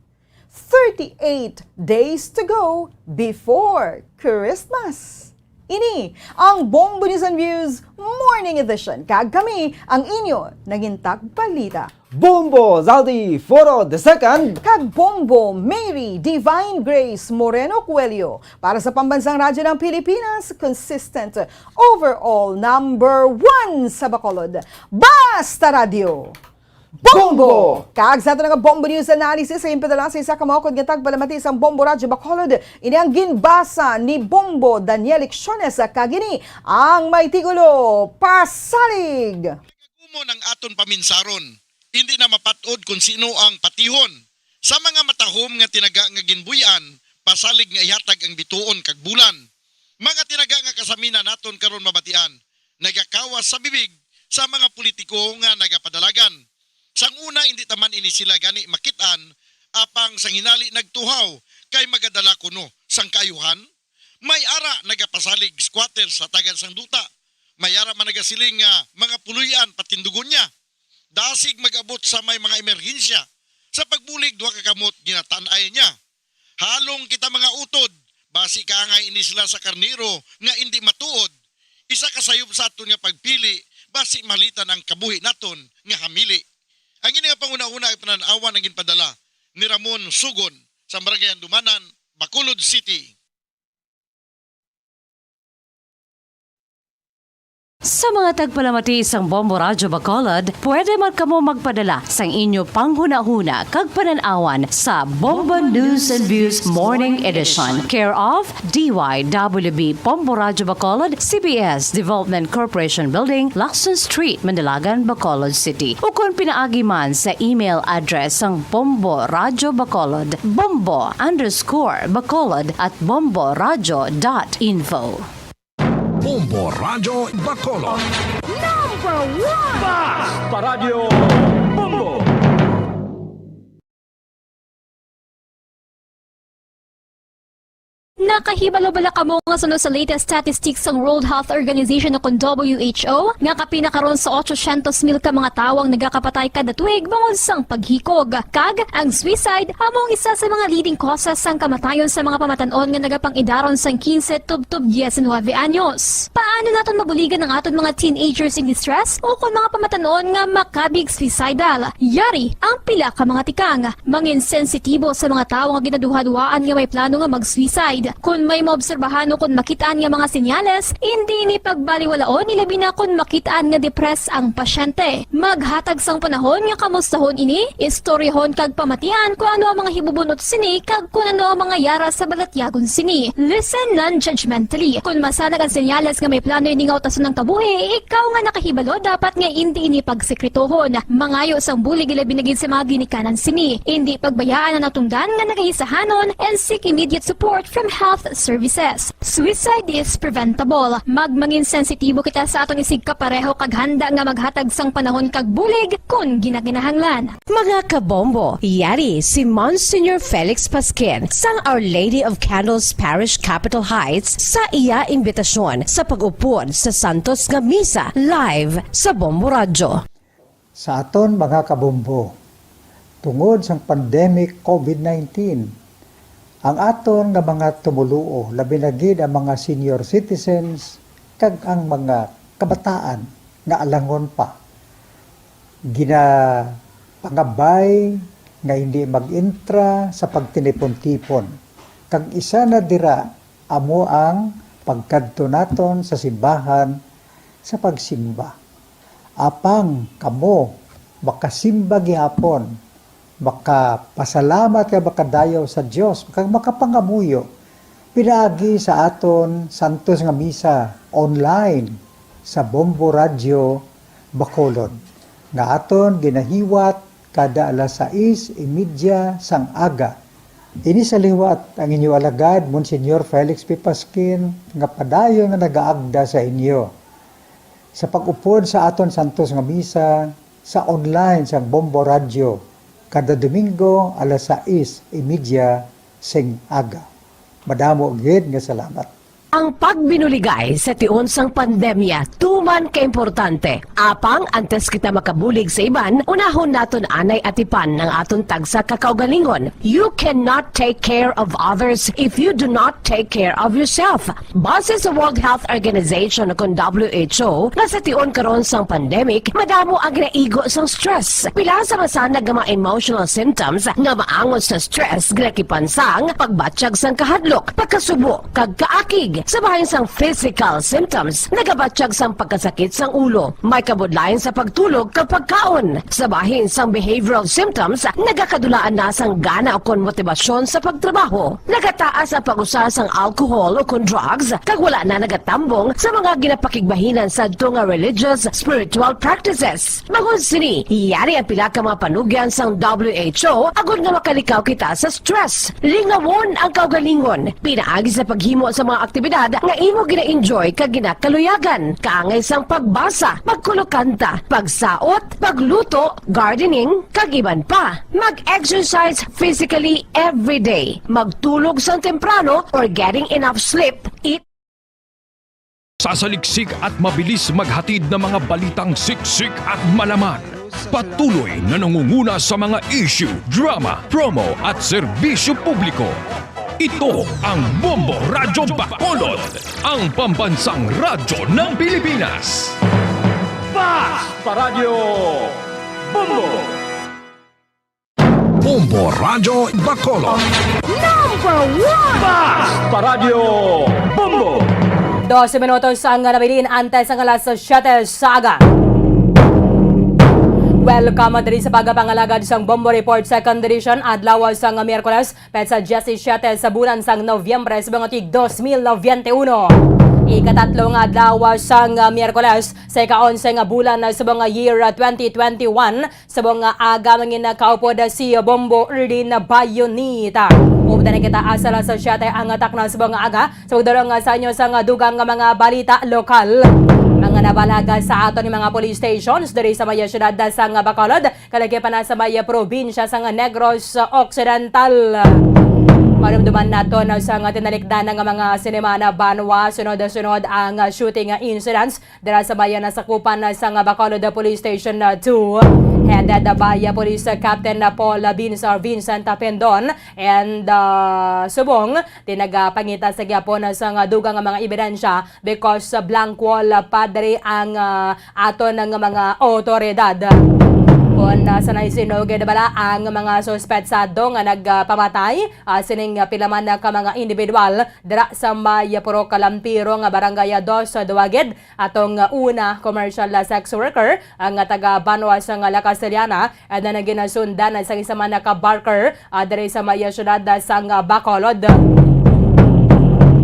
Thirty-eight days to go before Christmas. Ini ang Bombo News and Views Morning Edition. Kag kami ang inyo nangin tagbalita. Bombo Zaldi Foro the second. Kag Bombo Mary Divine Grace Moreno Coelho para sa Pambansang Radyo ng Pilipinas, consistent overall number one sa Bacolod. Basta Radyo! Bombo! Bombo! Kag sa ato nga Bombo News Analysis, sa impadala sa isa ka maukod nga tagpalamati sang Bombo Radyo Bacolod, ini ang ginbasa ni Bombo Daniel Lecciones, kag ini ang may titulo, Pasalig! Nagagumon ang aton paminsaron. Indi na mapat-od kon sino ang patihon. Sa mga matahom nga tinaga nga ginbuy-an, pasalig nga ihatag ang bituon kag bulan. Mga tinaga nga kasaminan naton karon mabatian, nagakawas sa bibig sa mga politiko nga nagapadalagan. Sang una, indi ta man ini sila gani makit-an, apang sang hinali nagtuhaw kay magadala kuno sang kaayuhan. May ara nagapasalig squatter sa tagan sang duta. May ara man nagasiling nga mga puloy-an patindugon niya. Dasig mag-abot sa may mga emerhensya. Sa pagbulig, duha ka kamot ginatan-ay niya. Halong kita mga utod, basi kaangay ini sila sa karnero nga indi matuod. Isa ka sayop sa aton nga pagpili, basi malitan ang kabuhi naton nga hamili. Ang ini nga panghunahuna ay panan-awan ang ginpadala ni Ramon Sugon sa Barangay Handumanan, Bacolod City. Sa mga tagpalamati sang Bombo Radyo Bacolod, pwede man kamo magpadala sang inyo panghunahuna kag panan-awan sa Bombo News and Views Morning Edition, care of D Y W B Bombo Radyo Bacolod, C B S Development Corporation Building, Lacson Street, Mandalagan, Bacolod City, ukon pinaagi man sa email address sang Bombo Radyo Bacolod, bombo underscore bacolod at bombo radyo dot info. Bombo Radyo Bacolod. Number one! Basta Radyo Bombo! Nakahibalo bala kamo nga suno sa latest statistics sang World Health Organization o kon W H O nga kapin na karon sa otsosyentos mil ka mga tawo ang nagakapatay kada tuig bangod sang paghikog? Kag ang suicide amo ang isa sa mga leading causes sang kamatayon sa mga pamatan-on nga nagapang-idaron sang quince tubtob diecinuebe anyos. Paano naton mabuligan ang aton mga teenagers in distress o kon mga pamatan-on nga makabig suicidal? Yari ang pila ka mga tikang. Mangin sensitibo sa mga tawo nga ginaduhaduhaan nga may plano nga mag-suicide. Kon may maobserbahan o kon makit-an nga mga senyales, indi ini pagbaliwalaon, ilabi na kon makit-an nga depressed ang pasyente. Maghatag sang panahon nga kamustahon ini, istoryahon kag pamatian kon ano ang mga hibubun-ot sini kag kon ano ang mga yara sa balatyagon sini. Listen non-judgmentally. Kon masanag ang senyales nga may plano ini nga utason ang kabuhi, ikaw nga nakahibalo dapat nga indi ini pagsekretohon. Mangayo sang bulig, ilabi na gid sa mga ginikanan sini. Indi pagbayaan ang natungdan nga nagahisahanon and seek immediate support from health services. Suicide is preventable. Magmangin sensitibo kita sa aton isigkapareho kag handa nga maghatag sang panahon kag bulig kon ginakinahanglan. Mga kabombo, yari si Monsignor Felix Pasquin sang Our Lady of Candles Parish, Capitol Heights, sa iya imbitasyon sa pag-upod sa Santos nga Misa live sa Bombo Radyo. Sa aton mga kabombo, tungod sang pandemic COVID nineteen, ang aton nga mga tumoluo, labi na gid ang mga senior citizens kag ang mga kabataan nga alangon pa, ginapangabay nga hindi mag-intra sa pagtinipon-tipon. Kag isa na dira amo ang pagkadto naton sa simbahan sa pagsimba. Apang kamo makasimba gihapon, makapasalamat kag makadayaw sa Dios, kag makapangamuyo pinaagi sa aton Santos nga Misa online sa Bombo Radyo Bacolod, nga aton ginahiwat kada alas sais y media sang aga. Ini sa liwat ang inyo alagad, Monsignor Felix P. Pasquin, nga padayon nga nagaagda sa inyo sa pag-upod sa aton Santos nga Misa sa online sang Bombo Radyo kada Domingo alas sais y media sing aga. Madamo gid nga salamat. Ang pagbinuligay sa tion sang pandemya tuman ka importante. Apang antes kita makabulig sa iban, unahon naton anay atipan ang aton tagsa ka kaugalingon. You cannot take care of others if you do not take care of yourself. Base sa World Health Organization o kon W H O, nga sa tion karon sang pandemic, madamo ang ginaigo sang stress. Pila sa masanag nga mga emotional symptoms nga maangot sa stress ginakipan sang pagbatyag sang kahadlok, pagkasubo, kag kaakig. Sa bahin sang physical symptoms, nagabatyag sang pagkasakit sang ulo, may kabudlayan sa pagtulog kag pagkaon. Sa bahin sang behavioral symptoms, nagakadulaan na sang gana ukon motibasyon sa pagtrabaho. Nagataas ang pag-usa sang alcohol ukon drugs, kag wala na nagatambong sa mga ginapakigbahinan sadto nga religious, spiritual practices. Bangod sini, yari ang pila ka mga panugyan sang W H O agod nga makalikaw kita sa stress. Lingawon ang kaugalingon pinaagi sa paghimo sa mga aktibidad nga imo gina-enjoy kag ginakaluyagan, kaangay sang pagbasa, pagkulokanta, pagsaot, pagluto, gardening, kag iban pa. Mag-exercise physically every day. Magtulog sang temprano or getting enough sleep. Eat Sasaliksik at mabilis maghatid ng mga balitang siksik at malaman. Patuloy na nangunguna sa mga issue, drama, promo at serbisyo publiko. Ito ang Bombo Radyo Bacolod, ang pambansang radyo ng Pilipinas. Fast Paradyo Bombo! Bombo Radyo Bacolod. Number one! Fast Paradyo Bombo! Dose minutos ang nabilin antes ang alas siyete sa aga. Welcome diri sa pagpangalagad sang Bombo Report Second Edition, adlaw sang Miyerkules, petsa diyesisiyete sa bulan sang Nobyembre sa mga tig dos mil nobenta y uno. Ikatatlo nga adlaw sang Miyerkules sa ika-onse nga bulan sa mga year twenty twenty-one, sa mga aga, mangin nakaupod si Bombo Erlin Bayonita. Updan na kita asa alas siyete ang takna sa mga aga. Sa pagdulong sa inyo sang dugang nga mga balita lokal, mga nabalaga sa aton nga mga police stations diri sa may siyudad sang Bacolod, kalagi pa na sa may probinsya sang Negros Occidental. Madumduman naton sa nga tinalikdan nga mga sinimana, banwa, sunod-sunod ang shooting incidents dira sa may nasakupan sang Bacolod Police Station two, headed by Police Captain Paul Vince, Vincent Pendon, and, ah, subong tinagapangita sa gyapon sang dugang nga mga ebidensya because blank wall pa diri ang, ah, aton nga mga awtoridad. Kon, ah, sa naisinugid bala ang mga suspetsado nga nagpamatay, ah, sining pila man ka mga individual dira sa may Purok Lampiro nga Barangay Dos Duwagid, atong, uh, una, commercial, uh, sex worker, uh, nga taga banwa sang La Castellana, and then ginasundan sang isa man ka barker, uh, diri sa may siyudad, uh, sang, uh, Bacolod.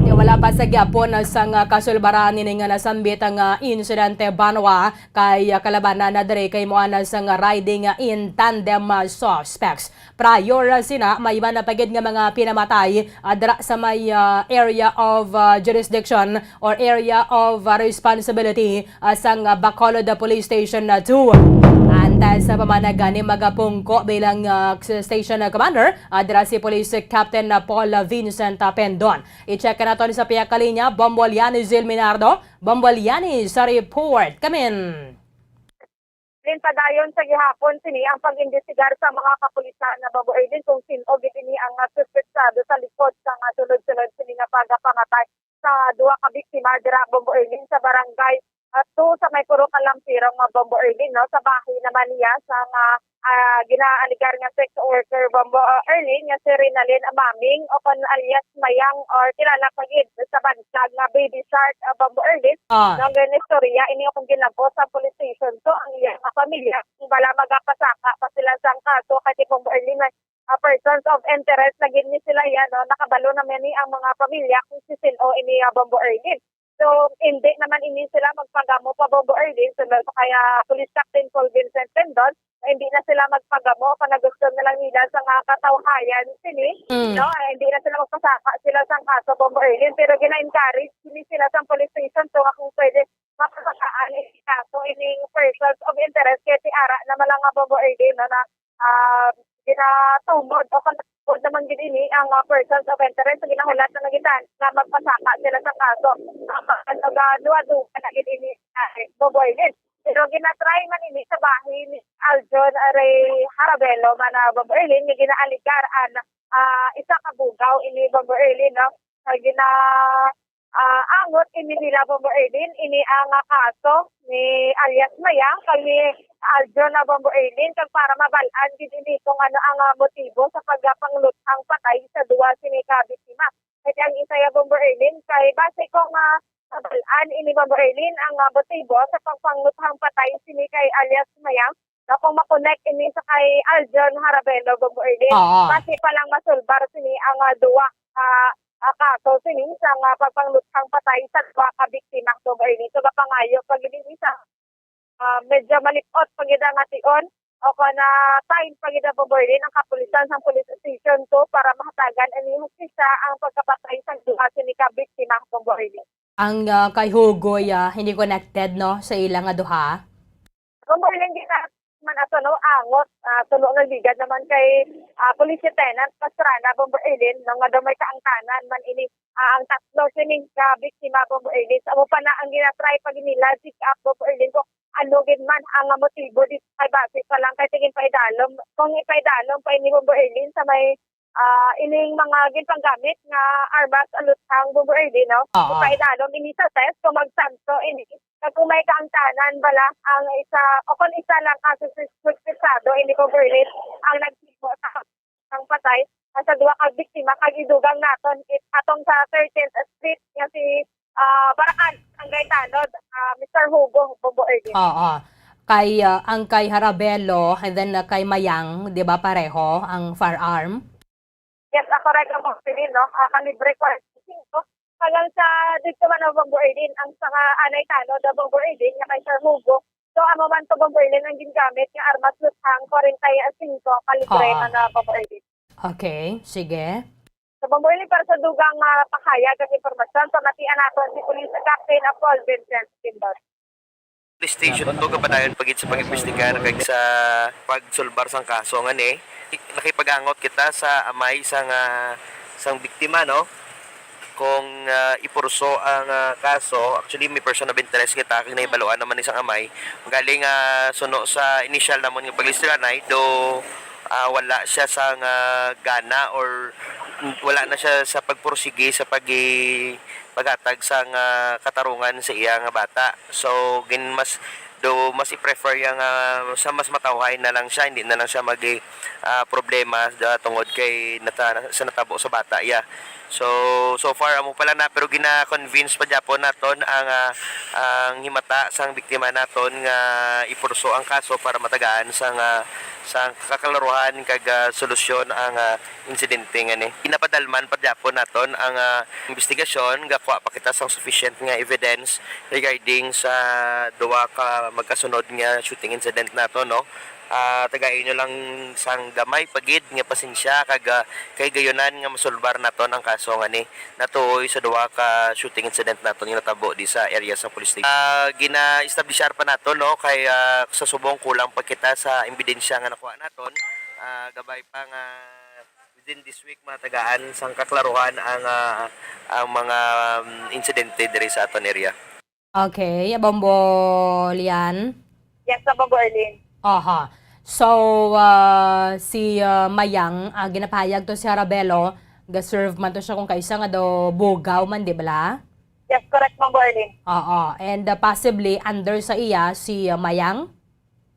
Di wala pa sa gyapon, uh, sang, uh, kasulbaran nining, uh, nasambit nga insidente banwa kay, uh, kalabanan na diri kay muana sang riding, uh, in tandem, uh, suspects. Prior sina, may iban na pa gid nga mga pinamatay, ah, dira sa may, ah, area of, ah, jurisdiction or area of, ah, responsibility, ah, sang, ah, Bacolod Police Station, ah, two. Antes pa man gani magapungko bilang, ah, station commander, ah, dira si Police Captain, ah, Paul Vincent, ah, Pendon. I-check naton sa pihak kalinya, Bombo Liani Zil Minardo. Bombo Liani sa report. Kamin. Din padayon sa gihapon sini ang pag-imbestigar sa mga kapulisan na Bombo Erlin kung sin-o gid ini ang, ah, suspetsado sa likod sa, ah, sunod-sunod sini nga pagpangatay sa duha ka biktima dira, Bombo Erlin, sa barangay, ah, two sa may Purok Lampiro nga, Bombo Erlin, no, sa bahin naman niya sa nga, ah, ginaaligar nga sex worker, Bombo, ah, Erlin, nga si Rinalyn Amaming o kon alias Mayang or kilala pa gid sa bantag nga Baby Shark, ah, Bombo Erlin. Ah. Nang gani istorya ini akong ginabot sa police station to ang iya nga pamilya. Kung bala magapasaka pa sila sang kaso kay si Bombo Erlin may, ah, persons of interest na gid ni sila yan, no? Nakabalo naman ni ang mga pamilya kung si sin-o ini, ah, Bombo Erlin. So, hindi naman ini sila magpagamo pa, Bombo Erlin. So, kaya Police Captain Paul Vincent Pendon, hindi na sila magpagamo kung gusto na lang nila sa mga katawhayan sini, Mm. no? Eh, hindi na sila magpasaka sila sang kaso, Bombo Erlin, pero gina-encourage sini sila sa police station to nga kung pwede mapasakaan ini kaso ining persons of interest kay ti ara na malanga, Bombo Erlin, no, na, ah, ginatumod o kon Bukod naman gid ini ang, ah, persons of interest nga ginahulat na nagitan nga magpasaka sila sa kaso. Ang mga duha-duha na gid ini, ah, Bombo Erlin. Pero ginatry man ini sa bahin ni Aljon Ray Harabelo man, ah, Bombo Erlin, nga ginaaligar an, ah, isa ka bugaw ini, Bombo Erlin, no? Nga gina-, ah, angot ini nila, Bombo Erlin, ini ang, ah, kaso ni alias Mayang kag ni Aljon na, Bombo Erlin, kag para mabal-an gid ini kung ano ang, ah, motibo sa pagpangluthang patay sa duha sini ka biktima. Kay ang isa ya, Bombo Erlin, kay base kung, ah, mabal-an ini, Bombo Erlin, ang, ah, motibo sa pagpangluthang patay sini kay alias Mayang, na kung makonek ini sa kay Aljon Harabelo, Bombo Erlin, Oo. base pa lang masulbar sini ang, ah, duwa, ah, ah, kaso sini sa, ah, pagpangluthang patay sa duha ka biktima, Bombo Erlin. So, mapangayo pa gid ini sa, ah, medyo malipot pa gid ang ation o kon, ah, time pa gid, Bombo Erlin, ang kapulisan sang police station two para mahatagan ini hustisya ang pagkapatay sa duha sini ka biktima, Bombo Erlin. Ang, ah, kay Hugoy, ah, hindi connected, no, sa ila nga duha? Bombo Erlin, di na man ato, no, angot, ah, tulo nga ligad naman kay, ah, Police Lieutenant Pastrana, Bombo Erlin, no, nga daw may kaangtanan man ini, ah, ang tatlo sini nga biktima, Bombo Erlin. Sa amo pa na ang ginatry pa gid nila, check up, Bombo Erlin, kung ano gid man ang motibo di kay base pa lang kay tingin pa idalom. Kung ipaidalom pa ini, Bombo Erlin, sa may, ah, ining mga ginpanggamit nga armas, aluthang, Bombo Erlin, no? Oo. Ipaidalom ini sa test kung magsagto ini. Kag kung may kaangtanan bala ang isa, o kung isa lang ka sus-, suspetsado ini, Bombo Erlin, ang naghimo sa, sang patay, ah, sa duha ka biktima, kag idugang naton it-, atong sa thirteenth Street nga si, ah, Barakan, Barangay Tanod, ah, Mister Hugo, Bombo Erlin. Oo. Kay, ah, ang kay Harabelo and then, ah, kay Mayang, di ba, pareho ang firearm? Yes, ako rin ang mga pili, no? Ah, kalibre forty-five. Hanggang sa dito man ang Bombo Erlin, ang sa ka-, anay Tanod, ang Bombo Erlin, nga kay Sir Hugo. So, amo man to, Bombo Erlin, ang gingamit nga armas, luthang, forty-five, kalibre Oo. man na, Bombo Erlin. Okay, sige. Sa Bombo Erlin, para sa dugang, ah, pakayag ang impormasyon, pamatian naton si Police Captain Apol Vincent Timbal. Police Station two, gapadayon pa gid sa pag-imbestigar kag sa pagsulbar sang kaso nga ni. Nakipag-angot kita sa amay sang, ah, sang biktima, no? Kung, ah, ipurso ang, ah, kaso, actually, may person of interest kita kag nahibaluan naman ni sang amay. Galing, ah, suno sa initial namon nga pag-istoryanay, do, ah, wala siya sang, ah, gana or wala na siya sa pagpursige sa pag-, paghatag sang, ah, katarungan sa iya nga bata. So, gin-, mas, do, mas i-prefer niya nga sa mas matawhay na lang siya, hindi na lang siya mag-, ah, problema da-, tungod kay nata-, sa natabo sa bata iya. So, so far, amo pa lang na, pero gina-convince pa gyapon naton ang, ah, ang himata sang biktima naton nga ipurso ang kaso para matagaan sang, ah, sang kakalaruhan kag, ah, solusyon ang, ah, insidente nga ni. Ginapadalman pa gyapon naton ang, ah, investigasyon, gakuha pa kita sang sufficient nga evidence regarding sa duha ka magkasunod nga shooting incident nato, no? Ah, tagai nyo lang sang gamay pa gid nga pasensya kag, ah, kay gayunan nga masulbar naton ang kaso nga ni natuoy sa duha ka shooting incident naton nga natabo di sa area sa police station. Ah, gina-establishar pa nato, no, kay, ah, sa subong kulang pa kita sa ebidensya nga nakuha naton. Ah, gabay pa nga within this week, matagaan sang kaklaruhan ang, ah, ang mga, um, insidente diri sa aton area. Okay, Bombo Lian? Yes, sa Bombo Erlin. Aha. So, ah, si, ah, Mayang, ah, ginapahayag to si Harabelo, ga-serve man to siya kung kaisa nga daw bugaw man, di bala? Yes, correct, Bombo Erlin. Oo, and, ah, possibly under sa iya si, ah, Mayang?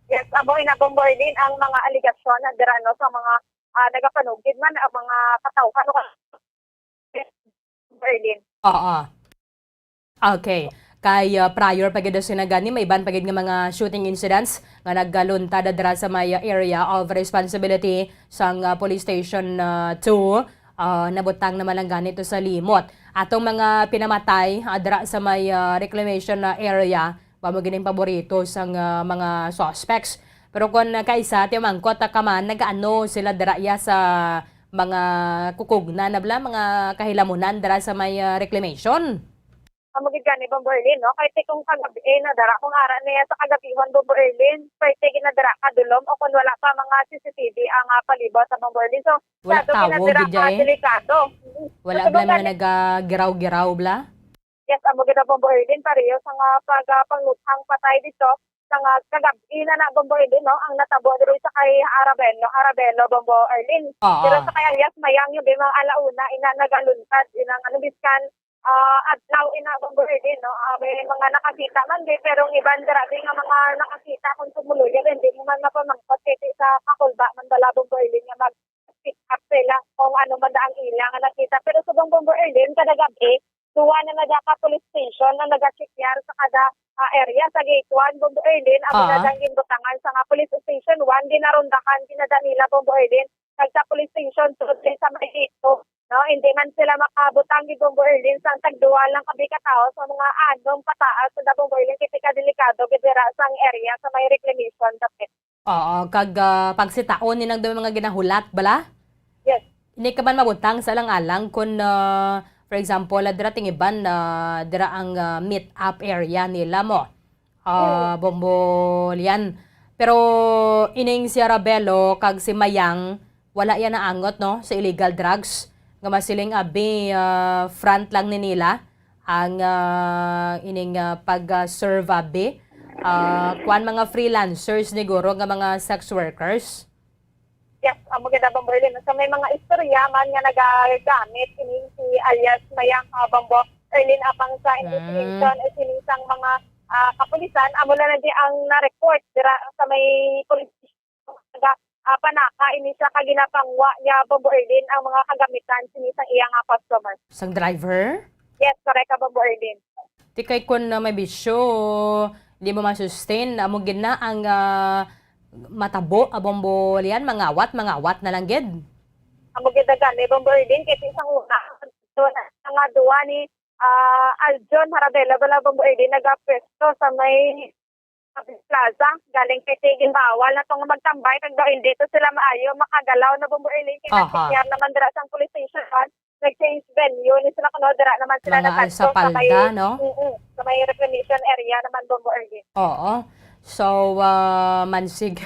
Yes, amo ina, Bombo Erlin, ang mga alegasyon na dira, no, sa mga, ah, nagapanugid man, ang mga katawhan, no, Bombo Erlin. Oo. Okay. Kay, ah, prior pa gid sina gani, may iban pa gid nga mga shooting incidents nga nagkaluntad dira sa may, ah, area of responsibility sang, ah, Police Station, ah, two. Ah, nabutang naman lang gani to sa limot. Atong mga pinamatay, ah, dira sa may, ah, reclamation, ah, area, mao gid ang paborito sang, ah, mga suspects. Pero kung, ah, kaisa, ti umangkot, ah, ka man, nagaano sila dira iya sa mga kukugna na bala, mga kahilamunan dira sa may, ah, reclamation? Amo gid gani, Bombo Erlin, no? Kay ti kung kagabi, eh, nadara kung ara niya sa kagabihon, Bombo Erlin, pwerte gid nadara ka dulom o kung wala pa mga C C T V ang, ah, palibot sa Bombo Erlin. So, Wala masyado gid tawo nadara gid ka dya, eh. Delikado. Wala Sa bala subong mga gani, nagagiraw-giraw bala? Yes, amo gid, Bombo Erlin, pareho sa nga pag, ah, panguthang patay dito, sa nga kagabi na na, Bombo Erlin, no? Ang natabo diri sa kay Arabelo, Arabelo, Bombo Erlin. Oo. Pero sa kay alias Mayang, yung di mga alauna, ina nagaluntad, inang ano, biskan, ah, adlaw ina, Bombo Erlin, no? Ah, may mga nakakita man, di, pero ang iban dira, di nga mga nakakita kung sumuluyo, hindi mo man mapamangkot, kasi sa kakulba man bala, Bombo Erlin, nga mag-pick up sila kung ano man ang ila nga nakita. Pero subong, Bombo Erlin, kada gabi, duwa na na ka police station na nagachekyar sa kada, ah, area. Sa gate one, Bombo Erlin, amo na Ah. dang ginbutangan sa nga police station one, ginarondahan, ginadala nila, Bombo Erlin, kag sa police station two, din sa may gate two, no? Hindi man sila makabutang ni Bombo Erlin sa tagduwa lang kabi ka tawo sa mga anom pataas sa Bombo Erlin, kay kadelikado gid dira sang area sa may reclamation dapit. Oo, kag, ah, pagsitaon ni nang daw mga ginahulat bala? Yes. Hindi ka man mabutang sa alang-alang kung, ah, for example, ah, dira tingiban, ah, dira ang, ah, meet up area nila mo. Ah, Mm. Bombo Lian. Pero ining si Arabelo kag si Mayang, wala yan naangot, no, sa illegal drugs. Nga masiling abi, ah, front lang ni nila ang, ah, ining, ah, pag, ah, serve abi. Ah, kuan, mga freelancers, niguro nga mga sex workers. Yes, amo gid, Bombo Erlin. So, may mga istorya man nga nagagamit ini si alias Mayang, ah, Bombo Erlin, apang sa Mm. investigation, eh, sining sang mga, ah, kapulisan, amo na lang di ang na-report dira sa may police station. Naga, ah, panaka ini siya kag ginapangwa niya, Bombo Erlin, ang mga kagamitan sini sang iya nga customer. Sang driver? Yes, correct ka, Bombo Erlin. Di kay kun, ah, may bisyo, di mo ma-sustain, amo gid na ang, ah, matabo, ah, Bombo Lian, mangawat, mangawat na lang gid. Amo gid na gani, Bombo Erlin, kay sa una, so, na, nga duwa ni, ah, Aljon Harabela, bala, Bombo Erlin, nagapwesto sa may Plaza, galing kay ti ginbawal na tong magtambay, kag daw hindi to sila maayo makagalaw na, Bombo Erlin, kay Aha. nagsikyar naman dira sang police station, nag-change venue ni sila, kuno dira naman sila Mga nasadto sa may, alsapalda, no? Mm-mm, sa may reclamation area naman, Bombo Erlin. Oo. So, ah, mansig,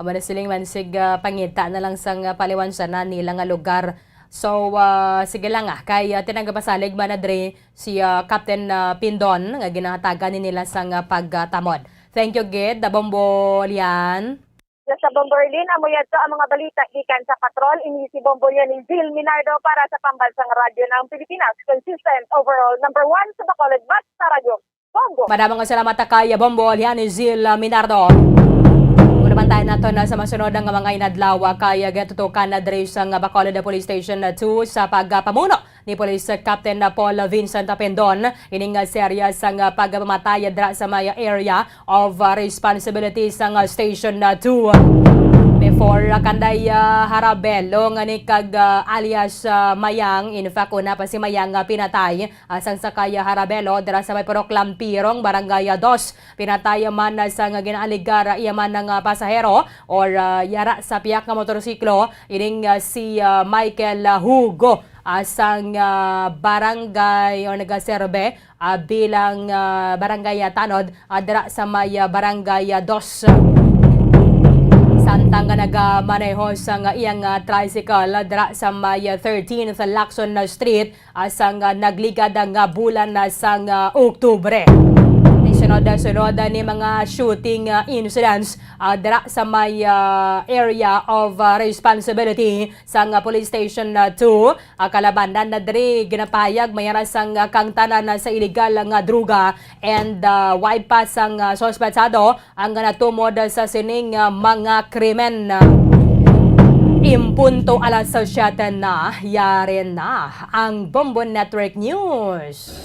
amo na siling mansig, ah, pangita na lang sang, ah, paliwansanan nila nga lugar. So, ah, sige lang, ah, kay, ah, tinagapasalig man na dre si, ah, Captain, ah, Pindon nga ginahatagan ni nila sang, ah, pagtamod. Thank you gid, Bombo Lian. Sa Bombo Erlin, amo yadto ang mga balita gikan sa Patrol. Ini si Bombo Lian Zil Minardo para sa Pambansang Radyo ng Pilipinas. Consistent, overall, number one sa Bacolod, basta Radyo Bombo. Madamo nga salamat kay Bombo Lian Zil Minardo. Unaban tayo nato na sa masunod nga mga inadlaw kay gatutukan na diri sa Bacolod Police Station two sa pagpamuno ni Police Captain Paul Vincent Pendon, ining, ah, serya sang, ah, pagpamatay dira sa may area of, ah, responsibility sang, ah, Station, ah, two. Before, ah, kanday, ah, Harabelo nga ni kag, ah, alias, ah, Mayang, in fact, una pa si Mayang nga pinatay, ah, sang sakay, ah, Harabelo dira sa may Purok Lampirong, Barangay, ah, Dos. Pinatay man, ah, sang ginaaligar, ah, iya man nga pasahero or, ah, yara sa piyak nga motorsiklo, ining, ah, si, ah, Michael, ah, Hugo, ah, sang, ah, barangay o nagaserbe, ah, bilang, ah, barangay, ah, tanod, ah, dira sa may, ah, barangay, ah, Dos. Samtang nga nagamaneho sang iyang, ah, tricycle, ah, dira sa may, ah, thirteenth Lacson Street, ah, sang, ah, nagligad nga bulan, ah, sang, ah, Oktubre. Sunod-sunod, ah, ni mga shooting, ah, incidents, ah, dira sa may, ah, area of, ah, responsibility sang, ah, Police Station, ah, two. Ah, kalabanan na diri ginapahayag may ara sang, ah, kangtanan, ah, sa iligal nga droga and, ah, wide pa sang, ah, suspetsado ang natumod sa sining, ah, mga krimen. Impunto alas siyete na, yari na ang Bombo Network News.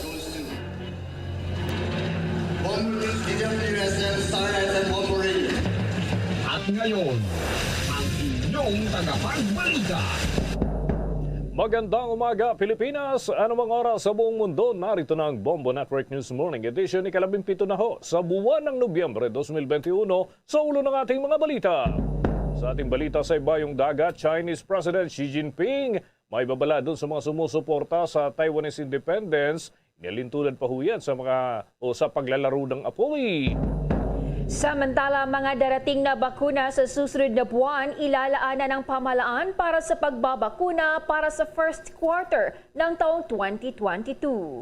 Bombo News, D W S M, Star F M, Bombo Radio. At ngayon, ang inyong tagapagbalita. Magandang umaga, Pilipinas! Anumang oras sa buong mundo, narito na ang Bombo Network News Morning Edition, ikalabimpito na ho sa buwan ng Nobyembre dos mil benti uno. Sa ulo ng ating mga balita. Sa ating balita sa ibayong dagat, Chinese President Xi Jinping may babala dun sa mga sumusuporta sa Taiwanese independence, Nialintulad pa ho yan sa mga o sa paglalaro ng apoy. Samantala, mga darating na bakuna sa susunod na buwan, ilalaanan ng pamahalaan para sa pagbabakuna para sa first quarter ng taong twenty twenty-two.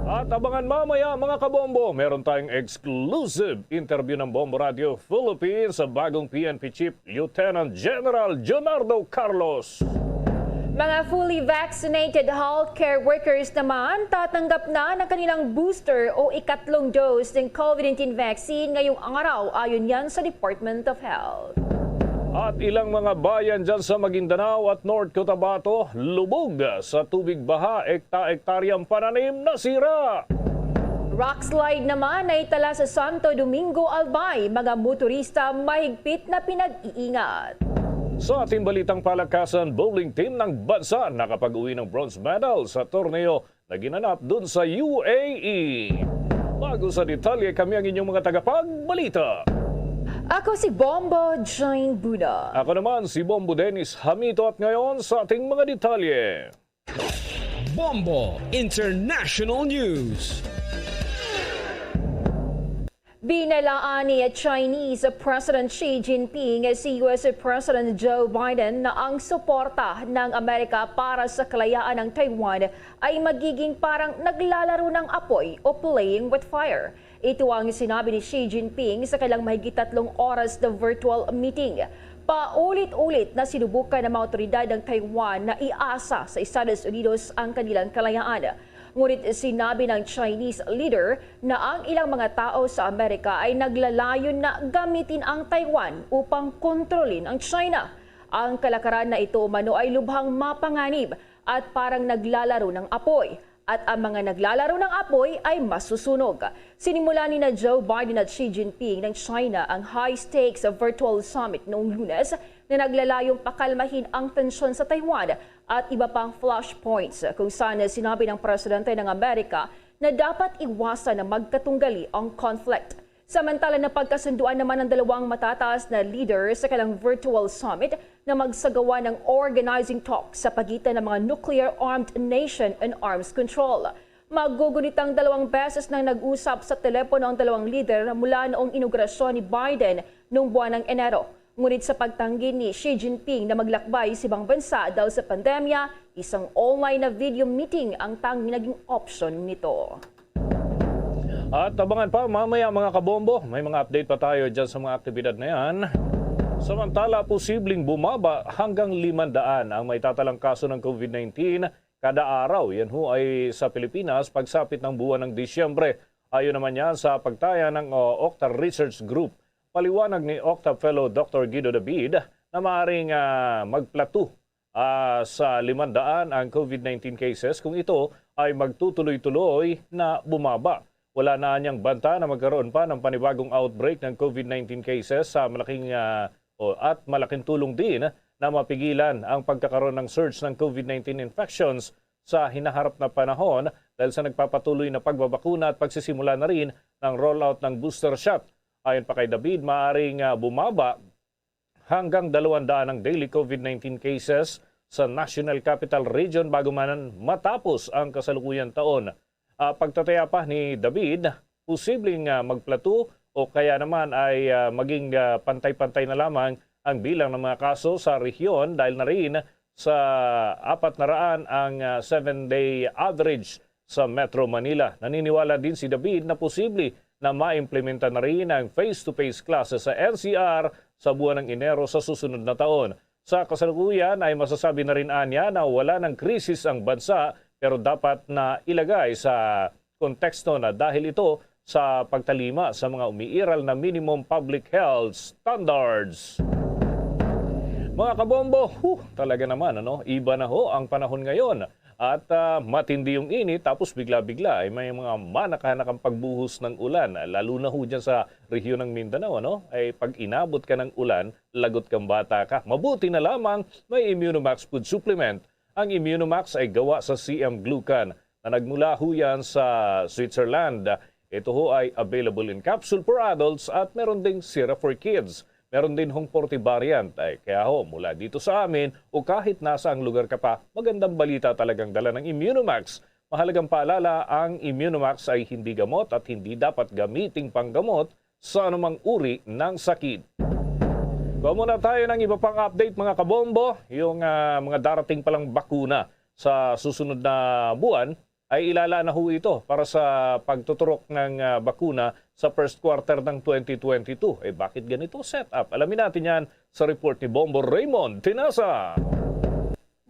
At abangan mamaya, mga kabombo, meron tayong exclusive interview ng Bombo Radio Philippines sa bagong P N P Chief Lieutenant General Leonardo Carlos. Mga fully vaccinated healthcare workers naman tatanggap na ng kanilang booster o ikatlong dose ng COVID nineteen vaccine ngayong araw, ayon yan sa Department of Health. At ilang mga bayan dyan sa Maguindanao at North Cotabato, lubog sa tubig baha, ekta-ektaryang pananim nasira. Rockslide naman ay tala sa Santo Domingo, Albay, mga motorista mahigpit na pinag-iingat. Sa ating balitang palakasan, bowling team ng bansa nakapag-uwi ng bronze medal sa torneo na ginanap dun sa U A E. Bago sa detalye, kami ang inyong mga tagapagbalita. Ako si Bombo Jane Buna. Ako naman si Bombo Dennis Hamito, at ngayon sa ating mga detalye. Bombo International News. Binalaan ni Chinese President Xi Jinping si U S President Joe Biden na ang suporta ng Amerika para sa kalayaan ng Taiwan ay magiging parang naglalaro ng apoy o playing with fire. Ito ang sinabi ni Xi Jinping sa kailang mahigit tatlong oras na virtual meeting. Paulit-ulit na sinubukan ng mga otoridad ng Taiwan na iasa sa Estados Unidos ang kanilang kalayaan. Ngunit sinabi ng Chinese leader na ang ilang mga tao sa Amerika ay naglalayon na gamitin ang Taiwan upang kontrolin ang China. Ang kalakaran na ito umano ay lubhang mapanganib at parang naglalaro ng apoy. At ang mga naglalaro ng apoy ay masusunog. Sinimulan ni na Joe Biden at Xi Jinping ng China ang high-stakes virtual summit noong Lunes na naglalayong pakalmahin ang tensyon sa Taiwan at iba pang flashpoints, kung saan sinabi ng Presidente ng Amerika na dapat iwasan na magkatunggali ang conflict. Samantala, napagkasunduan naman ang dalawang matataas na leader sa kanilang virtual summit na magsagawa ng organizing talk sa pagitan ng mga nuclear-armed nation and arms control. Magugunitang dalawang beses nang nag-usap sa telepono ang dalawang leader mula noong inaugurasyon ni Biden noong buwan ng Enero. Ngunit sa pagtanggi ni Xi Jinping na maglakbay sa ibang bansa dahil sa pandemya, isang online na video meeting ang tanging naging opsyon nito. At abangan pa mamaya, mga kabombo, may mga update pa tayo dyan sa mga aktibidad na yan. Samantala, posibleng bumaba hanggang limandaan ang maitatalang kaso ng COVID nineteen kada araw. Yan ho ay sa Pilipinas pagsapit ng buwan ng Disyembre. Ayon naman yan sa pagtaya ng, uh, Octa Research Group. Paliwanag ni Octa Fellow Doctor Guido David na maaaring, ah, magplato, ah, sa limandaan ang COVID nineteen cases kung ito ay magtutuloy-tuloy na bumaba. Wala na anyang banta na magkaroon pa ng panibagong outbreak ng COVID nineteen cases sa malaking, ah, o, at malaking tulong din na mapigilan ang pagkakaroon ng surge ng COVID nineteen infections sa hinaharap na panahon dahil sa nagpapatuloy na pagbabakuna at pagsisimula na rin ng rollout ng booster shot. Ayon pa kay David, maaaring, ah, bumaba hanggang dalawang daan ang daily COVID nineteen cases sa National Capital Region bago man matapos ang kasalukuyan taon. Ah, pagtataya pa ni David, posibleng, ah, magplato o kaya naman ay, ah, maging, ah, pantay-pantay na lamang ang bilang ng mga kaso sa rehiyon dahil na rin sa apat na raan ang, ah, seven-day average sa Metro Manila. Naniniwala din si David na posible na maimplementa na rin ang face-to-face classes sa N C R sa buwan ng Enero sa susunod na taon. Sa kasalukuyan ay masasabi na rin anya na wala ng krisis ang bansa, pero dapat na ilagay sa konteksto na dahil ito sa pagtalima sa mga umiiral na minimum public health standards. Mga kabombo, huh, talaga naman, ano? Iba na ho ang panahon ngayon. At, ah, matindi yung init, tapos bigla-bigla ay may mga manakanakang pagbuhos ng ulan, lalo na ho dyan sa rehiyon ng Mindanao, ano? Ay pag inabot ka ng ulan, lagot kang bata ka. Mabuti na lamang may Immunomax Food Supplement. Ang Immunomax ay gawa sa C M glucan na nagmula ho yan sa Switzerland. Ito ho ay available in capsule for adults at meron ding syrup for kids. Meron din hong forty variant. Ay, kaya ho, mula dito sa amin o kahit nasa ang lugar ka pa, magandang balita talagang dala ng Immunomax Mahalagang paalala, ang Immunomax ay hindi gamot at hindi dapat gamiting panggamot sa anumang uri ng sakit. Kuha muna tayo ng iba pang update, mga kabombo. Yung, ah, mga darating palang bakuna sa susunod na buwan ay ilala na ho ito para sa pagtuturok ng, ah, bakuna sa first quarter ng twenty twenty-two. Eh, bakit ganito setup? Alamin natin yan sa report ni Bombo Raymond Tinasa.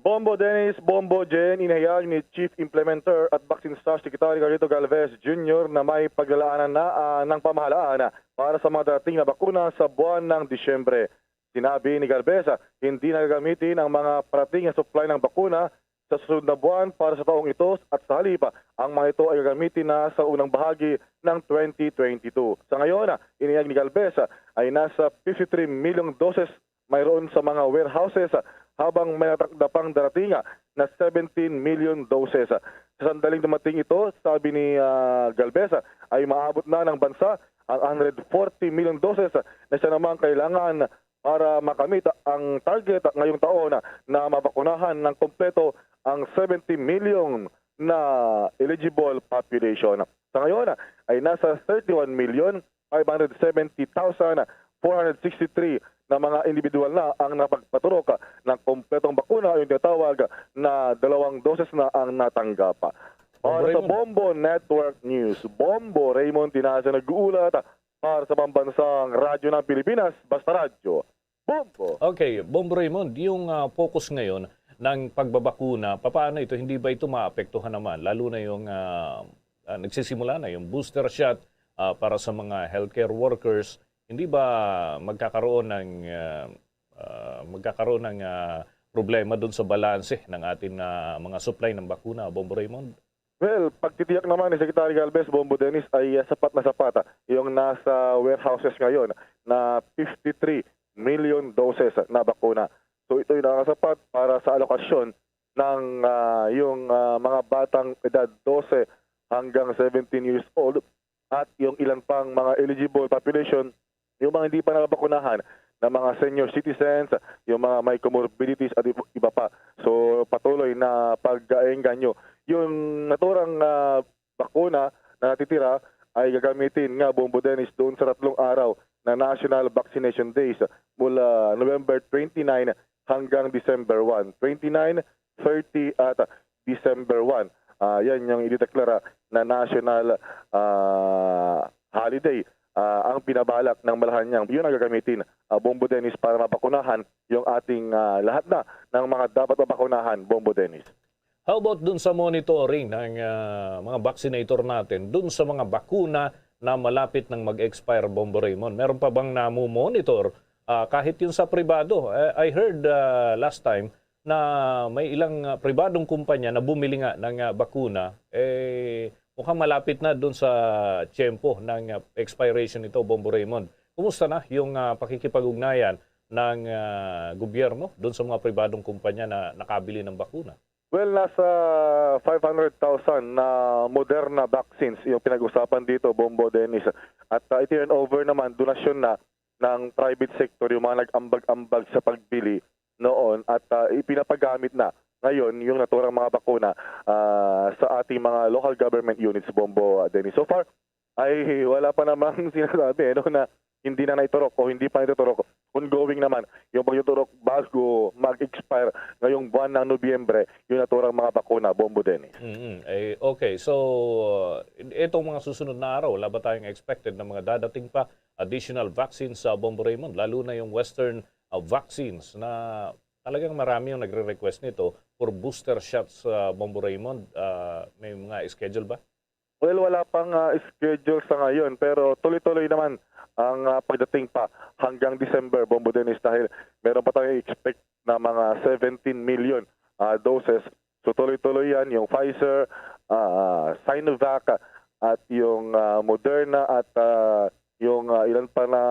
Bombo Dennis, Bombo Jen, inihayag ni Chief Implementer at Vaccine Staff Secretary Carlito Galvez Junior na may paglalaanan na, ah, ng pamahalaan para sa mga darating na bakuna sa buwan ng Disyembre. Sinabi ni Galvez, ah, hindi na gagamitin ang mga parating na supply ng bakuna sa susunod na buwan para sa taong ito, at sa halip, ah, ang mga ito ay gagamitin na sa unang bahagi ng twenty twenty-two. Sa ngayon, ah, inihayag ni Galvez, ah, ay nasa fifty-three million doses mayroon sa mga warehouses, ah, habang may natakda pang darating, ah, na seventeen million doses. Sa sandaling dumating ito, sabi ni, ah, Galvez, ah, ay maabot na ng bansa ang one hundred forty million doses, ah, na siya namang kailangan para makamit ang target ngayong taon, ah, na mabakunahan ng kompleto ang seventy million na eligible population. Sa ngayon, ah, ay nasa thirty-one million five hundred seventy thousand four hundred sixty-three na mga individual na ang napagpaturok ng kompletong bakuna, yung tinatawag na dalawang doses na ang natanggap. Para sa Raymond. Bombo Network News, Bombo Raymond Tinaza nag-uulat para sa Pambansang Radyo ng Pilipinas, Basta Radyo, Bombo. Okay, Bombo Raymond, yung, ah, focus ngayon ng pagbabakuna, papaano ito? Hindi ba ito maapektuhan naman? Lalo na yung, ah, ah, nagsisimula na yung booster shot, ah, para sa mga healthcare workers. Hindi ba magkakaroon ng, ah, ah, magkakaroon ng, ah, problema dun sa balanse ng ating, ah, mga supply ng bakuna, Bombo Raymond? Well, pagtitiyak naman ni Secretary Galvez, Bombo Dennis, ay, ah, sapat na sapat, ah, yung nasa warehouses ngayon na fifty-three million doses na bakuna. So, ito'y nakasapat para sa alokasyon ng, ah, yung, ah, mga batang edad dose hanggang seventeen years old at yung ilan pang mga eligible population, yung mga hindi pa nabakunahan na mga senior citizens, yung mga may comorbidities at ib-, iba pa. So, patuloy na pag-aengganyo. Yung naturang, ah, bakuna na natitira ay gagamitin nga, Bombo Dennis, doon sa tatlong araw na National Vaccination Days mula November twenty-nine hanggang December one. Twenty-nine, thirty at December one. Ah, yan yung idideklara na national, ah, holiday. Ah, ang pinabalak ng Malacañang, yun ang gagamitin, ah, Bombo Dennis, para mabakunahan yung ating, ah, lahat na ng mga dapat mabakunahan, Bombo Dennis. How about dun sa monitoring ng, ah, mga vaccinator natin, dun sa mga bakuna na malapit nang mag-expire, Bombo Raymond? Meron pa bang namu-monitor? Ah, kahit yun sa pribado. Eh, I heard, ah, last time na may ilang, ah, pribadong kumpanya na bumili nga ng, ah, bakuna, eh, mukhang malapit na dun sa tiyempo ng, ah, expiration nito, Bombo Raymond. Kumusta na yung, ah, pakikipag-ugnayan ng, ah, gobyerno dun sa mga pribadong kumpanya na nakabili ng bakuna? Well, nasa five hundred thousand na Moderna vaccines yung pinag-usapan dito, Bombo Dennis. At, ah, i-turn over naman, donasyon na ng private sector, yung mga nag-ambag-ambag sa pagbili noon, at, ah, ipinapagamit na ngayon yung naturang mga bakuna, ah, sa ating mga local government units, Bombo, ah, Dennis. So far, ay wala pa namang sinasabi, eh, no, na hindi na naiturok o hindi pa naiturok. Ongoing naman yung pagtuturok bago mag-expire ngayong buwan ng Nobyembre yung naturang mga bakuna, Bombo Dennis. Mm, eh, okay. So, uh, itong mga susunod na araw, wala ba tayong expected na mga dadating pa additional vaccines sa, Bombo Raymond, lalo na yung Western, uh, vaccines na talagang marami yung nagre-request nito for booster shots, uh, Bombo Raymond? Uh, may mga schedule ba? Well, wala pang, ah, schedule sa ngayon, pero tuloy-tuloy naman ang, ah, pagdating pa hanggang December, Bombo Dennis, dahil meron pa tayong expect na mga seventeen million, ah, doses. So, tuloy-tuloy yan, yung Pfizer, ah, Sinovac, ah, at yung, ah, Moderna, at, ah, yung, ah, ilan pa na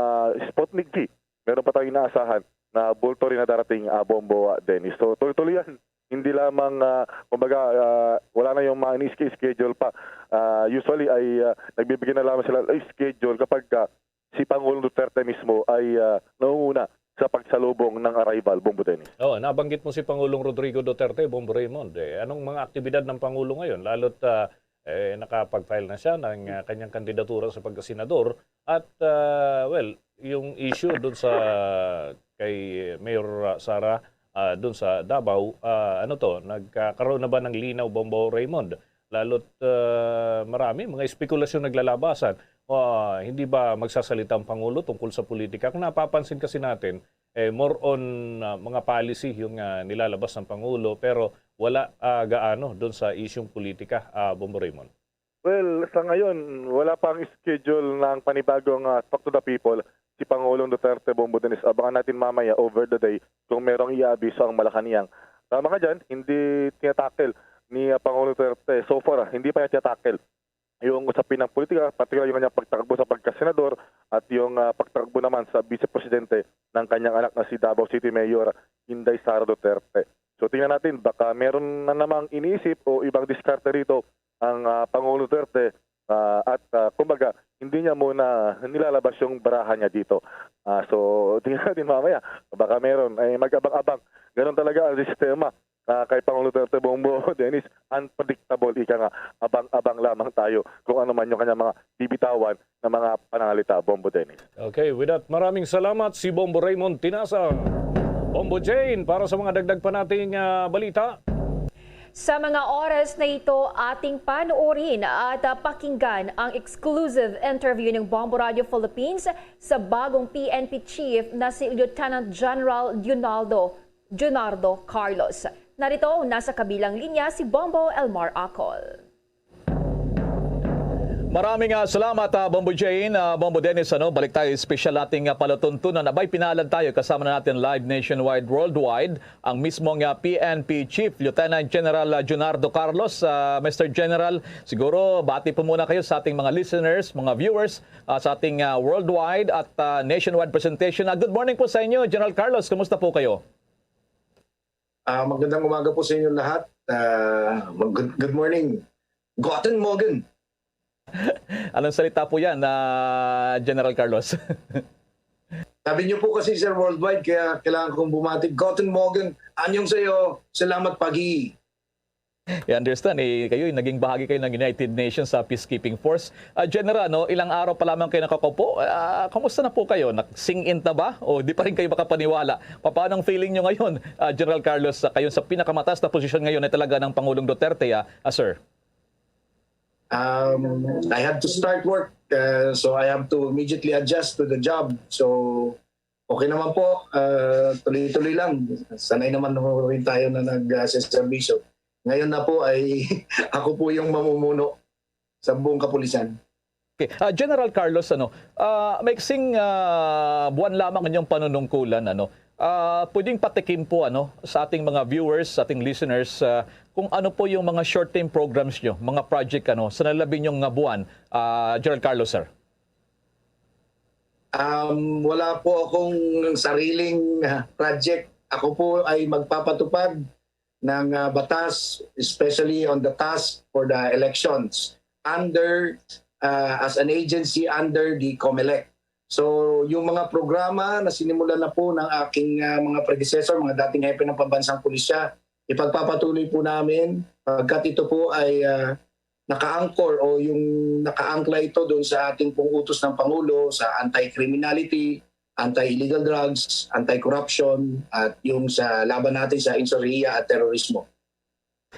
Sputnik V. Meron pa tayong inaasahan na bulto rin na darating, ah, Bombo, ah, Dennis. So, tuloy-tuloy yan. Hindi lamang, ah, kumbaga, ah, wala na yung mga ini-schedule pa. Ah, usually ay, ah, nagbibigay na lamang sila ng schedule kapag, ah, si Pangulong Duterte mismo ay, ah, nangunguna sa pagsalubong ng arrival, Bombo Dennis. Oh, nabanggit mo si Pangulong Rodrigo Duterte, Bombo Raymond. Eh, anong mga aktibidad ng Pangulo ngayon? Lalo't ah, eh, nakapag-file na siya ng ah, kanyang kandidatura sa pagkasenador. At, ah, well, yung issue doon sa kay Mayor ah, Sara ah, doon sa Davao, ah, ano to, nagkakaroon na ba ng linaw, Bombo Raymond? Lalo't ah, marami mga espekulasyon naglalabasan. Ah, hindi ba magsasalita ang Pangulo tungkol sa politika? Kung napapansin kasi natin, eh, more on ah, mga policy yung ah, nilalabas ng Pangulo, pero wala ah, gaano doon sa isyung politika, ah, Bombo Raymond. Well, sa ngayon, wala pang schedule ng panibagong ah, Talk to the People si Pangulong Duterte, Bombo Dennis. Abangan natin mamaya, over the day, kung merong iaabiso ang Malacañang. Tama ka dyan, hindi tinatakil ni ah, Pangulong Duterte so far, ah, hindi pa niya tinatakil yung usapin ng politika, particular yung kanyang pagtakbo sa pagkasenador at yung ah, pagtakbo naman sa vice presidente ng kanyang anak na si Davao City Mayor Inday Sara Duterte. So tingnan natin, baka meron na namang iniisip o ibang diskarte rito ang ah, Pangulong Duterte, ah, at ah, kumbaga hindi niya muna nilalabas yung baraha niya dito. Ah, so tingnan natin mamaya, baka meron, ay, mag-abang-abang. Ganun talaga ang sistema ah, kay Pangulong Duterte, Bombo Dennis. Unpredictable, ika nga, abang-abang lamang tayo kung ano man yung kanyang mga bibitawan na mga pananalita, Bombo Dennis. Okay, with that, maraming salamat si Bombo Raymond Tinasa. Bombo Jane, para sa mga dagdag pa nating ah, balita. Sa mga oras na ito, ating panoorin at ah, pakinggan ang exclusive interview ng Bombo Radio Philippines sa bagong P N P chief na si Lieutenant General Leonardo Junardo Carlos. Narito, nasa kabilang linya si Bombo Elmar Acol. Maraming ah, salamat, ah, Bombo Jane, ah, Bombo Dennis. Ano, balik tayo, special nating ah, palatuntunan. Abay, pinalad tayo. Kasama na natin live nationwide, worldwide, ang mismong ah, P N P Chief, Lieutenant General ah, Junardo Carlos. Ah, Mister General, siguro bati po muna kayo sa ating mga listeners, mga viewers, ah, sa ating ah, worldwide at ah, nationwide presentation. Ah, good morning po sa inyo, General Carlos. Kumusta po kayo? Ah, magandang umaga po sa inyo lahat. Ah, mag- good, good morning. Guten Morgen. Anong salita po yan, ah, General Carlos? Sabi niyo po kasi, Sir Worldwide, kaya kailangan kong bumati. Guten Morgen, annyeonghaseyo, salamat pagi. I understand, eh, kayo, naging bahagi kayo ng United Nations sa Peacekeeping Force. Ah, General, no, ilang araw pa lamang kayo nakakaupo. Ah, kumusta na po kayo? Nag-sink in na ba? O di pa rin kayo makapaniwala? Pa-, paano ang feeling nyo ngayon, ah, General Carlos, sa kayo sa pinakamataas na posisyon ngayon ay talaga ng Pangulong Duterte, ah, ah, sir? Um, I had to start work, uh, so I have to immediately adjust to the job. So, okay naman po, uh, tuloy-tuloy lang. Sanay naman ho rin tayo na nagseserbisyo. Ngayon na po ay ako po yung mamumuno sa buong kapulisan. Okay. Ah, General Carlos, ano, ah, maiksing ah, buwan lamang inyong panunungkulan, ano, ah, pwedeng patikim po, ano, sa ating mga viewers, sa ating listeners, ah, kung ano po yung mga short-term programs nyo, mga project, ano, sa nalabi nyong nga buwan, ah, General Carlos, sir? Um, wala po akong sariling ah, project. Ako po ay magpapatupad ng ah, batas, especially on the task for the elections under ah, as an agency under the COMELEC. So, yung mga programa na sinimulan na po ng aking ah, mga predecessor, mga dating hepe ng pambansang pulisya, ipagpapatuloy po namin pagkat ito po ay ah, naka-anchor o yung nakaangkla ito doon sa ating pong utos ng Pangulo sa anti-criminality, anti-illegal drugs, anti-corruption, at yung sa laban natin sa insurhiya at terorismo.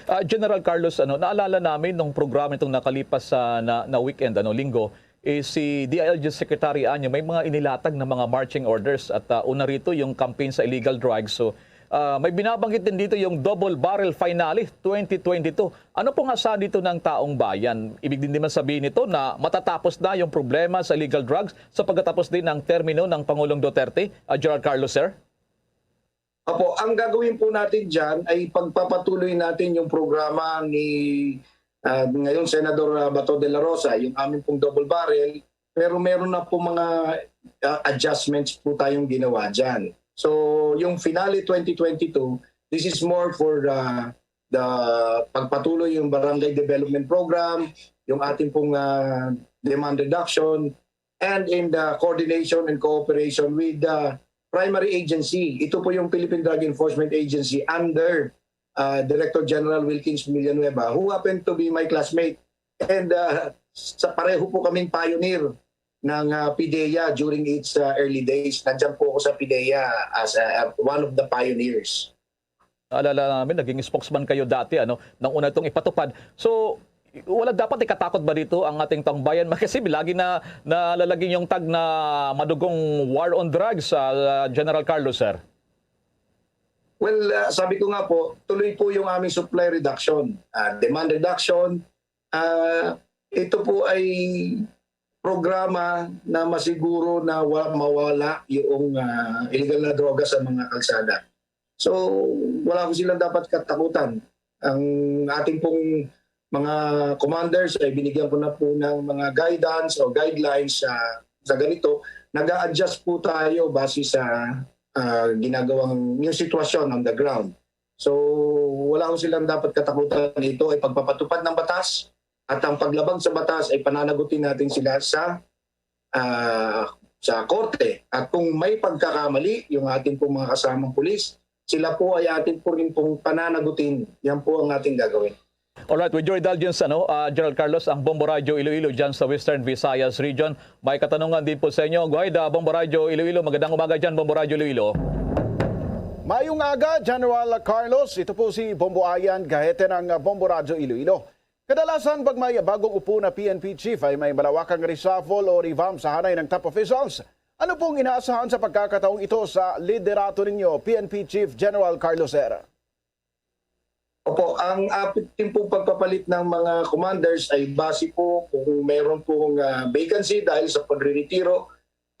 Ah, General Carlos, ano, naalala namin nung programa itong nakalipas sa na, na weekend, ano, linggo, eh, si D I L G Secretary Anyo may mga inilatag na mga marching orders at ah, una rito yung campaign sa illegal drugs. So, ah, may binabanggit din dito yung double barrel finale twenty twenty-two. Ano pong asahan dito ng taong bayan? Ibig din naman sabihin nito na matatapos na yung problema sa illegal drugs sa pagkatapos din ng termino ng Pangulong Duterte, ah, General Carlos, sir? Opo, ang gagawin po natin dyan ay pagpapatuloy natin yung programa ni ah, ngayon Senador ah, Bato de la Rosa, yung amin pong double barrel, pero meron na po mga ah, adjustments po tayong ginawa dyan. So, yung finale twenty twenty-two, this is more for the, the pagpatuloy yung barangay development program, yung ating pong ah, demand reduction, and in the coordination and cooperation with the primary agency. Ito po yung Philippine Drug Enforcement Agency under uh, Director General Wilkins Villanueva, who happened to be my classmate. And uh, sa pareho po kaming pioneer ng uh, PDEA during its uh, early days. Nandiyan po ako sa PDEA as uh, one of the pioneers. Alala namin, naging spokesman kayo dati, ano, nang una itong ipatupad. So, wala dapat ikatakot ba dito ang ating taong bayan? Kasi lagi na nalalaging yung tag na madugong war on drugs sa uh, General Carlos, sir. Well, uh, sabi ko nga po, tuloy po yung aming supply reduction, uh, demand reduction. Uh, ito po ay programa na masiguro na wa- mawala yung uh, illegal na droga sa mga kalsada. So, wala ko silang dapat katakutan. Ang ating pong mga commanders ay binigyan ko na po ng mga guidance o guidelines sa sa ganito. Nag-a-adjust po tayo base sa uh, ginagawang yung sitwasyon on the ground. So, wala ko silang dapat katakutan. Ito ay pagpapatupad ng batas at ang paglabag sa batas ay pananagutin natin sila sa uh, sa korte. At kung may pagkakamali yung ating pong mga kasamang pulis, sila po ay atin po rin pong pananagutin. Yan po ang ating gagawin. Alright, with your indulgence, ano, uh, General Carlos, ang Bombo Radyo Iloilo dyan sa Western Visayas Region. May katanungan din po sa inyo. Go ahead, uh, Bombo Radyo Iloilo. Magandang umaga dyan, Bombo Radyo Iloilo. Mayong aga, General Carlos. Ito po si Bombo Ayan, gahete ng Bombo Radyo Iloilo. Kadalasan pag may bagong upo na P N P chief ay may malawakang reshuffle o revamp sa hanay ng top officials. Ano pong inaasahan sa pagkakataong ito sa liderato ninyo, P N P Chief General Carlos Herrera? Opo, ang ating pong pagpapalit ng mga commanders ay base po kung mayroon pong uh, vacancy dahil sa pagriritiro.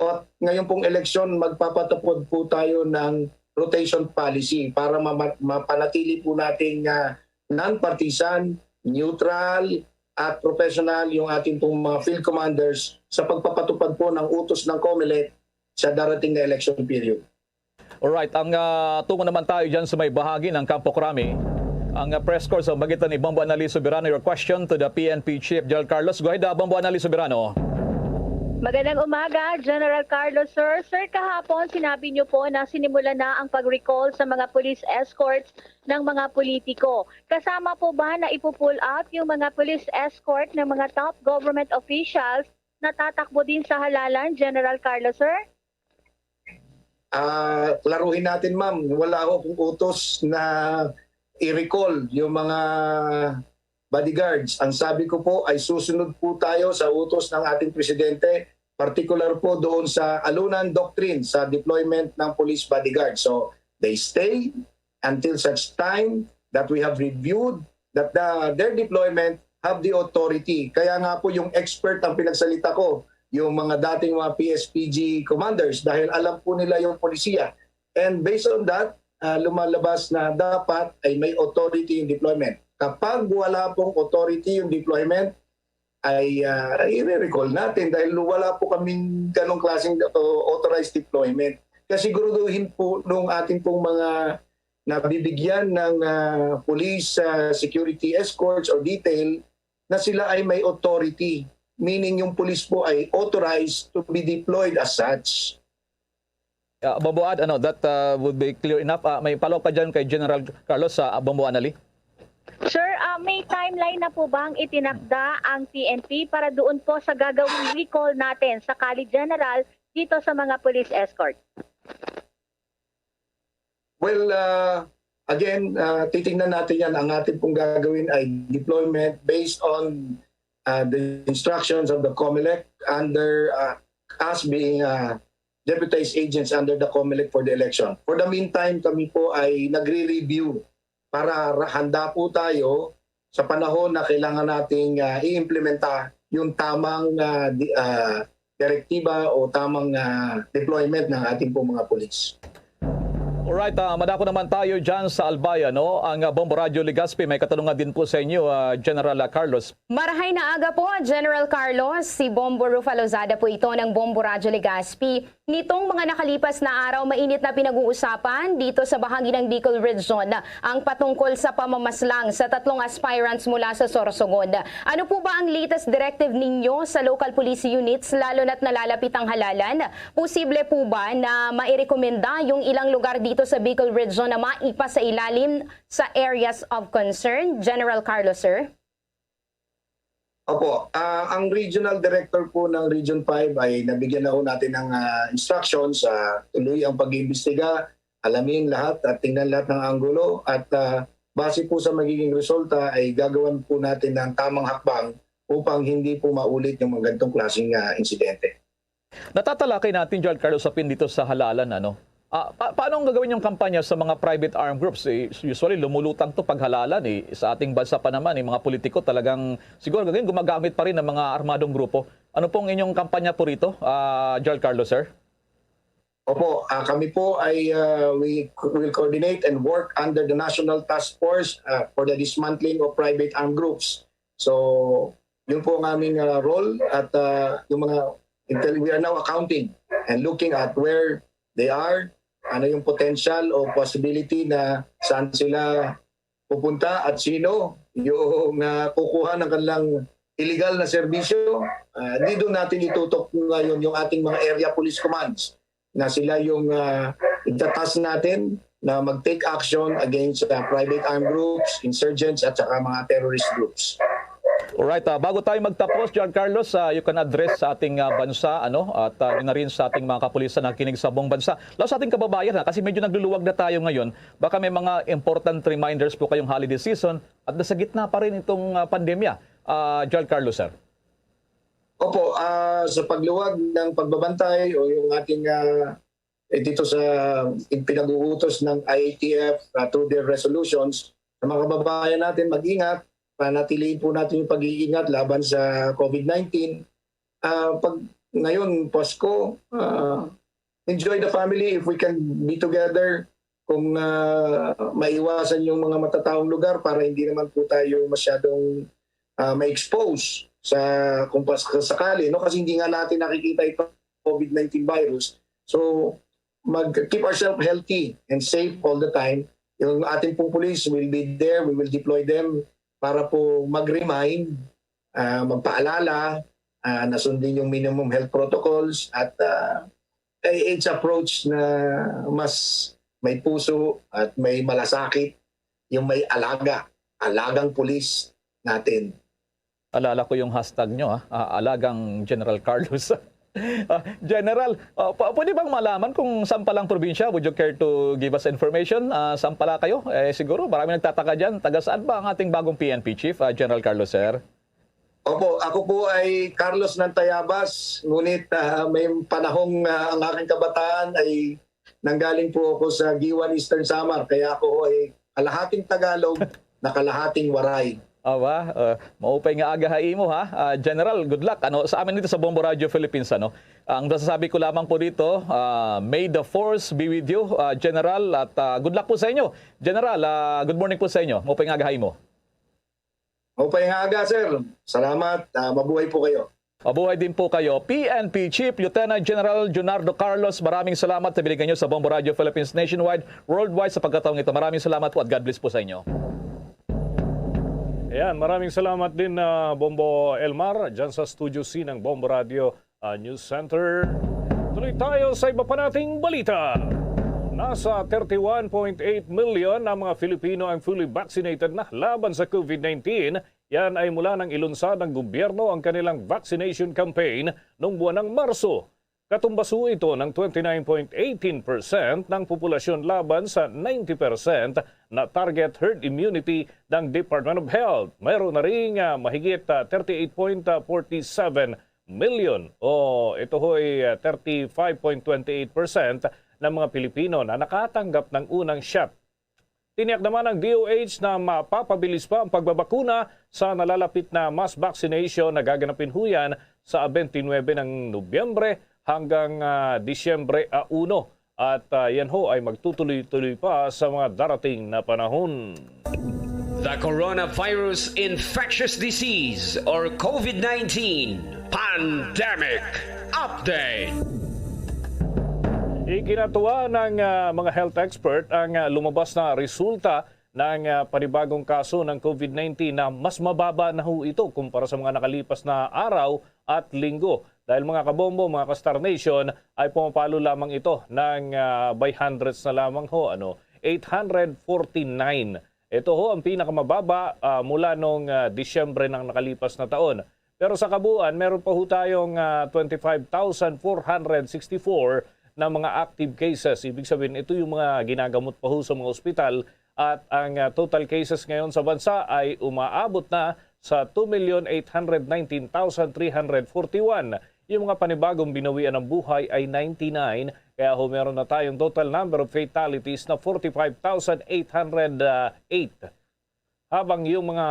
At ngayon pong eleksyon, magpapatupad po tayo ng rotation policy para mapanatili po nating uh, non-partisan, neutral, at professional yung ating pong mga field commanders sa pagpapatupad po ng utos ng COMELEC sa darating na election period. Alright, ang uh, tungo naman tayo dyan sa may bahagi ng Campo Crame. Ang uh, press corps sa magitan ni Bombo Anali Soberano. Your question to the P N P Chief General Carlos. Go ahead, uh, Bombo Anali Soberano. Magandang umaga, General Carlos. Sir, sir, kahapon sinabi niyo po na sinimula na ang pag-recall sa mga police escorts ng mga politiko. Kasama po ba na ipo-pull out yung mga police escort ng mga top government officials na tatakbo din sa halalan, General Carlos, sir? Uh, klaruhin natin, ma'am, wala ho akong utos na i-recall yung mga bodyguards. Ang sabi ko po ay susunod po tayo sa utos ng ating presidente, particular po doon sa Alunan Doctrine sa deployment ng police bodyguard. So, they stay until such time that we have reviewed that the, their deployment have the authority. Kaya nga po yung expert ang pinagsalita ko, yung mga dating mga P S P G commanders, dahil alam po nila yung polisiya. And based on that, uh, lumalabas na dapat ay may authority yung deployment. Kapag wala pong authority yung deployment, ay uh, i-recall natin dahil wala po kaming ganong klaseng uh, authorized deployment. Kasiguraduhin po nung ating pong mga nabibigyan ng uh, police uh, security escorts or detail na sila ay may authority, meaning yung police po ay authorized to be deployed as such. Uh, Bombo Ad, ano, that uh, would be clear enough. Uh, may follow-up ka dyan kay General Carlos sa uh, Bombo Anali? Sir, uh, may timeline na po bang itinakda ang P N P para doon po sa gagawing recall natin sa Kali General dito sa mga police escort? Well, uh, again, uh, titingnan natin yan. Ang ating pong gagawin ay deployment based on uh, the instructions of the COMELEC under uh, us being uh, deputized agents under the COMELEC for the election. For the meantime, kami po ay nagre-review para handa po tayo sa panahon na kailangan nating uh, i-implementa yung tamang uh, di, uh, direktiba o tamang uh, deployment ng ating po mga police. Right, ah, madako naman tayo dyan sa Albay, ano? Ang, ah, Bombo Radyo Legazpi, may katanungan din po sa inyo, ah, General, ah, Carlos. Marahay na aga po, General Carlos. Si Bombo Rufa Lozada po ito ng Bombo Radyo Legazpi. Nitong mga nakalipas na araw, mainit na pinag-uusapan dito sa bahagi ng Bicol Region ang patungkol sa pamamaslang sa tatlong aspirants mula sa Sorsogon. Ano po ba ang latest directive ninyo sa local police units, lalo na't nalalapit ang halalan? Posible po ba na mairekomenda yung ilang lugar dito sa Bicol Region na maipa sa ilalim sa areas of concern? General Carlos, sir? Opo, ah, ang regional director po ng Region five ay nabigyan na ho natin ng, ah, instructions, ah, tuloy ang pag-iimbestiga, alamin lahat at tingnan lahat ng anggulo at, ah, base po sa magiging resulta ay gagawan po natin ng tamang hakbang upang hindi po maulit yung mga ganitong klaseng, ah, insidente. Natatalakay natin, General Carlos, sa pin dito sa halalan, ano? Ah, pa-, paano ang gagawin yung kampanya sa mga private armed groups? Eh, usually, lumulutang to pag halalan, eh. Sa ating bansa pa naman, eh, mga politiko talagang, siguro, ngayon, gumagamit pa rin ng mga armadong grupo. Ano pong inyong kampanya po rito, ah, General Carlos, sir? Opo, ah, kami po ay, ah, we co-, will coordinate and work under the National Task Force, ah, for the Dismantling of Private Armed Groups. So, yun po ang aming, ah, role at, ah, yung mga intel-, we are now accounting and looking at where they are, ano yung potential o possibility na saan sila pupunta at sino yung, ah, kukuha ng kanilang illegal na serbisyo. Ah, di doon natin itutok ngayon yung ating mga area police commands na sila yung, ah, itatask natin na mag-take action against, ah, private armed groups, insurgents, at saka mga terrorist groups. Alright, ah, bago tayo magtapos, John Carlos, ah, you can address sa ating, ah, bansa, ano, at, ah, yun na rin sa ating mga kapulisan na nakikinig sa buong bansa. Lalo sa ating kababayan, ha, kasi medyo nagluluwag na tayo ngayon. Baka may mga important reminders po kayong holiday season at nasa gitna pa rin itong, ah, pandemya. Ah, John Carlos, sir. Opo, ah, sa pagluwag ng pagbabantay o yung ating, ah, eh, dito sa pinag-uutos ng I A T F, ah, through their resolutions, sa mga kababayan natin, mag-ingat, panatilihin po natin yung pag-iingat laban sa COVID nineteen. Ah, pag ngayon, Pasko, ah, enjoy the family if we can be together, kung, ah, maiwasan yung mga matataong lugar para hindi naman po tayo masyadong, ah, ma-expose sa, kung pas-, sakali, no? Kasi hindi nga natin nakikita ito, COVID nineteen virus. So, mag-, keep ourselves healthy and safe all the time. Yung ating pong police will be there, we will deploy them para po mag-remind, ah, magpaalala, ah, na sundin yung minimum health protocols at, ah, eh, it's approach na mas may puso at may malasakit, yung may alaga, alagang pulis natin. Alala ko yung hashtag nyo, ha? Ah, alagang General Carlos. Ah, General, ah, pa-, pwede bang malaman kung saan palang probinsya? Would you care to give us information? Ah, saan pala kayo? Eh, siguro marami nagtataka dyan. Taga saan ba ang ating bagong P N P chief, ah, General Carlos, sir? Opo, ako po ay Carlos ng Tayabas, ngunit, ah, may panahong, ah, ang aking kabataan ay nanggaling po ako sa Guiuan, Eastern Samar, kaya ako ay kalahating Tagalog na kalahating Waray. Awa, ah, maupay nga aga ha imo, ha? Ah, General, good luck. Ano, sa amin dito sa Bombo Radio Philippines, ano, ang masasabi ko lamang po dito, ah, may the force be with you, ah, General, at, ah, good luck po sa inyo. General, ah, good morning po sa inyo. Maupay nga aga ha imo. Maupay nga aga, sir. Salamat. Ah, mabuhay po kayo. Mabuhay din po kayo. P N P Chief Lieutenant General Junardo Carlos, maraming salamat sa binigay niyo sa Bombo Radio Philippines Nationwide, Worldwide sa pagkataong ito. Maraming salamat po at God bless po sa inyo. Ayan, maraming salamat din, ah, Bombo Elmar, dyan sa Studio C ng Bombo Radio, ah, News Center. Tuloy tayo sa iba pa nating balita. Nasa thirty-one point eight million ang mga Filipino ang fully vaccinated na laban sa COVID nineteen. Yan ay mula nang ilunsad ng gobyerno ang kanilang vaccination campaign noong buwan ng Marso. Katumbaso ito ng twenty-nine point eighteen percent ng populasyon laban sa ninety percent na target herd immunity ng Department of Health. Mayroon na ring, ah, mahigit, ah, thirty-eight point forty-seven million o ito ho'y, ah, thirty-five point twenty-eight percent ng mga Pilipino na nakatanggap ng unang shot. Tiniyak naman ng D O H na mapapabilis pa ang pagbabakuna sa nalalapit na mass vaccination na gaganapin huyan sa twenty-nine ng Nobyembre hanggang, ah, Disyembre, ah, uno. At, ah, yan ho ay magtutuloy-tuloy pa sa mga darating na panahon. The coronavirus infectious disease or COVID nineteen pandemic update. Ikinatuwa ng, ah, mga health expert ang, ah, lumabas na resulta ng, ah, panibagong kaso ng COVID nineteen na mas mababa na ho ito kumpara sa mga nakalipas na araw at linggo. Dahil, mga kabombo, mga ka-Star Nation, ay pumapalo lamang ito ng, ah, by hundreds na lamang ho, ano, eight hundred forty-nine. Ito ho ang pinakamababa, ah, mula nung, ah, Disyembre ng nakalipas na taon. Pero sa kabuuan, meron pa ho tayong, ah, twenty-five thousand four hundred sixty-four na mga active cases. Ibig sabihin, ito yung mga ginagamot pa ho sa mga ospital. At ang, ah, total cases ngayon sa bansa ay umaabot na sa two million eight hundred nineteen thousand three hundred forty-one. Yung mga panibagong binawian ng buhay ay ninety-nine. Kaya ho, meron na tayong total number of fatalities na forty-five thousand eight hundred eight. Habang yung mga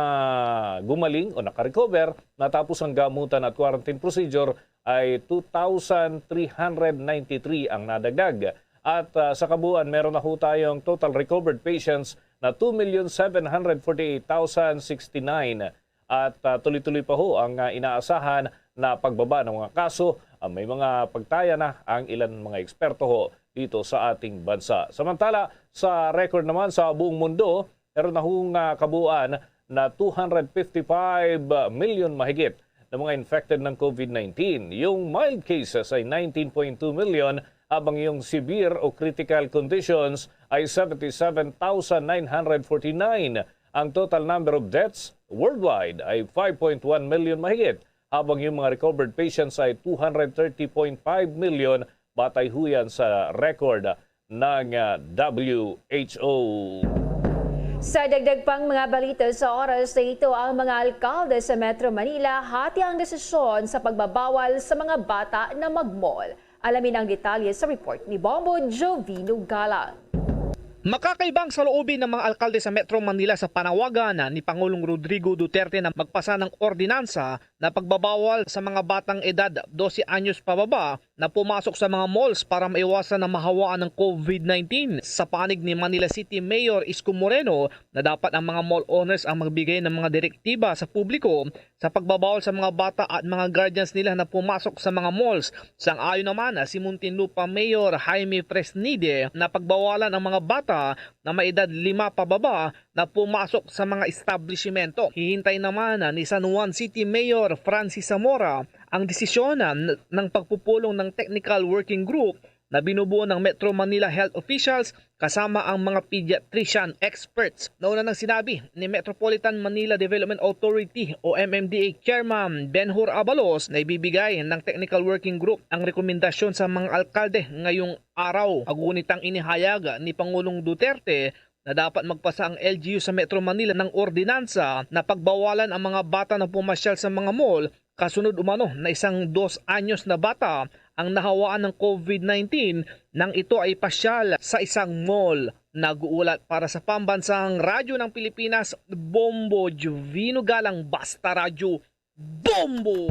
gumaling o nakarecover, natapos ang gamutan at quarantine procedure, ay two thousand three hundred ninety-three ang nadagdag. At, ah, sa kabuuan, meron na ho tayong total recovered patients na two million seven hundred forty-eight thousand sixty-nine. At, ah, tuloy-tuloy pa ho ang, ah, inaasahan na pagbaba ng mga kaso. Ah, may mga pagtaya na ang ilan mga eksperto ho dito sa ating bansa. Samantala, sa record naman sa buong mundo, meron na hong, ah, kabuuan na two hundred fifty-five million mahigit na mga infected ng COVID nineteen. Yung mild cases ay nineteen point two million, habang yung severe o critical conditions ay seventy-seven thousand nine hundred forty-nine. Ang total number of deaths worldwide ay five point one million mahigit, habang yung mga recovered patients ay two hundred thirty point five million, batay ho yan sa record ng, ah, W H O. Sa dagdag pang mga balita sa oras na ito, ang mga alkalde sa Metro Manila hati ang desisyon sa pagbabawal sa mga bata na mag-mall. Alamin ang detalye sa report ni Bombo Jovino Galang. Makakaibang sa loobin ng mga alkalde sa Metro Manila sa panawagan ni Pangulong Rodrigo Duterte na magpasa ng ordinansa na pagbabawal sa mga batang edad dose anyos pababa na pumasok sa mga malls para maiwasan na mahawaan ng COVID nineteen. Sa panig ni Manila City Mayor Isko Moreno na dapat ang mga mall owners ang magbigay ng mga direktiba sa publiko sa pagbabawal sa mga bata at mga guardians nila na pumasok sa mga malls. Sang-ayon naman si Muntinlupa Mayor Jaime Fresnide na pagbawalan ang mga bata na may edad lima pababa na pumasok sa mga establishmento. Hihintay naman ni San Juan City Mayor Francis Zamora ang desisyon ng pagpupulong ng Technical Working Group na binubuo ng Metro Manila health officials kasama ang mga pediatrician experts. Nauna nang sinabi ni Metropolitan Manila Development Authority o M M D A Chairman Benhur Abalos na ibibigay ng Technical Working Group ang rekomendasyon sa mga alkalde ngayong araw. Agunit ang inihayag ni Pangulong Duterte na dapat magpasa ang L G U sa Metro Manila ng ordinansa na pagbawalan ang mga bata na pumasyal sa mga mall kasunod umano na isang dos anyos na bata ang nahawaan ng COVID nineteen nang ito ay pasyal sa isang mall. Nag-uulat para sa Pambansang Radyo ng Pilipinas, Bombo Jovino Galang, Basta Radyo, Bombo!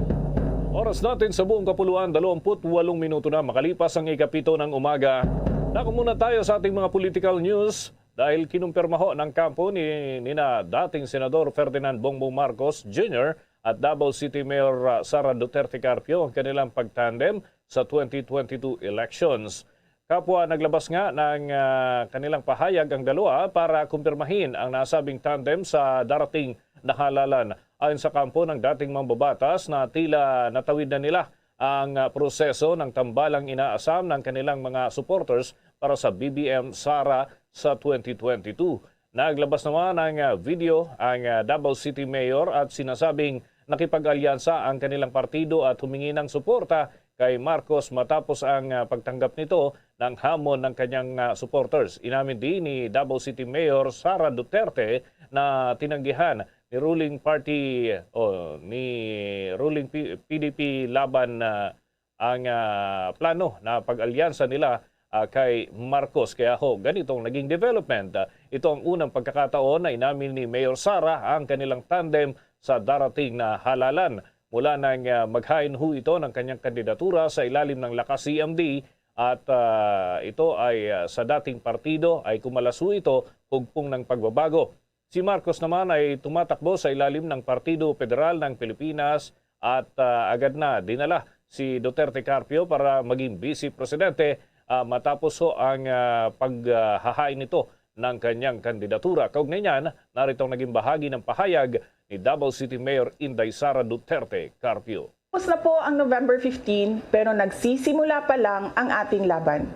Oras natin sa buong kapuluan, dalawampu't walong minuto na makalipas ang ikapito ng umaga. Dako muna tayo sa ating mga political news dahil kinumpirma ho ng kampo ni nina dating Senador Ferdinand Bongbong Marcos Junior at Davao City Mayor, ah, Sara Duterte Carpio ang kanilang pagtandem sa twenty twenty-two elections. Kapwa naglabas nga ng, ah, kanilang pahayag ang dalawa para kumpirmahin ang nasabing tandem sa darating na halalan. Ayon sa kampo ng dating mambabatas na tila natawid na nila ang, ah, proseso ng tambalang inaasam ng kanilang mga supporters para sa B B M Sara sa twenty twenty-two. Naglabas naman ng, ah, video ang, ah, Davao City Mayor at sinasabing nakipag-alyansa ang kanilang partido at humingi ng suporta kay Marcos matapos ang, ah, pagtanggap nito ng hamon ng kanyang, ah, supporters. Inamin din ni Davao City Mayor Sara Duterte na tinanggihan ni ruling party o ni ruling P-, P D P Laban, ah, ang, ah, plano na pag-alyansa nila, ah, kay Marcos. Kaya ho, ganito ang naging development. Ah, ito ang unang pagkakataon na inamin ni Mayor Sara ang kanilang tandem sa darating na halalan. Mula nang, ah, maghain ho ito ng kanyang kandidatura sa ilalim ng Lakas C M D, at, ah, ito ay, ah, sa dating partido ay kumalaso ito, hugpong ng pagbabago. Si Marcos naman ay tumatakbo sa ilalim ng Partido Federal ng Pilipinas at, ah, agad na dinala si Duterte Carpio para maging vice presidente, ah, matapos ho ang, ah, paghahain nito ng kanyang kandidatura. Kaugnay niyan, narito ang naging bahagi ng pahayag ni Davao City Mayor Inday Sara Duterte Carpio. Tapos na po ang November fifteen, pero nagsisimula pa lang ang ating laban.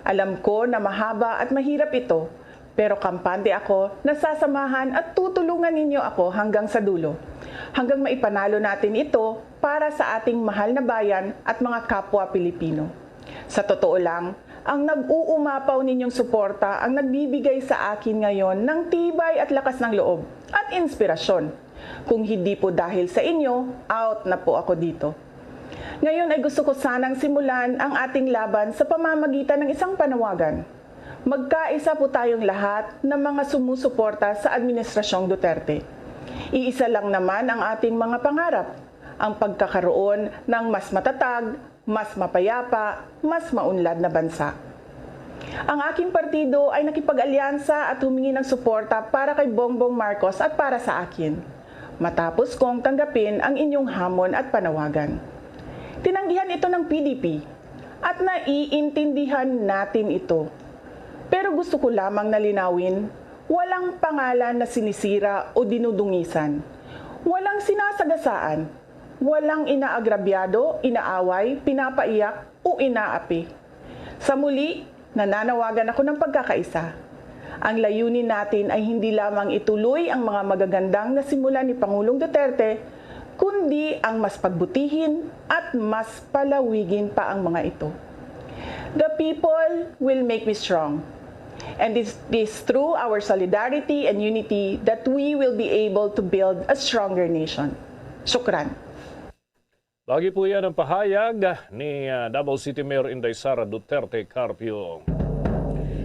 Alam ko na mahaba at mahirap ito, pero kampante ako na sasamahan at tutulungan ninyo ako hanggang sa dulo, hanggang maipanalo natin ito para sa ating mahal na bayan at mga kapwa Pilipino. Sa totoo lang, ang nag-uumapaw ninyong suporta ang nagbibigay sa akin ngayon ng tibay at lakas ng loob at inspirasyon. Kung hindi po dahil sa inyo, out na po ako dito. Ngayon ay gusto ko sanang simulan ang ating laban sa pamamagitan ng isang panawagan. Magkaisa po tayong lahat ng mga sumusuporta sa Administrasyong Duterte. Iisa lang naman ang ating mga pangarap, ang pagkakaroon ng mas matatag, mas mapayapa, mas maunlad na bansa. Ang aking partido ay nakipag-alyansa at humingi ng suporta para kay Bongbong Marcos at para sa akin, matapos kong tanggapin ang inyong hamon at panawagan. Tinanggihan ito ng P D P at naiintindihan natin ito. Pero gusto ko lamang na linawin, walang pangalan na sinisira o dinudungisan. Walang sinasagasaan, walang inaagrabyado, inaaway, pinapaiyak o inaapi. Sa muli, nananawagan ako ng pagkakaisa. Ang layunin natin ay hindi lamang ituloy ang mga magagandang nasimulan ni Pangulong Duterte, kundi ang mas pagbutihin at mas palawigin pa ang mga ito. The people will make me strong. And it is through our solidarity and unity that we will be able to build a stronger nation. Shukran. Bahagi po yan ang pahayag ni, ah, Davao City Mayor Inday Sara Duterte Carpio.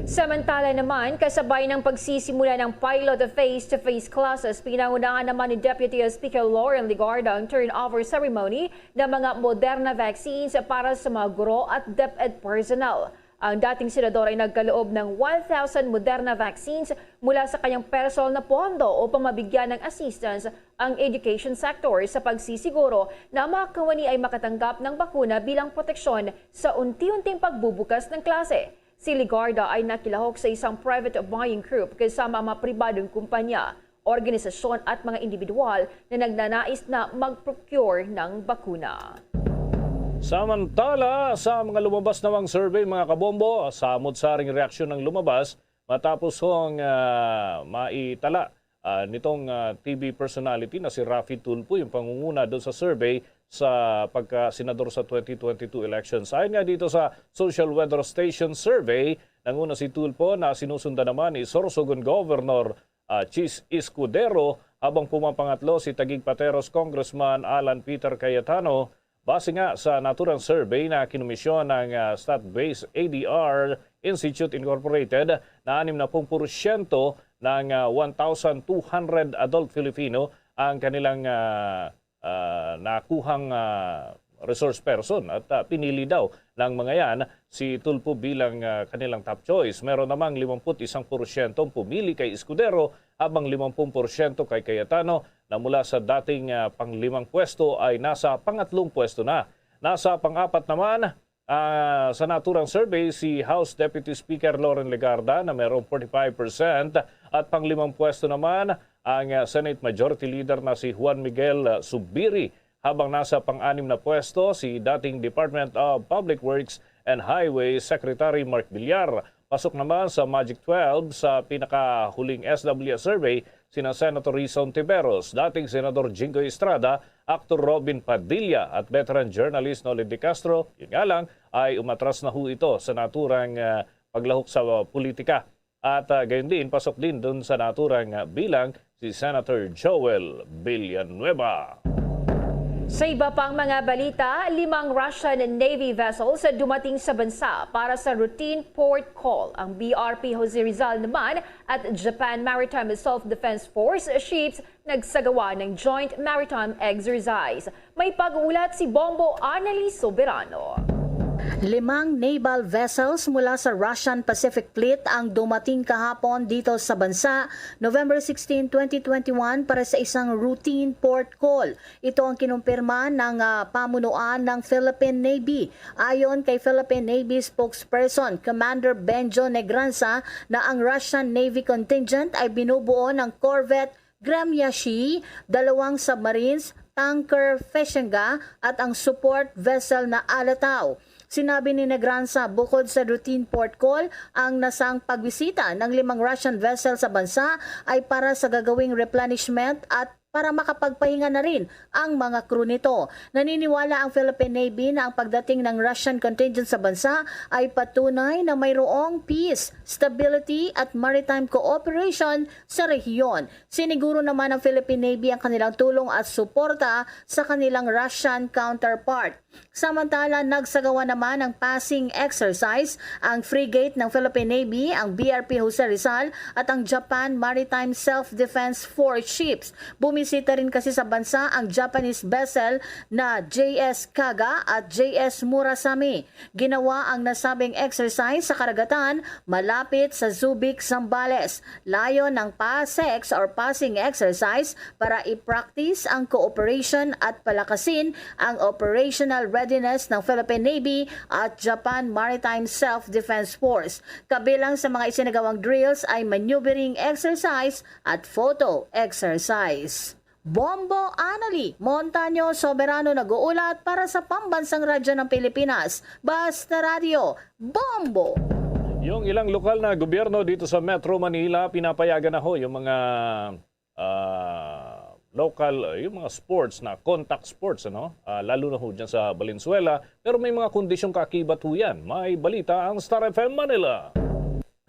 Samantala naman, kasabay ng pagsisimula ng pilot face-to-face classes, pinangunahan naman ni Deputy Speaker Loren Legarda ang turnover ceremony ng mga Moderna vaccines para sa mga guro at DepEd personnel. Ang dating senador ay nagkaloob ng one thousand Moderna vaccines mula sa kanyang personal na pondo upang mabigyan ng assistance ang education sector sa pagsisiguro na ang mga kawani ay makatanggap ng bakuna bilang proteksyon sa unti-unting pagbubukas ng klase. Si Legarda ay nakilahok sa isang private buying group kasama ang mga pribadong kumpanya, organisasyon at mga individual na nagnanais na mag-procure ng bakuna. Samantala, sa mga lumabas namang survey, mga kabombo, samot-saring reaksyon ang lumabas matapos hong, ah, maitala, ah, nitong, ah, T V personality na si Raffy Tulfo, yung pangunguna doon sa survey sa pagka-senador sa twenty twenty-two elections. Ayon nga dito sa Social Weather Station survey, nanguna si Tulfo na sinusundan naman ni Sorsogon Governor, ah, Chiz Escudero, habang pumapangatlo si Taguig Pateros Congressman Alan Peter Cayetano. Base nga sa naturang survey na kinomisyon ng, ah, stat-based A D R Institute Incorporated, na anim na pung porsyento ng, ah, one thousand two hundred adult Filipino ang kanilang, ah, ah, nakuhang, ah, resource person at, ah, pinili daw ng mga yan si Tulfo bilang, ah, kanilang top choice. Meron namang limampu't isang porsyento ang pumili kay Escudero, habang limampung porsyento kay Cayetano, na mula sa dating, ah, panglimang pwesto ay nasa pangatlong pwesto na. Nasa pang-apat naman, ah, sa naturang survey si House Deputy Speaker Loren Legarda na merong forty-five percent, at panglimang pwesto naman ang, ah, Senate Majority Leader na si Juan Miguel, ah, Zubiri, habang nasa pang-anim na pwesto si dating Department of Public Works and Highways Secretary Mark Villar. Pasok naman sa Magic twelve sa pinakahuling S W S survey sina Senator Risa Hontiveros, dating Senador Jinggoy Estrada, Actor Robin Padilla at veteran journalist Nolly De Castro. Yun nga lang, ay umatras na ho ito sa naturang, ah, paglahok sa, ah, politika. At, ah, gayon din, pasok din dun sa naturang, ah, bilang si Senator Joel Villanueva. Sa iba pang mga balita, limang Russian Navy vessels dumating sa bansa para sa routine port call. Ang B R P Jose Rizal naman at Japan Maritime Self-Defense Force ships nagsagawa ng joint maritime exercise. May pag-uulat si Bombo Annalise Soberano. Limang naval vessels mula sa Russian Pacific Fleet ang dumating kahapon dito sa bansa, November sixteen, twenty twenty-one, para sa isang routine port call. Ito ang kinumpirma ng, ah, pamunuan ng Philippine Navy. Ayon kay Philippine Navy spokesperson Commander Benjo Negranza, na ang Russian Navy contingent ay binubuo ng corvette Gremyashi, dalawang submarines, tanker Feshenga, at ang support vessel na Alatao. Sinabi ni Negranza, bukod sa routine port call, ang nasang pagbisita ng limang Russian vessel sa bansa ay para sa gagawing replenishment at para makapagpahinga na rin ang mga crew nito. Naniniwala ang Philippine Navy na ang pagdating ng Russian contingent sa bansa ay patunay na mayroong peace, stability, at maritime cooperation sa rehiyon. Siniguro naman ng Philippine Navy ang kanilang tulong at suporta sa kanilang Russian counterpart. Samantala, nagsagawa naman ng passing exercise ang frigate ng Philippine Navy, ang B R P Jose Rizal, at ang Japan Maritime Self-Defense Force ships. Bumisita rin kasi sa bansa ang Japanese vessel na J S Kaga at J S Murasami. Ginawa ang nasabing exercise sa karagatan malapit sa Subic, Zambales. Layon ng PASEX or passing exercise para i-practice ang cooperation at palakasin ang operational readiness ng Philippine Navy at Japan Maritime Self-Defense Force. Kabilang sa mga isinagawang drills ay maneuvering exercise at photo exercise. Bombo Anali Montaño Soberano nag-uulat para sa Pambansang Radyo ng Pilipinas, Basta Radyo, Bombo! Yung ilang lokal na gobyerno dito sa Metro Manila, pinapayagan na ho yung mga, ah, local, uh, yung mga sports na contact sports, ano? Ah, lalo na ho dyan sa Valenzuela. Pero may mga kondisyong kakibat ho yan. May balita ang Star F M Manila.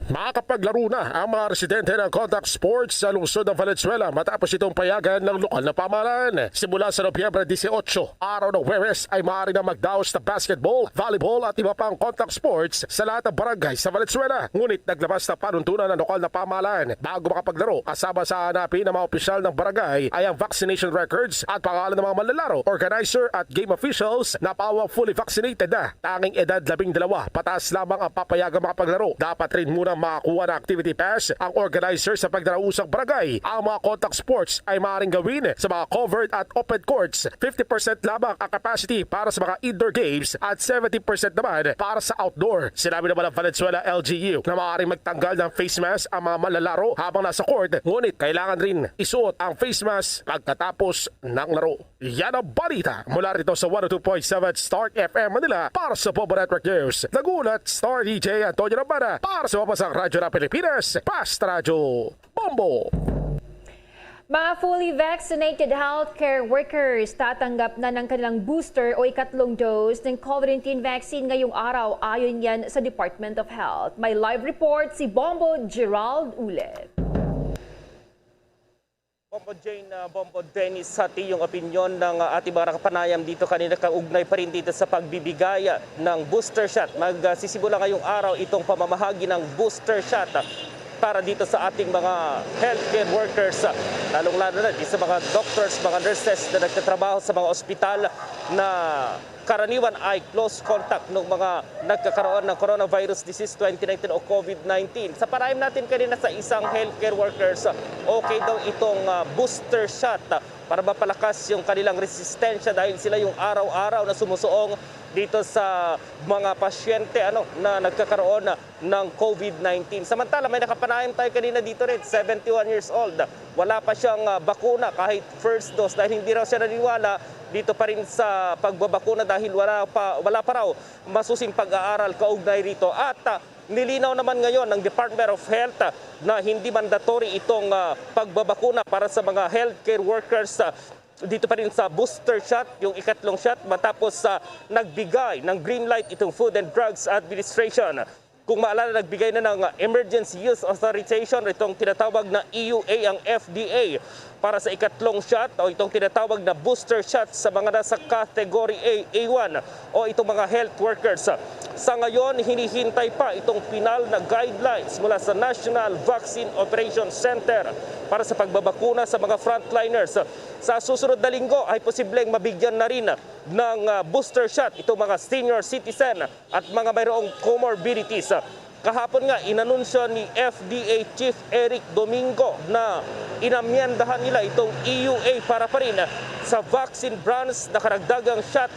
Makapaglaro na ang mga residente ng contact sports sa lungsod ng Valenzuela matapos itong payagan ng lokal na pamahalaan. Simula sa Nobyembre dieciocho, araw ng Huwebes, ay maaari na magdaos na basketball, volleyball at iba pang contact sports sa lahat ng barangay sa Valenzuela. Ngunit naglabas ng panuntunan ang lokal na pamahalaan bago makapaglaro, kasama sa hanapin ng mga opisyal ng barangay ay ang vaccination records at pangalan ng mga manlalaro, organizer at game officials na pawang fully vaccinated na. Tanging edad labing dalawa pataas lamang ang papayagang makapaglaro. Dapat rin munang makakuha ng activity pass ang organizer sa pagdarausang barangay. Ang mga contact sports ay maaaring gawin sa mga covered at open courts. Fifty percent lamang ang capacity para sa mga indoor games at seventy percent naman para sa outdoor. Sinabi naman ng Valenzuela L G U na maaaring magtanggal ng face mask ang mga manlalaro habang nasa court, ngunit kailangan rin isuot ang face mask pagkatapos ng laro. Yan ang balita mula rito sa one oh two point seven Star F M Manila para sa Bombo Network News. Nagulat, Star D J Antonio Lambana para sa Pambansang Radyo ng Pilipinas, Basta Radyo, Bombo! Mga fully vaccinated healthcare workers tatanggap na ng kanilang booster o ikatlong dose ng COVID nineteen vaccine ngayong araw, ayon yan sa Department of Health. May live report si Bombo Gerald Ulet. Bombo Jane, uh, Bombo Dennis, sa tiyong opinyon ng, uh, ating mga nakapanayam dito kanina, kaugnay pa rin dito sa pagbibigay, uh, ng booster shot. Magsisimula ngayong araw itong pamamahagi ng booster shot, uh, para dito sa ating mga healthcare workers, uh, lalong-lalo na dito sa mga doctors, mga nurses na nagtatrabaho sa mga ospital na karaniwan ay close contact ng mga nagkakaroon ng coronavirus disease twenty nineteen o COVID nineteen. Sa panayam natin kanina sa isang healthcare workers, okay daw itong, ah, booster shot, ah, para mapalakas yung kanilang resistensya dahil sila yung araw-araw na sumusuong dito sa mga pasyente, ano, na nagkakaroon ng COVID nineteen. Samantala, may nakapanayam tayo kanina dito rin, seventy-one years old. Wala pa siyang, ah, bakuna kahit first dose dahil hindi raw siya naniniwala dito pa rin sa pagbabakuna dahil wala pa, wala pa raw masusing pag-aaral kaugnay rito. At, ah, nilinaw naman ngayon ng Department of Health, ah, na hindi mandatory itong, ah, pagbabakuna para sa mga healthcare workers, ah, dito pa rin sa booster shot, yung ikatlong shot, matapos sa nagbigay ng green light itong Food and Drugs Administration. Kung maalala, nagbigay na ng emergency use authorization, itong tinatawag na E U A, ang F D A para sa ikatlong shot o itong tinatawag na booster shot sa mga nasa category A, A one o itong mga health workers. Sa ngayon, hinihintay pa itong pinal na guidelines mula sa National Vaccine Operations Center para sa pagbabakuna sa mga frontliners. Sa susunod na linggo ay posibleng mabigyan na rin ng, ah, booster shot itong mga senior citizen at mga mayroong comorbidities. Kahapon nga, inanunsyo ni F D A Chief Eric Domingo na inamyendahan nila itong E U A para pa rin sa vaccine brands na karagdagang shot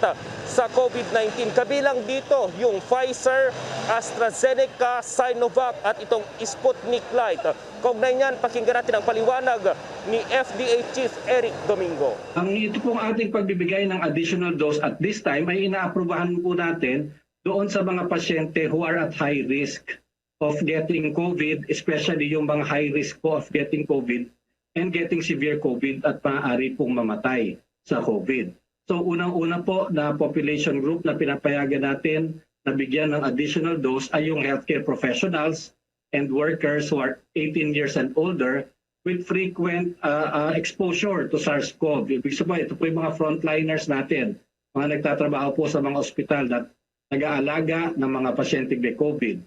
sa COVID nineteen. Kabilang dito yung Pfizer, AstraZeneca, Sinovac at itong Sputnik Light. Kaugnay niyan, pakinggan natin ang paliwanag ni F D A Chief Eric Domingo. Ang ito pong ating pagbibigay ng additional dose at this time ay inaaprubahan po natin doon sa mga pasyente who are at high risk of getting COVID, especially yung mga high risk po of getting COVID and getting severe COVID at maaari pong mamatay sa COVID. So, unang-una po na population group na pinapayagan natin na bigyan ng additional dose ay yung healthcare professionals and workers who are eighteen years and older with frequent, ah, ah, exposure to SARS-CoV. Ibig sabihin, ito po yung mga frontliners natin, mga nagtatrabaho po sa mga ospital na nag-aalaga ng mga pasyente may COVID.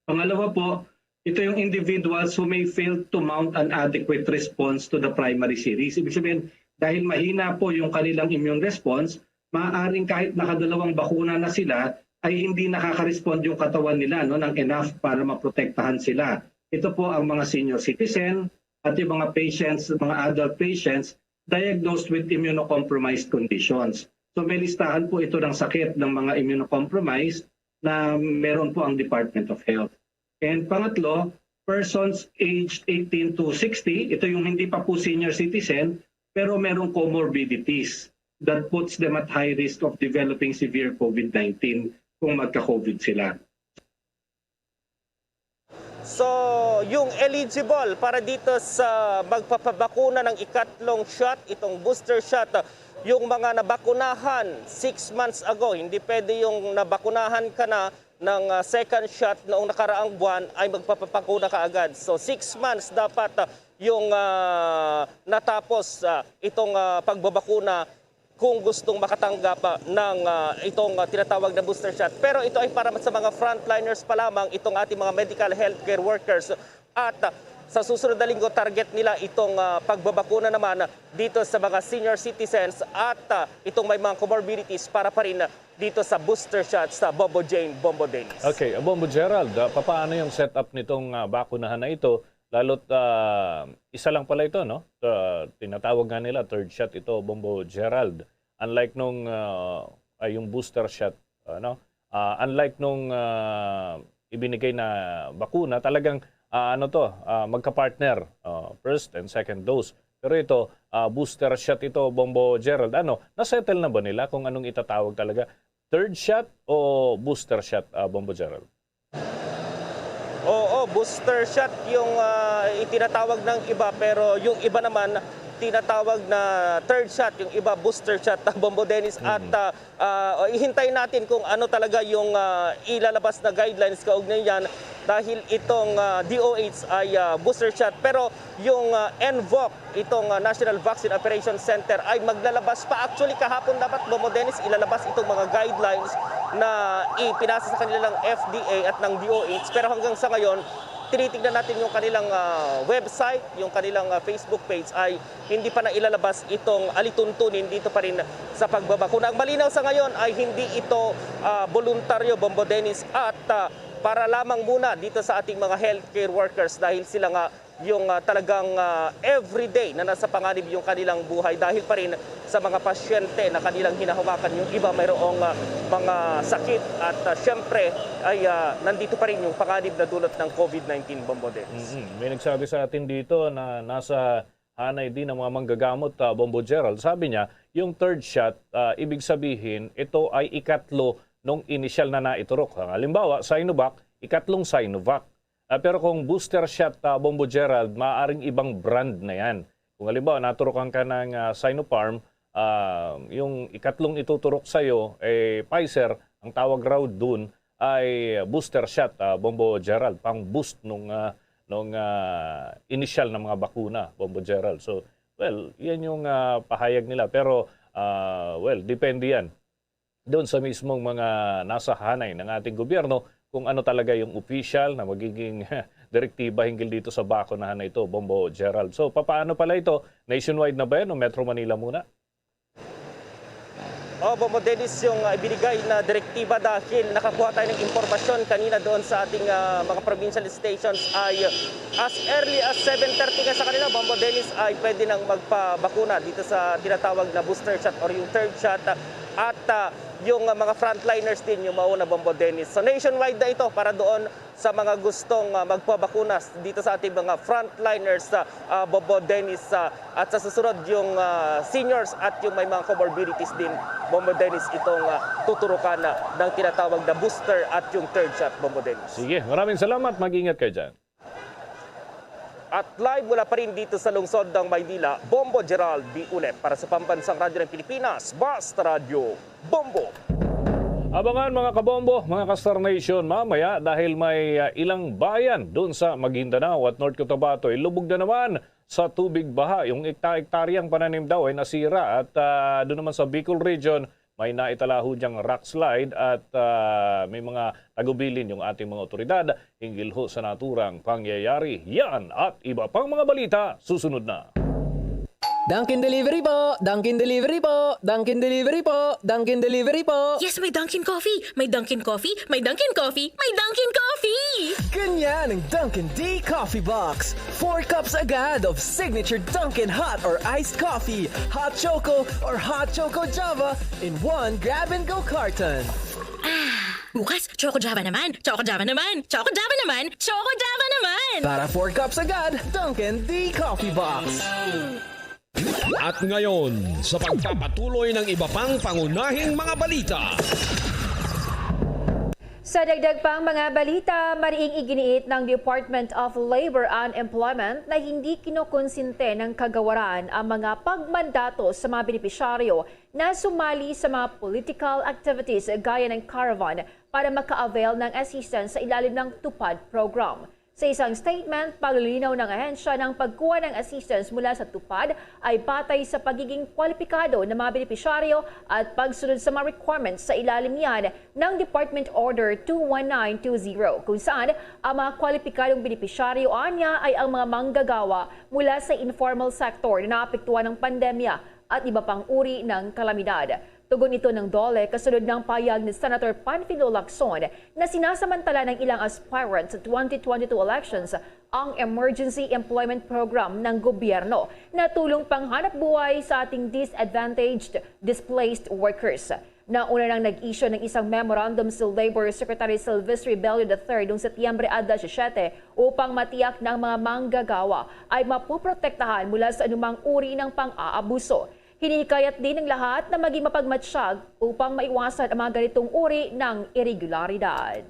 Pangalawa po, ito yung individuals who may fail to mount an adequate response to the primary series. Ibig sabihin, dahil mahina po yung kanilang immune response, maaaring kahit nakadalawang bakuna na sila, ay hindi nakaka-respond yung katawan nila, no, ng enough para maprotektahan sila. Ito po ang mga senior citizen at yung mga patients, mga adult patients diagnosed with immunocompromised conditions. So, may listahan po ito ng sakit ng mga immunocompromised na meron po ang Department of Health. And pangatlo, persons aged eighteen to sixty, ito yung hindi pa po senior citizen, pero merong comorbidities that puts them at high risk of developing severe COVID nineteen kung magka-COVID sila. So, yung eligible para dito sa magpapabakuna ng ikatlong shot, itong booster shot, yung mga nabakunahan six months ago, hindi pwede yung nabakunahan ka na ng, ah, second shot noong nakaraang buwan ay magpapabakuna ka agad. So, six months dapat, ah, yung, ah, natapos, ah, itong, ah, pagbabakuna kung gustong makatanggap, ah, ng, ah, itong, ah, tinatawag na booster shot. Pero ito ay para sa mga frontliners pa lamang, itong ating mga medical healthcare workers. At, ah, sa susunod na linggo, target nila itong, ah, pagbabakuna naman dito sa mga senior citizens at, ah, itong may mga comorbidities para pa rin dito sa booster shot sa Bombo Jane, Bombo Dennis. Okay, Bombo Gerald, ah, papaano yung setup nitong, ah, bakunahan na ito? Lalo't, ah, isa lang pala ito, no? Ah, tinatawag nga nila third shot ito, Bombo Gerald. Unlike nung, ah, ay, yung booster shot, ano? Ah, unlike nung, ah, ibinigay na bakuna, talagang, ah, ano to, ah, magka-partner, ah, first and second dose. Pero ito, ah, booster shot ito, Bombo Gerald. Ano, nasettle na ba nila kung anong itatawag talaga? Third shot o booster shot, ah, Bombo Gerald? Oo, booster shot yung, ah, itinatawag ng iba, pero yung iba naman tinatawag na third shot, yung iba booster shot, Bombo Dennis. At, ah, ah, o, ihintayin natin kung ano talaga yung, ah, ilalabas na guidelines kaugnay niyan, dahil itong, ah, D O H ay, ah, booster shot, pero yung, ah, NVOC, itong, ah, National Vaccine Operations Center ay maglalabas pa. Actually, kahapon dapat, Bombo Dennis, ilalabas itong mga guidelines na ipinasa sa kanila ng F D A at ng D O H. Pero hanggang sa ngayon, tinitignan natin yung kanilang, ah, website, yung kanilang, ah, Facebook page ay hindi pa na ilalabas itong alituntunin dito pa rin sa pagbabakuna. Ang malinaw sa ngayon ay hindi ito, ah, voluntaryo, Bombo Dennis, at, ah, para lamang muna dito sa ating mga healthcare workers dahil sila nga yung, ah, talagang, ah, everyday na nasa panganib yung kanilang buhay dahil pa rin sa mga pasyente na kanilang hinahawakan. Yung iba mayroong, ah, mga sakit at, ah, siyempre ay, ah, nandito pa rin yung panganib na dulot ng COVID nineteen, Bombo Dennis. Mhm. May nagsabi sa atin dito na nasa hanay din ang mga manggagamot, ah, Bombo Gerald. Sabi niya, yung third shot, ah, ibig sabihin, ito ay ikatlo nung inisyal na naiturok. Ang halimbawa, Sinovac, ikatlong Sinovac. Ah, pero kung booster shot, ah, Bombo Gerald, maaaring ibang brand na yan. Kung halimbawa, naturokan ka ng, ah, Sinopharm, ah, yung ikatlong ituturok sa'yo, eh, Pfizer, ang tawag raw dun ay booster shot, ah, Bombo Gerald, pang-boost nung, ah, nung, ah, inisyal na mga bakuna, Bombo Gerald. So, well, yan yung, ah, pahayag nila. Pero, ah, well, depende yan. doon sa mismong mga nasa hanay ng ating gobyerno kung ano talaga yung opisyal na magiging direktiba hinggil dito sa bakunahan na ito, Bombo Gerald. So, papaano pala ito? Nationwide na ba yan o Metro Manila muna? O, Bombo Dennis, yung uh, ibinigay na direktiba dahil nakakuha tayo ng impormasyon kanina doon sa ating uh, mga provincial stations ay uh, as early as seven thirty nga sa kanila, Bombo Dennis, ay pwede nang magpabakuna dito sa tinatawag na booster shot or yung third shot. At uh, yung uh, mga frontliners din yung mauna, Bombo Dennis. So nationwide na ito para doon sa mga gustong uh, magpabakuna dito sa ating mga frontliners, uh, uh, Bombo Dennis, uh, at sa susunod yung uh, seniors at yung may mga comorbidities din, Bombo Dennis, itong uh, tuturukan uh, ng tinatawag na booster at yung third shot, Bombo Dennis. Sige, maraming salamat. Mag-ingat kayo dyan. At live mula pa rin dito sa lungsod ng Maynila, Bombo Gerald B. Ulep para sa Pambansang Radyo ng Pilipinas, Basta Radyo, Bombo. Abangan, mga kabombo, mga ka-Star Nation, mamaya dahil may uh, ilang bayan doon sa Maguindanao at North Cotabato, ilubog na naman sa tubig baha. Yung ekta-ektaryang pananim daw ay nasira at uh, doon naman sa Bicol Region, may naitala ho diyang rock slide at uh, may mga tagubilin yung ating mga otoridad hinggil ho sa naturang pangyayari. Yan at iba pang mga balita susunod na. Dunkin Delivery po! Dunkin Delivery po! Dunkin Delivery po! Dunkin Delivery po! Yes, may Dunkin Coffee! May Dunkin Coffee! May Dunkin Coffee! May Dunkin Coffee! Ganyan ang Dunkin D Coffee Box! Four cups agad of signature Dunkin hot or iced coffee, hot choco or hot choco java in one grab-and-go carton. Bukas, Choco Java naman! Choco Java naman! Choco Java naman! Choco Java naman! Para four cups agad, Dunkin D Coffee Box! At ngayon, sa pagpapatuloy ng iba pang pangunahing mga balita. Sa dagdag pang mga balita, mariing iginiit ng Department of Labor and Employment na hindi kinukonsente ng kagawaran ang mga pagmandato sa mga benepisyaryo na sumali sa mga political activities gaya ng caravan para maka-avail ng assistance sa ilalim ng TUPAD program. Sa isang statement, paglilinaw ng ahensya na ang pagkuha ng assistance mula sa TUPAD ay batay sa pagiging kwalipikado ng mga benepisyaryo at pagsunod sa mga requirements sa ilalim niyan ng Department Order two one nine two zero, kung saan ang mga kwalipikadong benepisyaryo anya ay ang mga manggagawa mula sa informal sector na naapektuhan ng pandemya at iba pang uri ng kalamidad. Tugon ito ng DOLE kasunod ng pahayag ni Senator Panfilo Lacson na sinasamantala ng ilang aspirant sa twenty twenty-two elections ang Emergency Employment Program ng gobyerno na tulong panghanapbuhay sa ating disadvantaged displaced workers. Nauna nang nag-issue ng isang memorandum si Labor Secretary Silvestre Bello the third noong Setyembre a disisyete upang matiyak na ang mga manggagawa ay mapoprotektahan mula sa anumang uri ng pang-aabuso. Hinihikayat din ang lahat na maging mapagmatsyag upang maiwasan ang mga ganitong uri ng iregularidad.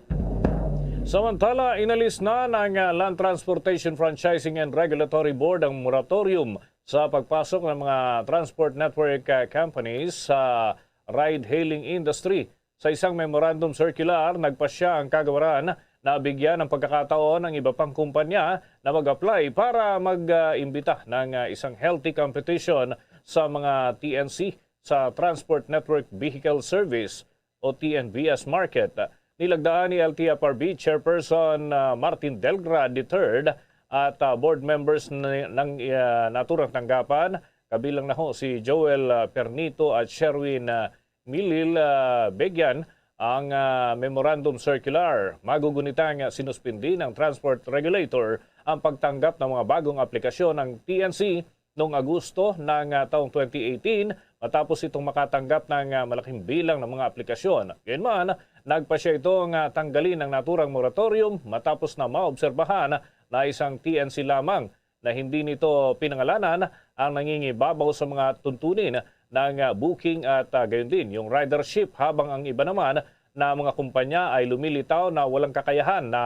Samantala, inalis na ng uh, Land Transportation Franchising and Regulatory Board ang moratorium sa pagpasok ng mga transport network uh, companies sa ride-hailing industry. Sa isang memorandum circular, nagpasya ang kagawaran na bigyan ng pagkakataon ang iba pang kumpanya na mag-apply para mag-imbita ng uh, isang healthy competition sa mga T N C sa Transport Network Vehicle Service o T N V S market. Nilagdaan ni L T F R B Chairperson uh, Martin Delgra the third at uh, board members ng uh, naturang tanggapan, kabilang na ho si Joel uh, Pernito at Sherwin uh, Milil uh, Begyan ang uh, memorandum circular. Magugunitang sinuspindi ng transport regulator ang pagtanggap ng mga bagong aplikasyon ng T N C noong Agosto ng uh, taong twenty eighteen matapos itong makatanggap ng uh, malaking bilang ng mga aplikasyon. Gayunman, nagpasya itong uh, tanggalin ang naturang moratorium matapos na maobserbahan na isang T N C lamang na hindi nito pinangalanan ang nangingibabaw sa mga tuntunin ng uh, booking at uh, gayon din yung ridership, habang ang iba naman na mga kumpanya ay lumilitaw na walang kakayahan na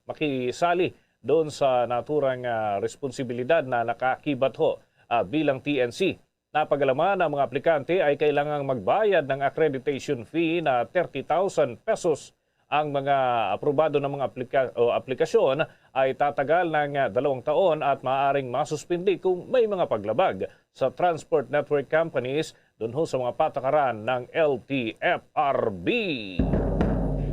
makisali doon sa naturang uh, responsibilidad na nakakibat ho uh, bilang T N C. Napagalaman ang mga aplikante ay kailangang magbayad ng accreditation fee na thirty thousand pesos. Ang mga aprobado ng mga aplika- o aplikasyon ay tatagal ng uh, dalawang taon at maaaring masuspindi kung may mga paglabag. Sa transport network companies, dun ho sa mga patakaran ng L T F R B.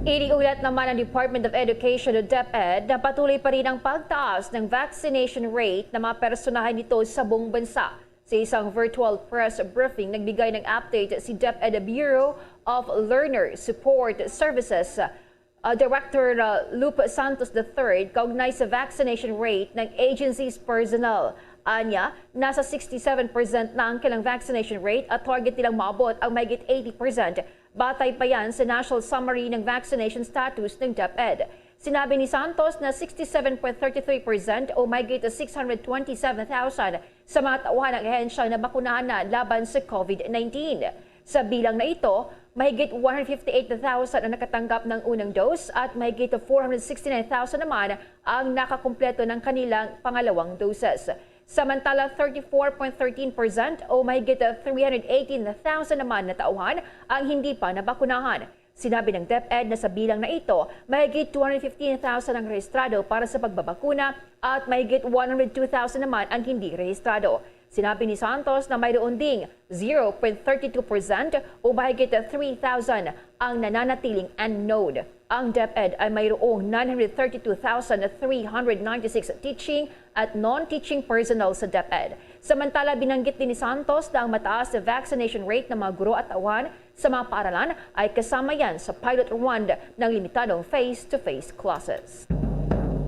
Iniulat naman ng Department of Education o DepEd na patuloy pa rin ang pagtaas ng vaccination rate ng mga personahan nito sa buong bansa. Sa isang virtual press briefing, nagbigay ng update si DepEd Bureau of Learner Support Services, uh, Director, uh, Lupe Santos the third kaugnay sa vaccination rate ng agency's personnel. Anya, nasa sixty-seven percent na ang kanilang vaccination rate at target nilang maabot ang mahigit eighty percent. Batay pa yan sa National Summary ng Vaccination Status ng DepEd. Sinabi ni Santos na sixty-seven point thirty-three percent o mahigit six hundred twenty-seven thousand sa mga tauhan ng ahensya na bakunahan na laban sa COVID nineteen. Sa bilang na ito, mahigit one hundred fifty-eight thousand ang nakatanggap ng unang dose at mahigit four hundred sixty-nine thousand naman ang nakakumpleto ng kanilang pangalawang doses. Samantala, thirty-four point thirteen percent o mahigit three hundred eighteen thousand naman na tauhan ang hindi pa nabakunahan. Sinabi ng DepEd na sa bilang na ito, mahigit two hundred fifteen thousand ang rehistrado para sa pagbabakuna at mahigit one hundred two thousand naman ang hindi rehistrado. Sinabi ni Santos na mayroon ding zero point thirty two percent o mahigit three thousand ang nananatiling unknown. Ang DepEd ay mayroong nine hundred thirty-two thousand three hundred ninety-six teaching at non-teaching personnel sa DepEd. Samantala, binanggit din ni Santos na ang mataas na vaccination rate ng mga guro at tauhan sa mga paaralan ay kasama yan sa pilot run ng limitadong face-to-face classes.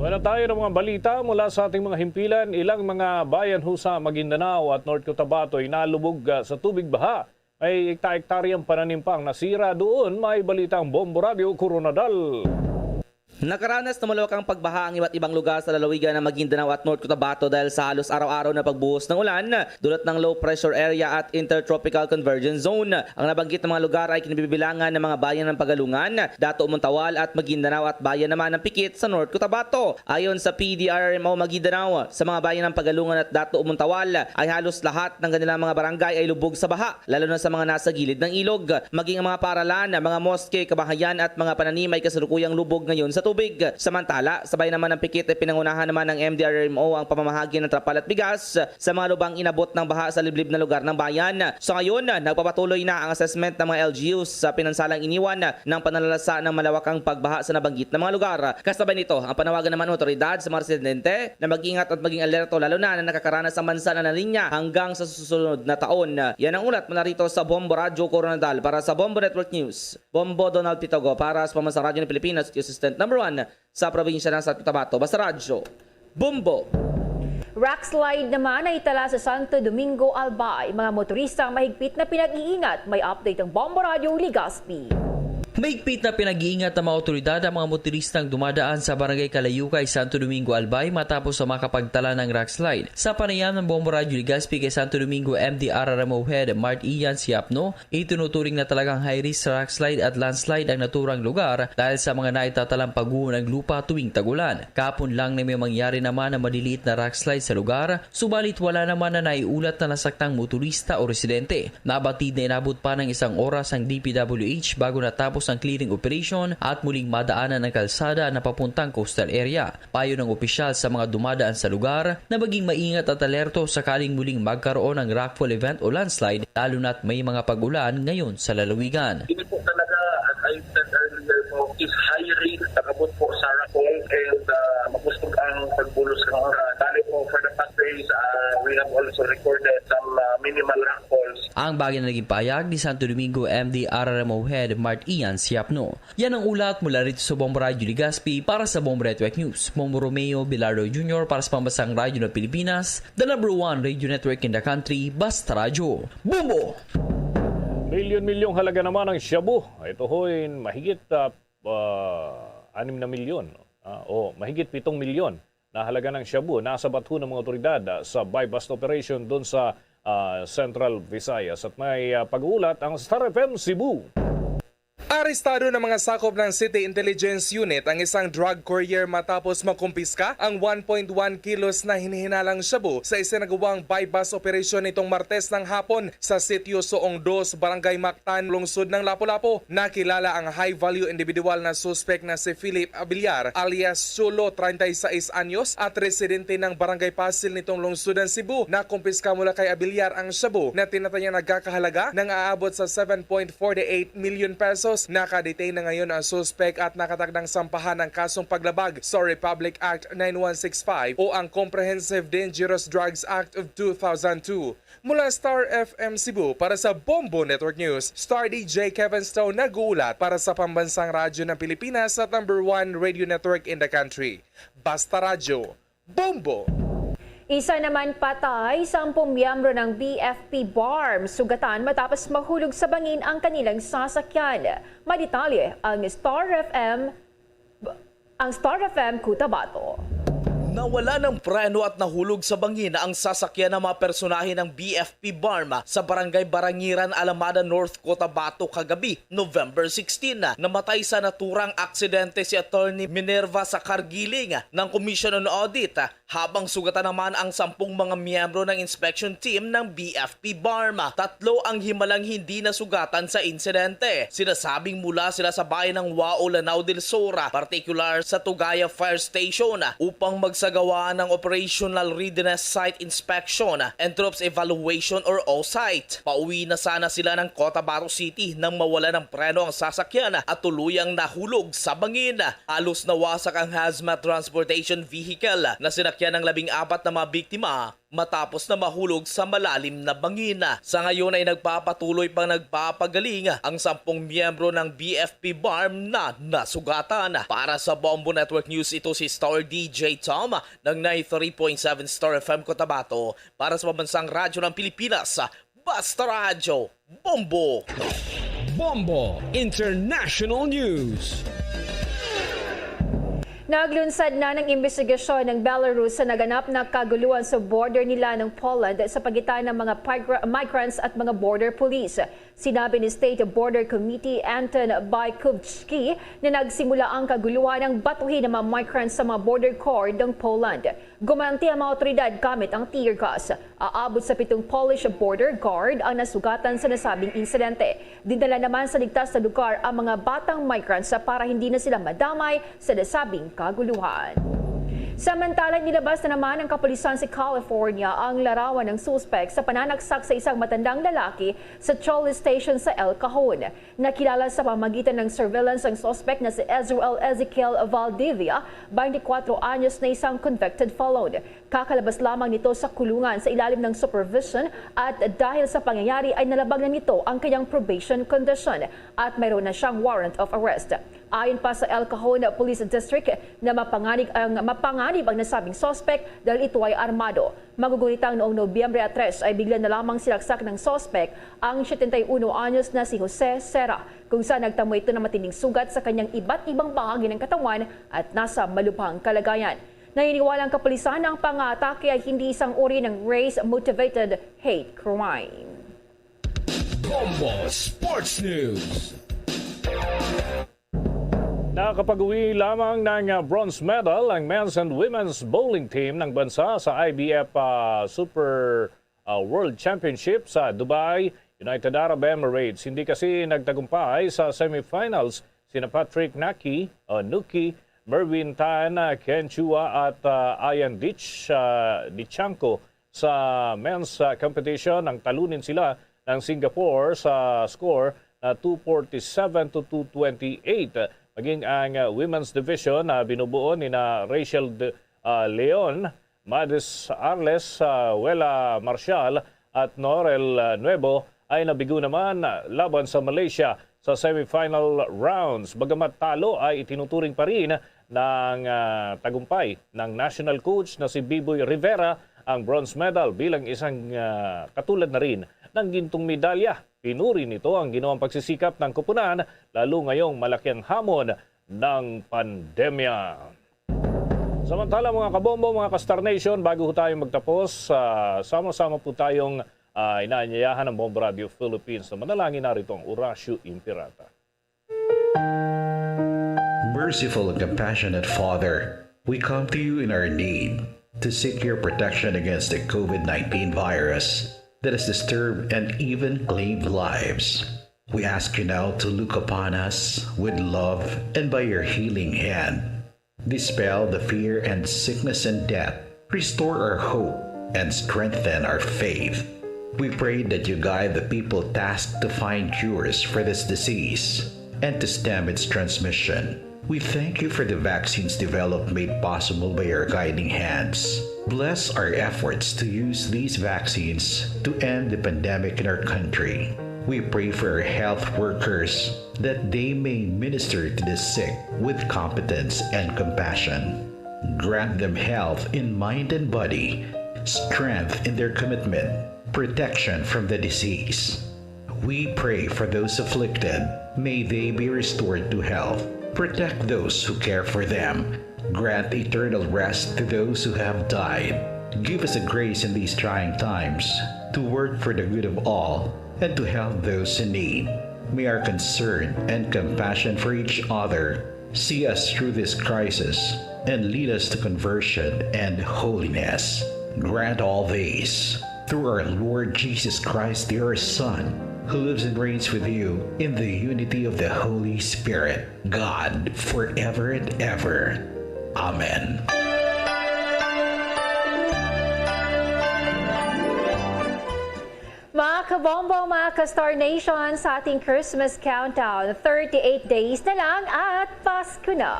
Wala tayo ng mga balita mula sa ating mga himpilan. Ilang mga bayan ho sa Maguindanao at North Cotabato ay nalubog, ah, sa tubig baha. May ekta-ektaryang pananim pa ang nasira doon. May balita ang Bombo Radio Coronadal. Nakaranas ng malawakang pagbaha ang iba't ibang lugar sa lalawigan ng Maguindanao at North Cotabato dahil sa halos araw-araw na pagbuhos ng ulan, dulot ng low pressure area at intertropical convergence zone. Ang nabanggit na mga lugar ay kinabibilangan ng mga bayan ng Pagalungan, Dato Montawal at Maguindanao at bayan naman ng Pikit sa North Cotabato. Ayon sa P D R R M O Maguindanao, sa mga bayan ng Pagalungan at Dato Montawal ay halos lahat ng kanilang mga barangay ay lubog sa baha, lalo na sa mga nasa gilid ng ilog. Maging ang mga paaralan, mga moske, kabahayan at mga pananim ay kasalukuyang lubog ngayon sa tubig. Samantala, sa bayan naman ng Pikit ay pinangunahan naman ng M D R R M O ang pamamahagi ng trapal at bigas sa mga lubang inabot ng baha sa liblib na lugar ng bayan. Sa ngayon, nagpapatuloy na ang assessment ng mga L G Us sa pinansalang iniwan ng pananalasa ng malawakang pagbaha sa nabanggit na mga lugar. Kasabay nito, ang panawagan naman ng otoridad sa mga residente na mag-ingat at maging alerto, lalo na na nakakaranas ang bansa ng La Niña hanggang sa susunod na taon. Yan ang ulat mula rito sa Bombo Radyo Coronadal. Para sa Bombo Network News, Bombo Donald Pitogo para sa Pambansang Radyo ng Pilipinas, Assistant Number One sa probinsya ng South Cotabato. Basta Radyo, Bombo. Rock slide naman ay itala sa Santo Domingo, Albay. Mga motorista ang mahigpit na pinag-iingat. May update ang Bombo Radyo Legazpi. Mahigpit na pinag-iingat ng mga otoridad ang mga motoristang dumadaan sa Barangay Kalayukay, Santo Domingo, Albay, matapos sa makapagtala ng rock slide. Sa panayam ng Bombo Radyo Legazpi kay Santo Domingo M D R R M O Head Mart Ian Siapno, itinuturing na talagang high risk rock slide at landslide ang naturang lugar dahil sa mga naitatalang pagguho ng lupa tuwing tag-ulan. Kapon lang na may mangyari naman ang maliliit na rock slide sa lugar, subalit wala naman na naiulat na nasaktang motorista o residente. Nabatid na inabot pa ng isang oras ang D P W H bago natapos ang clearing operation at muling madaanan ang kalsada na papuntang coastal area. Payo ng opisyal sa mga dumadaan sa lugar na maging maingat at alerto sakaling muling magkaroon ng rockfall event o landslide, lalo na't may mga pag-ulan ngayon sa lalawigan. Ini po talaga, as I said earlier po, is high risk, nakabot po sa rockfall and, ah, mabusog ang pagbulos ng, ah, dali po for the past days, ah, we have also recorded some, ah, minimal rockfalls. Ang bagay na naging pahayag ni Santo Domingo M D R R M O Head Mart Ian Siapno. Yan ang ulat mula rito sa Bombo Radyo Legazpi para sa Bombo Network News. Bombo Romeo Bilardo Junior para sa Pambansang Radyo ng Pilipinas, the number one radio network in the country, Basta Radyo. Bombo! Milyon-milyong halaga naman ang shabu. Ito ho'y mahigit, ah, ah, anim na milyon. Ah, o mahigit pitong milyon na halaga ng shabu nasabat ho ng mga otoridad, ah, sa buy-bust operation doon sa, ah, Central Visayas. At may, ah, pag-uulat ang Star F M Cebu. Arestado ng mga sakop ng City Intelligence Unit ang isang drug courier matapos makumpiska ang one point one kilos na hinihinalang shabu sa isinagawang buy-bust operation nitong Martes ng hapon sa Sitio Soong Dos, Barangay Mactan, Lungsod ng Lapu-Lapu. Nakilala ang high-value individual na suspek na si Philip Abiliar alias Chulo, treinta y seis anyos at residente ng Barangay Pasil nitong lungsod ng Cebu. Nakumpiska mula kay Abiliar ang shabu na tinatayang nagkakahalaga ng aabot sa seven point forty-eight million pesos. Nakadetain na ngayon ang suspek at nakatakdang sampahan ng kasong paglabag sa Republic Act nine one six five o ang Comprehensive Dangerous Drugs Act of two thousand two. Mula Star F M Cebu, para sa Bombo Network News, Star D J Kevin Stone nag-uulat para sa Pambansang Radyo ng Pilipinas at number one radio network in the country, Basta Radyo. Bombo! Isa naman patay, sampung miyembro ng B F P BARMM sugatan matapos mahulog sa bangin ang kanilang sasakyan. May detalye ang Star F M, ang Star F M Cotabato. Nawala ng preno at nahulog sa bangin ang sasakyan ng mga personahe ng B F P BARMM sa Barangay Barangiran, Alamada North, Cotabato kagabi, November sixteen. Namatay sa naturang aksidente si Attorney Minerva Sacargiling ng Commission on Audit, habang sugatan naman ang sampung mga miyembro ng inspection team ng B F P BARMM. Tatlo ang himalang hindi nasugatan sa insidente. Sinasabing mula sila sa bayan ng Wao, Lanao del Sur, partikular sa Tugaya Fire Station, upang magsagawa ng operational readiness, site inspection, and troops evaluation or OSIT. Pauwi na sana sila ng Cotabato City nang mawala ng preno ang sasakyan at tuluyang nahulog sa bangin. Halos nawasak ang hazmat transportation vehicle na sinakyan ng labing apat na mga biktima matapos na mahulog sa malalim na bangin. Sa ngayon ay nagpapatuloy pang nagpapagaling ang sampung miyembro ng B F P BARMM na nasugatan. Para sa Bombo Network News, ito si Star D J Tom ng ninety-three point seven Star F M Cotabato, para sa Pambansang Radyo ng Pilipinas, Basta Radyo, Bombo! Bombo International News. Naglunsad na ng imbestigasyon ng Belarus sa naganap na kaguluhan sa border nila ng Poland sa pagitan ng mga pigra-, migrants at mga border police. Sinabi ni State Border Committee Anton Bykowski na nagsimula ang kaguluhan ng batuhin ng mga migrants sa mga border guard ng Poland. Gumanti ang mga otoridad gamit ang tear gas. Aabot sa pitong Polish border guard ang nasugatan sa nasabing insidente. Dinala naman sa ligtas na lugar ang mga batang migrants para hindi na sila madamay sa nasabing kaguluhan. Samantala, nilabas na naman ng kapulisan sa California ang larawan ng suspek sa pananaksak sa isang matandang lalaki sa trolley station sa El Cajon. Nakilala sa pamagitan ng surveillance ang suspek na si Ezreal Ezekiel Valdivia, twenty-four anyos, na isang convicted felon. Kakalabas lamang nito sa kulungan sa ilalim ng supervision at dahil sa pangyayari ay nalabag na nito ang kanyang probation condition at mayroon na siyang warrant of arrest. Ayon pa sa El Cajon Police District na mapanganib ang, mapanganib ang nasabing suspek dahil ito ay armado. Magugunitang noong Nobyembre tres ay bigla na lamang sinaksak ng suspek ang setenta y uno anyos na si Jose Serra, kung saan nagtamo ito ng matinding sugat sa kanyang iba't ibang bahagi ng katawan at nasa malubhang kalagayan. Naniniwala ang kapulisan na ang pangatake ay hindi isang uri ng race-motivated hate crime. Bombo Sports News. Nakapag-uwi lamang ng, ah, bronze medal ang men's and women's bowling team ng bansa sa I B F, ah, Super, ah, World Championship sa Dubai, United Arab Emirates. Hindi kasi nagtagumpay sa semifinals sina Patrick Naki, o Nuki, Merwin Tan, ah, Ken Chua at, ah, Ian Dich, ah, Dichanko sa men's, ah, competition nang talunin sila ng Singapore sa score na two forty-seven to two twenty-eight. Maging ang, ah, women's division na binubuo nina Rachel De, ah, Leon, Madis Arles, ah, Wela Marshall at Norel, ah, Nuevo ay nabigo naman, ah, laban sa Malaysia sa semifinal rounds. Bagamat talo ay itinuturing pa rin ng, ah, tagumpay ng national coach na si Biboy Rivera ang bronze medal bilang isang, ah, katulad na rin ng gintong medalya. Pinuri nito ang ginawang pagsisikap ng koponan, lalo ngayong malaki ang hamon ng pandemya. Samantala, mga kabombo, mga ka-Star Nation, bago ho tayo magtapos, ah, sama-sama po tayong, ah, inaanyayahan ng Bombo Radio Philippines na manalangin. Narito ang Orasyo Imperata. Merciful and compassionate Father, we come to you in our need to seek your protection against the COVID nineteen virus that has disturbed and even claimed lives. We ask you now to look upon us with love and by your healing hand, dispel the fear and sickness and death, restore our hope, and strengthen our faith. We pray that you guide the people tasked to find cures for this disease and to stem its transmission. We thank you for the vaccines developed made possible by your guiding hands. Bless our efforts to use these vaccines to end the pandemic in our country. We pray for our health workers that they may minister to the sick with competence and compassion. Grant them health in mind and body, strength in their commitment, protection from the disease. We pray for those afflicted. May they be restored to health. Protect those who care for them. Grant eternal rest to those who have died. Give us a grace in these trying times to work for the good of all and to help those in need. May our concern and compassion for each other see us through this crisis and lead us to conversion and holiness. Grant all these through our Lord Jesus Christ, your Son, who lives and reigns with you in the unity of the Holy Spirit, God, forever and ever. Amen. Mga kabombo, mga ka-Star Nation, sa ating Christmas countdown, thirty-eight days na lang at Pasko na.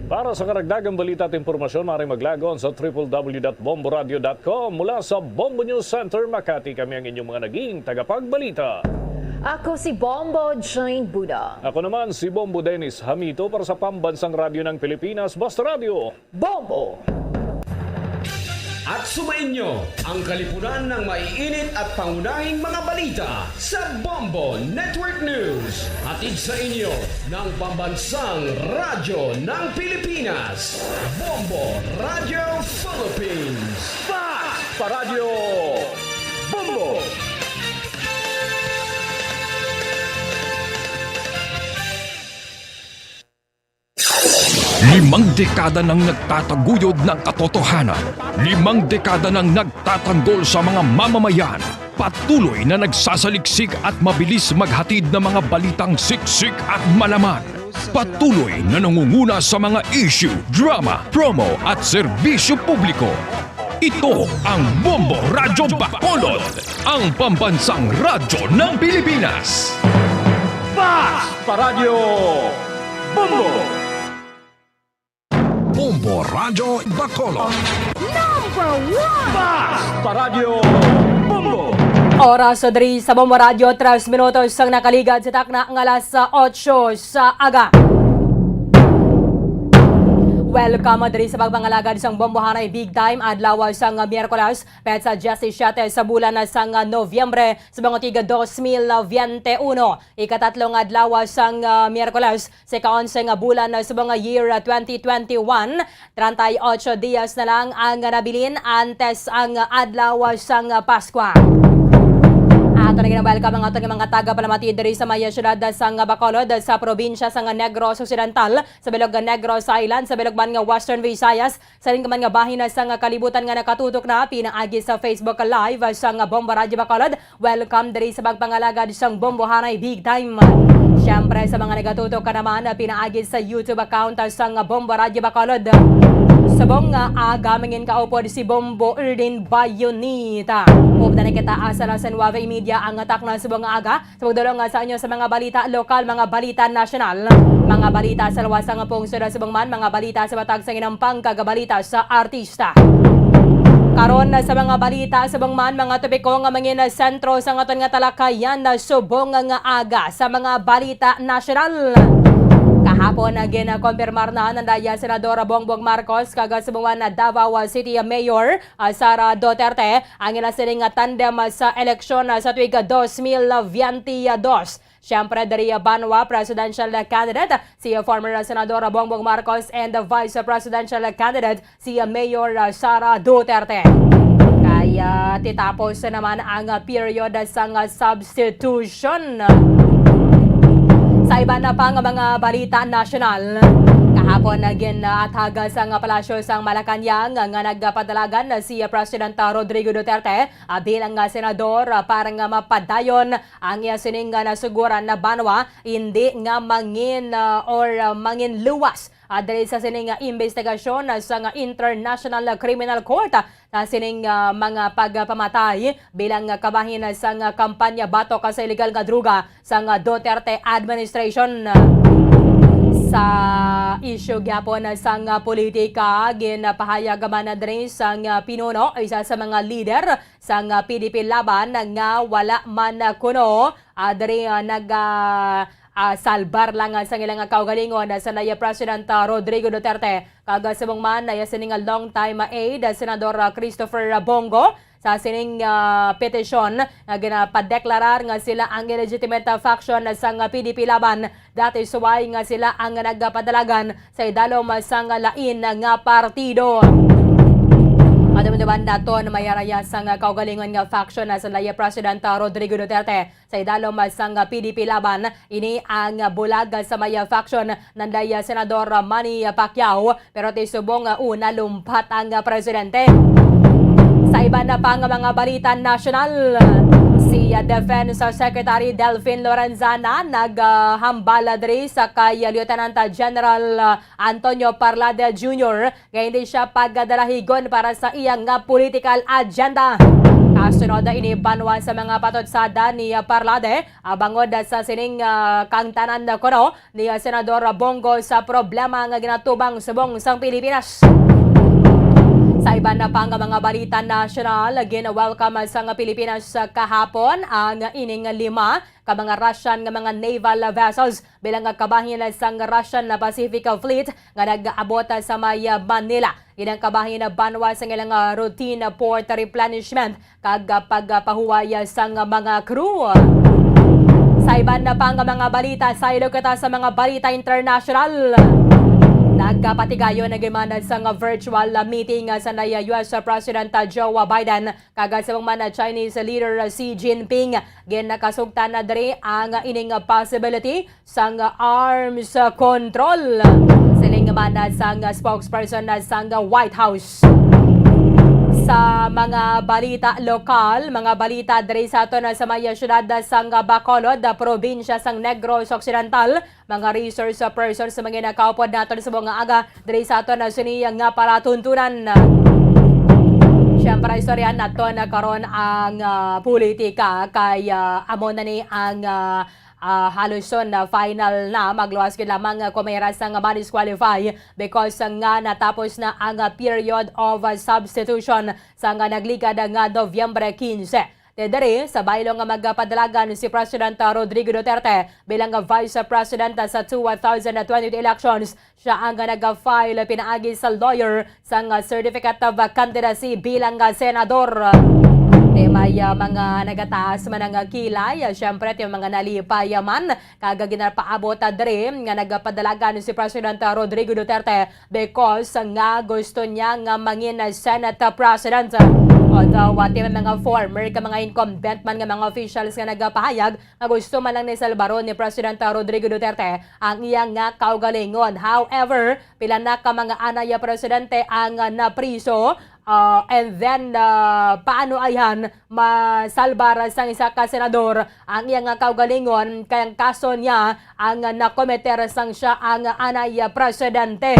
Para sa karagdagang balita at impormasyon, maaaring maglagon sa triple W dot bomboradio dot com. Mula sa Bombo News Center, Makati, kami ang inyong mga naging tagapagbalita. Ako si Bombo Jane Buda. Ako naman si Bombo Dennis Hamito para sa Pambansang Radyo ng Pilipinas, Basta Radyo. Bombo! At sumainyo ang kalipunan ng maiinit at pangunahing mga balita sa Bombo Network News. Hatid sa inyo ng Pambansang Radyo ng Pilipinas, Bombo Radio Philippines. Fast Paradyo Bombo! Limang dekada nang nagtataguyod ng katotohanan. Limang dekada nang nagtatanggol sa mga mamamayan. Patuloy na nagsasaliksik at mabilis maghatid ng mga balitang siksik at malaman. Patuloy na nangunguna sa mga issue, drama, promo at serbisyo publiko. Ito ang Bombo Radyo Bacolod, ang pambansang radyo ng Pilipinas. Fast Paradyo Bombo! Bombo Radyo Bacolod. Number one! Fast Paradyo Bombo! Oras diri sa Bombo Radyo, tres minutos ang nakaligad sa takna nga alas otso sa aga. Welcome diri sa pagpangalagad sang Bombohanay Big Time, adlaw sang Miyerkules, petsa diyesisiete sa bulan sang Nobyembre sa mga tig dos mil biyente uno. Ikatatlo nga adlaw sang, ah, Miyerkules sa ika-onse nga bulan sa mga year, ah, twenty twenty-one. Treinta y ocho dias na lang ang nabilin antes ang adlaw sang Paskwa. Ato na ginawelcome ang aton nga mga tagapalamati diri sa may siyudad sang Bacolod, sa probinsya sang Negros Occidental, sa bilog nga Negros Island, sa bilog man nga Western Visayas, sa halin ka man nga bahin sang kalibutan nga nakatutok na pinaagi sa Facebook Live sang Bombo Radyo Bacolod. Welcome diri sa pagpangalagad sang Bombohanay Big Time. Siyempre, sa mga nagatutok ka naman, pinaagi sa YouTube account sang Bombo Radyo Bacolod. Subong nga aga, mangin kaupod si Bombo Erlin Bayonita. Updan na kita asa alas nuwebe y media ang takna subong nga aga. Sa pagdulong, ah, sa inyo sa mga balita lokal, mga balita nasyonal, mga balita sa luwas sang pungsod, ah, subong man mga balita sa matag sang inampang kag balita sa artista. Karon, ah, sa mga balita subong man mga topiko nga mangin, ah, sentro sa aton nga talakayan, ah, subong nga aga sa mga balita nasyonal. Kahapon, ah, ginakompirmar na nandaya Senador Bongbong Marcos kag, ah, subong man, ah, Davao City Mayor, ah, Sara Duterte ang ila sining nga tandem, ah, sa eleksyon, ah, sa tuig, ah, dos mil biyente dos. Siyempre, diri, ah, banwa presidential candidate si former Senador Bongbong Marcos and Vice Presidential candidate si Mayor, ah, Sara Duterte. Kaya titapos naman ang, ah, period sang, ah, substitution. Sa iban na pa nga mga balita nasyonal, kahapon na gin-, ah, athaga sa nga palasyo sang Malacañang nga nagpadalagan na si President Rodrigo Duterte, ah, bilang nga senador, ah, para nga mapadayon ang iya sining nga nasuguran na banwa, hindi nga mangin, ah, or, ah, mangin luwas, ah, diri sa sining nga imbestigasyon, ah, sa nga International Criminal Court, ah, sa sining, ah, mga pagpamatay bilang, ah, kabahin, ah, sang, ah, kampanya batok, ah, sa illegal nga droga sang, ah, Duterte administration. Sa isyu gyapon, ah, sang, ah, politika, ginapahayag man, ah, diri sang, ah, pinuno, isa sa mga lider sang, ah, P D P Laban nga wala man, ah, kuno, ah, diri, ah, nag, ah, ah, salbar lang, ah, sang ilang kaugalingon, ah, sa naya President, ah, Rodrigo Duterte. Kag, ah, subong man, naya sining, ah, long time, ah, aide, ah, Senador, ah, Christopher, ah, Bong Go, sa sining, ah, petisyon nga ginapadeklarar nga sila ang illegitimate, ah, faction, ah, sang, ah, P D P Laban. That is why nga sila ang nagpadalagan sa idalom, ah, sang, ah, lain, ah, nga partido. Madumduman naton, may araya sang, ah, kaugalingon nga faction, ah, sa naya President, ah, Rodrigo Duterte. Sa idalom sang P D P Laban, ini ang bulag sa may faction nanday Senador Manny Pacquiao, pero ti subong una lumpat ang presidente. Sa iban na pa nga mga balita nasyonal, si Defense Secretary Delfin Lorenzana naghambal diri sa kay Lieutenant General Antonio Parlade Junior nga hindi siya pagdalahigon para sa iya nga political agenda. Kasunod ini banwa sa mga patutsada ni Parlade, ah, bangod sa sining, ah, kangtanan kuno ni, ah, Senador Bong Go sa problema nga ginatubang subong sang Pilipinas. Sa iban na pa nga mga balita nasyonal, gin-welcome sang Pilipinas kahapon ang ining lima ka mga Russian nga mga naval vessels bilang nga kabahin sang Russian Pacific Fleet nga nag-abot sa may Manila. Inang kabahin banwa sa ilang, ah, routine port replenishment kag, ah, pagpahuway sang mga crew. Sa iban na pa nga mga balita, saylo kita sa mga balita international. Nagkapatigayon na gimana sang virtual meeting sa naya U S President Joe Biden kag sa man Chinese leader Xi Jinping, ginakasugtan na diri ang ining possibility sang arms control. Siling man sang spokesperson sang White House. Sa mga balita lokal, mga balita diri sa aton sa may siyudad sang Bacolod, probinsya sang Negros Occidental, mga resource persons sa mga nakaupod naton sa mga aga diri sa aton na sini nga palatuntunan. Siyempre, istoryahan naton na karon ang, ah, politika kay, ah, amo na ni ang, ah, ah, halos son na final na, magluwas gid lamang, ah, kung may rasa nga ma-disqualify because nga natapos na ang, ah, period of, ah, substitution sa nga nagligad nga Nobyembre quince. Te diri, sa baylo nga magapadalagan si President Rodrigo Duterte bilang nga Vice President sa two thousand twenty-two elections, siya ang nag-file pinaagi sa lawyer sang Certificate of Candidacy bilang nga senador. Te may, ah, mga nagataas man ang kilay, ah, siyempre, te mga nalipay man, kag ginapaabot, ah, diri nga nagapadalagan si President Rodrigo Duterte because nga gusto niya nga mangin Senate President. Although, ah, ti may mga former ka mga incumbent man nga mga officials nga nagapahayag nga gusto man lang ni salbaron ni President Rodrigo Duterte ang iya nga kaugalingon. However, pila na ka mga anay presidente ang, ah, napriso, ah, and then, ah, paano ayhan masalbar sang isa ka senador ang iya nga kaugalingon, kay ang kaso niya ang nakometer sang siya ang anay presidente.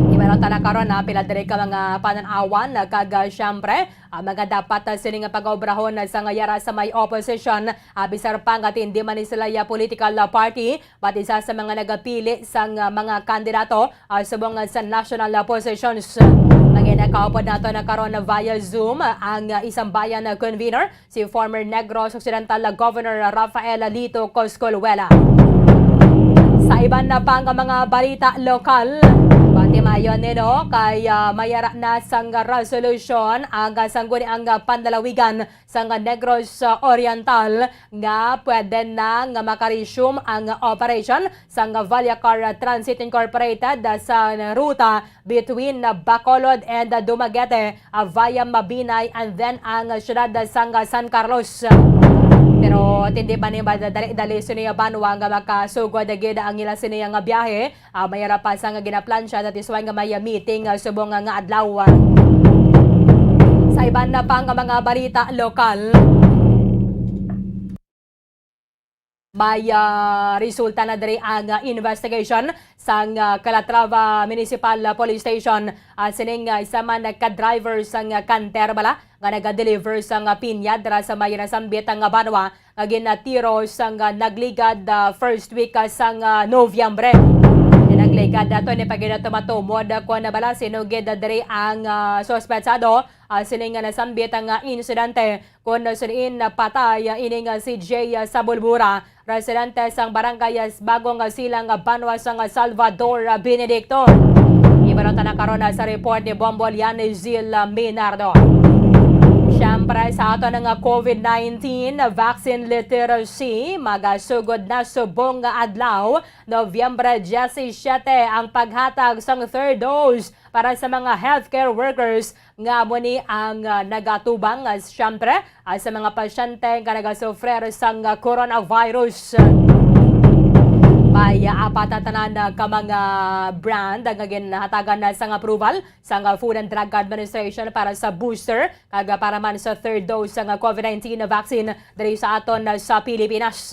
Ibanon ta na karon, ah, pila diri ka mga panan-awan, ah, kag, ah, siyempre, ang mga dapat, ah, sini nga pag-obrahon, ah, sa nga yara sa may opposition, ah, bisar pa nga ti hindi man ni sila ya political, ah, party, but isa sa mga nagapili sang, ah, mga kandidato, ah, subong, ah, sa national, ah, positions. Mga nakaupod nato na karon via Zoom, ah, ang, ah, Isang Bayan, ah, convener, si former Negros Occidental Governor Rafael Lito Coscolwela. Sa iban na pa nga mga balita lokal, pati mayon nino kay, ah, mayara na sang resolusyon ang, ah, sangguniang, ah, panlalawigan sang Negros, ah, Oriental nga pwede na nga makaresume ang operation sang Vallecar Transit Incorporated sa ruta between Bacolod and Dumaguete, ah, via Mabinay and then ang siyudad sang San Carlos. Pero tindi man ni madadali-dali sini nga banwa nga makasugod gid ang ila sini nga biyahe. Ah, may ara pa sa nga ginaplansya, that is why nga may meeting, ah, subong nga, nga adlaw. Sa iban na pa nga mga balita lokal, may, ah, resulta na diri ang, ah, investigation sang, ah, Calatrava Municipal, ah, Police Station. Ah, sining, ah, isa man ka driver sang, ah, canter bala nga naga-deliver sang, ah, pinya dira sa may nasambit nga banwa nga ginatiro sang, ah, nagligad, ah, first week, ah, sang, ah, Nobyembre. Nagligad ato ni paginato matumod, ah, kon bala sino gid, ah, diri ang, ah, suspetsado, ah, sining nga nasambit nga insidente. Kon sudin, ah, patay, ah, ini nga si Jay, ah, Sabulbura, residente sang barangay, ah, Bagong, ah, Silang, ah, banwa sang, ah, Salvador, ah, Benedicto. Ibaruta na karon, ah, sa report ni Bombo Lian Zil, ah, Minardo. Siyempre, sa ato nga COVID nineteen vaccine literacy, magasugod na subong nga adlaw, Nobyembre diyesisiete, ang paghatag sang third dose para sa mga healthcare workers nga amo ni ang, ah, nagatubang, ah, siyempre, ah, sa mga pasyente nga nagasufrer sang, ah, coronavirus. May, ah, apat na tanan, ah, ka mga brand nga ginhatagan na sang approval sang, ah, Food and Drug Administration para sa booster kag, ah, para man sa third dose sang, ah, COVID nineteen vaccine diri sa aton, ah, sa Pilipinas.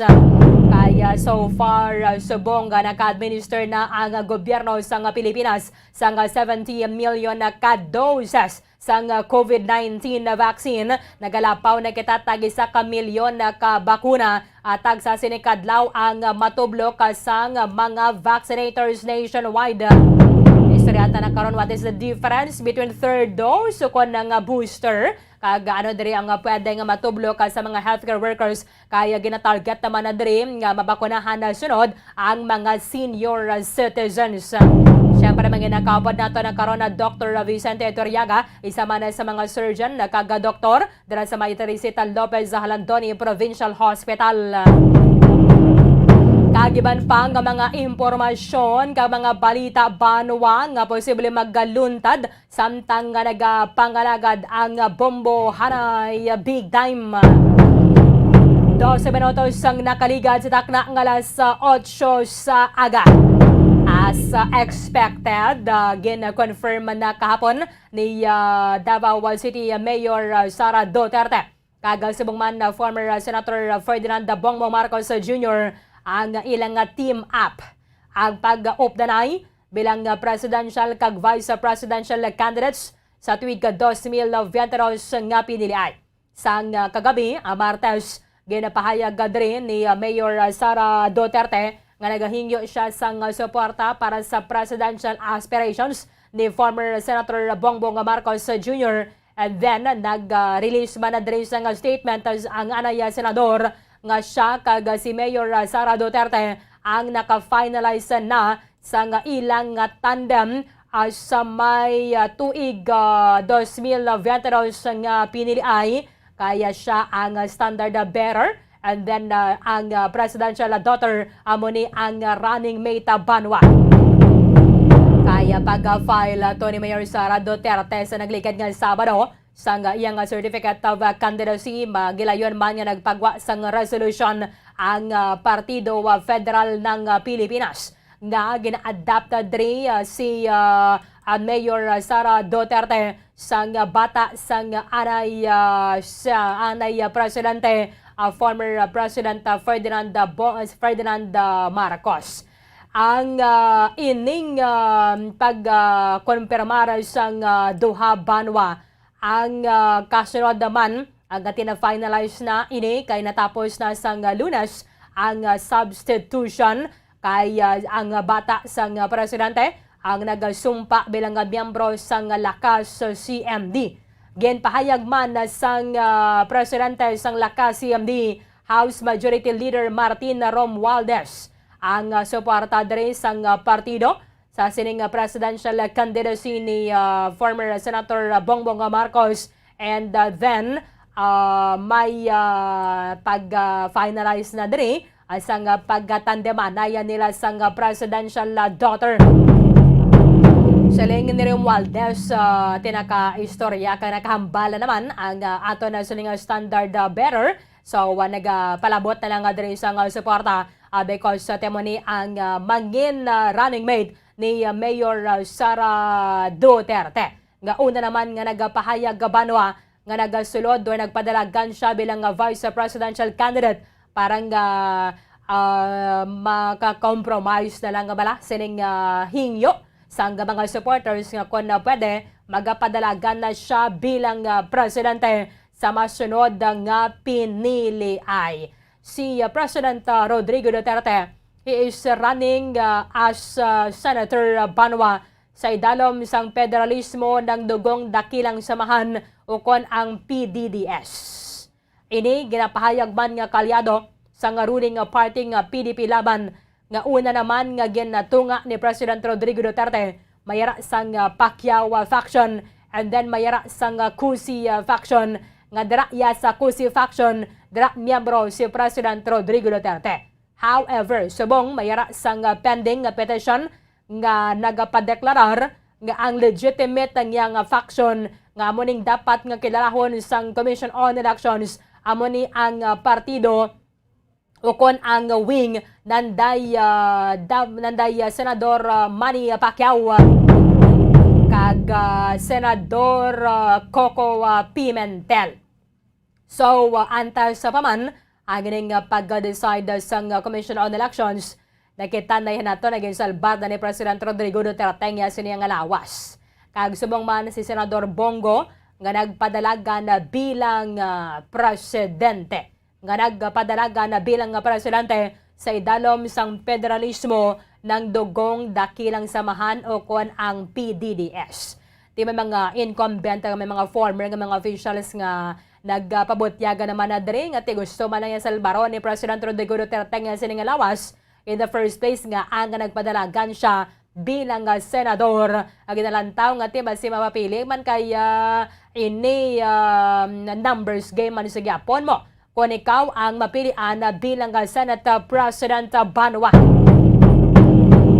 Kaya so far, ah, subong nga naka-administer na ang, ah, gobyerno sang, ah, Pilipinas sang, ah, seventy million na ka doses sang, ah, COVID nineteen na vaccine. Nagalapaw na kita tag isa ka milyon na ka bakuna. Atag sa sining kadlaw ang, ah, matublo ka sang mga vaccinators nationwide. Istorya ta na karon, what is the difference between third dose ukon na nga booster? Kag ano diri ang, ah, pwede nga matublo ka sa mga healthcare workers? Kaya ginatarget naman na diri nga mabakunahan na sunod ang mga senior citizens. Siyempre, manginakapod nato na karon na Doctor Vicente Iturriaga, isa man sa mga surgeon na kag doktor dira sa may Teresita Lopez Jalandoni Provincial Hospital. Kag iban pa nga mga impormasyon kag mga balita banwa nga posible magaluntad samtang nga nagapangalagad ang bombo hanay big time. Dose minutos ang nakaligad sa takna nga alas otso sa aga. As, uh, expected, uh, gin-confirm na kahapon ni, uh, Davao City Mayor, uh, Sara Duterte kag subong man, uh, former, uh, Senator, uh, Ferdinand Bongbong Marcos, uh, Junior ang ilang, uh, team up. Ang pag-updanay bilang, ah, presidential kag vice presidential candidates sa tuig ka dos mil biyente dos nga piniliay. Sang, ah, kagabi, ah, Martes, ginapahayag diri ni, ah, Mayor, ah, Sara Duterte nga nagahingyo siya sang, ah, suporta para sa presidential aspirations ni former Senator Bongbong Marcos Junior And then, nag, ah, release man na diri sang statement as ang anay, ah, senador nga siya kag, ah, si Mayor, ah, Sara Duterte ang naka-finalize na sang ilang, ah, tandem, ah, sa may, ah, tuig, ah, dos mil biyente dos nga piniliay. Kaya siya ang, ah, standard, ah, bearer. And then, ah, ang, ah, presidential, ah, daughter, amo ni ang, ah, running mate, ah, banwa. Kaya pag-file, ah, to ni Mayor Sara Duterte sa nagligad nga Sabado, sang, ah, iyang, ah, certificate of, ah, candidacy, magilayon man nga nagpagwa sang resolution ang, ah, partido, ah, federal ng, ah, Pilipinas nga gina-adapt diri, ah, si, ah, ah, Mayor, ah, Sara Duterte sang, ah, bata sang, ah, anay, ah, sa anay, ah, presidente, ah, former, ah, President, ah, Ferdinand, ah, Bo-, ah, Ferdinand, ah, Marcos. Ang, ah, ining, ah, pag, ah, konpirmar sang, ah, duha banwa ang, ah, kasunod naman, ang tina-finalize na ini kay natapos na sang, ah, Lunes ang, ah, substitution kay, ah, ang, ah, bata sang, ah, presidente ang nagasumpa bilang, ah, miyembro sang, ah, Lakas C M D. Ginpahayag man, ah, sang, ah, presidente sang Lakas C M D, House Majority Leader Martin Romualdez, ang, ah, suporta diri sang, ah, partido sa sining, ah, presidential candidacy ni, ah, former Senator, ah, Bongbong Marcos. And, ah, then, ah, may, ah, pag, ah, finalize na diri, ah, sang, ah, pagkatandemanay nila sang, ah, presidential, ah, daughter. Siling ni Romualdez, ah, tinaka-istorya kay nakahambal na naman ang, ah, ato na sining, ah, standard, ah, bearer So, ah, nagapalabot na lang nga diri sa nga suporta, ah, because sa temo ni ang, ah, mangin, ah, running mate ni, ah, Mayor, ah, Sara Duterte. Nga una naman nga nagapahayag, ah, banwa nga nagasulod or nagpadalagan siya bilang, ah, vice presidential candidate para nga, ah, maka-compromise na lang nga bala sining, ah, hingyo sang mga supporters nga kon, ah, pwede, magapadalagan na siya bilang, ah, presidente sa masunod nga piniliay. Si, ah, President, ah, Rodrigo Duterte, he is running, ah, as, ah, senator, ah, banwa sa idalom sang federalismo ng Dugong Dakilang Samahan, ukon ang P D D S. Ini ginapahayag man nga kaalyado sang ruling party nga P D P Laban, nga una naman nga ginatunga ni President Rodrigo Duterte, may ara sang, ah, Pacquiao, ah, faction, and then may ara sang, ah, Cusi, ah, faction, nga dira iya sa Cusi faction, dira miyembro si President Rodrigo Duterte. However, subong may ara sang, ah, pending nga petition nga nagapadeklarar nga ang legitimate niya nga faction nga amo ning dapat nga kilalahon sang Commission on Elections, amo ni ang, ah, partido ukon ang wing nanday, ah, dab-, nanday, ah, Senador, ah, Manny Pacquiao, ah, kag, ah, Senador, ah, Coco, ah, Pimentel. So, ah, antas pa man ang ining, ah, pag-decide sang, ah, Commission on Elections, nakita na nato nga ginsalbar na ni President Rodrigo Duterte ang iya sini nga lawas. Kag subong man si Senador Bong Go nga nagpadalagan na bilang, ah, presidente, nga nagpadalagan na bilang, ah, presidente sa idalom sang federalismo ng Dugong Dakilang Samahan, ukon ang P D D S. Ti may mga incumbent, may mga former nga mga officials nga nagpabutyaga naman na diri nga ti gusto man lang niya salbaron ni President Rodrigo Duterte nga sini nga lawas in the first place, nga ang nagpadalagan siya bilang nga senador. Ang ginalantaw nga ti basi mapapili man kay, ah, ini, ah, numbers game man sa gyapon mo. Kung ikaw ang mapilian na bilang nga Senate President, ah, banwa.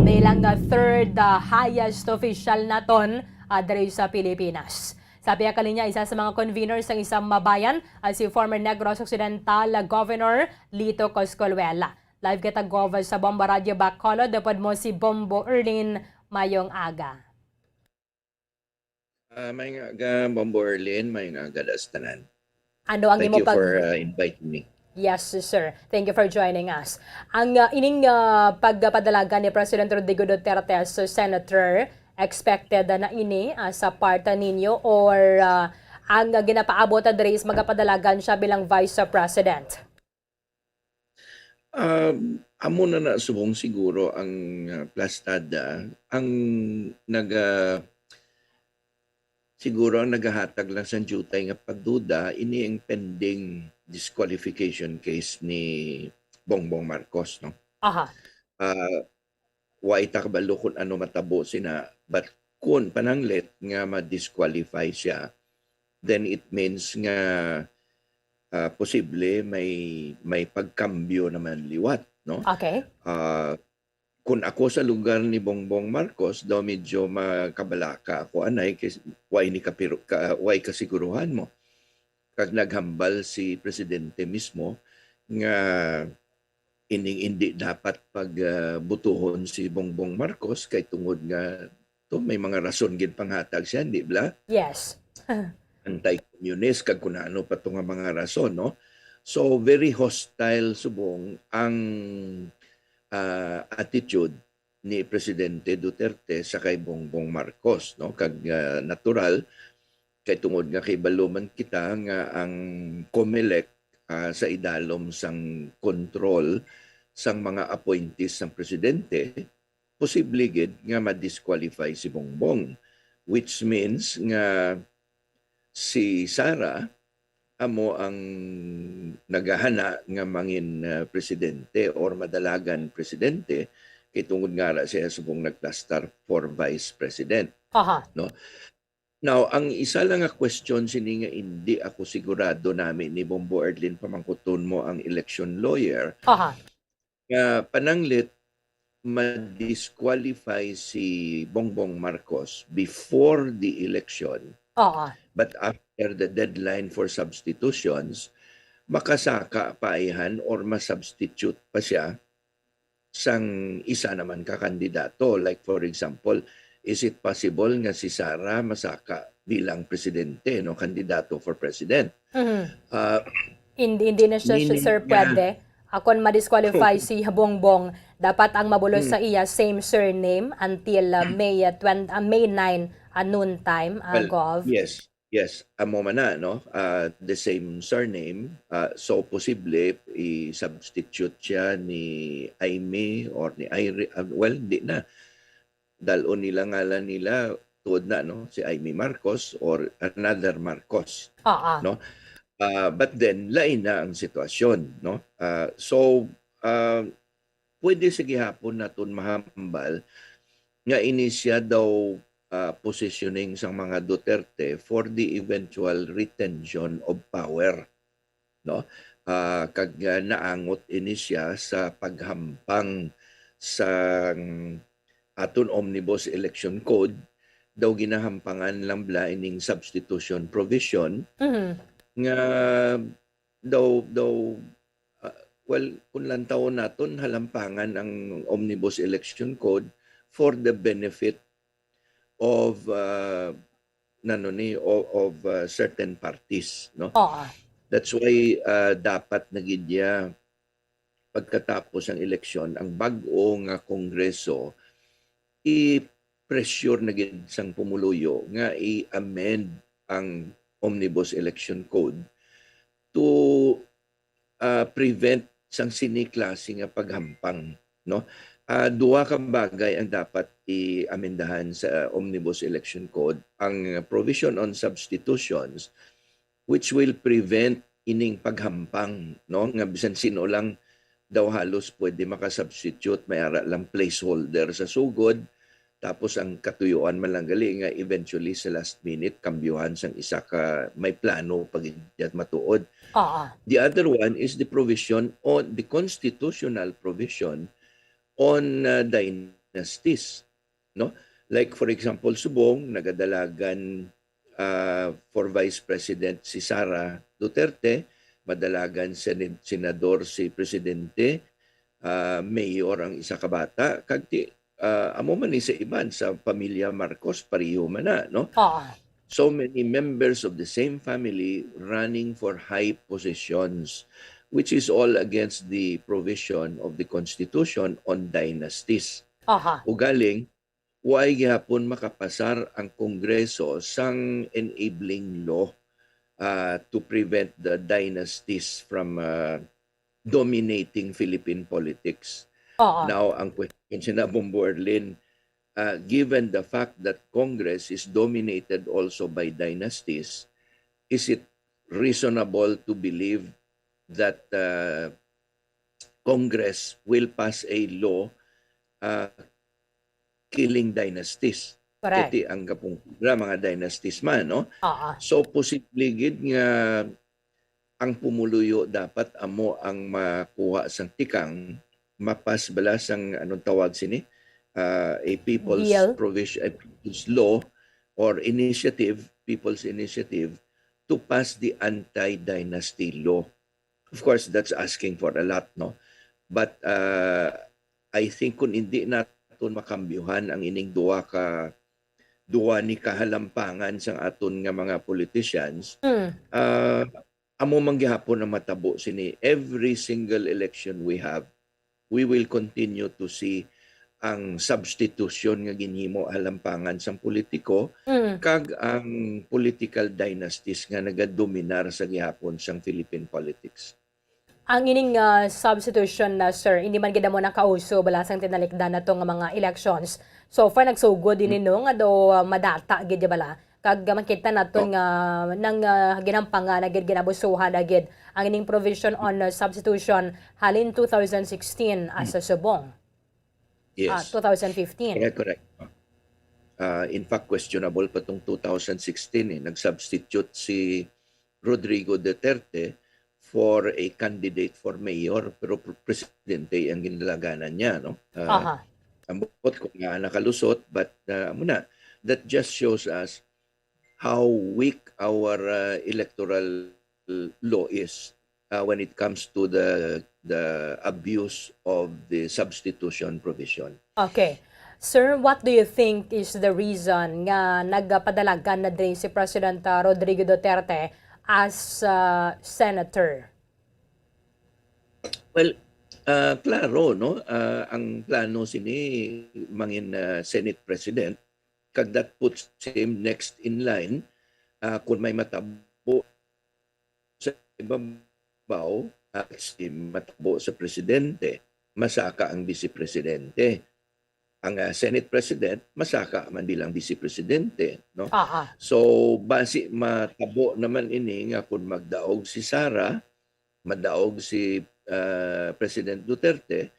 Bilang nga third, ah, highest official naton, ah, diri sa Pilipinas. Sa pihak kalinya, isa sa mga conveners sang Isang Mabayan, ah, si former Negros Occidental, ah, Governor Lito Coscoluela. Live kita, Gov, sa Bombo Radyo Bacolod. Upod mo si Bombo Erlin. Mayong aga. Ah, mayong aga, Bombo Erlin. Mayong aga, das tanan. Ano ang Thank imo you pag- for, uh, inviting me. Yes, sir. Thank you for joining us. Ang, uh, ining, uh, pagpadalagan ni President Rodrigo Duterte as senator, expected na ini, uh, sa part ninyo, or, uh, ang, uh, ginapaabot na diri is magapadalagan siya bilang vice president? Um, amo na na subong siguro ang, uh, plastada, ang naga-, siguro ang nagahatag lang sang diutay nga pagduda, ini ang pending disqualification case ni Bongbong Marcos, no? Aha. Ah, wa ita kabalo kung ano matabo sina, but kung pananglit nga ma-disqualify siya, then it means nga, ah, posible may, may pagkambyo naman liwat, no? Okay. Ah, kung ako sa lugar ni Bongbong Marcos, daw medyo makabalaka ako, anay, kay way ni kapiru-, ka-, way kasiguruhan mo. Kag naghambal si Presidente mismo nga ining indi dapat pag, ah, butuhon si Bongbong Marcos kay tungod nga to may mga rason gid panghatag siya, di bala? Yes. Anti-communist kag kun ano pa to nga mga rason, no? So, very hostile subong ang, ah, attitude ni Presidente Duterte sa kay Bongbong Marcos, no? Kag, ah, natural, kay tungod nga kay balo man kita nga ang Comelec, ah, sa idalom sang kontrol sang mga appointees sang presidente, posible gid nga ma-disqualify si Bongbong, which means nga si Sara amo ang nagahana nga mangin, ah, presidente or madalagan presidente, kay tungod nga ra siya subong nagplastar for vice president. Aha. No? Now, ang isa lang nga question sini nga indi ako sigurado nami ni Bombo Erdlin, pamangkuton mo ang election lawyer, Aha. nga pananglit ma-disqualify si Bongbong Marcos before the election, Oo. but after the deadline for substitutions, makasaka pa ayhan or ma-substitute pa siya sang isa naman ka kandidato? Like, for example, is it possible nga si Sara masaka bilang presidente, no, kandidato for president? Mhm. Ah, Hindi, hindi na siya, meaning Sir, niya, pwede. Akon ma-disqualify si Bongbong, dapat ang mabulos Hmm. sa iya same surname until, uh, May, uh, twenty, uh, May nine, uh, noon time, uh, Well, Gov. Yes. Yes, amo man na, no? Ah, the same surname. Ah, so, posible i-substitute siya ni Imee or ni Irene. Ah, well, hindi na. Dal-on nila ngalan nila, tuod na, no? Si Imee Marcos or another Marcos, Oo. no? Ah, but then, lain na ang sitwasyon, no? Ah, so, ah, pwede sa gihapon naton mahambal nga ini siya daw, ah, positioning sang mga Duterte for the eventual retention of power, no? Ah, kag, ah, naangot ini siya sa paghampang sang aton Omnibus Election Code, daw ginahampangan lang bala ining substitution provision Mhm. nga daw, daw, ah, well, kung lantawon naton, halampangan ang Omnibus Election Code for the benefit of, ah, nano ni, o-, of, ah, certain parties, no? Oo. That's why, ah, dapat na gid niya pagkatapos ang eleksyon, ang bag-o nga Kongreso, i-pressure na gid sang pumuluyo nga i-amend ang Omnibus Election Code to, ah, prevent sang sini klase nga paghampang, no? Ah, duha ka bagay ang dapat i-amendahan sa Omnibus Election Code, ang provision on substitutions, which will prevent ining paghampang, no, nga bisan sino lang daw halos pwede makasubstitute, may ara lang placeholder sa sugod, tapos ang katuyuan man lang gali nga eventually sa last minute kambyuhan sang isa ka may plano pa gid matuod. Oo. The other one is the provision on the constitutional provision on, uh, dynasties, no? Like, for example, subong nagadalagan, ah, for Vice President si Sara Duterte, madalagan senid-, senador si presidente, ah, mayor ang isa ka bata, kag ti-, ah, amo man ni sa iban sa pamilya Marcos, pareho man na, no? Oo. So many members of the same family running for high positions, which is all against the provision of the Constitution on dynasties. Aha. Ugaling, way gihapon makapasar ang Kongreso sang enabling law, ah, to prevent the dynasties from, ah, dominating Philippine politics. Oo. Now, ang question sina Bombo Erlin, ah, given the fact that Congress is dominated also by dynasties, is it reasonable to believe that, ah, Congress will pass a law, ah, killing dynasties? Correct. Iti ang kapungkira, mga dynasties man, no? Oo. So, posible gid nga ang pumuluyo dapat amo ang makuha sang tikang, mapas bala sang, anong tawag sini? Ah, a people's Bill. provision, a people's law or initiative, people's initiative to pass the anti-dynasty law. Of course, that's asking for a lot, no? But, uh, I think kung hindi naton makambyuhan ang ining duha ka, duha ni kahalampangan sang aton nga mga politicians, Mm. uh, amo man gihapon ang matabo sini. Every single election we have, we will continue to see ang substitution nga ginhimo halampangan sang politiko Mm. kag ang political dynasties nga nagadominar sa gihapon sang Philippine politics. Ang ining, ah, substitution na, sir, hindi man gid amo nakauso bala sang tinalikdan nato nga mga elections. So far, nagsugod ini, Mm. no, nga daw, ah, madata gid bala. Kag, ah, makita naton Oh. nga nang, ah, ginampangan na gid, ginabusuhan na gid ang ining provision on, ah, substitution halin two thousand sixteen, ah, Mm. sa subong. Yes. Ah, two thousand fifteen. Correct, correct. Ah, in fact, questionable pa tong two thousand sixteen eh. Nag-substitute si Rodrigo Duterte for a candidate for mayor, pero pre-, presidente ang ginalaganan niya, no? Ah, Aha. Ambot ko nga nakalusot, but, ah, amo na, that just shows us how weak our, ah, electoral law is. uh, when it comes to the the abuse of the substitution provision. Okay. Sir, what do you think is the reason nga nagpadalagan na diri si President, uh, Rodrigo Duterte as, uh, senator? Well, uh, klaro, no? Uh, ang plano sini mangin uh, Senate President, kag that puts him next in line, uh, kung may matabo sa ibabaw, uh, si matabo sa presidente, masaka ang vice presidente. Ang uh, Senate President, masaka man bilang vice presidente, no? Aha. So, basi matabo naman ini nga kung magdaog si Sara, madaog si uh, President Duterte,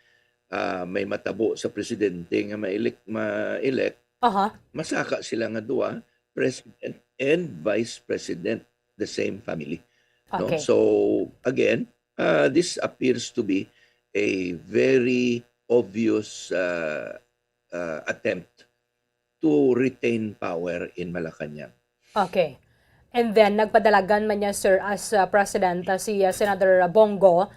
uh, may matabo sa presidente nga ma-elect, ma-elect, Aha. Masaka sila nga duha, President and Vice President, the same family. No? Okay. So, again, uh, this appears to be a very obvious uh, uh, attempt to retain power in Malacañang. Okay. And then, nagpadalagan man niya, sir, as uh, president, uh, si uh, Senator Bong Go.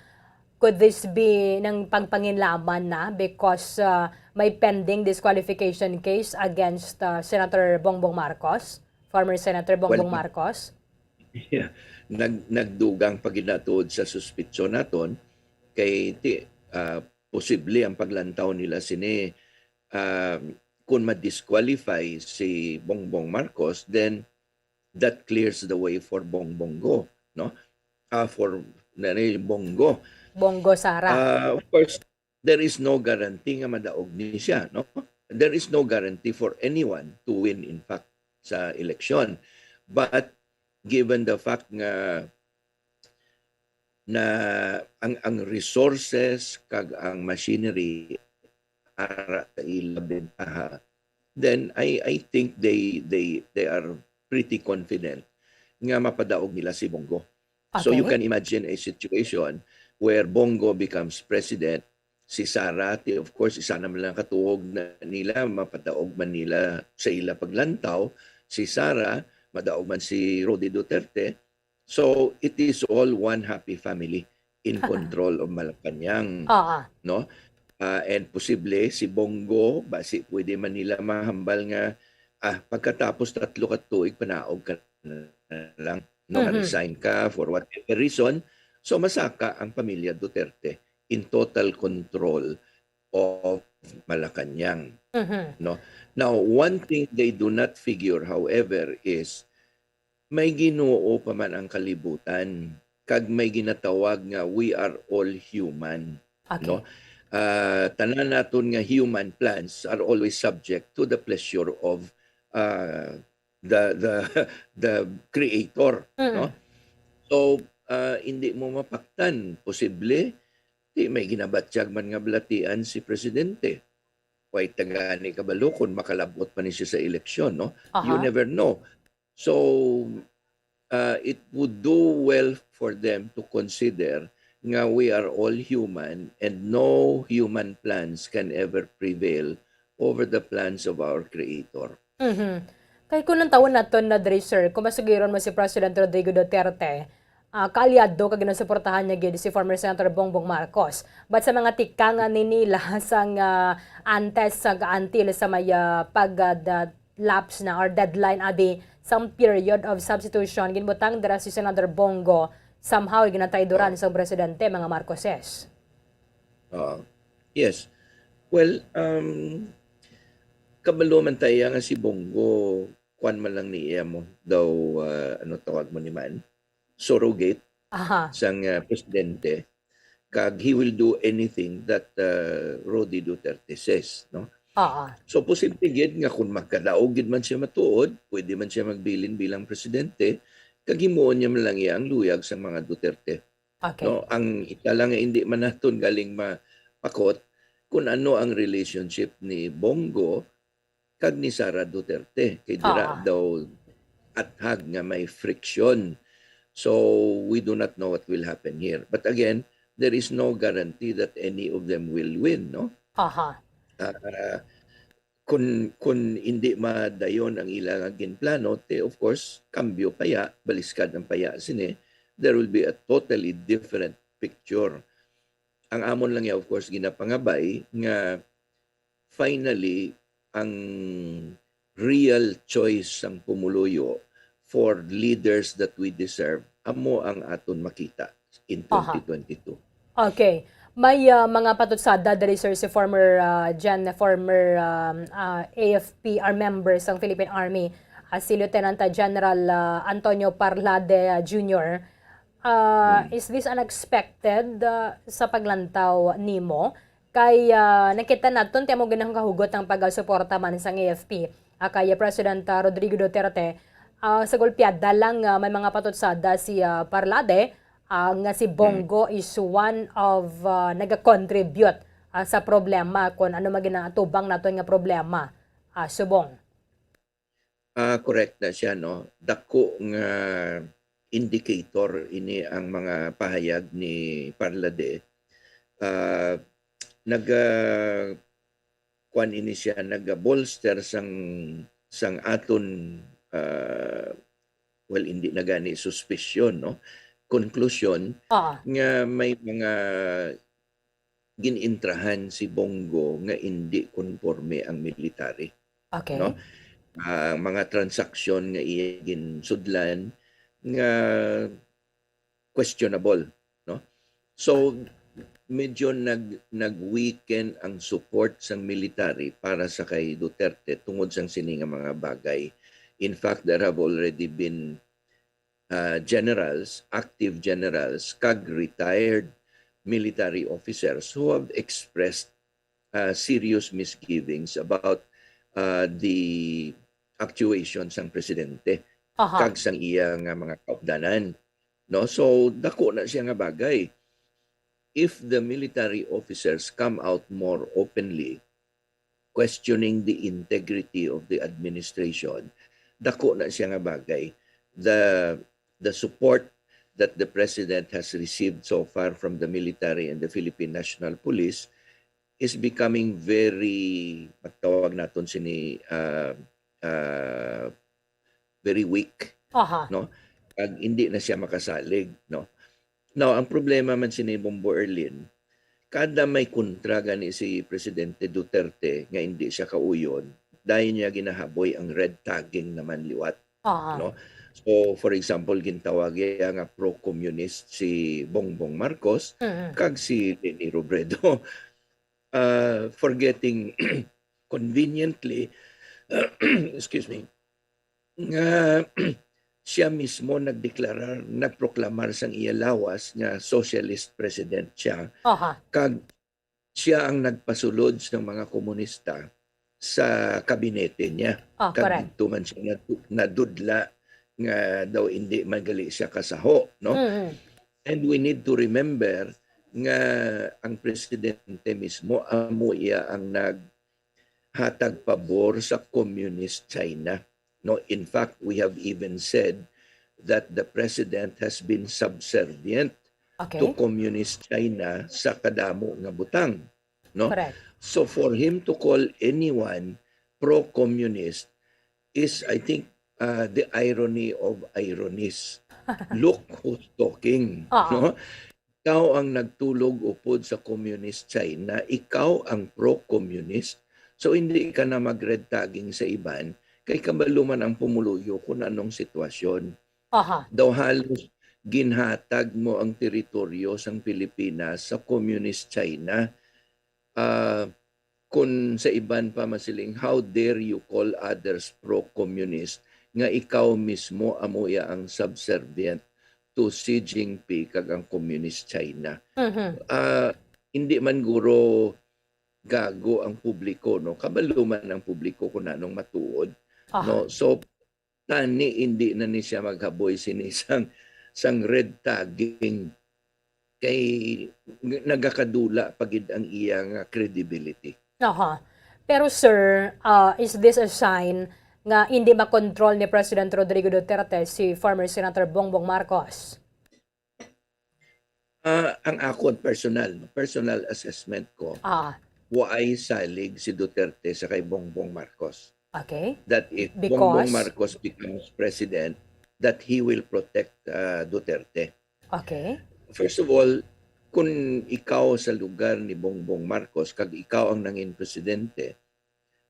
Could this be nang pagpanginlaman na because uh, may pending disqualification case against uh, Senator Bongbong Marcos, former Senator Bongbong Well, Marcos? Yeah. Nag, nagdugang pa gid na tuod sa suspitsyon naton kay ti, ah, posible ang paglantaw nila sini, ah, kung ma-disqualify si Bongbong Marcos, then that clears the way for Bongbong Go, no? Ah, for na ni Bong Go. Bong Go Sara. Ah, of course, there is no guarantee nga madaog ni siya, no? There is no guarantee for anyone to win, in fact, sa eleksyon. But given the fact nga na ang ang resources kag ang machinery ara sa ila bentaha, then I I think they they they are pretty confident nga mapadaog nila si Bong Go. So you Okay. can imagine a situation where Bong Go becomes president, si Sara, ti, of course, isa na man lang katuog na nila, mapadaog man nila sa ila paglantaw, si Sara, madaog man si Rody Duterte. So it is all one happy family in control of Malacañang, Oo. no? Ah, and posible si Bong Go, basi pwede man nila mahambal nga, ah, pagkatapos tatlo ka tuig, panaog ka na lang, no? Mhm. Ma-resign ka for whatever reason. So masaka ang pamilya Duterte in total control of Malacañang, Mhm. no? Now, one thing they do not figure, however, is may Ginoo pa man ang kalibutan, kag may ginatawag nga we are all human, Okay. no? Ah, tanan naton nga human plans are always subject to the pleasure of ah, the the the creator, no? Mm. So, ah, hindi mo mapaktan, posible di may ginabatyag man nga balatian si presidente. Way tagani kabalo kung makalabot pa ni siya sa eleksyon, no? You Aha. never know. So, uh, it would do well for them to consider nga we are all human and no human plans can ever prevail over the plans of our Creator. Mhm. Kay kung ang tawon naton na diri, sir, kung masugiron mo si President Rodrigo Duterte, ah, kaalyado kag ginasuportahan niya gid si former Senator Bongbong Marcos. But sa mga tikangan ni nila sang ah, antes sa until sa may ah, pag ah, da- lapse na or deadline abi sang period of substitution, ginbutang dira si Senator Bong Go somehow ginatayduran Oh, sang presidente, mga Marcoses. Oo. Yes. Well, um, kabalo man tayo nga si Bong Go, kwan man lang niya mo daw, ah, ano tawag mo ni man, surrogate Aha. sang ah, presidente, kag he will do anything that uh, Rody Duterte says, no? Oo. So posible gid nga kung magkadaog gid man siya matuod, pwede man siya magbilin bilang presidente, kag himuon niya man lang iya ang luyag sa mga Duterte, Okay. no? Ang isa lang nga hindi man naton galing mapakot kung ano ang relationship ni Bong Go kag ni Sara Duterte, kay dira Oo. daw athag nga may friction. So we do not know what will happen here. But again, there is no guarantee that any of them will win, no? Aha. Ah, kung kung hindi madayon ang ila nga ginplano, te, of course, kambyo paya, baliskad ang paya sini, there will be a totally different picture. Ang amon lang ya, of course, ginapangabay nga finally ang real choice sang pumuluyo for leaders that we deserve, amo ang aton makita in Aha. twenty twenty-two. Okay. May, ah, mga patutsada diri, sir, si former, ah, Gen-, former, um, ah, A F P R member sang Philippine Army, ah, si Lieutenant General, ah, Antonio Parlade, ah, Junior. Ah, Hmm. Is this unexpected, ah, sa paglantaw nimo? Kay, ah, nakita naton ti amo gid ang kahugot ang pagsuporta man sang A F P, ah, kay President, ah, Rodrigo Duterte. Ah, sa golpeada lang, ah, may mga patutsada si, ah, Parlade, ah, nga si Hmm. Bong Go is one of, ah, nagakontribute, ah, sa problema, kung ano man ginatubang naton nga problema, ah, subong. Ah, correct na siya, no? Dako nga indicator ini ang mga pahayag ni Parlade. Ah, naga-, kuwan ini siya, naga-bolster sang, sang aton, ah, well, hindi na gani suspisyon, no? Konklusyon Ah. nga may mga gin-intrahan si Bong Go nga indi konporme ang military, Okay. no? Ah, mga transaksyon nga iya ginsudlan nga questionable, no? So, medyo nag-, nag-weaken ang support sang military para sa kay Duterte tungod sang sini nga mga bagay. In fact, there have already been, uh, generals, active generals, kag retired military officers who have expressed, uh, serious misgivings about, uh, the actuation sang presidente Aha. kag sang iya nga mga kaupdanan, no? So, dako na siya nga bagay. If the military officers come out more openly questioning the integrity of the administration, dako na siya nga bagay. The, the support that the president has received so far from the military and the Philippine National Police is becoming very, magtawag naton sini, ah, ah, very weak, Aha. no? Kag hindi na siya makasalig, no? Now, ang problema man sini, Bombo Erlin, kada may kontra gani si Presidente Duterte nga hindi siya kauyon, dayon niya ginahaboy ang red tagging naman liwat, Aha. no? So, for example, gintawag iya nga pro-communist si Bongbong Marcos Mm. kag si Leni Robredo. Ah, forgetting conveniently, excuse me, nga siya mismo nagdeklarar, nagproklamar sang iya lawas nga socialist president siya. Aha. Kag siya ang nagpasulod sa mga komunista sa kabinete niya. Ah, Kag correct. didto man siya natu-, nadudla nga daw hindi man gali siya kasaho, no? Mm. And we need to remember nga ang presidente mismo, amo iya ang naghatag pabor sa communist China. No, in fact, we have even said that the president has been subservient Okay. to communist China sa kadamo nga butang, no? Correct. So for him to call anyone pro-communist is, I think, uh, the irony of ironies. Look who's talking, Ah. no? Ikaw ang nagtulog upod sa communist China, ikaw ang pro-communist. So, hindi ka na mag-red tagging sa iban, kay kabalo man ang pumuluyo kung anong sitwasyon. Aha. Daw halos ginhatag mo ang teritoryo sang Pilipinas sa communist China. Ah, kun sa iban pa masiling, "How dare you call others pro-communist nga ikaw mismo amo iya ang subservient to Xi Jinping kag ang communist China?" Mhm. Ah, hindi man guro gago ang publiko, no? Kabalo man ang publiko kung anong matuod, Aha. no? So, tani hindi na ni siya maghaboy sini sang, sang red tagging. Kay nagakadula pa gid ang iya nga credibility. Aha. Pero sir, ah, is this a sign nga hindi makontrol ni President Rodrigo Duterte si former Senator Bongbong Marcos? Ah, ang akon personal, no, personal assessment ko, Ah. waay salig si Duterte sa kay Bongbong Marcos. Okay. That if Bongbong Because? Marcos becomes president, that he will protect, ah, Duterte. Okay. First of all, kung ikaw sa lugar ni Bongbong Marcos, kag ikaw ang nangin presidente,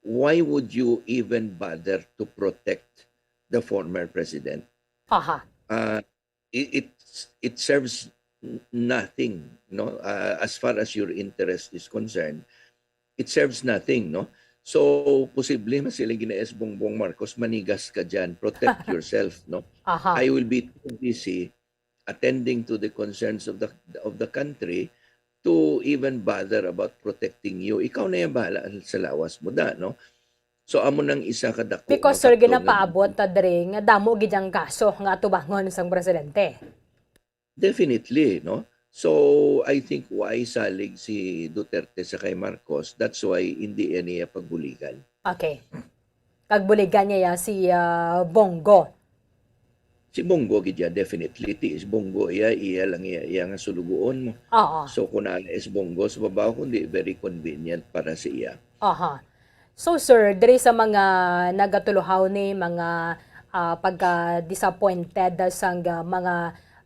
why would you even bother to protect the former president? Aha. Uh, it, it, it serves n- nothing, no? Uh, as far as your interest is concerned, it serves nothing, no? So, posible masiling ni S. Bongbong Marcos, manigas ka dyan, protect yourself, no? Aha. I will be too busy attending to the concerns of the of the country to even bother about protecting you. Ikaw na yung bahala sa lawas mo da, no? So, amo nang isa ka dako Because, nga sir, factor nga ginapaabot ta diri nga damo gid ang kaso nga atubangon sang presidente. Definitely, no? So, I think why salig si Duterte sa kay Marcos, that's why hindi yan niya pagbuligan. Okay. Kag buligan niya ya si ah, Bongo. Si Bongo gid ya, definitely. Ti si Bongo iya, iya lang iya, iya nga sulugoon mo. Oo. So, kung naa na si Bongo sa babaw, kundi very convenient para sa iya. Aha. So, sir, diri sa mga nagatuluhaw ni, mga ah, pagka-disappointed sang ah, mga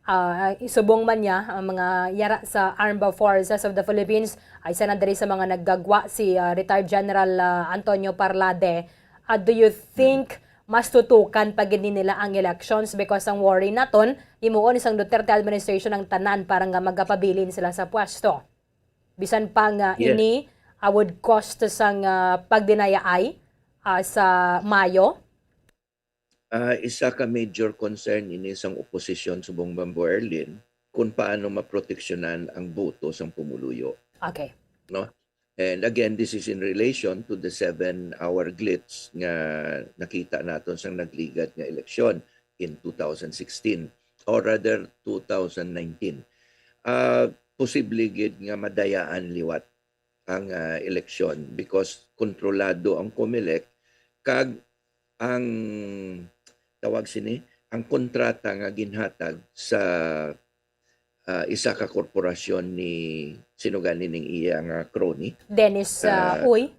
ah, subong man niya, ang mga yara sa Armed Forces of the Philippines, ay isa na diri sa mga naggagwa si ah, retired General ah, Antonio Parlade. Ah, do you think mas tutukan pa gid ni nila ang elections because ang worry naton himuon sang Duterte administration ang tanan para nga magapabilin sila sa pwesto? Bisan pa nga Yes. ini ah, would cost sang ah, pagdinayaay ah, sa Mayo? Ah, isa ka major concern ini sang oposisyon subong, Bamboo Erlin, kung paano maproteksyonan ang boto sang pumuluyo. Okay. And again, this is in relation to the seven-hour glitch nga nakita naton sang nagligad nga eleksyon in two thousand sixteen, or rather two thousand nineteen. Ah, posible gid nga madayaan liwat ang ah, eleksyon because kontrolado ang Comelec, kag ang, tawag sini, ang kontrata nga ginhatag sa ah, isa ka korporasyon ni, sino gani ning iya nga crony? Dennis ah, Ah, Uy?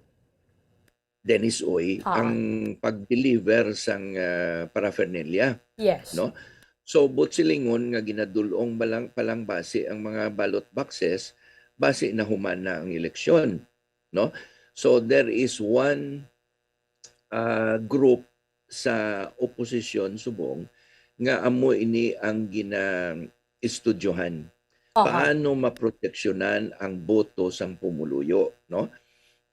Dennis Uy, Ah. Ang pag-deliver sang ah, paraphernalia, Yes. No? So, but silingon nga ginadul-ong balang, palang basi ang mga ballot boxes, basi nahuman na ang eleksyon, no? So, there is one ah, group sa oposisyon subong nga amo ini ang gina-estudyohan. Aha. Paano maproteksyonan ang boto sang pumuluyo, no?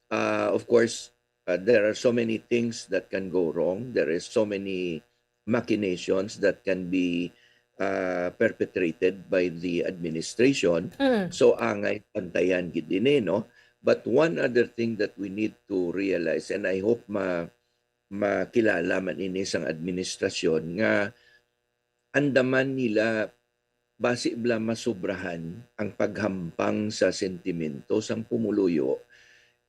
Ah, of course, ah, there are so many things that can go wrong. There is so many machinations that can be ah, perpetrated by the administration. Mm. So, angay pantayan gid ini, no? But one other thing that we need to realize, and I hope ma makilala man ini sang administrasyon, nga andaman nila basi bala masobrahan ang paghampang sa sentimento sang pumuluyo,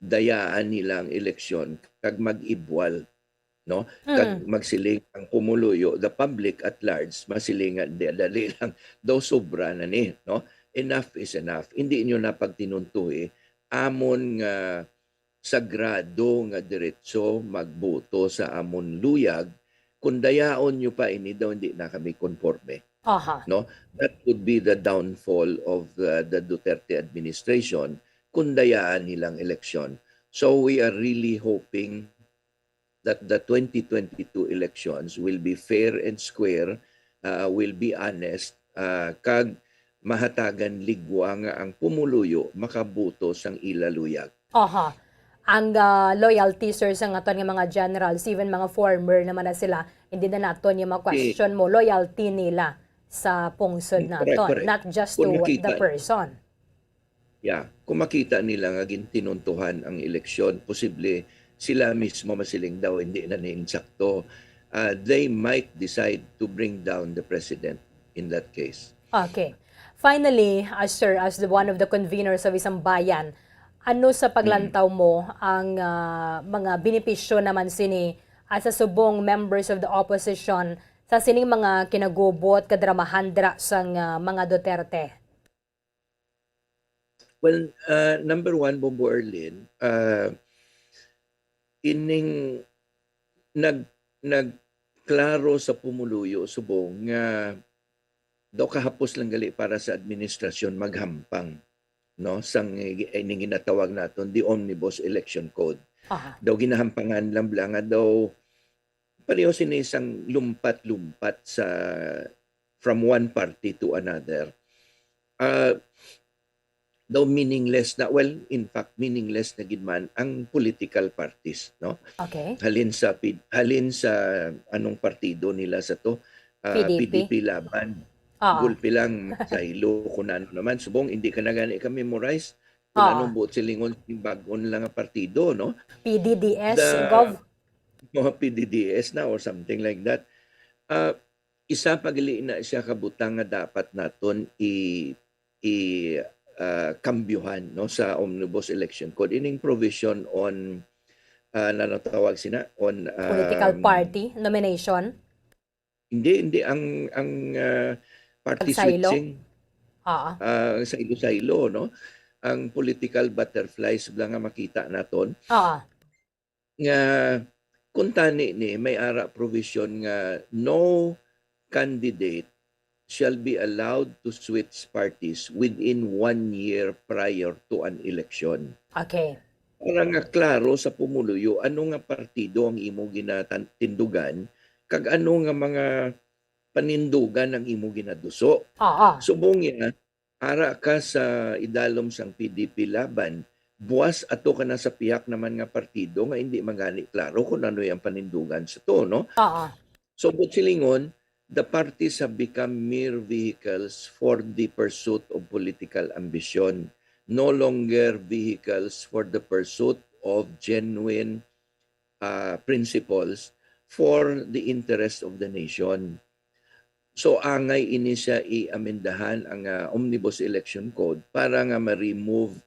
dayaan nila ang eleksyon kag mag-ibwal, no? Kag Mm. magsiling ang pumuluyo, the public at large, masilingan, "Di, dali lang, daw sobra na ni, no? Enough is enough. Hindi nyo na pagtinuntuhi amon nga sagrado nga diretso magboto sa amon luyag. Kung dayaon nyo pa ini, daw hindi na kami konforme." Aha. No? That would be the downfall of the, the Duterte administration kung dayaan nilang eleksyon. So, we are really hoping that the twenty twenty-two elections will be fair and square, uh, will be honest, uh, kag mahatagan ligwa nga ang pumuluyo makaboto sang ila luyag. Aha. Ang ah, loyalty, sir, sa aton nga mga generals, even mga former naman na sila, hindi na naton yung mga question mo, loyalty nila sa pungsod Mm, correct, naton, correct. Not just to Kung the nakita, person. Yeah, kung makita nila nga gintinuntuhan ang eleksyon, posible sila mismo masiling daw hindi na niinsakto. Uh, they might decide to bring down the president in that case. Okay. Finally, as sir, as the one of the conveners of Isang Bayan, ano sa paglantaw mo ang ah, mga benepisyo naman sini ah, sa subong members of the opposition sa sining mga kinagubot kadramahan dira sang ah, mga Duterte? Well, uh, number one, Bombo Erlin, uh, ining nag nagklaro sa pumuluyo subong nga daw kahapos lang gali para sa administrasyon maghampang, no, sang, eh, ining ginatawag naton the Omnibus Election Code. Aha. Daw ginahampangan lang bala nga daw pareho sini sang lumpat-lumpat sa, from one party to another. Ah, daw meaningless na, well, in fact, meaningless na gid man ang political parties, no? Okay. Halin sa pid-, halin sa anong partido nila sa to, ah, P D P. P D P Laban. Oo. Gulpi lang sa ilo kung ano naman. Subong, hindi ka na gani ka-memorize kung Oo. anong buot silingon sa bag-o lang nga partido, no? P D D S, The- Gov. Mga P D D S na or something like that. Ah, isa pa gali na siya ka butang nga dapat naton i, i, ah, kambyuhan, no, sa Omnibus Election Code. Ining provision on, ah, ano tawag sina? On, Political um, party nomination. Hindi, hindi. Ang, ang, ah, party Pagsaylo? switching, Oo. ah, saylo-saylo, no? Ang political butterflies bala nga makita naton. Oo. Nga kung tani ni, may ara provision nga no candidate shall be allowed to switch parties within one year prior to an election. Okay. Para nga klaro sa pumuluyo ano nga partido ang imo ginatindugan kag ano nga mga panindugan ang imo ginaduso. Oo. Subong niya, ara ka sa idalom sang P D P Laban, buwas ato ka na sa pihak naman nga partido nga hindi man gani klaro kung ano ang panindugan sa to, no? Oo. So, buot silingon, the parties have become mere vehicles for the pursuit of political ambition, no longer vehicles for the pursuit of genuine, ah, principles for the interest of the nation. So, angay ini siya i-amendahan ang, ah, Omnibus Election Code para nga ma-remove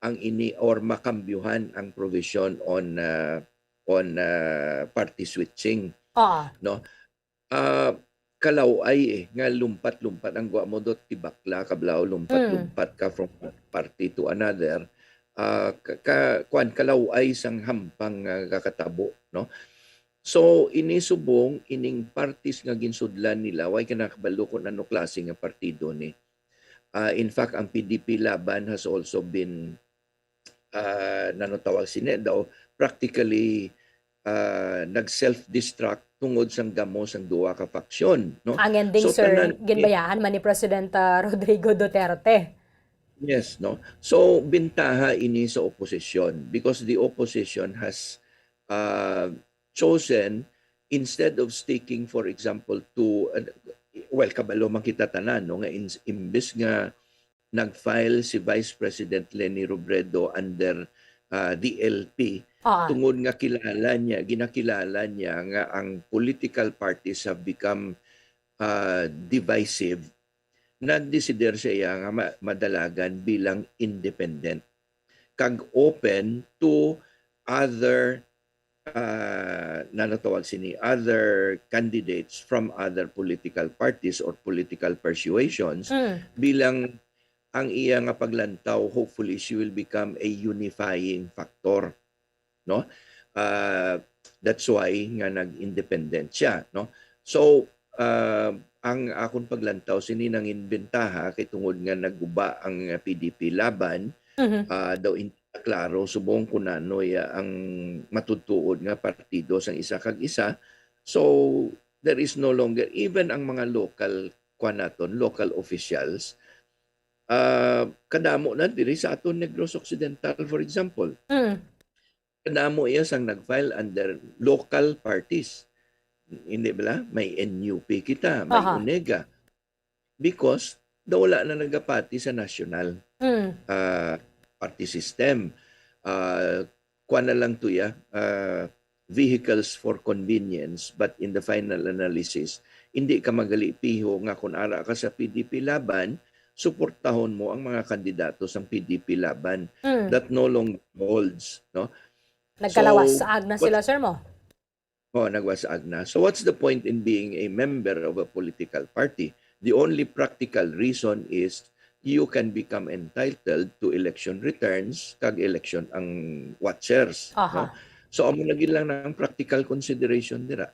ang ini or makambyuhan ang provision on, ah, on, ah, party switching, Oo. no? Ah, kalaw-ay, eh, nga lumpat-lumpat ang gwa mo dot tibakla kablaw, lumpat-lumpat ka from one party to another. Ah, ka, ka, kwan, kalaw-ay sang hampang nga kakatabo, no? So, ini subong, ining parties nga ginsudlan nila, way ka nakabalo kung ano klase nga partido ni. Ah, in fact, ang P D P Laban has also been, ah, nano tawag sini daw, practically, ah, nag-self-destruct tungod sang gamo sang duha ka faksyon, no? Ang ending, So, sir, tanan- ginbayaan man ni President, ah, Rodrigo Duterte. Yes, no? So, bintaha ini sa opposition because the opposition has, uh, chosen, instead of sticking, for example, to, uh, well, kabalo man kita tanan, no, nga ins-, imbes nga nag-file si Vice President Leni Robredo under, uh, D L P, Oo. tungod nga kilala niya, ginakilala niya nga ang political parties have become, uh, divisive, nagdesider siya nga ma-, madalagan bilang independent kag open to other, ah, nanatawag sini, other candidates from other political parties or political persuasions, Mm. bilang ang iya nga paglantaw, hopefully she will become a unifying factor, no? Ah, that's why nga nag-independent siya, no? So, ah, ang akon paglantaw, sini nangin bentaha kay tungod nga naguba ang P D P Laban, Mhm. ah, daw hindi na klaro subong kung nano ya ang matudtuod nga partido sang isa kag isa. So, there is no longer, even ang mga local, kwan naton, local officials, ah, kadamo na diri sa aton Negros Occidental, for example. Mm. Kadamo iya sang nag-file under local parties. Hindi bala? May N U P kita, may Aha. Onega. Because daw wala na nagapati sa national, Mm. ah, party system. Ah, kuwan na lang to ya, ah, vehicles for convenience, but in the final analysis, hindi ka magali piho nga kung ara ka sa P D P Laban, suportahon mo ang mga kandidato sang P D P Laban. Mm. That no longer holds, no? Nagkalawas So, sa agna what- sila, sir, mo? Oh, nagwasag na. So what's the point in being a member of a political party? The only practical reason is you can become entitled to election returns kag election ang watchers, Aha. no? So amo na gid lang ang practical consideration dira.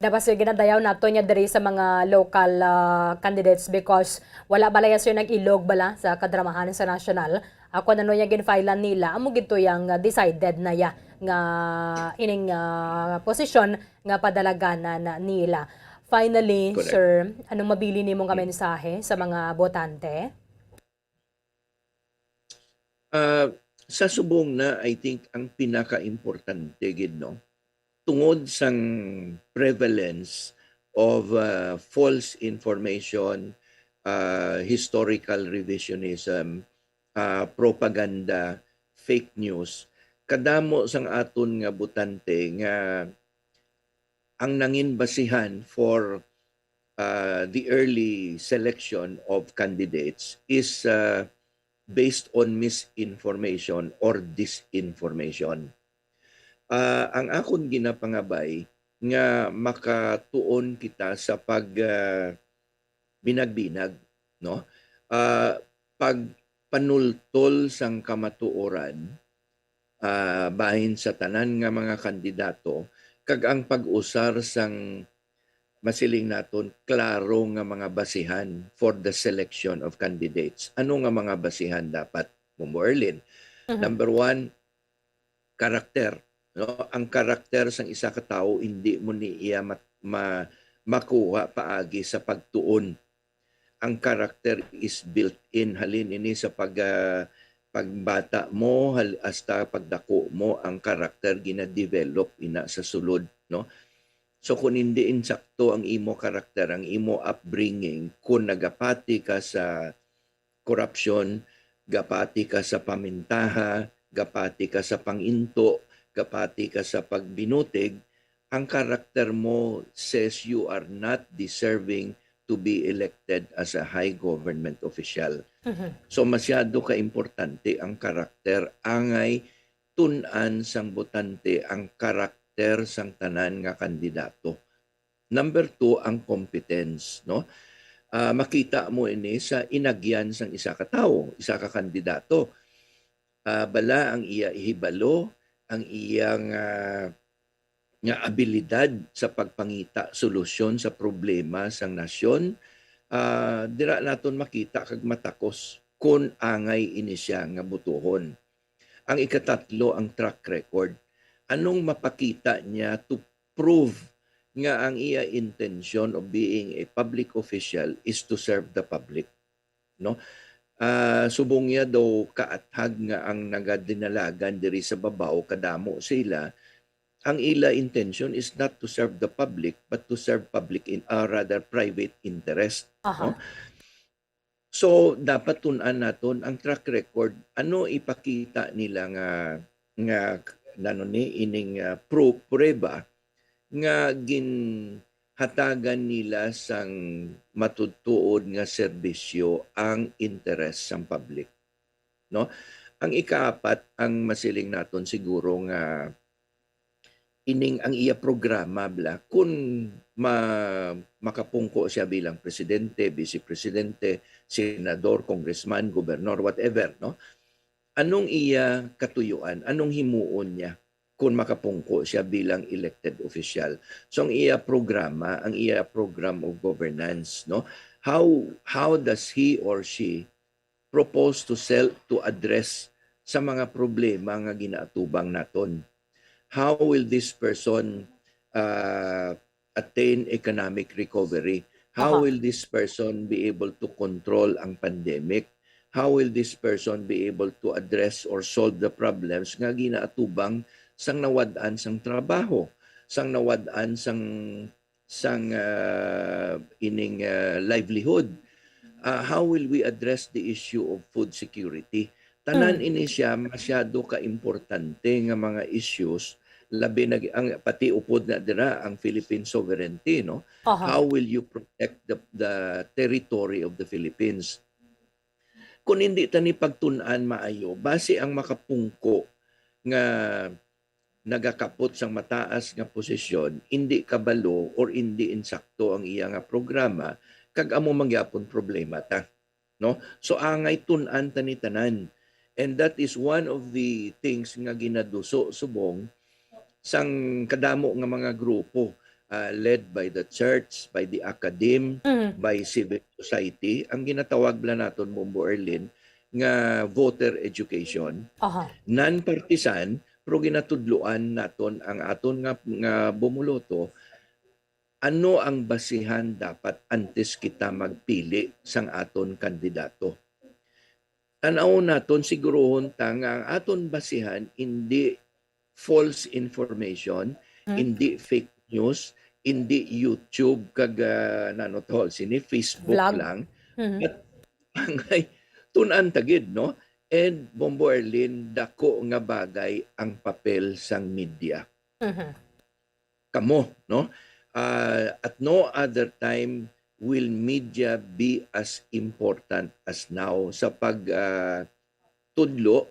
Dapat sige na dayaw nato niya diri sa mga local, ah, candidates because wala bala ya, sir, nag-ilog bala sa kadramahan sa national. Ako na no niya ginfilean nila, amo gid to yang, ah, decided na ya nga ining, ah, posisyon nga padalaganan nila. Finally, Correct. Sir, anong mabili nimo nga Mm. mensahe sa mga botante? Ah, sa subong na, I think ang pinakaimportante gid, no, tungod sang prevalence of, ah, false information, ah, historical revisionism, ah, propaganda, fake news, kadamo sang aton nga botante nga ang nangin basihan for, ah, the early selection of candidates is, ah, based on misinformation or disinformation. Ah, ang akon ginapangabay nga makatuon kita sa pag, ah, binag-binag, no? Ah, pagpanultol sang kamatuoran, ah, bahin sa tanan nga mga kandidato, kag ang pag-usar sang, masiling naton, klaro nga mga basihan for the selection of candidates. Ano nga mga basihan dapat, Mumu Erlyn? Mhm. Number one, karakter, no? Ang karakter sang isa ka tawo, hindi mo ni iya mat-, ma-, makuha paagi sa pagtuon. Ang karakter is built in. Halin ini sa pag, ah, pagbata mo, hal-, hasta pagdako mo, ang karakter gina-develop ina sa sulod, no? So, kung hindi insakto ang imo karakter, ang imo upbringing, kung nagapati ka sa korupsyon, gapati ka sa pamintaha, gapati ka sa panginto, gapati ka sa pagbinutig, ang karakter mo says you are not deserving to be elected as a high government official. Mhm. So, masyado ka importante ang karakter. Angay tun-an sang botante ang karakter sang tanan nga kandidato. Number two, ang competence, no? Ah, makita mo ini sa inagyan sang isa ka tawo, isa ka kandidato. Ah, bala ang iya hibalo, ang iyang, ah, nga abilidad sa pagpangita solusyon sa problema sang nasyon, ah, dira naton makita kag matakos kon angay ini siya nga butuhon. Ang ikatatlo, ang track record. Anong mapakita niya to prove nga ang iya intention of being a public official is to serve the public, no? Ah, subong niya daw kaathag nga ang nagadinalagan diri sa babaw, kadamo sila, ang ila intention is not to serve the public, but to serve public in, ah, rather, private interest, Aha. no? So, dapat tun-an naton ang track record. Ano ipakita nila nga, nga, nano ni, ining, ah, pro-, prueba nga ginhatagan nila sang matutuod nga serbisyo ang interes sang public, no? Ang ikaapat, ang masiling naton siguro nga ining ang iya programa bala, kun ma-, makapungko siya bilang presidente, vice presidente, senador, congressman, gobernador, whatever, no? Anong iya katuyuan? Anong himuon niya kun makapungko siya bilang elected official? So, ang iya programa, ang iya program of governance, no? How, how does he or she propose to sel-, to address sa mga problema nga ginaatubang naton? How will this person, uh, attain economic recovery? How Aha. will this person be able to control ang pandemic? How will this person be able to address or solve the problems nga ginaatubang sang nawad-an sang trabaho, sang nawad-an sang, sang, ah, ining, ah, livelihood? Ah, how will we address the issue of food security? Tanan Mm. ini siya masyado ka importante nga mga issues, labi na gi-, ang, pati upod na dira ang Philippine sovereignty, no? Aha. How will you protect the, the territory of the Philippines? Kung hindi ta ni pagtun-an maayo, basi ang makapungko nga nagakapot sang mataas nga posisyon, indi kabalo or indi insakto ang iya nga programa, kag amo man gyapon problema ta, no? So, angay tun-an ta ni tanan. And that is one of the things nga ginaduso subong sang kadamo nga mga grupo. uh, led by the church, by the academe, Mhm. by civil society, ang ginatawag bala naton, Bombo Erlin, nga voter education. Aha. Non-partisan, pero ginatudloan naton ang aton nga, nga bumuloto, ano ang basihan dapat antes kita magpili sang aton kandidato? Tan-awon naton, siguruhon ta nga ang aton basihan hindi false information, Mm. hindi fake news, hindi YouTube kag, ah, nano to, sini, Facebook Vlog. lang. Mhm. But angay, tun-an ta gid, no? And, Bombo Erlin, dako nga bagay ang papel sang media. Mhm. Kamo, no? Ah, at no other time will media be as important as now sa pag, ah, tudlo,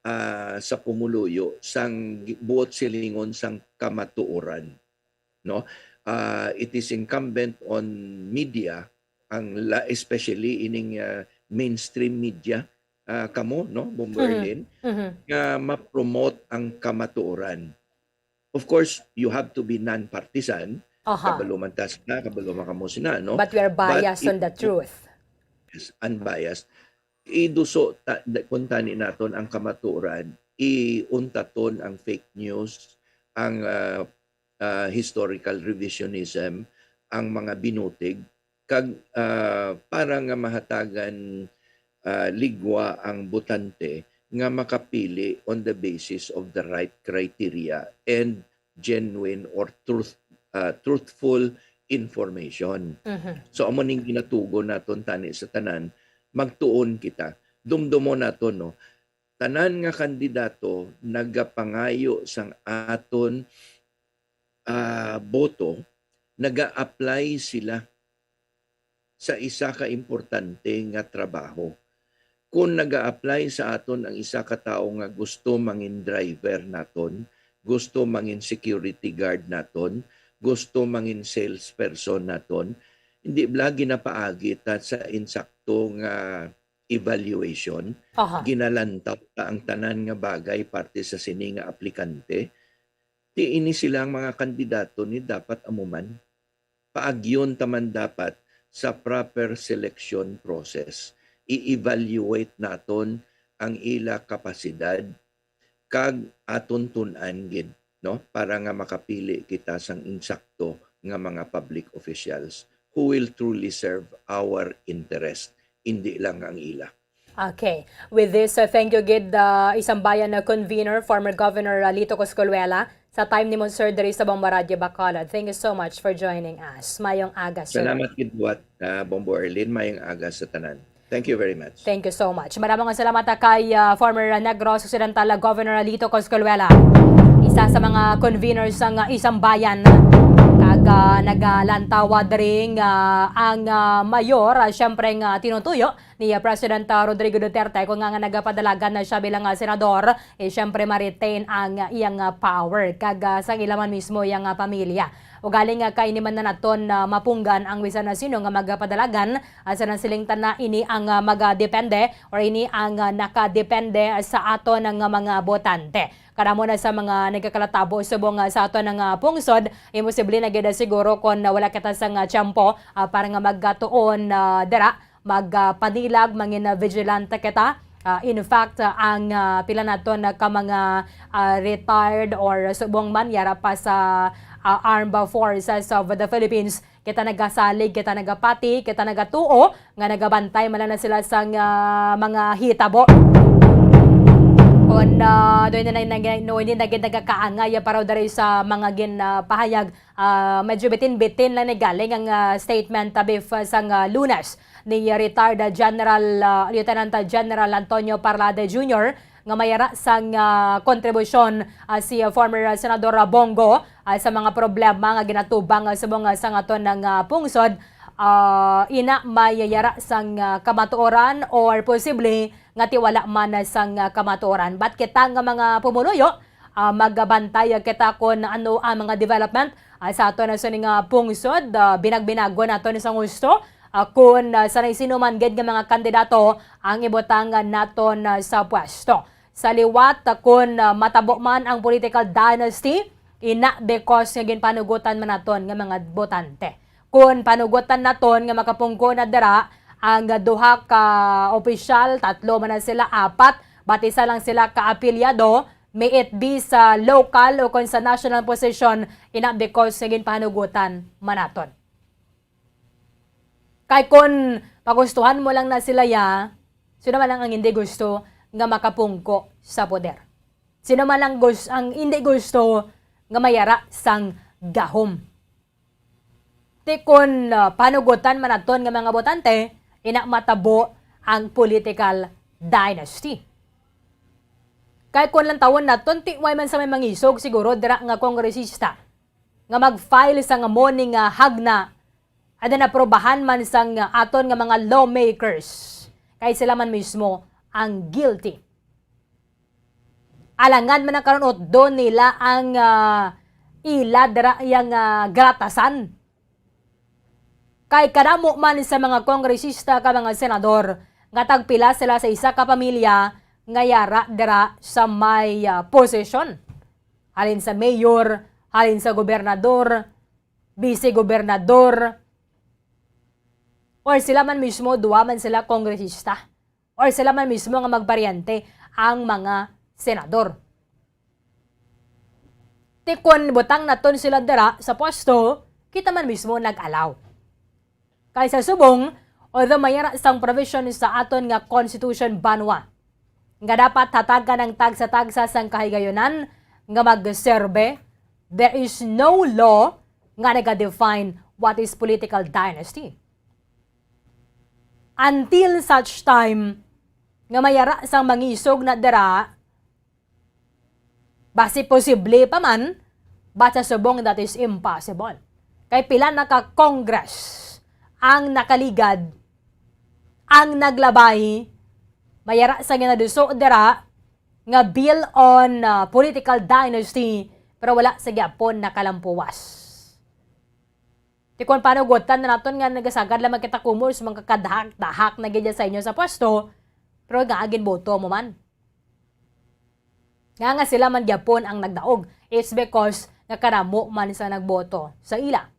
ah, sa pumuluyo sang gi-, buot silingon sang kamatuoran, no? Ah, it is incumbent on media, ang la-, especially ining, ah, mainstream media, ah, kamo, no, Bombo Mhm. Erlin, Mhm. nga ma-promote ang kamatuoran. Of course, you have to be non-partisan. Aha. Kabalo man ta sina, kabalo man kamo sina, no? But we are But biased if on the truth. Yes, unbiased. Iduso ta, da-, kuntani naton ang kamatuoran, iuntaton ang fake news, ang, ah, ah, historical revisionism, ang mga binutig, kag, ah, para nga mahatagan, ah, ligwa ang botante nga makapili on the basis of the right criteria and genuine or truth, ah, truthful information. Mhm. So, amo ning ginatugon naton tani sa tanan, magtuon kita. Dumdumon naton, no? Tanan nga kandidato nagapangayo sang aton, ah, boto, naga-apply sila sa isa ka importante nga trabaho. Kung naga-apply sa aton ang isa ka tawo nga gusto mangin driver naton, gusto mangin security guard naton, gusto mangin salesperson naton, hindi bala ginapaagi ta sa insakto nga evaluation? Aha. Ginalantaw ta ang tanan nga bagay parte sa sini nga aplikante? Ti ini sila ang mga kandidato ni dapat amo man. Paagyon ta man dapat sa proper selection process. I-evaluate naton ang ila kapasidad kag aton tun-an gid, no, para nga makapili kita sang insakto nga mga public officials who will truly serve our interest, indi lang ang ila. Okay. With this, uh, thank you gid, uh, Isambayan na convener, former Governor, uh, Lito Coscoluela, sa time nimo, sir, diri sa Bombo Radyo Bacolod. Thank you so much for joining us. Mayong aga, sir. Salamat gid buat, ah, Bombo Erlin. Mayong aga sa tanan. Thank you very much. Thank you so much. Maraming salamat, ah, kay, ah, former Negros Occidental, ah, Governor Lito Coscoluela, isa sa mga conveners sang, ah, Isambayan. Kag, ah, nagalantaw, ah, diri nga ang, ah, mayor, ah, siyempre nga tinutuyo ni, ah, President, ah, Rodrigo Duterte, kung nga, nga nagapadalagan na siya bilang, ah, senador, eh, siyempre ma-retain ang, ah, iyang, ah, power. Kag, ah, sang ila man mismo iyang, ah, pamilya. Ugaling, ah, kaini man na naton, ah, mapunggan ang bisan na sino nga magapadalagan, ah, sa nang siling tana, ini ang, ah, magadepende or ini ang, ah, nakadepende sa aton nga mga botante. Kadamo na sa mga nagkakalatabo subong, ah, sa aton nga pungsod, imposible na gid, ah, siguro kon, ah, wala kita sang, ah, tiyempo, ah, para nga magkatuon, ah, dira, mag, ah, panilag, mangin, ah, vigilante kita. Ah, in fact, ah, ang, ah, pila naton ka mga, ah, retired or subong man yara pa sa, ah, Armed Forces of the Philippines, kita nagasalig, kita nagapati, kita nagatuo nga nagabantay man lang na sila sang, ah, mga hitabo. Kon, ah, doon na, na, na, no, hindi na gid nagakaangay para diri sa mga gin, ah, pahayag, ah, medyo bitin-bitin lang ni galing ang, ah, statement, ah, bef-, sang, ah, Lunes ni retired, ah, General, ah, Lieutenant, ah, General Antonio Parlade Junior nga may ara sang, ah, kontribusyon, ah, si, ah, former, ah, Senador, ah, Bong Go, ah, sa mga problema nga ginatubang, ah, subong, ah, sang aton nga pungsod. Ah, ina may yara sang, ah, kamatuoran or posible nga ti wala man, ah, sang, ah, kamatuoran. But kita nga mga pumuluyo, ah, magabantay kita kon ano ang mga development, ah, sa aton na sini nga pungsod, ah, binagbinagon naton sang husto, ah, kon, ah, sa sino man gid nga mga kandidato ang ibutang naton, ah, sa pwesto. Sa liwat, ah, kon, ah, matabo man ang political dynasty, Ina, because nga ginpanugutan man naton nga mga botante. Kun panugutan naton nga makapungko na dira ang duha ka opisyal, tatlo man na sila, apat, but isa lang sila ka apilyado, may it be sa local o kon sa national position, ina, because nga ginpanugutan man naton. Kay kun pagustuhan mo lang na sila ya, sino man ang, ang hindi gusto nga makapungko sa poder? Sino man ang gus-, ang hindi gusto nga mayara sang gahom? Ti kun, ah, panugutan man naton nga mga botante, ina matabo ang political dynasty. Kay kun lantawon naton, ti way man sa may mangisog siguro dira nga kongresista nga mag-file sa nga mo ni nga hagna, ada naprobahan man sang aton nga mga lawmakers, kay sila man mismo ang guilty. Alangan man ang karon utdon nila ang, ah, ila dira yang, ah, gratasan. Kay kadamo man sa mga kongresista ka mga senador nga tagpila sila sa isa ka pamilya nga yara dira sa may, ah, posisyon. Halin sa mayor, halin sa gobernador, vice-gobernador, or sila man mismo, duwa man sila kongresista, or sila man mismo nga magparyente ang mga senador. Ti kun butang naton sila dira sa pwesto, kita man mismo nag-allow. Kay sa subong, although mayara sang provision sa aton nga constitution banwa nga dapat hatagan ang tagsa-tagsa sang kahigayunan nga magserbe, there is no law nga naga-define what is political dynasty. Until such time nga mayara sang mangisog na dira, basi posible pa man, but sa subong that is impossible. Kay pila na ka Congress ang nakaligad, ang naglabay, mayara sa ginaduso dira nga bill on, ah, political dynasty, pero wala sa gyapon nakalampuwas. Ti kon panugutan na naton nga nagasagad lamang kita kumol sa mga kadahak-dahak na gid sa inyo sa pwesto, pero nga agin boto mo man. Nga, nga sila man gyapon ang nagdaog. It's because nga kadamo man sa nagboto sa ila.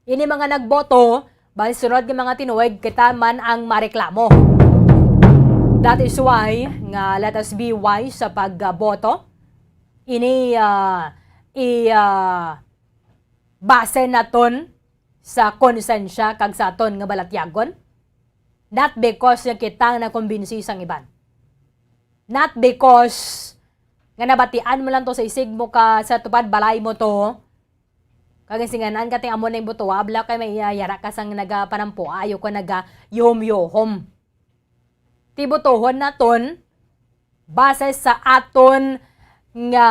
Ini mga nagboto, bali sunod nga mga tinuig kita man ang mareklamo. That is why nga let us be wise sa pagboto. Ini, ah, i, ah, base naton sa konsensya kag sa aton nga balatyagon, not because nga kita nga nakumbinsi sang iban. Not because nga nabatian mo lang to sa isig mo ka sa tupad balay mo to, kag singanan ka ting amo ning butuwa, abla kay may iyayara ka sang nagapanampo, ayo ko naga yuhom-yuhom. Ti botohon naton base sa aton nga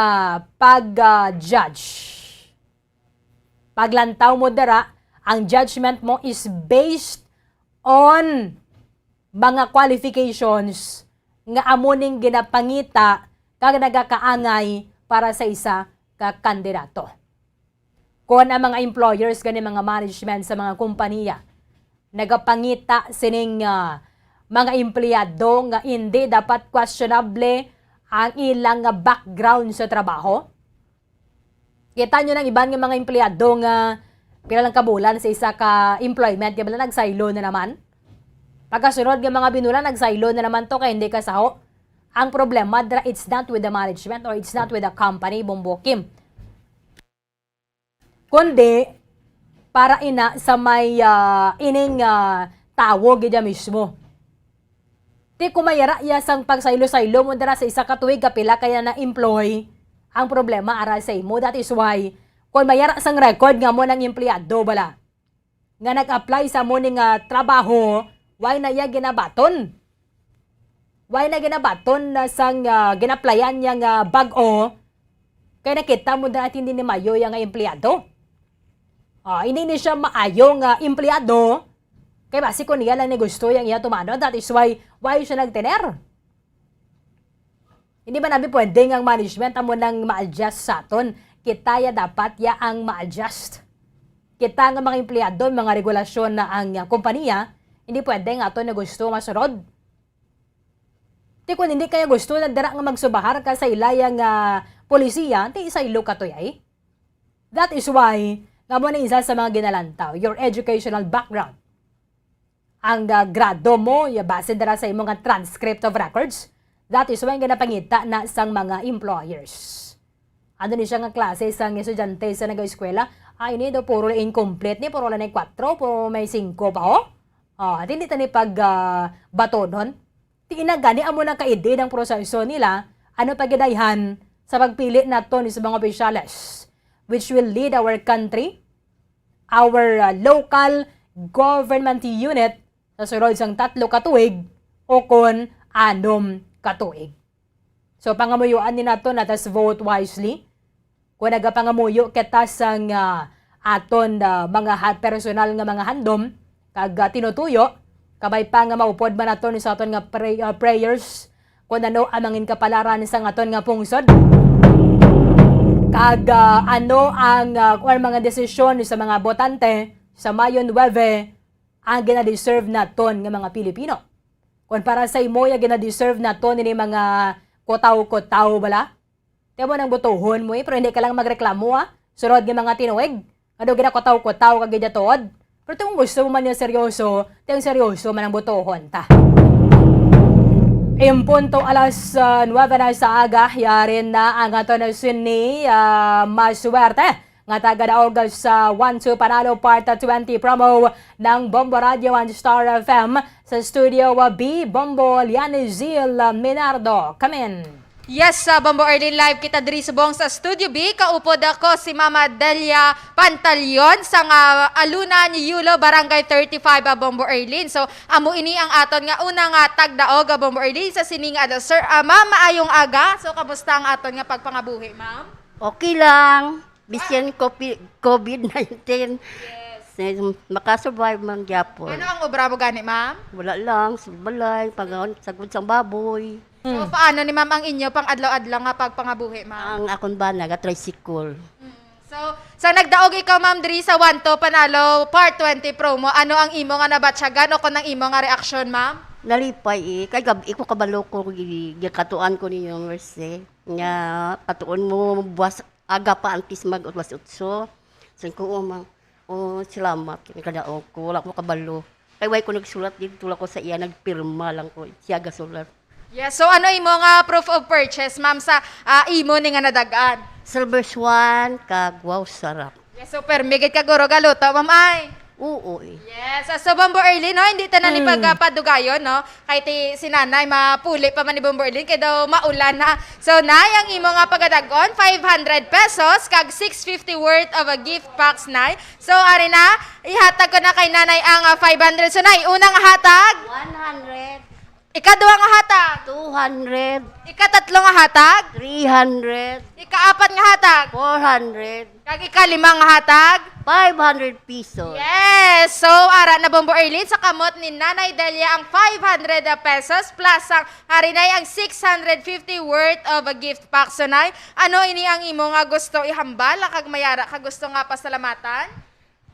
pag, ah, judge. Paglantaw mo dira, ang judgment mo is based on mga qualifications nga amo ning ginapangita kag nagakaangay para sa isa ka kandidato. Kon ang mga employers gani, mga management sa mga kompanya, nagapangita sining, ah, mga empleyado nga indi dapat questionable ang ilang nga background sa trabaho. Kita nyo nang iban nga mga empleyado nga pila lang ka bulan sa isa ka employment, di ba, nagsaylo na naman. Pagkasunod nga mga binulan, nagsaylo na naman to kay hindi kasaho. Ang problema dira, it's not with the management or it's not with the company, Bombo Kim. Kundi para ina sa may, ah, ining, ah, tawo gid ya mismo. Ti kumayara iya sang pagsaylo-saylo mo dira sa isa ka tuig, kapila kaya na employ ang problema aral sa imo. That is why, kung mayara sang record nga mo nang empleyado bala, nga nag-apply sa mo ni nga trabaho, why na iya ginabaton? Why na ginabaton na sang, ah, ginaplayan niya nga bag-o? Kay nakita mo na hindi ni mayo iya nga empleyado. Ah, hindi ni siya maayo nga empleyado. Kay basi kung iya lang ni gusto yang iya tumano, that is why, why siya nagtener? Hindi ba nabi pwede nga ang management amo nang ma-adjust sa aton? Kita ya dapat ya ang ma-adjust. Kita nga mga empleyado, mga regulasyon na ang, ah, kompanya, hindi pwede nga aton na gusto masurod. Ti kun hindi kaya gusto na dira nga magsubahar ka sa ilaya nga polisiya, ti isaylo ka to, ay. That is why nga mo na isa sa mga ginalantaw, your educational background. Ang, ah, grado mo, ya base dira sa imo nga transcript of records. That is why nga napangita na sang mga employers. Ano ni siya nga klase sang estudyante sa nag-eskwela? Ah, ini daw puro incomplete ni, puro lang may kwatro, puro may singko pa, oh. Oh, at hindi tani pag, ah, batonon. Ti ina gani amo na kaidid ang proseso nila, ano pa gidayhan sa pagpili naton sa mga opisyales, which will lead our country, our, uh, local government unit sa sulod sang tatlo ka tuig o kon anom ka tuig. So, pangamuyoan ni nato na tas vote wisely. Kung nagapangamuyo kita sang, ah, aton, ah, mga ha-, personal nga mga handom, kag, ah, tinutuyo, kabay pa nga maupod man naton sa aton nga pray-, ah, prayers, kung ano ang mangin kapalaran sang aton nga pungsod, kag, ah, ano ang, ah, or mga desisyon sa mga botante sa Mayo nuebe ang ginadeserve naton nga mga Pilipino. Kung para sa imo, ya ginadeserve naton ini mga kutaw-kutaw bala? Ti amo nang botohon mo, eh, pero hindi ka lang magreklamo, ah. Sunod nga mga tinuig, nga daw ginakutaw-kutaw kag gidatuod. Pero kung gusto mo man yung seryoso, ti ang seryoso man ang botohon ta. Impunto alas, ah, nuebe na sa aga, yari na ang aton sini, ah, maswerte nga tagadaog sa One Two Panalo Part twenty promo ng Bombo Radio and Star F M. Sa Studio B, Bombo Lianizil Minardo. Come in. Yes, sa Bombo Arlene, live kita diri subong sa Studio B. Kaupod ako si Mama Delia Pantalion sa nga Alunan, Yulo, Barangay thirty-five, ah, Bombo Arlene. So, amo ini ang aton nga una nga tagdaog, ah, Bombo Arlene, sa sining adlaw. Sir, ah, ma'am, maayong aga. So, kamusta ang aton nga pagpangabuhi, ma'am? Okay lang. Bisan copi-, covid nineteen. Yes. Eh, makasurvive man gyapon. Ano ang obra mo gani, ma'am? Wala lang, sa balay, pag-, sagod sang baboy. So, Mm. paano ni ma'am ang inyo pang adlaw-adlaw nga pagpangabuhi, ma'am? Ang akon bana, ga-tricycle. Mm. So, sa nagdaog ikaw, ma'am, diri sa One Two Panalo Part twenty promo, ano ang imo nga nabatyagan o kung ang imo nga reaksyon, ma'am? Nalipay, eh. Kay gab-, iko kabalo ko, gi-, gikatuan ko ninyo, Mercy. Nga, katuon mo, buwas, aga pa antes mag alas otso. Sabi ko, "Oh, ma-, oh, salamat, kadaog ko, wala ko kabalo. Kay way ko nagsulat dito, wala ko sa iya, nagpirma lang ko, siya gasulat." Yes, so ano imo nga proof of purchase, ma'am, sa, ah, imo ni nga nadagan? Silver Swan, kag wow, sarap. Yes, so permi gid ka, guro, galuto, ma'am, ay? Oo, eh. Yes, ah, so, Bombo Erlin, no, hindi ta na ni Mm. pagpadugayon, no? Kay ti, si Nanay, mapuli pa man ni Bombo Erlin, kay daw maulan na. So, Nay, ang imo nga pagadagon, five hundred pesos, kag six fifty worth of a gift packs, Nay. So, ari na, ihatag ko na kay Nanay ang, ah, five hundred. So, Nay, unang hatag? One hundred. Ikaduha nga hatag? Two hundred. Ikatatlo nga hatag? Three hundred. Ikaapat nga hatag? Four hundred. Kag ikalima nga hatag? Five hundred pesos. Yes! So, ara na, Bombo Erlin, sa kamot ni Nanay Delia ang five hundred pesos plus ang harinay ang six hundred fifty worth of a gift pack. So, Nay, ano ini ang imo nga gusto ihambal kag mayara ka gusto nga pasalamatan?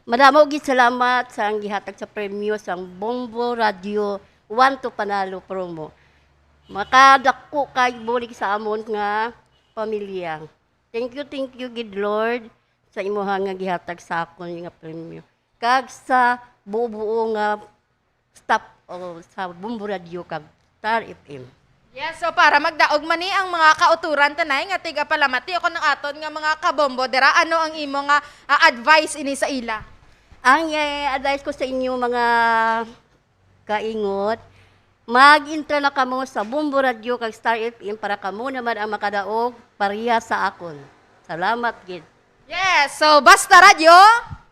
Madamo gid salamat sa ang gihatag sa premyo sang Bombo Radio One to Panalo promo. Makadako kay bulig sa amon nga pamilya. Thank you, thank you gid, Lord, sa imuha nga gihatag sa akon nga premyo. Kag sa buo-buo nga staff o sa Bombo Radio kag Star F M. Yes, so para magdaog man ni ang mga kauturan tanay nga tigapalamati o kung ang aton nga mga kabombo dira, ano ang imo nga, ah, advice ini sa ila? Ang, eh, advice ko sa inyo, mga kaingot, mag-intra na kamo sa Bombo Radio kag Star F M para kamo naman ang makadaog pareha sa akon. Salamat gid. Yes, so Basta Radyo,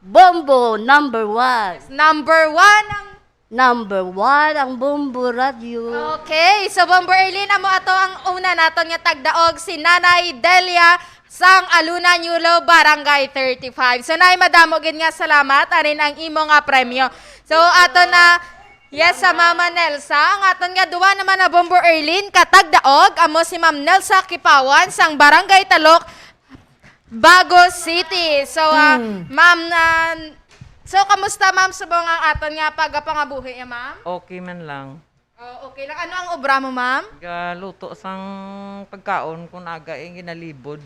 Bombo number one. Number one ang Number one ang Bombo Radio. Okay, so Bombo Erlin, amo ato ang una naton nga tagdaog, si Nanay Delia sang Aluna, New Lo, Barangay thirty-five. So, Nay, madamo gid nga salamat, arin ang imo nga premyo. So, ato na, yes, sa Mama Nelsa, ang aton nga duwa naman na Bombo Erlin, katagdaog, amo si Ma'am Nelsa Kipawan sang Barangay Talok, Bago City. So, ah, Mm. ma'am, ah, so, kamusta, ma'am, subong ang aton nga pagapangabuhi, eh, ma'am? Okay man lang. Oh, okay lang. Ano ang obra mo, ma'am? Galuto sang pagkaon kung aga, eh, ginalibod.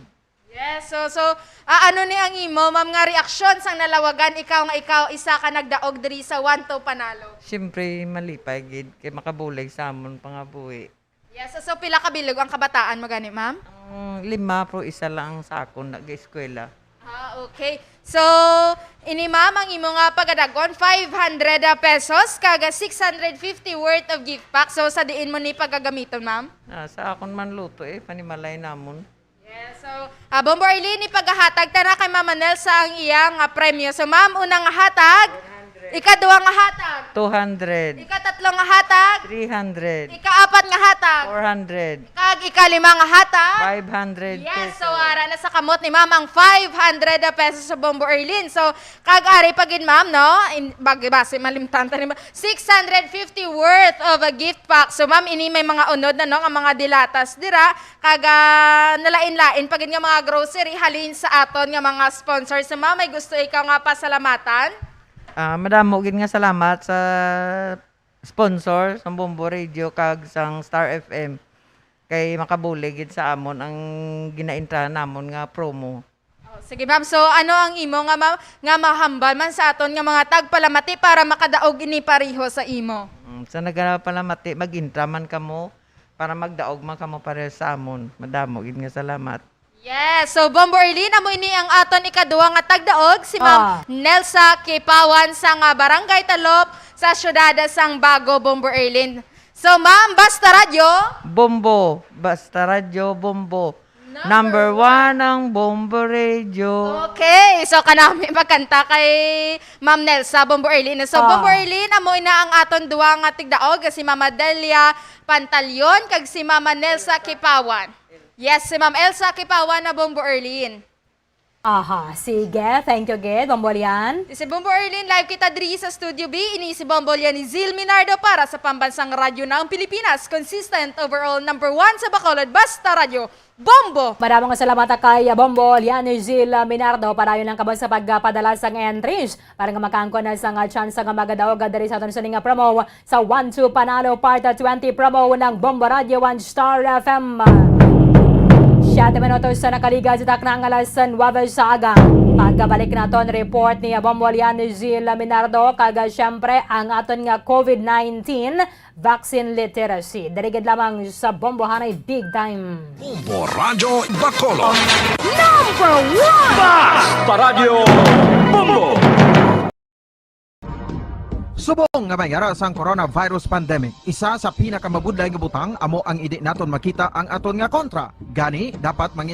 Yes, so, so, ah, ano ni ang imo, ma'am, nga reaksyon sang nalawagan ikaw nga ikaw isa ka nagdaog diri sa One to Panalo? Siyempre, malipay gid kay makabulig sa amon pangabuhi. Yes, so, so pila ka bilog ang kabataan mo gani, ma'am? Ang lima, pero isa lang sa akon nag-eskwela. Ah, okay. So, ini, ma'am, ang imo nga pagadagon, five hundred pesos, kag six hundred fifty worth of gift pack. So, sa diin mo ni pagagamiton, ma'am? Ah, sa akon man luto eh, panimalay namon. Yes, so, ah, Bombo Arlene, ipagahatag ta na kay Mama Nelsa ang iyang, ah, premyo. So, ma'am, unang hatag, ikaduha nga hatag, Two hundred. Ikatatlo nga hatag, Three hundred. Ikaapat nga hatag, Four hundred. Kag ikalima nga hatag, Five hundred Yes, pesos. So, ara na sa kamot ni ma'am ang five hundred pesos sa Bombo Arlene. So, kag ari pa gid, ma'am, no? In, bag-, basi malimtan ta ni ma-, six hundred fifty worth of a gift pack. So, ma'am, ini may mga unod na, no, nga mga dilatas dira. Kag, ah, nalain-lain pa gid nga mga grocery halin sa aton nga mga sponsors. So, ma'am, may gusto ikaw nga pasalamatan? Ah, madamo gid nga salamat sa sponsor sang Bombo Radio kag sang Star F M kay makabulig gid sa amon ang ginaintrahan namon nga promo. Oh, sige, ma'am. So, ano ang imo nga ma-, nga mahambal man sa aton nga mga tagpalamati para makadaog ini pareho sa imo? Mm, sa nagapalamati, mag-intra man kamo para magdaog man kamo pareho sa amon. Madamo gid nga salamat. Yes. So, Bombo Erlin, amo ini ang aton ikaduha nga tagdaog, si Ma'am Ah. Nelsa Kipawan sang, ah, Barangay Talop sa siyudad sang Bago, Bombo Erlin. So, Ma'am, Basta Radyo. Bombo, Basta Radyo, Bombo. Number Number one. One ang Bombo Radio. Okay, so kanami magkanta kay Ma'am Nelsa, Bombo Erlin. So, Ah. Bombo Erlin, amo na ang aton duha nga tigdaog, si Mama Delia Pantalion kag si Mama Nelsa Kipawan. Yes, si Ma'am Elsa Kipawan na Bombo Erlin. Aha, sige. Thank you, gid, Bombo Lian. Si Bombo Erlin, live kita diri sa Studio B. Ini si Bombo Lian ni Zil Minardo para sa Pambansang Radyo ng Pilipinas. Consistent, overall, number one sa Bacolod. Basta Radyo, Bombo! Madamo nga salamat kay Bombo Lian ni Zil Minardo. Padayon ang kabon sa pagpadala sang entries para nga makaangkon na sang chance nga magadaog diri sa aton sining nga promo sa One Two Panalo Part twenty promo ng Bombo Radio One Star F M. Siyete minutos sa nakaligad sa takna nga alas nuwebe sa aga. Pagkabalik naton report ni Bombo Lian ni Zil Minardo, kag, ah, siyempre ang aton nga COVID nineteen vaccine literacy. Diri gid lamang sa Bombo, hanay big time. Bombo Radyo Bacolod. Number one! Basta Radyo Bombo! Subong nga may ara sang coronavirus pandemic, isa sa pinakamabudlay nga butang amo ang indi naton makita ang aton nga kontra. Gani, dapat mangi-